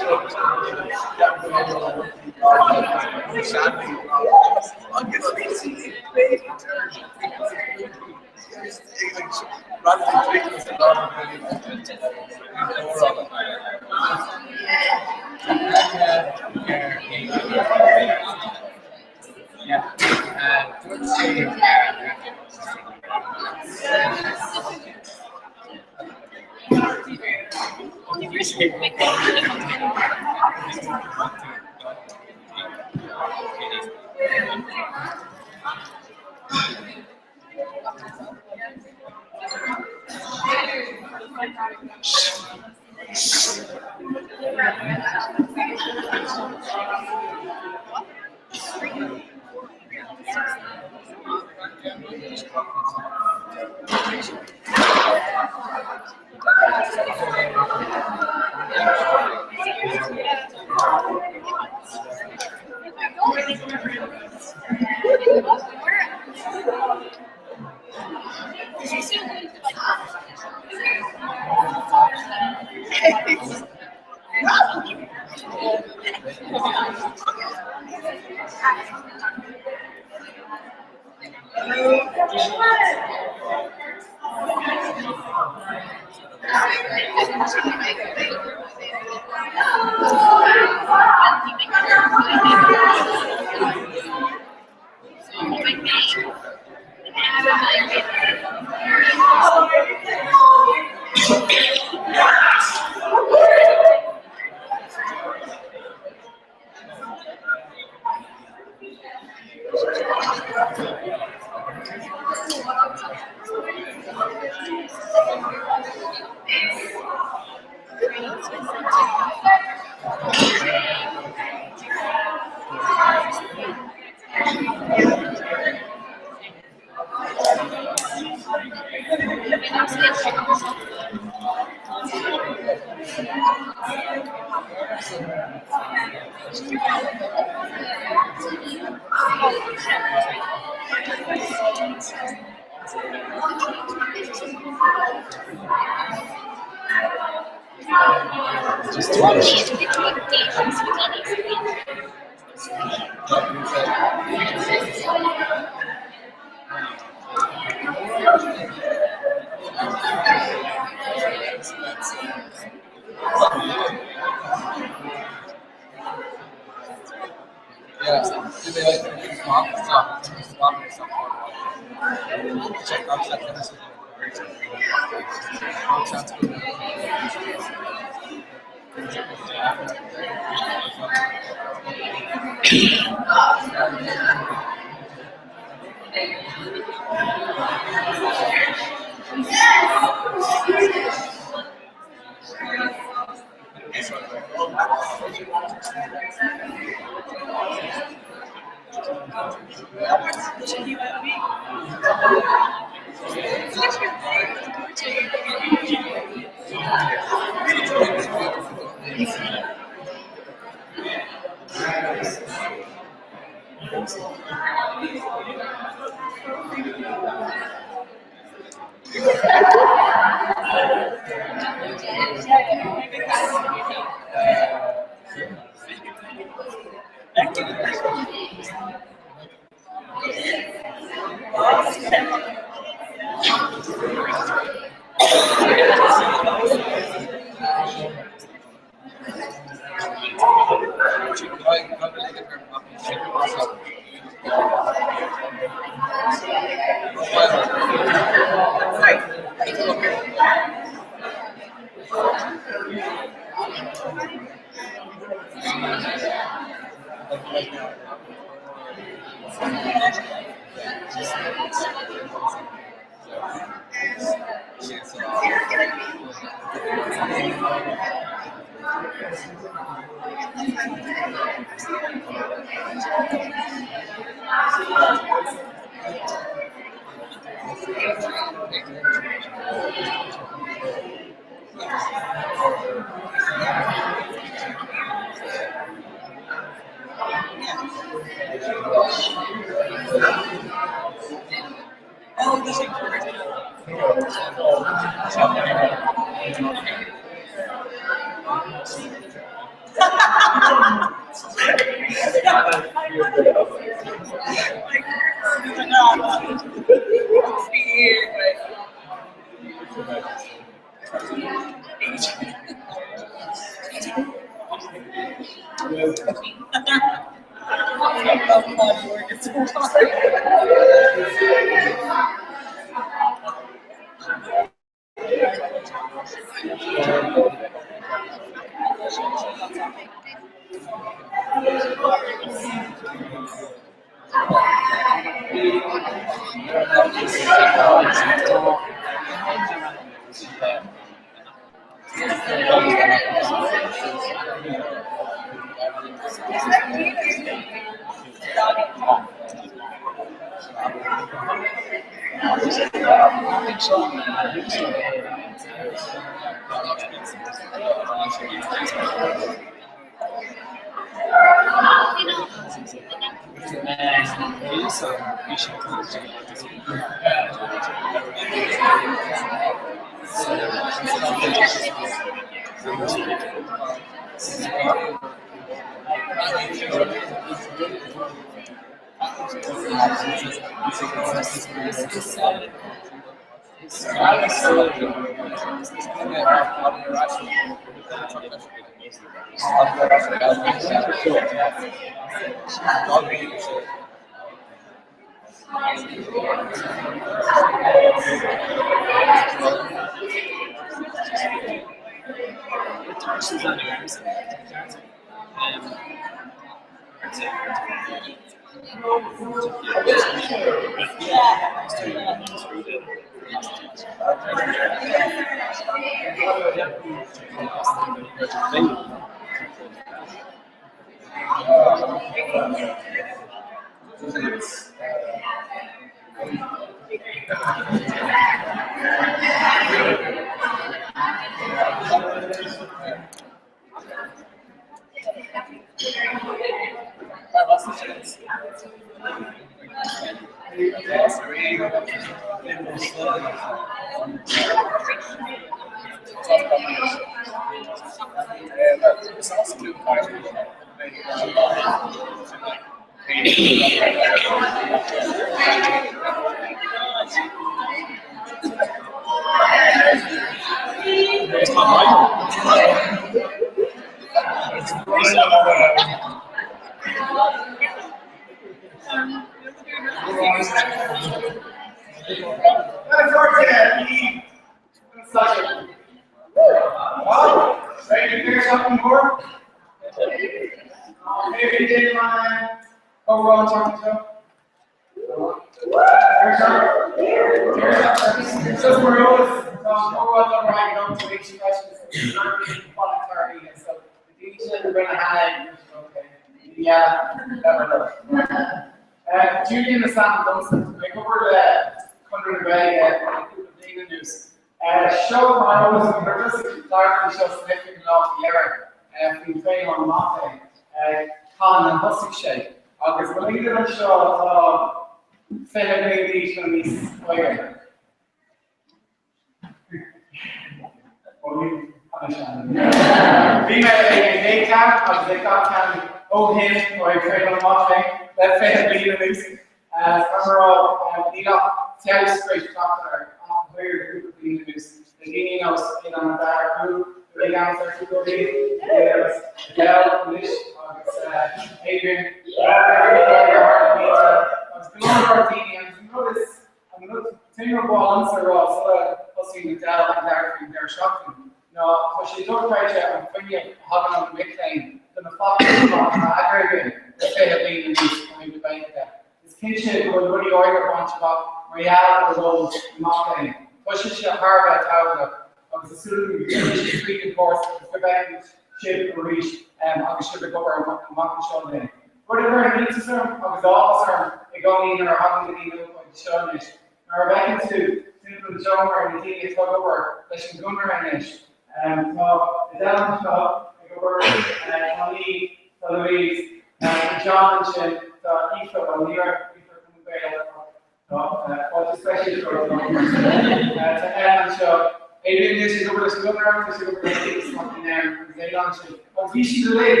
obair leis an gConradh, tá sí ag obair le hAontas Mac Léinn Éireann agus Aodán ansin. Agus bhí siad uilig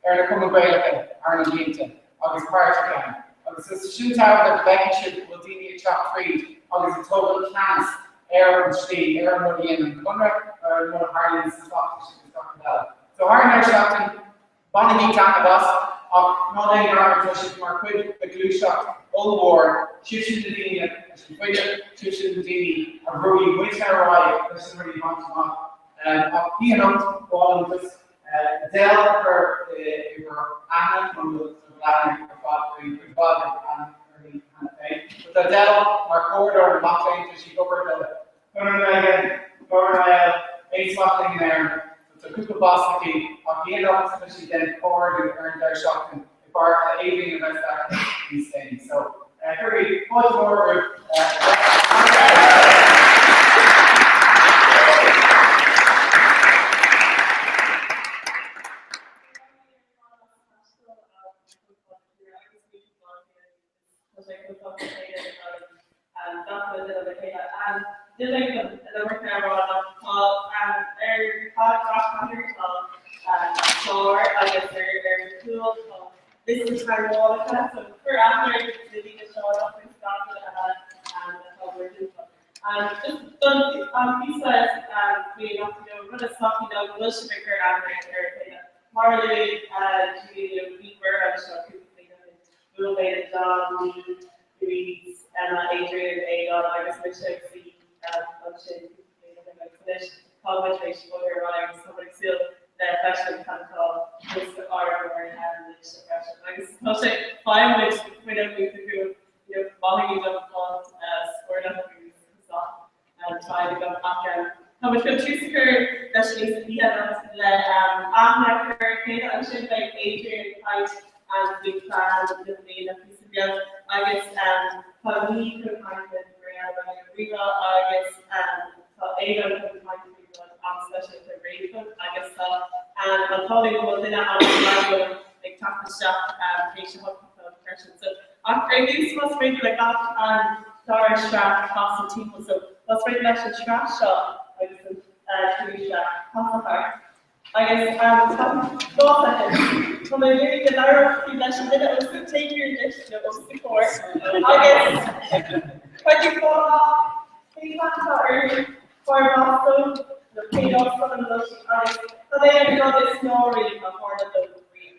ar na Cumainn Gaelacha thar na blianta agus páirteach ann. Agus tá sin tábhachtach go bhfeicfidh sibh go bhfuil daoine ag teacht fríd agus ag tógáil ceannas ar an tslí, ar an rud a dhéanann an Conradh, ar an rud a tharlaíonn sna feachtais agus gach rud eile. So thar an deireadh seachtaine, Bainigí taitneamh as, ach ná déan dearmad, tá sibh mar chuid de ghluaiseacht ollmhór, sibhse na daoine leis an bhfuinneamh, sibhse na daoine a bhrúigh muidne ar aghaidh leis na rudaí a bhaint amach. Ach oíche anocht, ba mhaith liom just Adele a chur i bhur aithne, mura bhfuil aithne agaibh ar fad uirthi, cuid mhaith agaibh aithne uirthi cheana féin. But tá Adele mar chomhordaitheoir na mac léinn, tá sí ag obair le Conradh na Gaeilge, Glór na nGael, Aontas Mac Léinn in Éirinn. So tá cúpla post aici ach oíche anocht tá sí ag déanamh comhordú ar an deireadh seachtaine i bpáirt le Aoibhinn a bheas aici níos déanaí. So cuirigí fáilte mhór roimh
Tá sé chomh tábhachtach céanna agus gach uile duine le chéile. Níl mé chun an iomarca a rá ach tá ar gach cathaoir tá clár agus ar ar an chúl tá liosta teagmhálacha so cuir aithne ar na daoine seo agus gach duine eile atá mórthimpeall. Just don an píosa faoi anocht you know rud is tábhachtaí ná go bhfuil sibh ag cur aithne ar a chéile. Mar a luaigh Julie you know bhí Muir anseo cúpla bliain ó shin. Bhuail mé le John, Niamh, Louise, Emma, Adrian, Aodán agus mise ag suí ansin cúpla bliain ó shin agus anois tá muid tar éis bogadh ar aghaidh agus tá muid ag súil le feiscint cad atá liosta ardmhór anois freisin. Agus tá sé, faigheann muid fuinneamh iontach uaim, you know, mothaímid an scornach agus an tsaid agam ach tá muid chun tús a chur leis an oíche anocht le aithne a chur ar a chéile. Ansin beidh Adrian ag caint faoi phlean na bliana píosa beag agus tá Niamh chun caint linn mar gheall ar Rí-Rá agus tá Aodán chun caint faoi rud an-speisialta Réadmhaoin agus tá an t-ádh linn go bhfuil duine an-spreagúil ag teacht isteach théis a hocht a chlog freisin. So Ach ar dtús, más féidir le gach an dara sraith casadh timpeall, so más féidir leis an tsraith seo agus an tríú sraith casadh thart. Agus tá dhá soicind. Tá mé ag iarraidh go labhródh tú leis an duine os do taobh thiar anois, nó os do chomhair, agus cad é fáth cén clann atá orthu, cárb as dóibh, nó cén ollscoil ina bhfuil siad, agus cad é an rud is náirí a tharla dóibh riamh.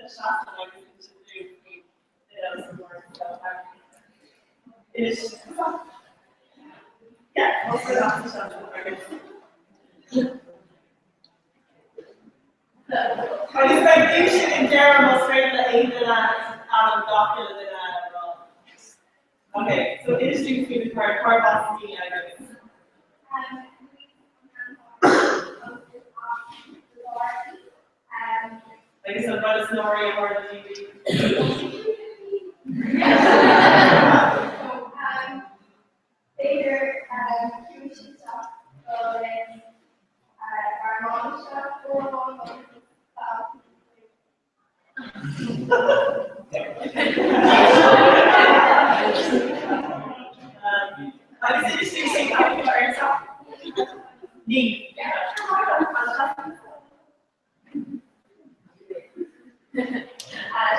an seastán agus inis dúinn faoin duine os ár gcomhair so inis yeah más rud as an seastán agus Agus beidh duais ag an deireadh más féidir le aon duine ainm gach uile duine a rá. Ok, so inis dúinn faoi do chara, cárb as di agus. Agus an rud is náirí a tharla di?
B'fhéidir chuaigh sí isteach go ár isteach uair amháin agus
Agus inis dúinn faoin ainm atá ort. Niamh.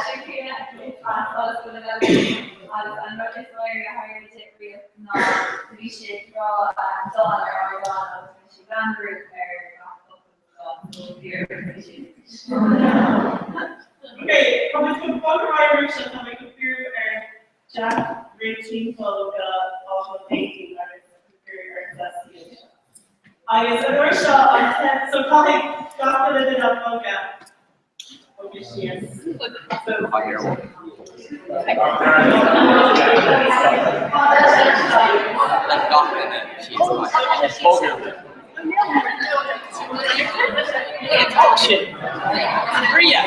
Sin Clíona as Ollscoil na Gaillimhe agus an rud is náirí a tharla di riamh ná bhí sí ag rá dán ar ardán agus rinne sí leanbhrú ar gach focal sa dán so bhí sí.
Ok, tá muid chun bogadh ar aghaidh arís tá mé chun fiú ar Jack rith timpeall go áit an Aedín agus fiú ar Ceci anseo. Agus an uair seo an te so caithfidh gach uile duine bogadh bogadh síos. So
Gach duine síos bogadh. Sin Ria.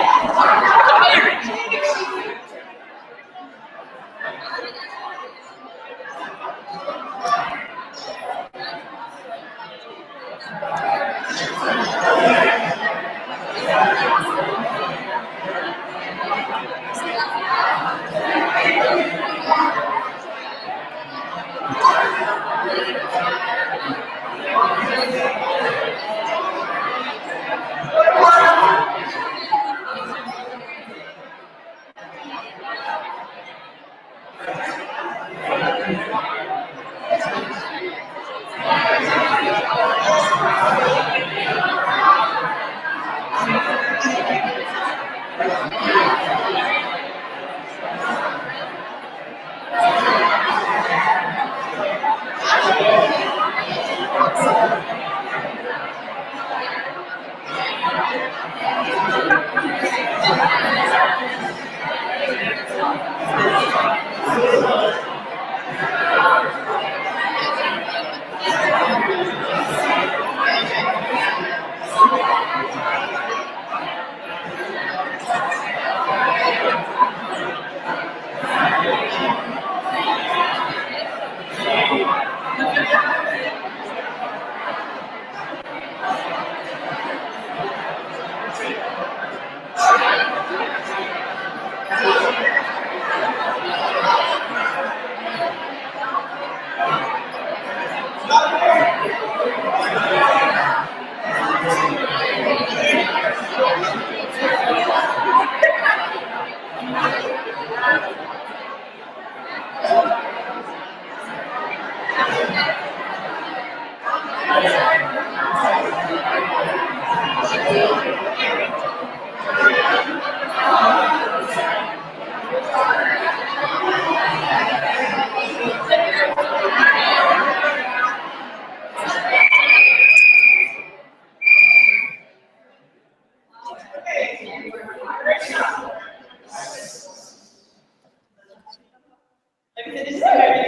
Agus inis dúinn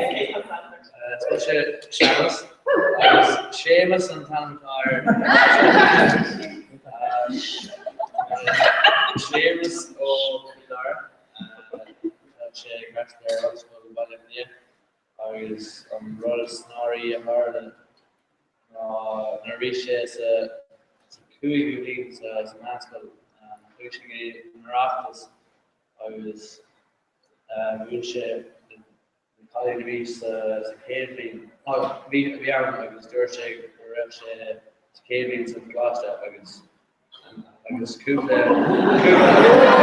ar dtús cé tá san.
Is mise Séamus agus Séamus an t-ainm atá air. Séamus ó Chill Dara. Tá sé ag freastal ar Ollscoil Bhaile Átha Cliath agus an rud is náirí a tharla ná nuair a bhí sé sa cúigiú bliain sa meánscoil chuaigh sé go dtí an Oireachtas agus bhuail sé le cailín a bhí sa chéad bhliain, bhí ann agus dúirt sé go raibh sé sa chéad bhliain sa choláiste agus agus cúpla cúpla.